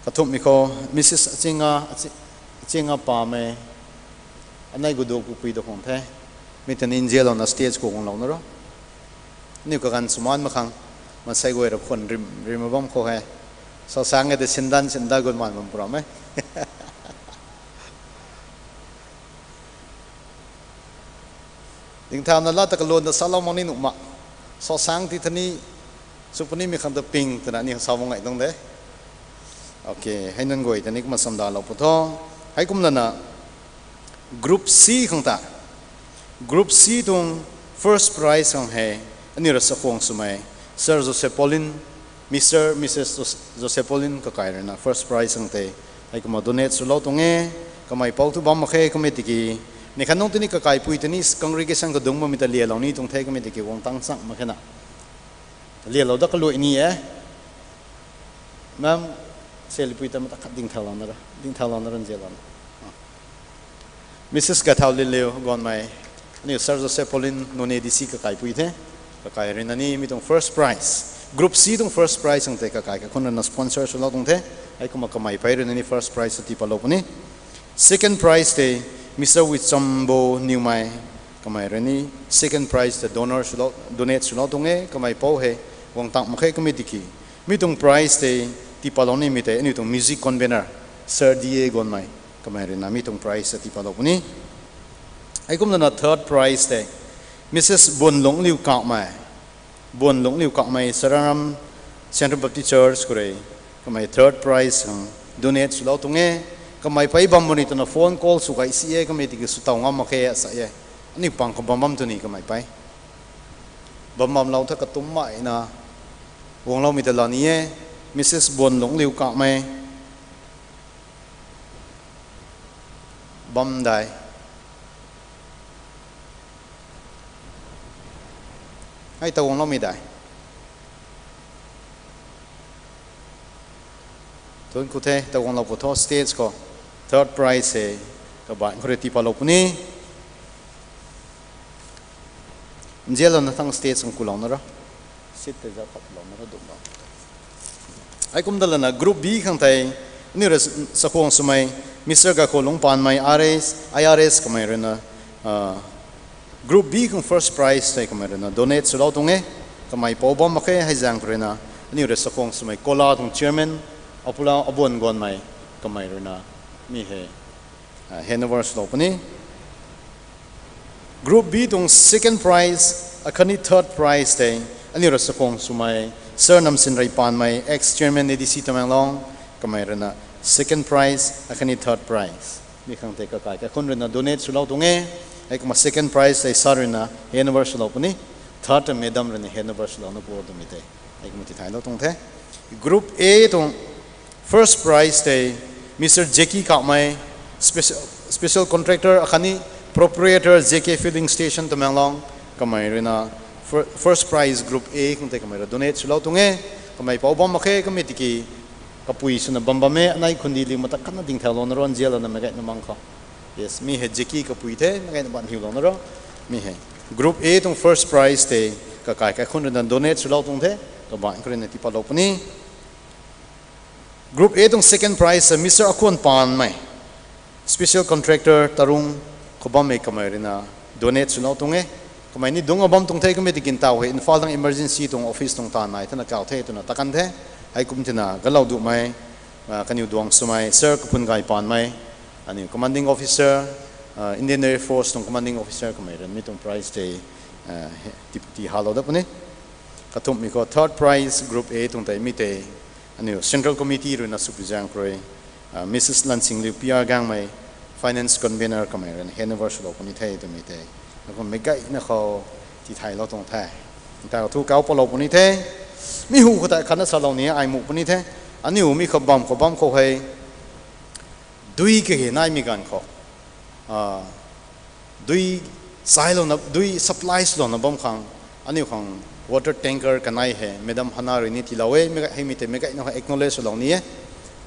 Kathumhmei khou Mrs Achinga, Achinga Pamei, anei gudu pupui da khang the. Mi ta ni nzianlouna stage khou guanglouna ro. Aniu kaganv sw maan mak khang, maansei guay ra khwan rim rim bam khou hei, sausang e tei sindan sinda gut maan bam pu ram e. Dingthauna lat ta kalun ta salou mak ni nuh ma. Sausang ti thani, sw punimei khang ta ping twna ni sa bam ngai tuang de. Ok, hei nunc guay ta ni kumna samdalou pu tho. Heikumlana group C khang ta, group C tuang first prize khang hei aniu rui sakhwang swmei Sir Joseph Paulin, Mr Mrs Joseph Paulin kakai rui na first prize khang tei hei kumna donate swlou tuang e. Kamei pou thu bam mak khe, kummei tiki ni khat nung tini kakaipui tini congregation khou dungc bammei ta lialou ni tuang the, kummei tiki guang tang chang mak khe na. Lialou dat kalui ni e. Ma'am, selipui ta mata khat dingthaulouna ra, dingthaulouna ra nzianlouna. Mrs Gathau Linliu, Gonmei. Aniu Sir Joseph Paulin Noney D C kakaipui the. Kakai ruina ni mi tuang first prize, Group C tuang first prize ang tei kakai kaikhunc ruina sponsor swlou tuang the. Heikumna kamei pei ruina ni first prize ta tiipatlou puni. Second prize tei Mister Wichambo Niwmei, kamei rui ni second prize ta donor swlou, donate swlou tuang e. Kamei pou hei guang tang mak khe, kum e tiki mi tuang prize tei tiipatlou nimei tei aniu tuang music convener Sir D A Gonmei, kamei ruina mi tuang prize ta tiipatlou puni. Heikumna na third prize tei Missus Buanlungliu Kakmei, Buanlungliu Kakmei, Sararam Central Baptist Church khou rui, kamei third prize khang donate swlou tuang e. Kamei pei bam bam ni twna phone call sw kai si e, kum e tiki sw tow ngam mak khe sa e. Aniu pang khou bam bam tu ni kamei pei bam bamlou tha, katummeina guangloumei ta la ni e. Missus Buanlungliu Kakmei, bam dai. Hei ta guangloumei dai. Thuanc ku the, ta guanglou pu tho. Stage khou third prize hei kabaanc khou rui tiipatlou puni. Nzianlouna thang stage khang kulouna ro. Seat tei zauc khat louna ro, dum ro. Heikum da lana Group B khang tei aniu rui sakhwang swmei Mister Gakholung Panmei, R S, I R S, kamei ruina, Group B khang first prize tei kamei ruina donate swlou tuang e. Kamei pou bam mak khe, hei zaeng khou ruina aniu rui sakhwang swmei Kola tuang chairman Apula Abuan Gonmei, kamei ruina mi hei handover swlou puni. Group B tuang second prize akhatni third prize tei aniu rui sakhwang swmei Sir Namsinrei Panmei, ex chairman A D C Tamenglong, kamei ruina second prize akhatni third prize mi khang tei kakai kaikhunc ruina donate swlou tuang e. Heikumna second prize tei sir ruina handover swlou puni. Third ta madam ruina handover swlouna pu twmei tei heikumna tithaylou tuang the. Group A tuang first prize tei Mister Jackie Kakmei, special, special contractor akhatni proprietor J K Filling Station Tamenglong, kamei ruina first prize Group A khang tei kamei rui donate swlou tuang e. Kamei pou bam mak khe, kum e tiki kapui swna bam bam e, anei khundi liu mata khatna dingthaulouna ro, nzianlouna meic gayna bam khou. Yes, mi hei Jackie kapui the, meic gayna bam hiulouna ro. Mi hei Group A tuang first prize tei kakai kaikhunc ruina donate swlou tuang the, kabaanc khou ruina tiipatlou puni. Group A tuang second prize hei Mister Akhwan Panmei, special contractor Tarung khou bammei, kamei ruina donate swlou tuang e. Kamei ni dungc a bam tuang the, kum e tiki ntaw hei Imphal tuang emergency tuang office tuang taanv nai thena kau the twna takan the. Heikum tina galou dumei, kaniw duang swmei Sir Kaphun Gay Panmei, aniu commanding officer, Indian Air Force tuang commanding officer, kamei ruina mi tuang prize tei ti halou dat puni. Kathumhmei khou third prize Group A tuang tei mi tei aniu Central Committee ruina swpui zaeng khou rui, Missus Lansingliu P R Gangmei, finance convener, kamei ruina handover swlou puni the twmei tei akhou meic gayna khou tithaylou tuang the. Ntaw thu kau palou puni the. Mi hu khou tei khatna salou ni ai muh puni the. Aniu mi khou bam khou bam khou hei dui kahe naimei ganv khou, dui chailouna, dui supply swlouna bam khang, aniu khang water tanker kanei hei Madam Hana rui ni tiilou e. Meic gay, hei mi tei meic gayna khou acknowledge swlou ni e.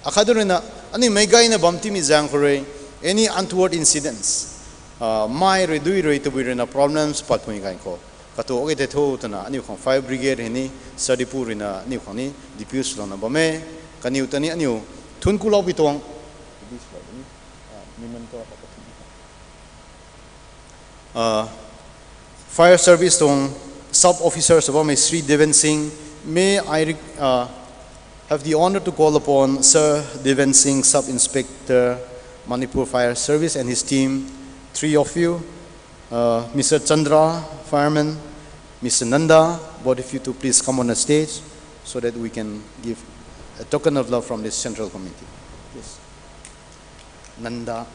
Akhat ruina aniu meic gayna bam timei zaeng khou rui any untoward incidents, mai rui dui rui tabui ruina problems patpui ganv khou katu ke tei thu twna aniu khang fire brigade hei ni Sadipu ruina aniu khang ni depute swlouna bam e. Kaniw ta ni aniu thuanc kuloupui tuang Fire Service tuang sub officer sw bammei Shri Deven Singh, may I re- uh, have the honor to call upon Sir Deven Singh, Sub Inspector, Manipur Fire Service, and his team, three of you, uh, Mister Chandra, fireman, Mister Nanda, both of you to please come on the stage so that we can give a token of love from this central committee. Please. Nanda,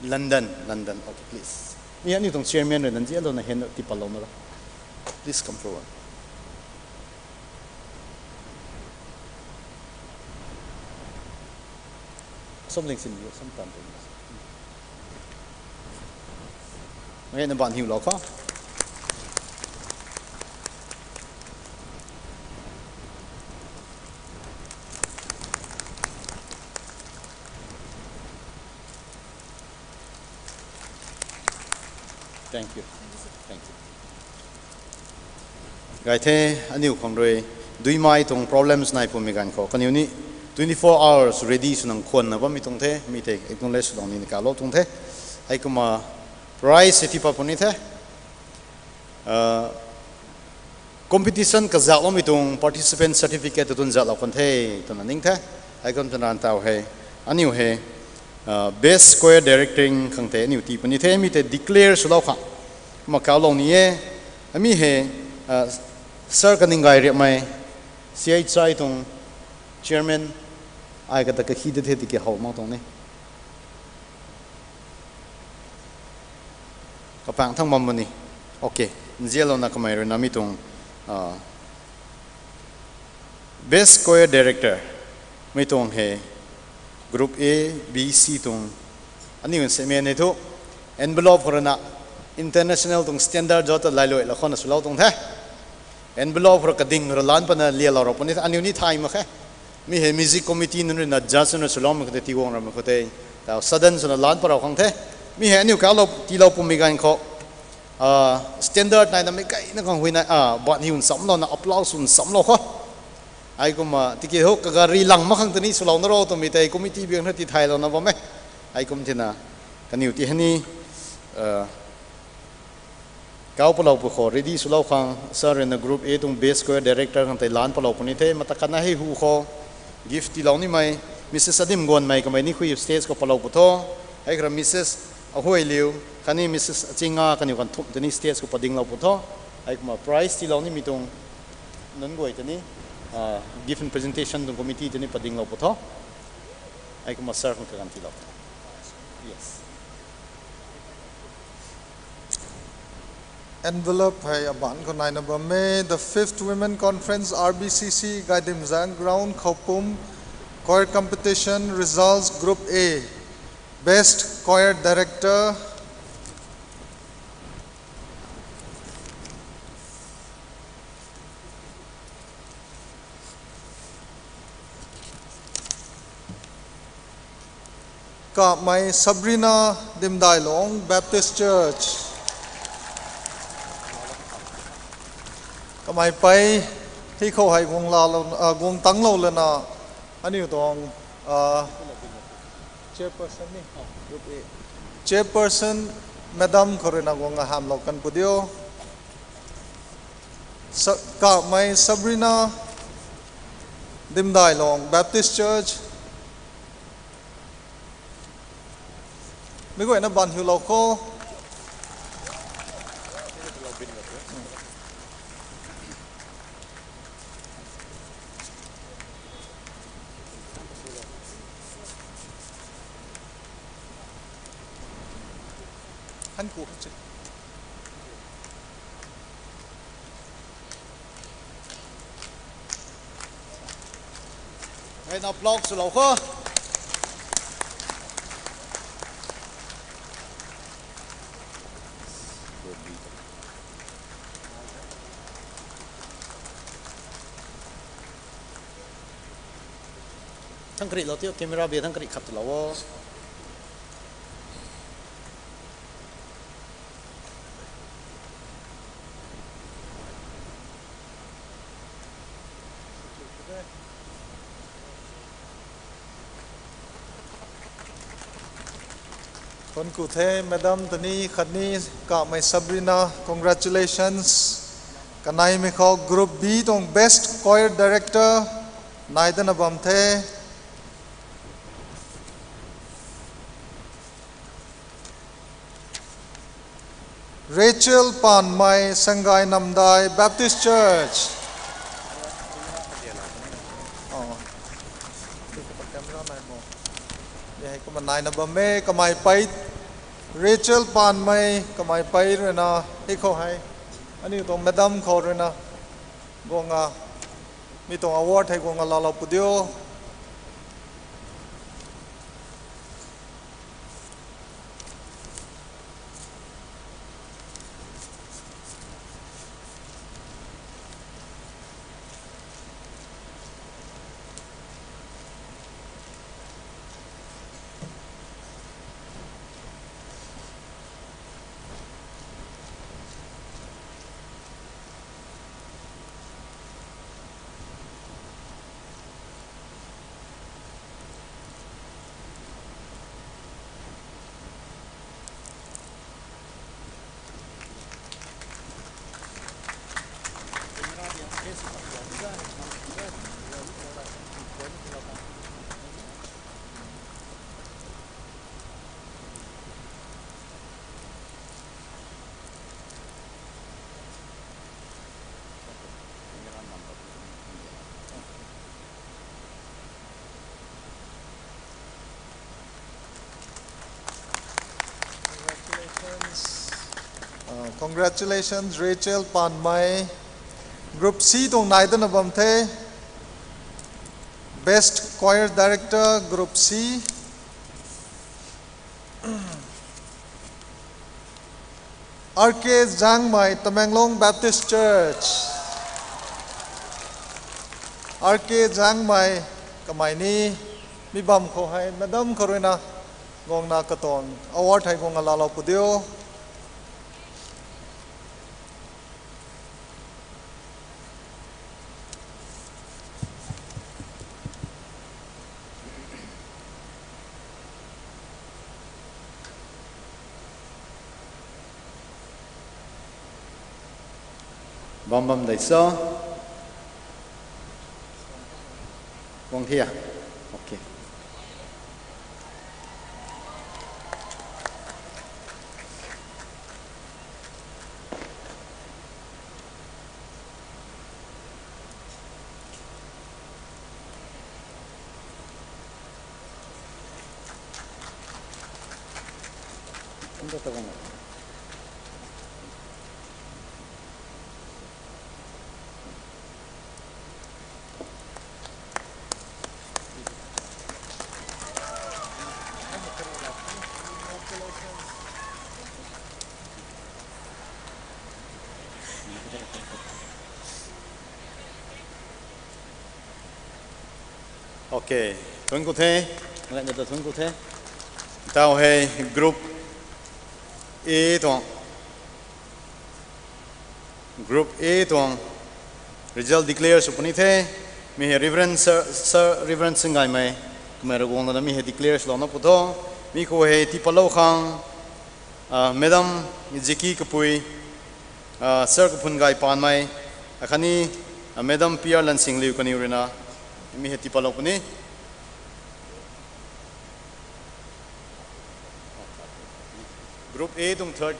London, London, okay, please. Mi aniu tuang chairman rui nzianlouna hand tiipalouna ro. Please come forward. Something sin you, sometime. Mei na ban hiulou kho. Thank you. Thank you. Gay the, aniu khang rui, duimei tuang problems nai pumei ganv khou kaniw ni twenty four hours ready sw nang khwanna bammei tuang the, mi thei acknowledge sw tuang ni kalou tuang the. Heikumna prize se tii pat puni the. Competition kazauhloumei tuang participant certificate tun zauhlou kan the, twna ning the. Heikum twna taw hei, aniu hei best choir directing khang tei aniu tii puni the, mi tei declare swlou khang. Kumna kauclou ni e, ami hei sir Kaninggay Riapmei, C H I tuang chairman, ai kata kakhi de the tiki how mak tuang ni. Kapaeng thang bam puni. Okay, nzianlouna kamei ruina mi tuang best choir director, mi tuang hei group A, B, C tuang aniu nsemen hei thu envelope khou ruina international tuang standard zauc ta lailuai la khou na swlou tuang the. Envelope khou rui kading khou rui lan pana lialou ra puni the, aniu ni thay mak khe. Mi hei music committee nunc ruina judge nunc rui swloumei khou tei tiiguang ramei khou tei, ta sudden swna lan parou khang the. Mi hei aniu kauclou tiilou pumei ganv khou standard naina mei gayna khang huina ban hiu nchamlouna applause sw nchamlou kho. Heikumna tiki ho kagari lang mak khang tei ni swlouna ro twmei tei committee biang na tithaylouna bam e. Heikum thina kaniw ti hei ni kau palou pw khou ready swlou khang sir ruina group A tuang best choir director khang tei lan palou puni the. Mata kana hei hu khou gift tiilou nimei Mrs Adimguanmei kamei ni khui stage khou palou pw tho. Hei khou rui Mrs Ahuailiu khatni Mrs Achinga kaniw kan thumh tei ni stage khou padinglou pw tho. Heikumna prize tiilou nimei tuang nunc guay tei ni gift and presentation tuang committee tei ni padinglou pw tho. Heikumna sir khang kaganv tiilou. Yes. Envelope hei aban khou naina bam e. The fifth Women Conference, R B C C, Gaidimzang Ground, Khoupum, Choir Competition Results, Group A, Best Choir Director, Kamei Sabrina, Dimdailong Baptist Church. Kamei pei, hei khou hei guang tanglou lana, aniu tuang chairperson ni, chairperson madam khou ruina guang hamlou kan pw diu. Kamei Sabrina, Dimdailong Baptist Church. Mi guayna ban hiulou kho. Gayna applause swlou kho. Thang karihlou tio, camera bia thang karih khat twlou o. Thuanc ku the madam tei ni khatni Kamei Sabrina, congratulations. Kaneimei khou Group B tuang Best Choir Director nai dana bam the. Rachel Panmei, Sangay Namdai Baptist Church. Kumna naina bam e, kamei pei, Rachel Panmei, kamei pei ruina hei khou hei aniu tuang madam khou ruina guang, mi tuang award hei guang laalou pw diu. Congratulations, Rachel Panmei. Group C tuang nai dana bam the. Best Choir Director, Group C. R K Zangmei, Tamenglong Baptist Church. R K Zangmei, kamei ni, mi bam khou hei, madam khou ruina, guangna katuang award hei guang alalou pu diu. Bam bam dei so. Guang thia. Okay. Okay, thuanc ku the, ngai na ta thuanc ku the. Tau hei group A tuang, group A tuang result declare sw puni the. Mi hei Reverend Sir, Sir Reverend Singaimei, kamei Ravguangc lana mi hei declare swlouna pu tho. Mi khou hei tii patlou khang, ah, Madam Ziki Kapui, ah, Sir Kaphun Gay Panmei, akhatni, ah, Madam P R Lansingliu kaniw ruina, mi hei tii patlou puni. Group A tuang third,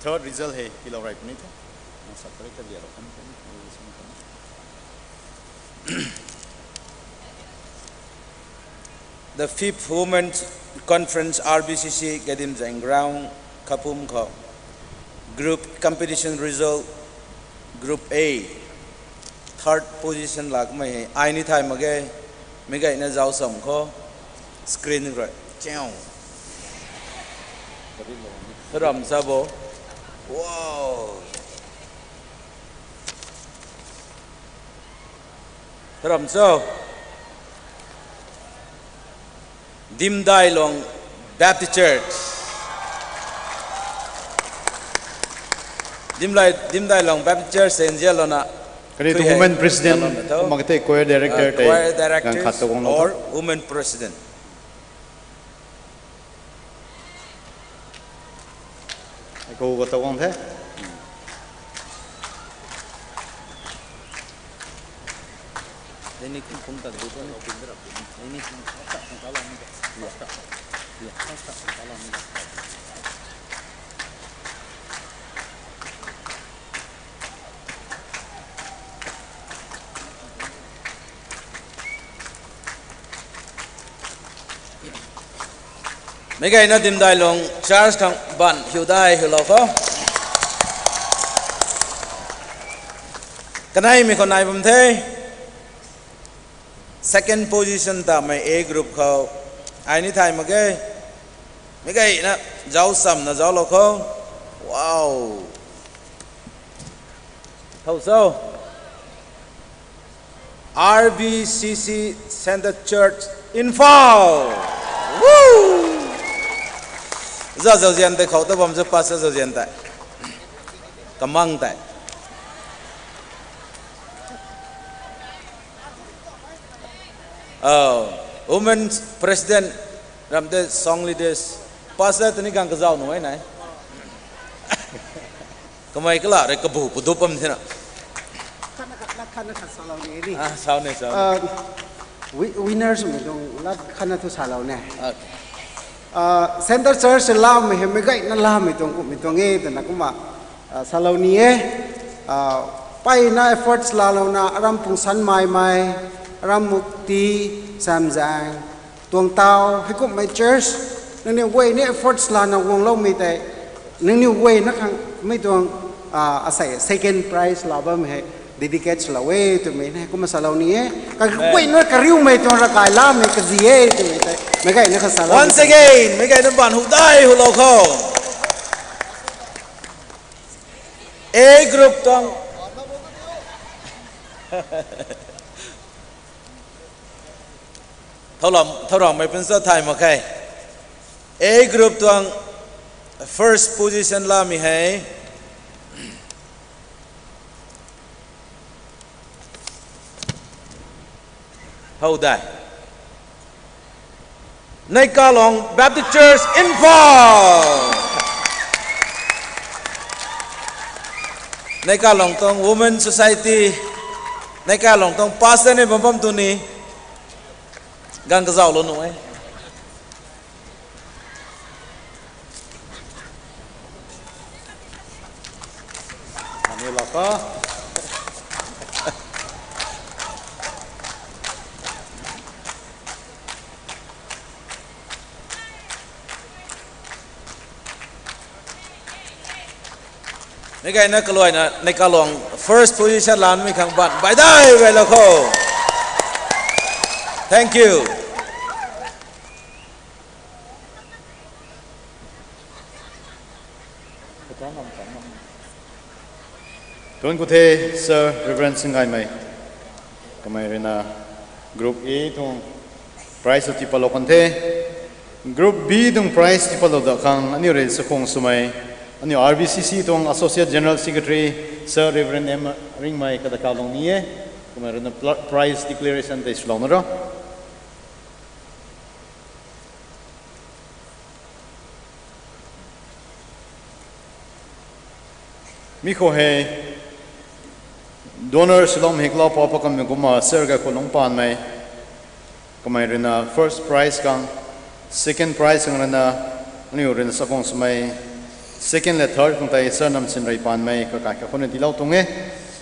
third result hei tiilou rey puni the. The fifth Women's Conference R B C C Gadimzang Ground, Khapum khou. Group competition result, Group A, third position lakmei hei ai ni thay mak ge, meic gayna zauc sam khou, screen rui chiu. Tharam sa bo. Wow. Tharam cho. Dimdailong Baptist Church. Dimlai, Dimdailong Baptist Church se nzianlouna. Kaniw tu women president, kumna kata choir director tei, choir director ganv khat ta guang lou or tho. Women president. Kou kata guang the. Meic gayna Dimdailong Church khang ban hiu dai hiulou khou. Kaneimei khou nai bam the. Second position tamei A group khou. Ai ni thay mak ge. Meic gayna zauc samna zauclou khou. Wow. Thow cho. R B C C Centre Church Imphal. Woo! Za zauzian tei khou ta bam za pastor zauzian tei. Kamang tei. Oh, Women President ram de song leaders. Pastor tani gang kazauh nuh e nai. Kamei kala rui kabu padup bam thena. Khatna khat, lat khatna khat salou ni ni. Ah, sau ne, sau ne. Ah, wi-, winners mei tuang lat khatna thu salou ne. Okay. Ah, Centre Church laumei hei meic gayna laumei tuang kummei tuang e twna kumna, ah, salou ni e. Ah, mpeyna efforts laalouna aram pungsan mai mai, aram mukti, samzaeng, tuang tau, heikumhmei church, nangniw guay ni efforts lana guangloumei tei, Nangniw guayna khang mei tuang, ah, asei second prize la bammei hei dedicate swlou e twmei hei kumna salou ni e. Ka guayna kariumei tuang ravkai lamei kazi e twmei tei meic guayna kha salou. Once again, meic guayna ban hu dai hu lou khou. A group tuang. Thau lam, thau ram mei pun sa thay mak khe. A group tuang first position lamei hei. How dai. Neikalong Baptist Church Imphal. Neikalong tuang Women Society. Neikalong tuang pastor ni bam bam tu ni. Gang kazauh lou nu e. Ani laka. Meic guayna kaluaina Neikalong first position lanmei khang ban baidai bailou khou. Thank you. Tuan khou the, Sir Reverend Singaimei. Kamei ruina Group A tuang prize tipatlou kan the. Group B tuang prize tipatlou da khang aniu rui sakhwang swmei, aniu R B C C tuang Associate General Secretary, Sir Reverend M Ringmei kata kalung ni e. Kamei ruina pl-, prize declaration tei swlouna ro. Mi khou hei donor swloumei hei kalou pa pa kammei kumna Sir Gaikhulung Panmei. Kamei ruina first prize khang, second prize khang ruina, aniu ruina sakhwang swmei, second le third khang tei Sir Namsinrei Panmei kakai kakhunna tiilou tuang e.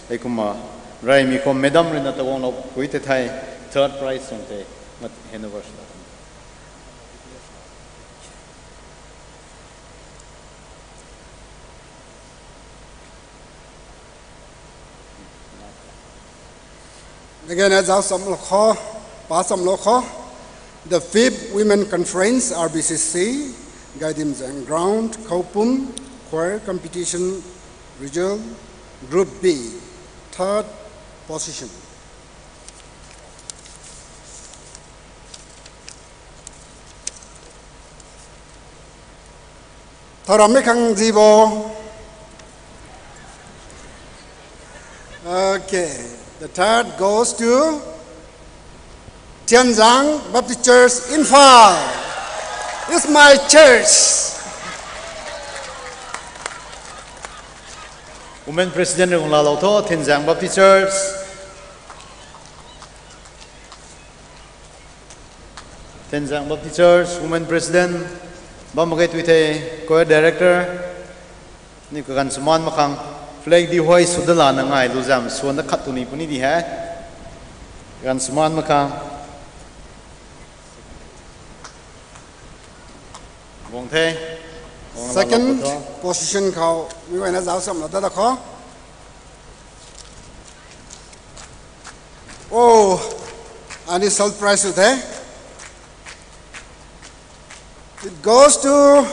Hei kumna reymei khou madam ruina taguanglou pui tei thei third prize khang tei mat handover swlou. Again, as our samlokho, pa samlokho, the fifth Women Conference, R B C C, Gaidimzang Ground, Khoupum, Choir Competition, Result, Group B, third position. Tharammei khang zibo. Okay, the third goes to Tianzang Baptist Church, Imphal. It's my church. Women President rui laalou tho, Tianzang Baptist Church. Tianzang Baptist Church Women President, bam mak ge tui the, Choir Director, ni kaganv sw maan mak khang, flag di huay sw da lana ngai lu zam swan da khat tu ni puni di he. Kaganv sw maan mak khang. Guang the. Guang la la Second position khou, mi guayna zauc samlou da da kho. Oh, ani salt price u the. It goes to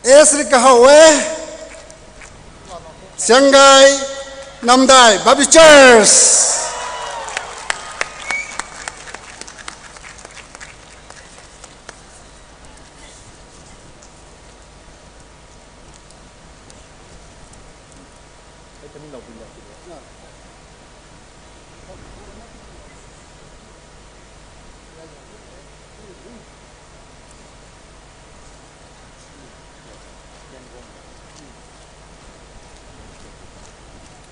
S Rikahawe, Sianggai Namdai Baptist Church.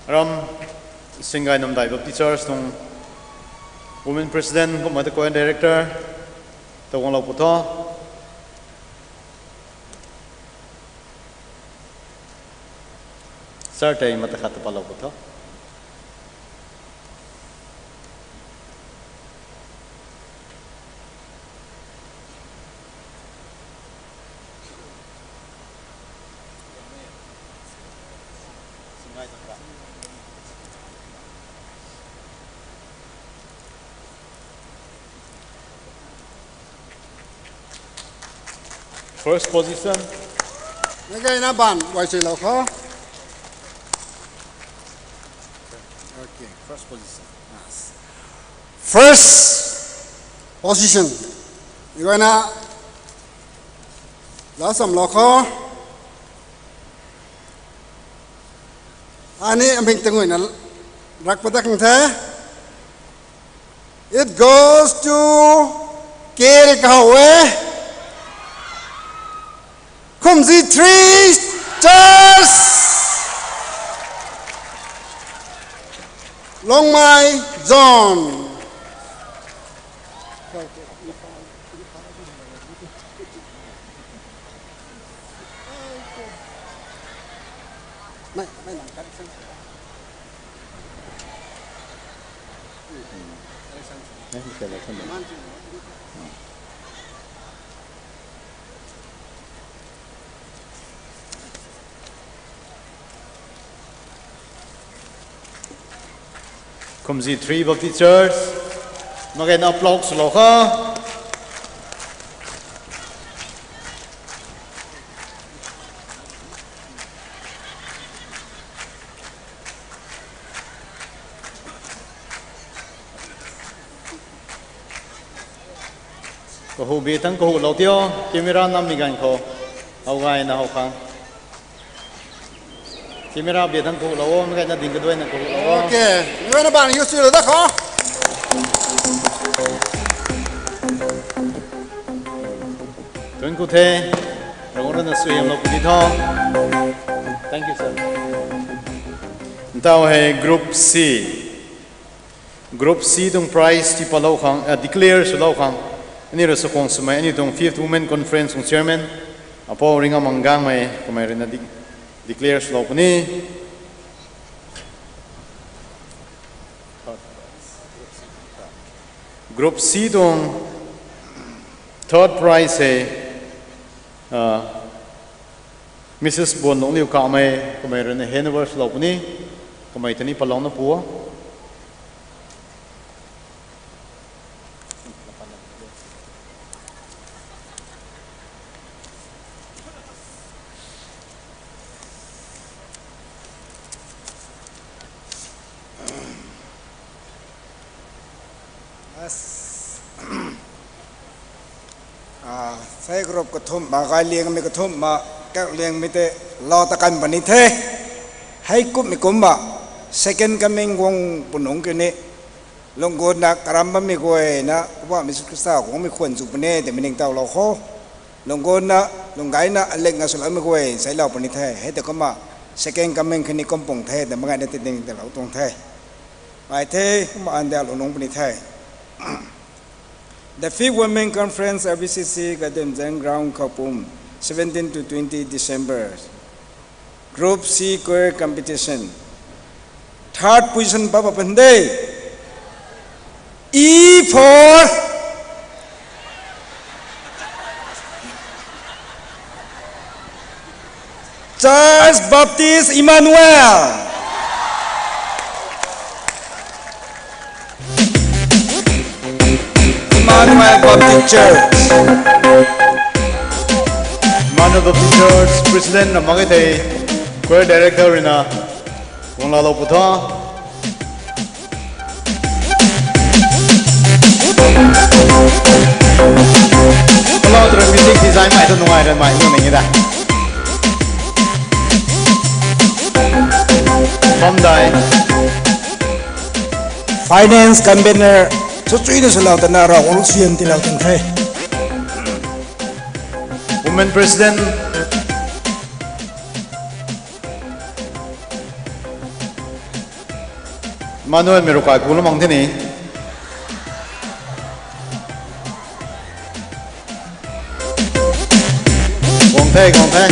Aram Singai Namdai Baptist Church tuang Women President kumna the Choir Director ta guanglou pu tho. Sir tei mata khat ta palou pu tho. First position. Nagaina ban wai chui lou kho. Okay, first position. Yes. First position. Nagaina last am lou kho. Ani aming tangui na rak padak the. It goes to Kiri Kahawe, Khumzi three Church, Longmai Zone. Khumzi Three Baptist Church, mak ge na applaud swlou kho. Kahu bi thang kahu lou tio, camera nam mi ganv khou. How gayna how khang. Camera bi thang kahu lou o, mi gayna ding kaduaina kahu lou o. Okay. Mi gayna bang use lou da kho. Tun ku the, rong rana suaihiam lou puni tho. Thank you, sir. Ntau hei Group C. Group C tuang prize tii palou khang, ah, declare swlou khang. Ani rui sakhwang swmei, ani tuang Fifth Women Conference tuang chairman, Apou Ringam Manggangmei, kamei rui na de-, declare swlou puni. Group C tuang third prize hei, ah, Missus Buanlungliu Kamei, kamei rui na hand over swlou puni, kamei tani palouna pu o. As, ah, fake group kathumh ma, gay liangmei kathumh ma, kak liangmei tei lou ta kan puni the. Hei kumhmei kumna, second coming guang punung kini, lungc gutna karam bammei guayna, Poubauhmei Jisu Khrista guangmei khwan zu puni, twmei ningtowlou kho. Lungc gutna, lungc gayna, alikna swloumei guay, sailou puni the. Hei ta kumna, second coming kini kum pung the, twmei gayna ti ningtowlou tuang the. Ai the, kumna andialou nung puni the. The fifth Women Conference, R B C C, Gademzang Ground, Khoupum, seventeen to twenty December. Group C choir competition. Third position pa pa pun de. E for Church Baptist Emmanuel. Emmanuel Baptist Church. Emmanuel Baptist Church President na mak ge thei, Choir Director rui na guang laalou pu tho. Hello, tw music design mei tu nungai ran mei nu ning e da. Bam dai. Finance convener, chu chui na swlou tana Ravguangc suaihiam tiilou tuang the. Women President, Emmanuel mei rui kai pu lou mang the ni. Guang the, guang the.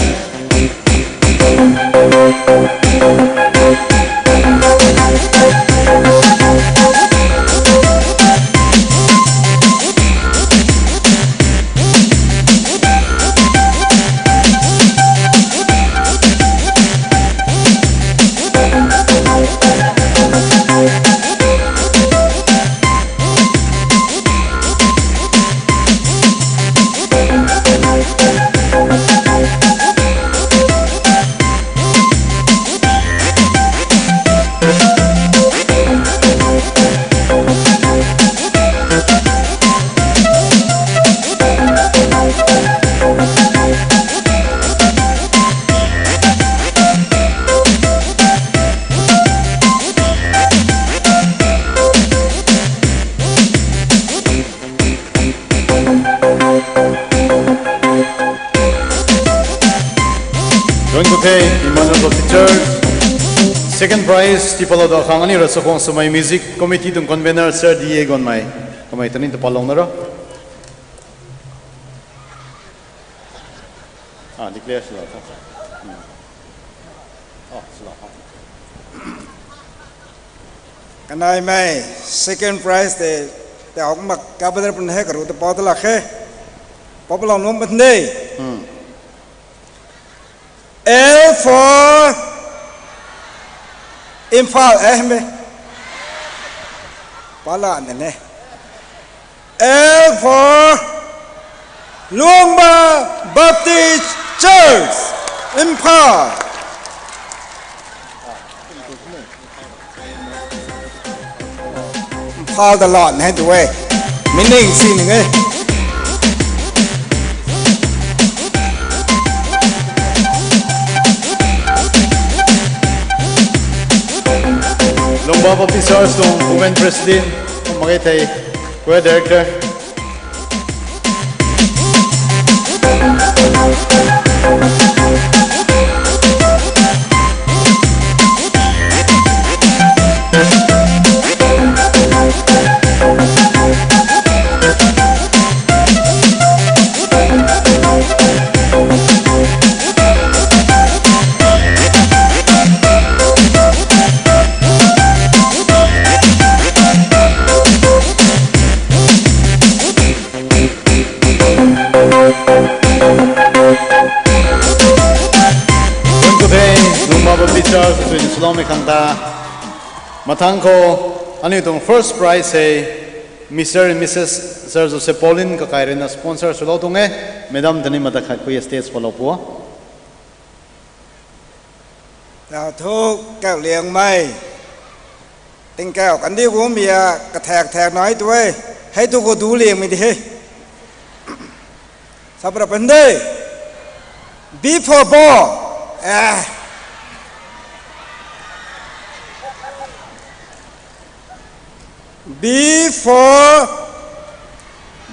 Thuanc ku the, Emmanuel Baptist Church. Second prize, tipalou da khang ani rui chakhwang swmei music committee tuang convener Sir D A Gonmei. Kamei tani tapalou na ro. Ah, declare sila tha. Hmm. Oh, sila tha. Kanaimei, second prize te, te hok mak kabadar pun he karu te pau ta lak he. Pau palou nuam pat de. Hmm. L for Imphal, eh, me. Pala ne ne. L for Lungba Baptist Church, Imphal. Imphal da lan he tu e. Meaning si ning e. Lungba Baptist Church tuang Women President, kum mak ge thei, Choir Director. Thuanc ku the, Lungba Baptist Church tuang swloumei khang ta. Mathang khou, aniu tuang first prize hei, Mister and Missus Sir Joseph Paulin kakai rui na sponsor swlou tuang e, Madam tani mata khat khui stage palou pua. Tau thu, kau liangmei. Tingkauh kandih gu mia kathak thak nai tu e. Hei tu khou du liangmei di he. Sabra pande. B for ball. Ah. B for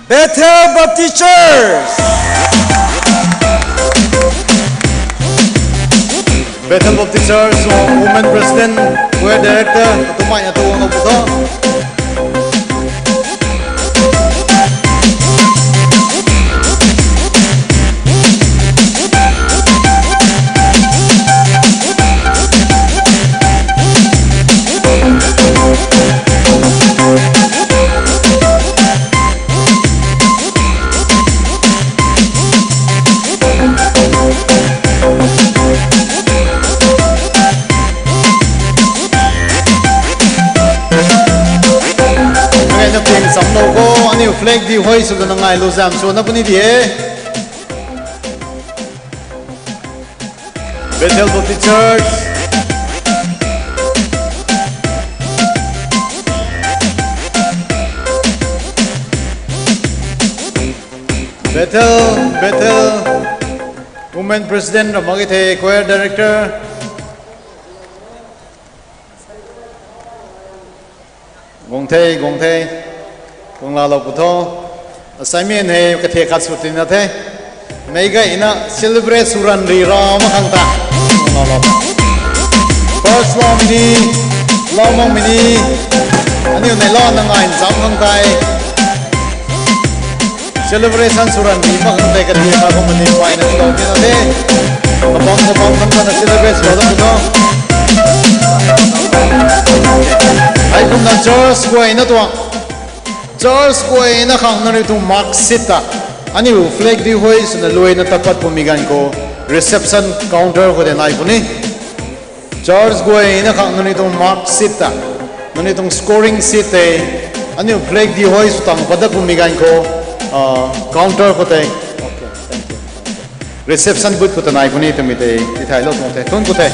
Bethel Baptist Church. Bethel Baptist Church, Women President, Choir Director, tumai na tuang na puto. Ngai na ping samlou khou, aniu flag di hoi sw na ngai lu zam sw na puni di e. Bethel Baptist Church. Bethel, Bethel Women President ram mak ge thei, Choir Director. Guang the, guang the. Guang laalou pu tho. Assignment hei kathe khat sw tina the. Meic gayna celebrate sw ranv ri ra mak khang ta. Guang laalou. First lou mini, lou mak mini. Aniu nei lou na ngai nzam khang tei. Celebration sw ranv ri mak khang tei kathe khat khou mani payna sw lou tina the. Kabam kabam khang ta na celebrate sw lou pu tho. Hei kumna church guayna tuang. Church guayna khang nangniw tuang mark sheet ta. Aniu flag di hoi swna luaina tat pat pumei ganv khou reception counter khou tei nai puni. Church guayna khang nangniw tuang mark sheet ta. Nangniw tuang scoring sheet tei. Aniu flag di hoi sw tang pat dat pumei ganv khou, ah, counter khou tei. Reception booth khou ta nai puni twmei tei tithaylou tuang the. Thuanc ku the.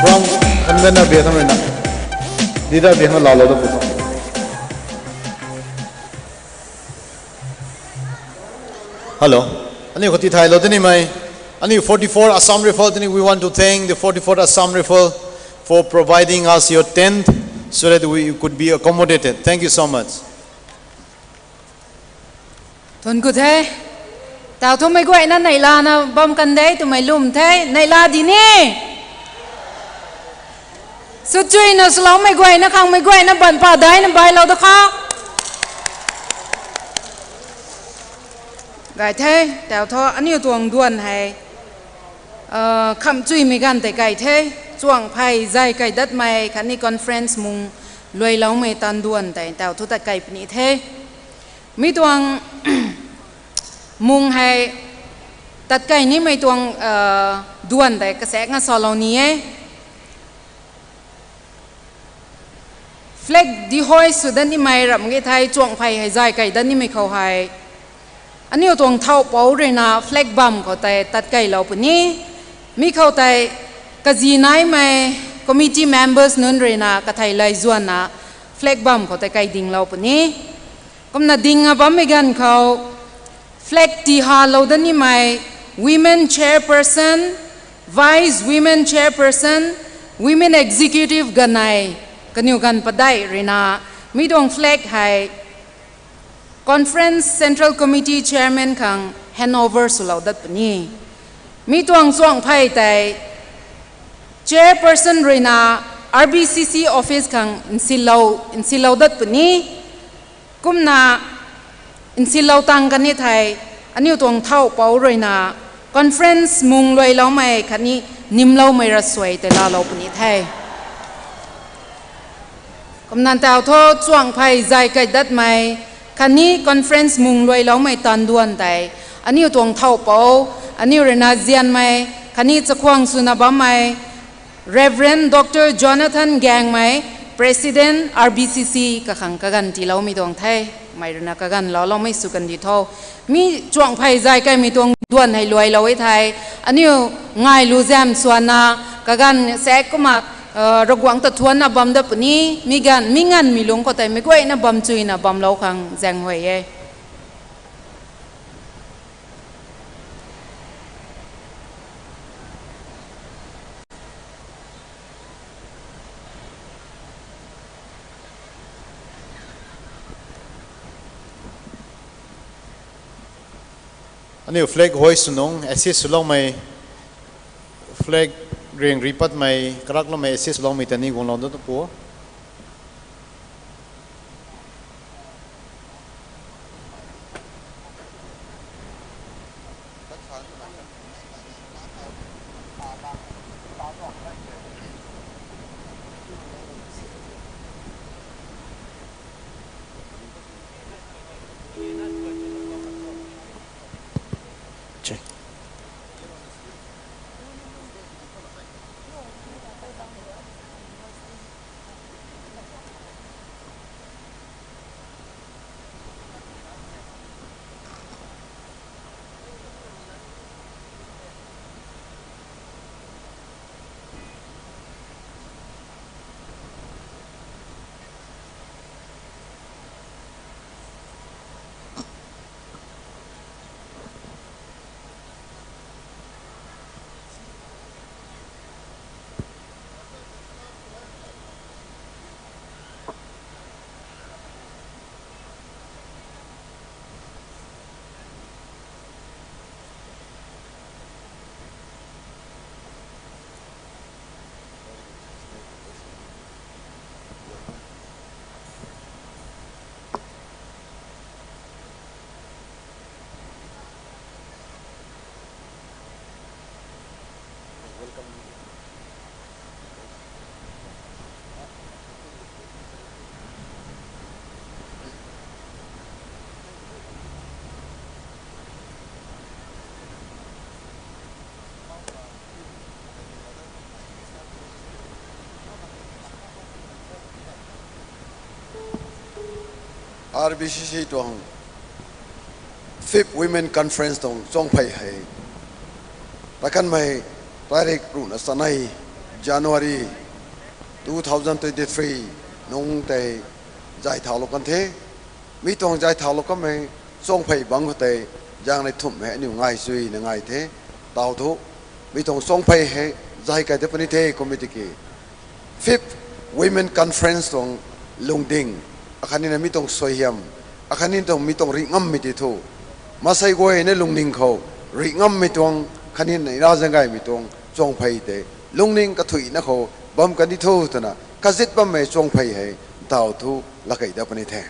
From convener bia thang rui na. Leader bia thang laalou da pu tho. Hello. Aniu khou tithaylou da nimei. Aniu forty-four Assam Rifle tini, we want to thank the forty-four Assam Rifle for providing us your tent so that we could be accommodated. Thank you so much. Thuanc ku the. Tau thu meic guayna neihlana bam kan de twmei lwm the, neihla di ni. Swchuina swloumei guayna khang meic guayna banpha daina bailou da kha. Gay the, tau thu aniu tuang duan hei, ah, khamchuimei ganv tei kai the, chuangphey zay kai datmei khatni conference mung luailoumei tan duan tei tau thu tat kai puni the. Mi tuang mung hei tat kai nimei tuang, ah, duan tei kasaek nga salou ni e. Flag dehoist sw dat nimei ram ge thei chuangphey hei zay kai dat nimei khou hei aniu tuang thauhpou ruina flag bam khou tei tat kailou puni. Mi khou tei kazi naimei committee members nunc ruina kathei lay zuanna flag bam khou tei kai dinglou puni. Kumna ding a bammei ganv khou flag tihalou dat nimei women chairperson, vice women chairperson, women executive ganei kaniw ganv padeih ruina mi tuang flag hei conference central committee chairman khang handover swlou dat puni. Mi tuang chuangphey tei chairperson ruina R B C C office khang nsilou, nsilou dat puni. Kumna nsilou tang kan ni thei aniu tuang thauhpou ruina conference mung luailoumei khatni nimloumei ravsuai tei laalou puni the. Kumna tau thu chuangphey zay kai datmei khatni conference mung luailoumei tan duan tei aniu tuang thauhpou, aniu ruina zianmei khatni chakhwang swna bammei Reverend Doctor Jonathan Gaengmei, President R B C C kakhang kaganv tiiloumei tuang the. Mei ruina kaganv laaloumei sw kan di tho. Mi chuangphey zay kaimei tuang duan hei luailou e thei aniu ngailu zam swanna kaganv saek kumna, ah, Ravguangc ta thuanna bam dat puni. Mi ganv, mi nganvmei lungc khou tei meic guayna bam chuina bamlou khang zaenghuay e. Aniu flag hoist sw nung assist swloumei, flag riang ri patmei, karakloumei assist swloumei ta ni guanglou dat pu. R B C C tuang Fifth Women Conference tuang chuangphey hei takanmei tarik ruhna chanei January two thousand twenty-three nungc tei zay thaulou kan the. Mi tuang zay thaulou kanmei chuangphey bangc khou tei zaengnei thumhmei aniu ngai chuina ngai the. Tau thu mi tuang chuangphey hei zay kai ta puni the committee ki Fifth Women Conference tuang lungding, akhatnina mi tuang suaihiam, akhatni tuang mi tuang ringh ngammei ti thu Maansei guayna lungning khou rih ngammei tuang khatni neihla zaeng gaymei tuang chuangphey tei lungning kathuina khou bam kan di tho twna kazit bammei chuangphey hei ntaw thu lakei dat puni the.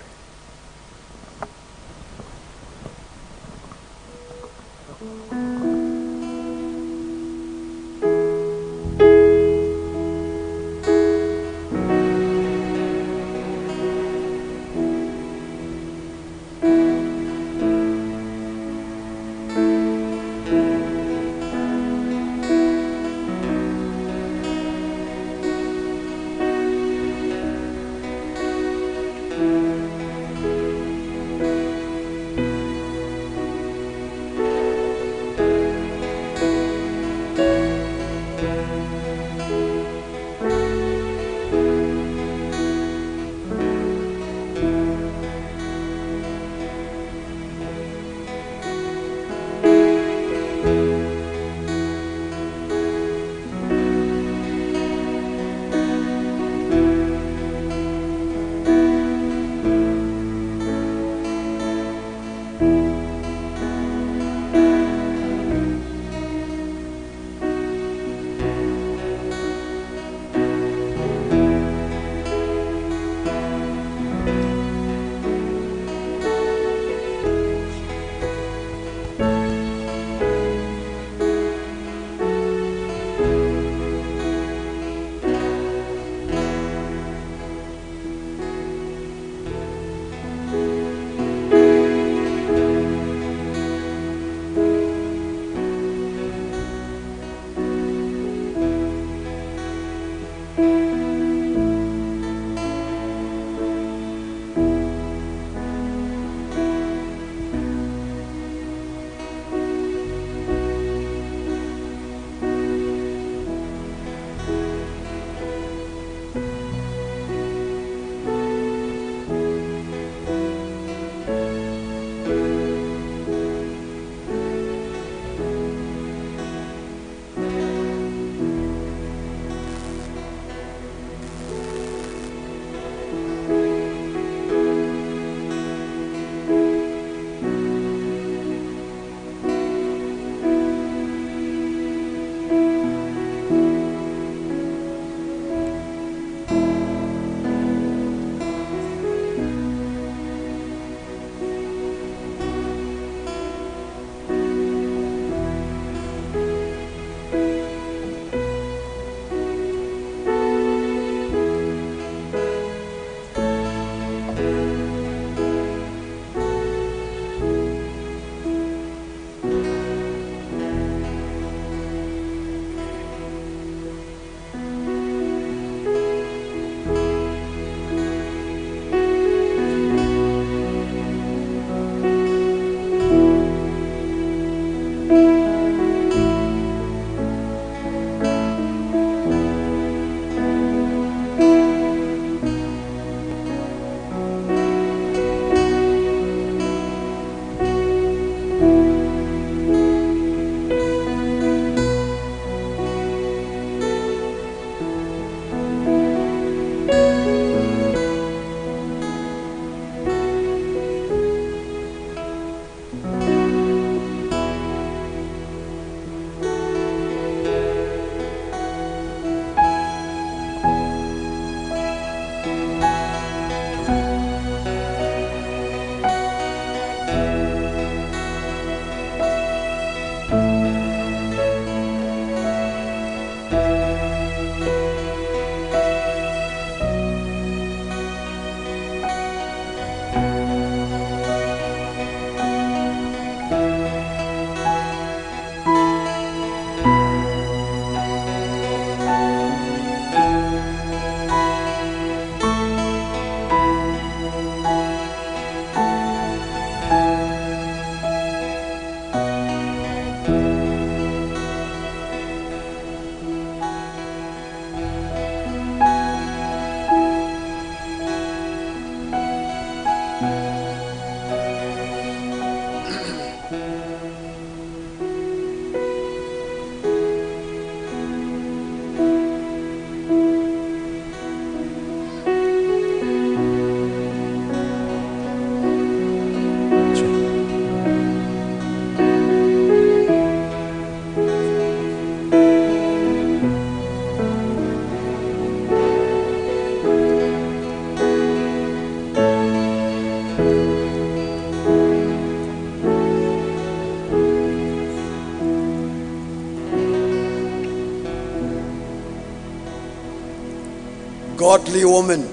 Godly women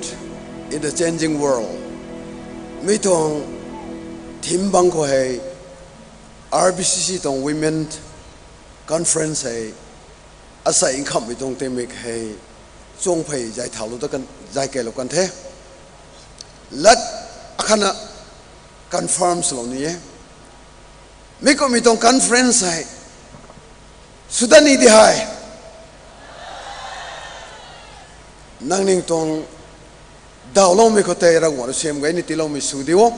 in the changing world. Mi tuang theme bang khou hei R B C C tuang Women Conference hei asei nkhamhmei tuang tingmik hei chuangphey zay thaulou ta kan, zay keylou kan the. Lat akhana confirm swlou ni e. Mi kumhmei tuang conference hei sw dat ni di hei nangniw tuang dawloumei khou tei Ravguangc rui siam gay ni tiiloumei sw di o.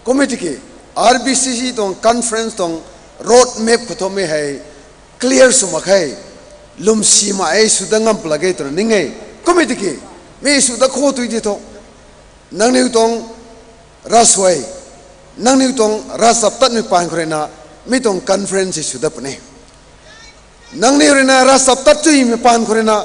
Kumhmei tiki R B C C tuang conference tuang road map khou thu mi hei clear sw mak khe. Lwmsi mak e, sw dat ngam pla ge twna ning e. Kumhmei tiki mi sw dat khou tui di thu nangniw tuang ravsuai, nangniw tuang ravchaptatmei paan khou rui na mi tuang conference hei sw dat puni. Nangniw rui na ravchaptat chuimei paan khou rui na,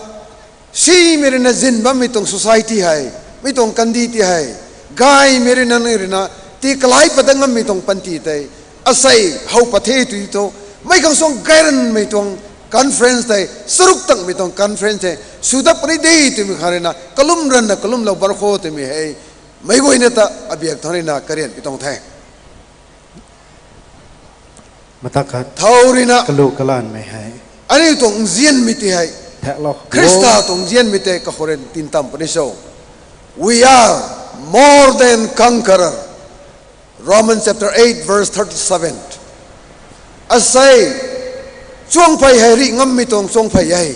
simei rui na zin bammei tuang society hei, mi tuang kandih ti hei, gaymei rui na nangniw rui na tii kalai pat dat ngammei tuang panty tei asei how pat the tui thu, mei khang suang gayranmei tuang conference tei, charuk tangmei tuang conference hei sw dat puni de twmei khang rui na kalum ranna kalumlou bar khou twmei hei meic guayna ta abiak thangc rui na karianpui tuang the. Matak khat thau rui na kalu kalanmei hei aniu tuang nzianmei ti hei thaklou Khrista tuang nzianmei tei kakhou rui tintam puni cho. We are more than conqueror. Romans chapter eight verse thirty-seven. Asei chuangphey hei rih ngammei tuang chuangphey e.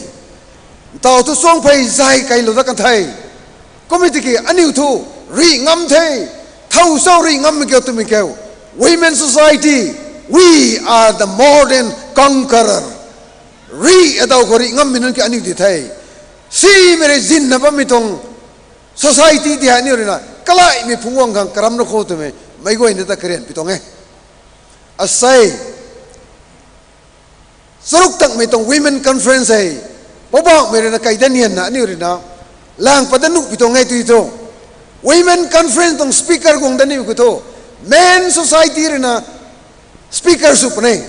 Ntau thu chuangphey zay keylou dat kan the. Kumhmei tiki aniu thu rih ngam the. Thow cho rih ngammei kiu twmei kiu, Women Society, we are the more than conqueror. Rih adaw khou rih ngammei nunc ki aniu di the. Simei rui zinna bammei tuang society ti hei aniu rui na kalaimei phungc guang khang karam ra khou twmei meic guayna ta karianpui tuang e. Asei charuk tangmei tuang Women Conference hei Poubauhmei rui na kai dat nianna aniu rui na lang pat dat nuhpui tuang e tui thu, Women Conference tuang speaker guang dat nimei khou thu, Men Society rui na speaker sw puni.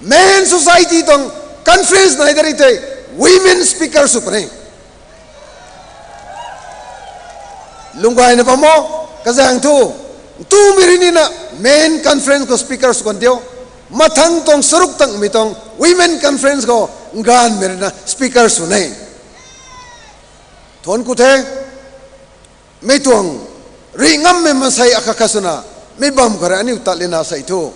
Men Society tuang conference nai dat ri tei women speaker sw puni. Lungc gayna bam o, kazaeng thu, ntumei rui ni na Men Conference khou speaker sw kan diu. Mathang tuang charuk tangmei tuang Women Conference khou nganvmei rui na speaker sw ne. Thuanc ku the. Mi tuang rih ngammei maansei akhat khat swna mi bam khou rui aniu tat lana sei thu,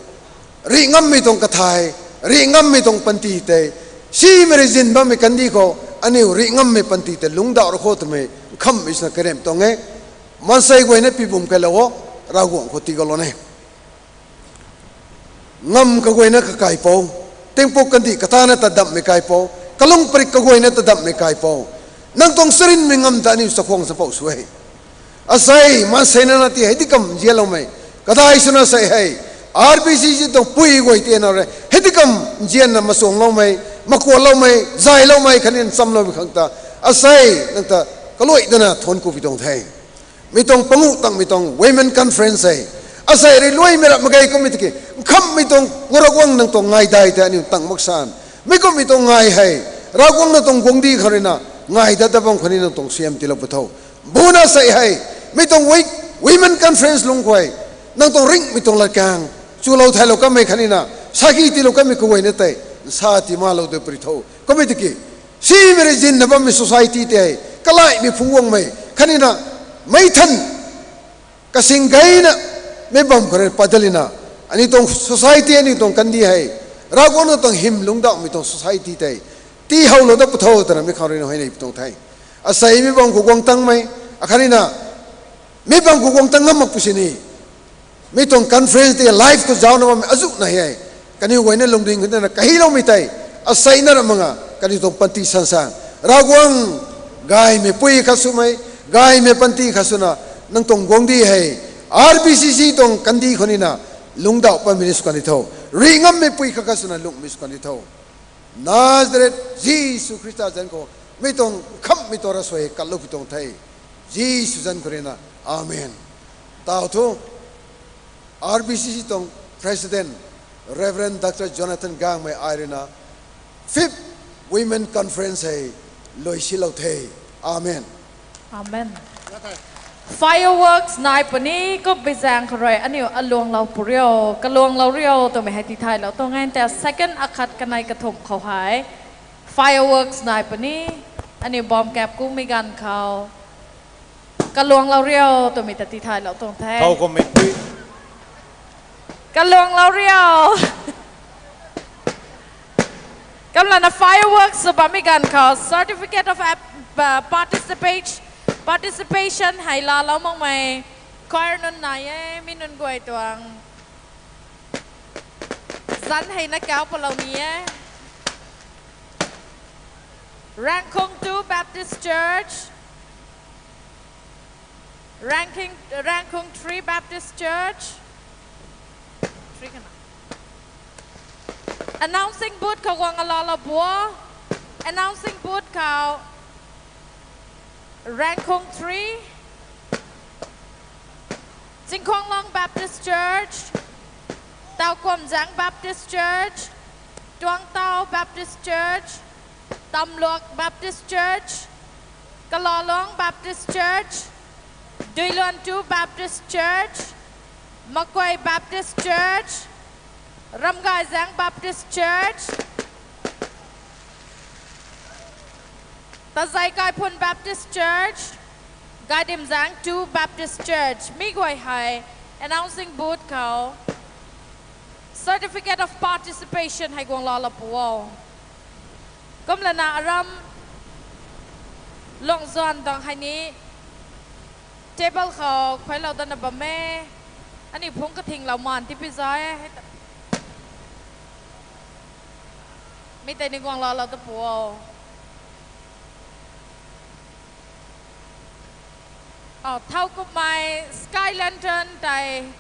rih ngammei tuang kathay, rih ngammei tuang panty tei, simei rui zin bammei kandih khou aniu rih ngammei panty tei lungcdauh ra khou twmei nkhamhmei swna karianpui tuang e. Maansei guayna pi bum kailou o, Ravguangc khou tii kalou ne. Ngam kaguayna kakaipou, tingpuk kandih katana tadamhmei kaipou, kalung parik kaguayna tadamhmei kaipou, nang tuang charynmei ngam ta aniu chakhwang sapou sw e. Asei maansei nana ti hei di kam nzianloumei, kadai swna sei hei, R B C C tuang pui guay ti na rui hei di kam nzianna machuangloumei, makuanloumei, zayloumei khatni nchamloumei khang ta, asei nang ta kaluai dana thuanc ku pi tuang the. Mi tuang panguh tangmei tuang Women Conference hei asei rui luaimei rap mak ge. Kumhmei tiki nkhamhmei tuang Ravguangc nang tuang ngaidai tei aniu tang mak san, mi kumhmei tuang ngai hei Ravguangc nang tuang guangcdic khou rui na ngai dat dat bam khou ni nang tuang siam tiilou pu tho. Buna sei hei, mi tuang week, Women Conference lungc khou hei, nang tuang ringhmei tuang latkaeng chulou thaylou kanmei khatni na sakhi tiilou kanmei kaguayna tei nsa tii malou de pari tho. Kumhmei tiki simei rui zinna bammei society tei kalaimei phungc guangmei khatni na mei than kasing gayna mi bam khou rui pat dat lana, aniu tuang society, aniu tuang kandih hei Ravguangc nang tuang hym lungcdauhmei tuang society tei tii howlou dat pu tho twna mi khang rui na huayney pi tuang the. Asei mi bam khou guang tangmei, akhatni na mi bam khou guang tang ngam mak pu sini, mi tuang conference tei live khou zaucna bammei azuh na hei, kaniw guayna lungding khou na kahiloumei tei aseina ra mak nga, kaniw tuang panty sansan Ravguangc, gaymei pui khat swmei, gaymei panty khat swna nang tuang guangcdic hei R B C C tuang kandih khou ni na lungcdauh patmei ni sw kan di tho. Rih ngammei pui khat khat swna lunghmei sw kan di tho. Nazareth Jisu Khrista zanc khou mi tuang nkhamhmei tuang ravsuai hei katlou pi tuang the. Jisu zanc khou rui na, Amen. Tau thu, R B C C tuang President Reverend Doctor Jonathan Gangmei ai rui na Fifth Women Conference hei luaisilou the. Amen. Amen. Fireworks nai puni kummei zaeng khou rui aniu aluanglou pu rio, kaluanglou rio twmei hei tithaylou tuang e. Tei second akhat kanei kathumh khou hei fireworks nai puni, aniu bomb kap kummei ganv khou kaluanglou rio twmei ta tithaylou tuang the. Thow kummei pui. Kaluanglou rio. Kumlana fireworks sw bammei ganv khou certificate of ap-, uh, participate, participation hei laalou makmei choir nunc nai e, mi nunc guay tuang zanc hei na kauc palou ni e. Rangkhung two Baptist Church, Rangkhung, Rangkhung three Baptist Church. Three kana. Announcing booth khou guang alala bua. Announcing booth khou Rangkhung three, Chingkhonglong Baptist Church, Taukuamzang Baptist Church, Tuangtao Baptist Church, Tamluak Baptist Church, Kalalong Baptist Church, Duiluan two Baptist Church, Makuai Baptist Church, Ramgaizang Baptist Church, Tazei Kaiphun Baptist Church, Gaidimzang two Baptist Church. Mi guay hei announcing booth khou certificate of participation hei guang lala pu o. Kumlana aram lungzan dang hei ni table khou khuailou dana bam e. Aniu phungc kathinglou maan tipi za e. Mi tei ni guang lala ta pu o. Aw, thau kummei sky lantern tei